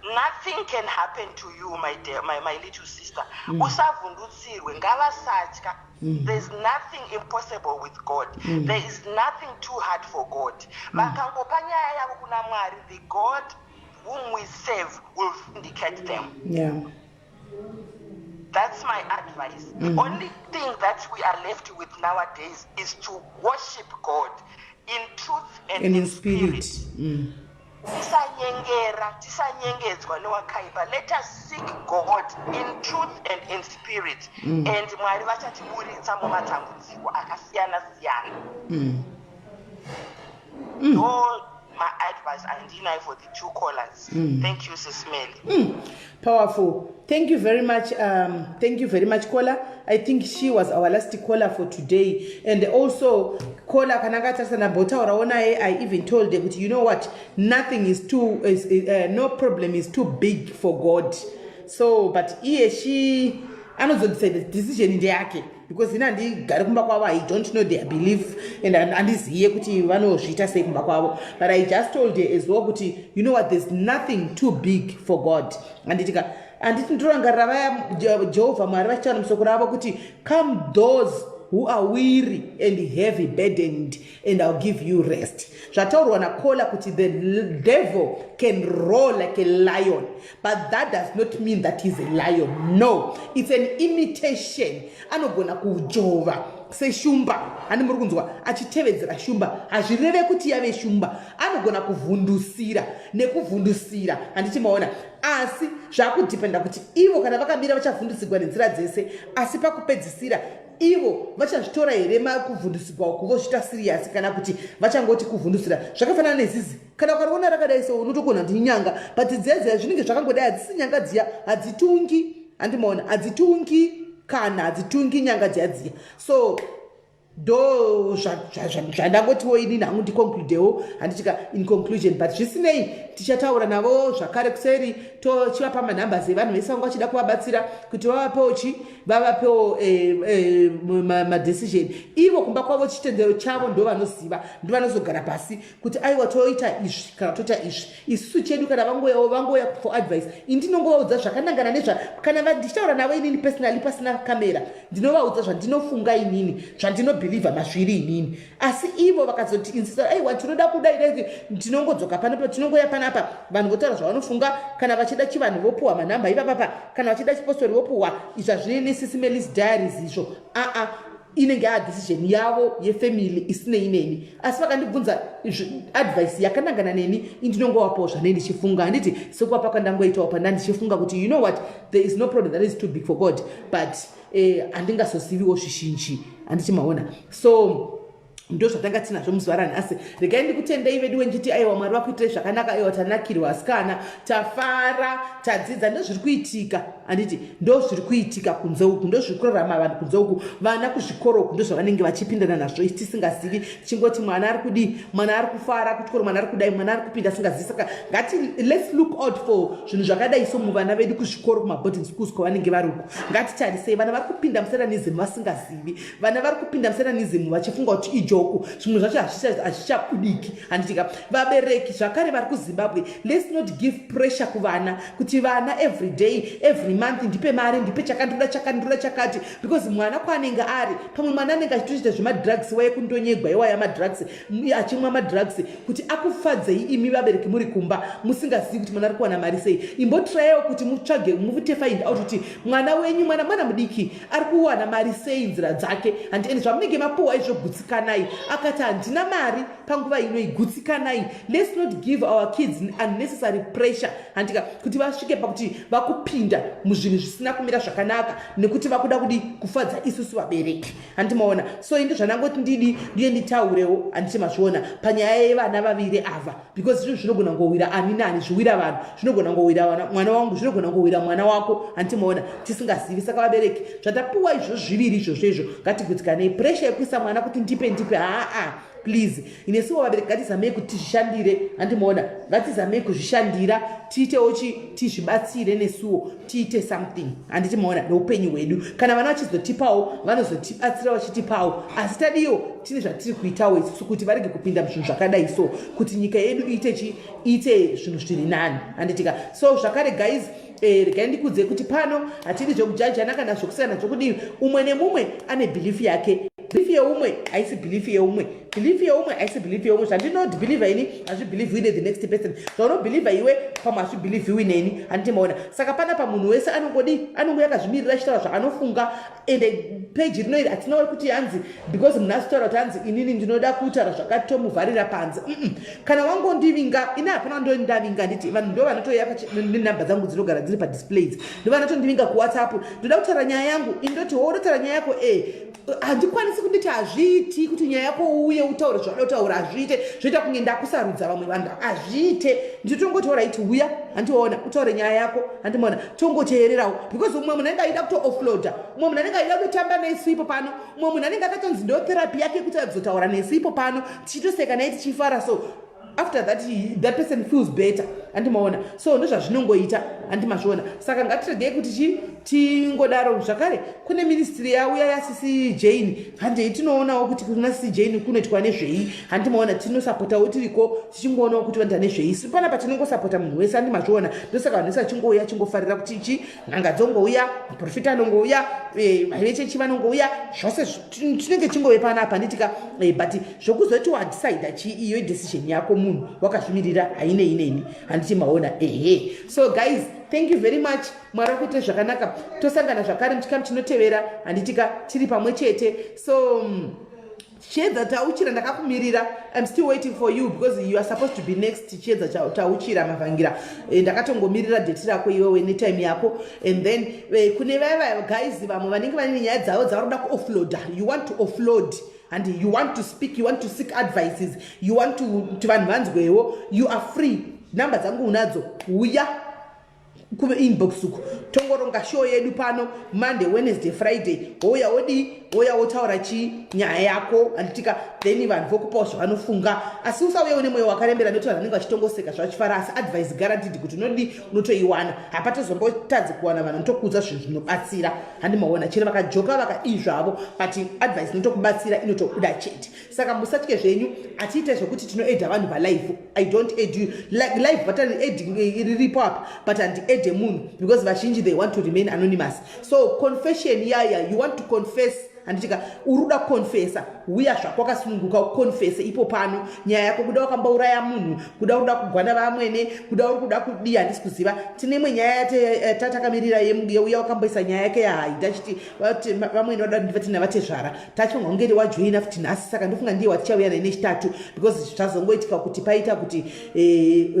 Nothing can happen to you, my dear, my little sister. Usavhundutsirwe, ngavasatya. There's nothing impossible with God. There is nothing too hard for God. Vakangopa nyaya yavo kuna Mwari, the God whom we serve will vindicate them. That's my advice. The only thing that we are left with nowadays is to worship God in truth and, and in spirit. Tisanyengera, tisanyengedzwa newakaipa. Let us seek God in truth and in spirit, and Mwari vachatiburitsa mumatambudziko akasiyana siyana. Ndo maadvice andinayo for the two callers. Thank you, Sis Melly. Powerful. Thank you very much. Thank you very much, caller. I think she was our last caller for today. And also, caller kana akatarisa ndambotaurawo naye, I even told her kuti, you know what, nothing is too is, no problem is too big for God. So, but iye she anozodecide, decision ndeyake, because ini handigari kumba kwavo. I don't know their belief and handiziye kuti vanozviita sei kumba kwavo, but I just told her as well kuti, you know what, there's nothing too big for God. Handitika, handiti ndinorangarira vaya Jehovha Mwari vachitaura musoko ravo kuti, "Come those who who are weary and heavy burdened and I'll give you rest. Zvataurwa nakola kuti the devil can roar like a lion, but that does not mean that he's a lion. No, it's an imitation. Anogona kudzvova seshumba, handi muri kunzwa, achitevedzera shumba, hazvireve kuti yave shumba. Anogona kuvhundusira nekuvhundusira, handiti maona? Asi zvakudhipenda kuti ivo kana vakamira vachavhundusigwa nenzira dzese, asi pakupedzisira ivo vachazvitora here makuvhundusigwa uku vozviita serious, kana kuti vachangoti kuvhundusira? Zvakafanana nezizi, kana ukariona rakadai so unotogona kuti inyanga, but dziya dziya zvinenge zvakangodai hadzisi nyanga dziya, hadzitungi, handimaona? Hadzitungi kana hadzitungi nyanga dziya dziya. So ndo zvandangotiwo inini hangu ndiconcludewo, handitika, in conclusion. But zvisinei, tichataura navo zvakare kuseri, tochivapa manumbers evanhu vese vanga vachida kuvabatsira kuti vavapewo chi vavapewo madecision ivo kumba kwavo, chitendero chavo ndo vanoziva, ndo vanozogara pasi kuti aiwa, toita izvi kana toita izvi. Isusu chedu kana vangoyawo, vangoya for advice. Indinongovaudza zvakanangana nezva kana ndichitaura navo inini personally pasina kamera, ndinovaudza zvandinofunga inini, zvandinobhilivha mazviri inini. Asi ivo vakazoti insista, aiwa, tinoda kudai, ndinongodzoka panapa, tinongoya panapa, vanhu votaura zvavanofunga. Kana vachida chivanhu vopuhwa manhamba ipapapa, kana vachida chipostori vopuhwa. Izvi hazvinei neSis Melly's Diaries izvo, aa, inenge yadecision yavo yefamily isinei neni. Asi vakandibvunza advice yakanangana neni, indinongovapawo zvanei ndichifunga, handiti? Sekuvapa kwandangoitawo panda ndichifunga kuti, you know what, there is no problem that is too big for God, but handingazoziviwo zvizhinji, handiti maona? So ndo zvatanga tinazvo muzuva ranhasi. Regai ndikutendei vedu wenjiti, aiwa, Mwari vakuitirai zvakanaka. Aiwa, tanakirwa asikana, tafara, tadzidza. Ndo zviri kuitika, handiti? Ndo zviri kuitika kunze uku, ndo zviri kurarama vanhu kunze uku. Vana kuzvikoro uku ndo zvavanenge vachipindana nazvo, tisingazivi, tichingoti mwana ari kudii, mwana ari kufara kuchikoro, mwana ari kudai, mwana ari kupinda, asingazivi. Saka ngati let's look out for zvinhu zvakadai so muvana vedu kuzvikoro, kumaboarding schools kwavanenge vari uku. Ngatitarisei vana vari kupinda musatanism vasingazivi, vana vari kupinda musatanism vachifunga kuti ijoke. Zvimwe zvacho hazvichabudiki, handitika? Vabereki zvakare vari kuZimbabwe, let's not give pressure kuvana kuti vana every day, every month, ndipe mari, ndipe chakandoda, chakandoda chakati, because mwana kwaanenge ari, pamwe mwana anenge achitoita zvemadrugs waye, kundonyegwa iwaya madrugs, achimwa madrugs kuti akufadzei imi vabereki muri kumba musingazivi kuti mwana ari kuwana mari sei. Imbotrayawo kuti mutsvage, mute find out kuti mwana wenyu, mwana mudiki ari kuwana mari sei, nzira dzake, handi? Ende zvamunenge mapuhwa izvo, gutsikanai. Akati handina mari panguva ino, igutsikanai. Let's not give our kids unnecessary pressure, handika, kuti vasvike pakuti vakupinda muzvinhu zvisina kumira zvakanaka nekuti vakuda kudi kufadza isusu vabereki, handimaona? So indi zvanangoti ndidi ndiye nditaurewo, handiti mazviona, panyaya yevana vaviri ava, because zvinhu zvinogona ngowira ani nani, zviwira vanhu, zvinogona ngowira mwana wangu, zvinogona ngowira mwana wako, handimaona? Tisingazivi. Saka vabereki, zvatapuwa izvozvo zviviri izvozvo izvo, ngatigutsikanei. Pressure yekuisa mwana kuti ndipe, ndipe, haa, please. Inesuwo vabereki ngatizamei kuti tizvishandire, handimaona? Ngatizamei kuzvishandira, tiitewo chi tizvibatsire nesuwo, tiite something, handiti maona, neupenyu hwedu. Kana vana vachizotipawo, vanozotibatsira vachitipawo, asi tadiwo tine zvatiri kuitawo isusu kuti varege kupinda muzvinhu zvakadai so, kuti nyika yedu iite chi iite zvinhu zviri nani, handitika? So zvakare guys, regai ndikudze kuti pano hatidi zvekujajana kana zvokusiyana zvokudii. Umwe nemumwe ane belief yake. Belief yeumwe haisi belief yeumwe, belief yeumwe haisi belief yeumwe. Zvandinobhilivha ini hazvibhilivhiwi nethe next person, zvaunobhilivha iwe pamwe hazvibhilivhiwi neni, handiti maona? Saka panapa munhu wese anongodi anonge akazvimirira achitaura zvaanofunga. Ende peji rino iri hatina kuti hanzi because munhu azitaura kuti hanzi inini ndinoda kutaura zvakati, tomuvharira panze. Kana wangondivinga, ini hapana ndondavinga, nditi vanhu ndo vanotoya nenhamba dzangu dzinogara dziri padisplays, ndo vanotondivinga kuWhatsApp. Ndoda kutaura nyaya yangu, indoti wo unotaura nyaya yako, e handikwanisi kunditi hazviiti kuti nyaya yako uye utaure zvauda kutaura, hazviite, zvoita kunge ndakusarudza vamwe vanhu, hazviite. Nditongotaura iti uya, handiona, utaure nyaya yako, handimaona? Tongoteererawo, because umwe munhu anenge aida kuto-offloada, umwe munhu anenge aida kutotamba nesu ipo pano, umwe munhu anenge akatonzi ndo therapy yake kuti azotaura nesu ipo pano, tichitoseka naye tichifara. So after that, that person feels better, handimaona? So ndozvazvinongoita. Handi mazviona? Saka ngatiregei kuti chi tingodaro. Zvakare kune ministry yauya yaSisi Jane, handei tinoonawo kuti kuna Sisi Jane kunoitwa nezvei. Handi maona? Tinosapotawo tiriko, tichingoonawo kuti vanoita nezvei. Si panapa tinongosapota munhu wese, handi mazviona? Ndosaka vanhu vese vachingouya, achingofarira kuti chi n'anga dzongouya, muprofita anongouya, vechechi vanongouya, zvose tinenge chingove panapa, handitika? But zvokuzoti wadecida chii, iyo idecision yako, munhu wakazvimirira, hainei neni, handiti maona? Ehe. So guys, thank you very much. Mwari akuitire zvakanaka. Tosangana zvakare muchikamu chinotevera, handitika? Tiri pamwe chete. So Chiedza Tauchira, ndakakumirira. I'm still waiting for you because you are supposed to be next. Chiedza Tauchira Mavhangira, ndakatongomirira date rako iwewe netime yako. And then kune vaya guys vamwe vanenge vane nyaya dzavo dzavari kuda kuoffloada, you want to offload and you want to speak, you want to seek advices, you want to kuti vanhu vanzwewo, you are free. Namba dzangu unadzo, uya kuinbox uku, tongoronga show yedu pano Monday, Wednesday, Friday. Wouya wodii? Wouya wotaura chii? Nyaya yako, handitika? Then vanhu vokupawo zvavanofunga. Asi usauye une mwoyo wakarembera, nekuti vanhu vanenge vachitongoseka zvachifara. Asi advice guaranteed kuti unodii? Unotoiwana. Hapatozombotadzi kuwana vanhu vanotokuudza zvinhu zvinobatsira, handi maona? Chero vakajoka, vakadii zvavo, but advice inotokubatsira inotobuda chete. Saka musatye zvenyu, hatiite zvekuti tinoadda vanhu palive. I don't add you like live button adding riripo apa, but handiadde munhu because vazhinji, they want to remain anonymous. So confession yaya, you want to confess, handitika? Uri kuda kuconfessa, uya zvako wakasununguka, uconfesse ipo pano nyaya yako. Kuda wakambouraya munhu, kuda uri kuda kugwana vamwene, kuda uri kuda kudii, handisi kuziva. Tine imwe nyaya yatakamirira yeuya wakamboisa nyaya yake yahaida chiti vamwene vada vatina vatezvara. Tachonga kunge wajoina futi nhasi, saka ndofunga ndiye watichauya naye neChitatu, because zvazongoitika kuti paita kuti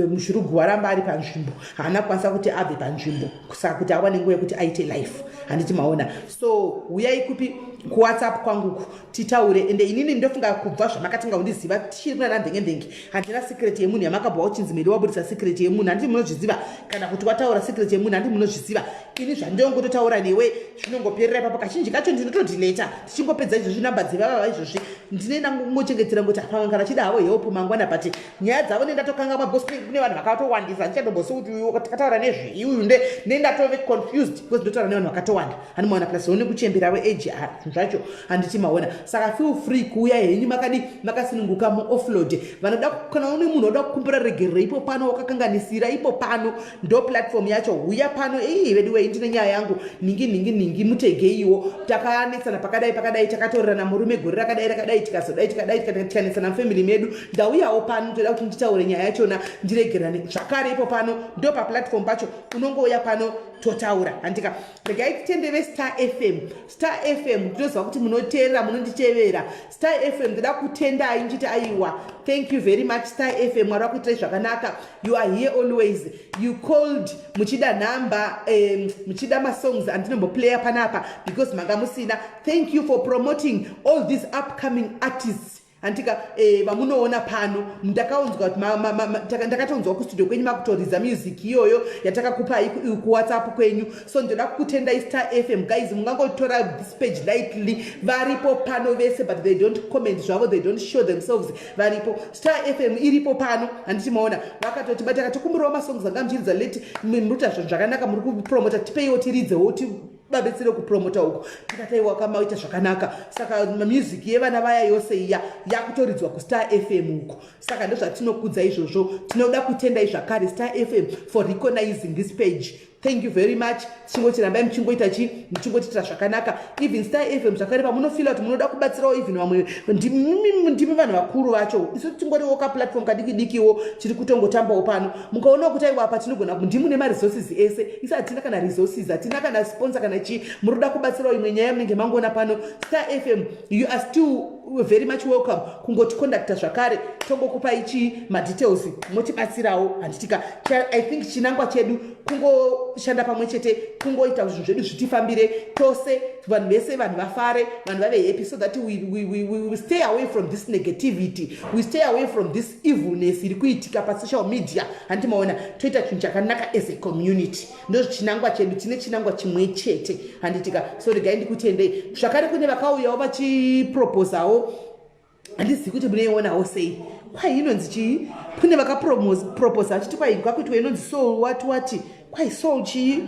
mushurugu waramba ari panzvimbo, haana kukwanisa kuti abve panzvimbo, saka kuti awane nguva yekuti aite live, handiti maona? So uyai kupi? KuWhatsApp kwanguku, titaure. Ende inini ndofunga kubva zvamakatinga kundiziva, tichiri kuna nandhengendhenge, handina secret yemunhu yamakabva uchinzi Meli wabudisa secret yemunhu, handiti munozviziva? Kana kuti wataura secret yemunhu, handiti munozviziva? Ini zvandinongototaura newe zvinongoperera ipapo. Kazhinji kacho ndinotodileta tichingopedza izvozvi. Namba dzevavava izvozvi ndine ndangochengetera ngoti pamwe kana chida havo help mangwana, but nyaya dzavo nendatokangama because kune vanhu vakatowandisa. Handichatombosi kuti uyu takataura nezvei, uyu nde nendatove confused because ndotaura nevanhu vakatowanda, handi maona? Plus one kuchembera weage, zvinhu zvacho, handiti maona? Saka feel free kuuya henyu makadi makasununguka muoffload. Vanoda, kana une munhu wada kukumbura regerero ipo pano, wakakanganisira, ipo pano ndo platform yacho. Huya pano, ii vedu wei, ndine nyaya yangu, ningi ningi ningi, mutegeiwo, takanetsana pakadai pakadai, takatorerana murume gore rakadai rakadai, tikazodai tikadai, tikanetsana mufamily medu, ndauyawo pano, toda kuti nditaure nyaya yachona, ndiregerane zvakare. Ipo pano ndo paplatform pacho, unongouya pano totaura, handika? Regai titende veStar FM. Star FM, ndinoziva kuti munoteerera, munonditevera. Star FM, ndoda kutendai ndichiti aiwa, thank you very much, Star FM. Mwari vakuitirai zvakanaka. You are here always. You called muchida nhamba, muchida masongs andinomboplaya panapa because manga musina. Thank you for promoting all these upcoming artists, handika? Vamunoona pano, ndakaunzwa ndakatonzwa kustudio kwenyu makutoridza music iyoyo yatakakupai kuWhatsApp kwenyu. So ndoda kukutendai, Star FM. Guys, mungangotora this page lightly, varipo pano vese, but they don't comment zvavo, they don't show themselves. Varipo, Star FM iripo pano, handiti maona? Vakatoti batakatikumbirawo masongs anga muchiridza late, muruta zvinhu zvakanaka, muri kupromota, tipeiwo tiridzewo, babetsere kupromota uko. Tikataiwa kamaita zvakanaka. Saka music yevana vaya yose iya yakutoridzwa kuStar FM uko. Saka ndozvatinokudza izvozvo. Tinoda kutendai zvakare, Star FM, for recognizing this page. Thank you very much. Tichingoti rambai muchingoita chi muchingotiitira zvakanaka. Even Star FM zvakare, pamunofila kuti munoda kubatsirawo even vamwe, ndimi vanhu vakuru vacho. Isu tingoriwo kaplatform kadiki dikiwo tiri kutongotambawo pano. Mukaonawo kuti aiwa, apa tinogona, ndimune maresources ese. Isu hatina kana resources, hatina kana sponsor kana chii. Muri kuda kubatsirawo imwe nyaya munenge mangoona pano, Star FM, you are still very much welcome kungoticontacta zvakare, tongokupai chii, madetails, motibatsirawo, handitika? I think chinangwa chedu kungoshanda pamwe chete, kungoita zvinhu zvedu zvitifambire tose, vanhu vese, vanhu vafare, vanhu vave happy, so that we stay away from this negativity, we stay away from this evilness iri kuitika pasocial media, handiti maona? Toita chinhu chakanaka as a community. Ndozvichinangwa chedu, tine chinangwa chimwe chete, handitika? So regai ndikutendei zvakare. Kune vakauyawo vachiproposawo, handizivi kuti munoionawo sei, kwai inonzi chii? Kune vakaproposa vachiti kwai kwakuitwa inonzi soul wati wati. Kwai soul chii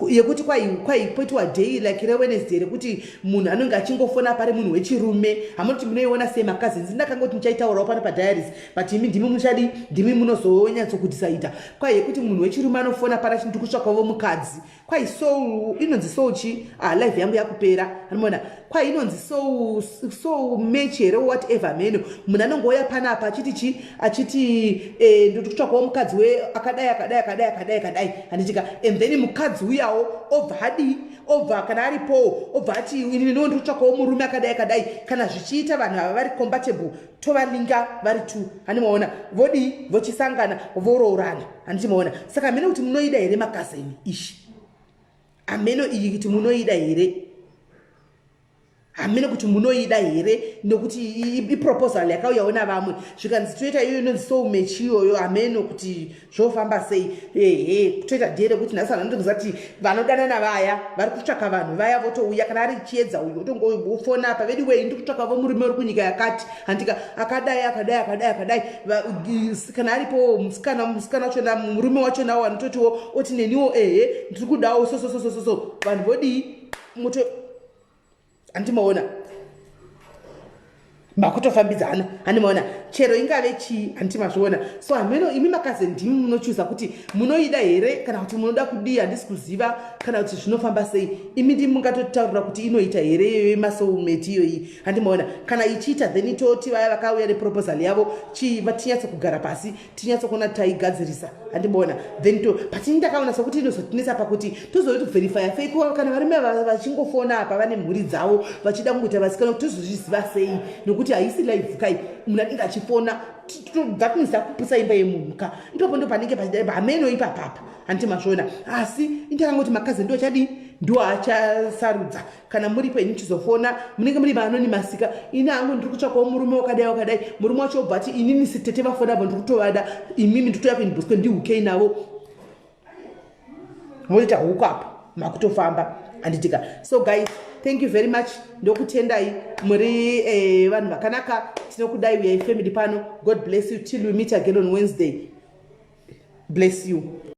yekuti kwai kwai poitwa day like reWednesday rekuti munhu anenge achingofona pari munhu wechirume. Hamunoti munoiona sei, macousins? Ndakangoti muchaitaurawo pano padiaries, but imi ndimi muchadi, ndimi munozonyatsokudhisaida. Kwai yekuti munhu wechirume anofona pari achiti ndikutsvakawo mukadzi. Kwai soul inonzi soul chi? Ah, live yangu yakupera. Anoona kwai inonzi soul match here, whatever meno. Munhu anongouya panapa achiti chi, achiti ndiri kutsvakawo mukadzi we akadai, akadai, akadai, akadai, akadai, handitika? And then mukadzi uyawo obva adii? Obva kana aripowo obva ati inini ndiwo ndiri kutsvakawo murume akadai, akadai. Kana zvichiita, vanhu ava vari compatible, tovalinga vari two, handimaona? Vodii? Vochisangana, voroorana, handichimaona? Saka hamene kuti munoida here, makazeni ishi? Hameno iyi kuti munoida here, hamene kuti munoida here, nekuti iproposal yakauyawo navamwe, zvikanzi toita iyoyo inonzi soulmatch iyoyo. Hameno kuti zvofamba sei. Ehe, toita day rekuti nhasi vanhu vanotoziva kuti vanodanana vaya vari kutsvaka vanhu vaya votouya. Kana ari Chiedza uyu, otongofona apa, vedu wei, ndiri kutsvakavo murume uri kunyika yakati, handika, akadai, akadai, akadai, akadai. Kana aripo musikana, musikana wachona, murume wachonawo anototiwo oti neniwo ehe, ndiri kudawo so so so so so. Vanhu vodii? Moto, handimaona? Makutofambidzana, handimaona? Chero ingave chii, handiti mazviona? So hameno imi makaze, ndimi munochuza kuti munoida here kana kuti munoda kudii. Handisi kuziva kana kuti zvinofamba sei. Imi ndimi mungatotaurira kuti inoita here iyoyo yemasoulmate iyoyi, handimaona? Kana ichiita, then toti vaya vakauya neproposal yavo tinyatso kugara pasi, tinyatsokuona taigadzirisa, handimaona? Then to, but ini ndakaona sokuti inozotinetsa pakuti tozoti kuverifya fake. Kana varume vachingofona apa vane mhuri dzavo, vachida kungoita vasikana, tozozviziva sei? Nokuti haisi live kai, munhu anenge achifona, that means akuputsa imba yemunhu ka. Ipapo ndo panenge pachida hameno ipapapa, handiti mazviona? Asi indakangoti makazi ndo achadii, ndo achasarudza. Kana muripo, ini chizofona, munenge muri maanonymous ka. Ini hangu ndiri kutsvakawo murume wakadai, wakadai. Murume wacho obva ati inini sitete vafona vo, ndiri kutovada imimi, ndikutoya kuinbox ndihukei navo, moita huku apa, makutofamba, handitika? So guys, thank you very much. Ndokutendai, muri vanhu vakanaka. Tinokudai, uyai family pano. God bless you till we meet again on Wednesday. Bless you.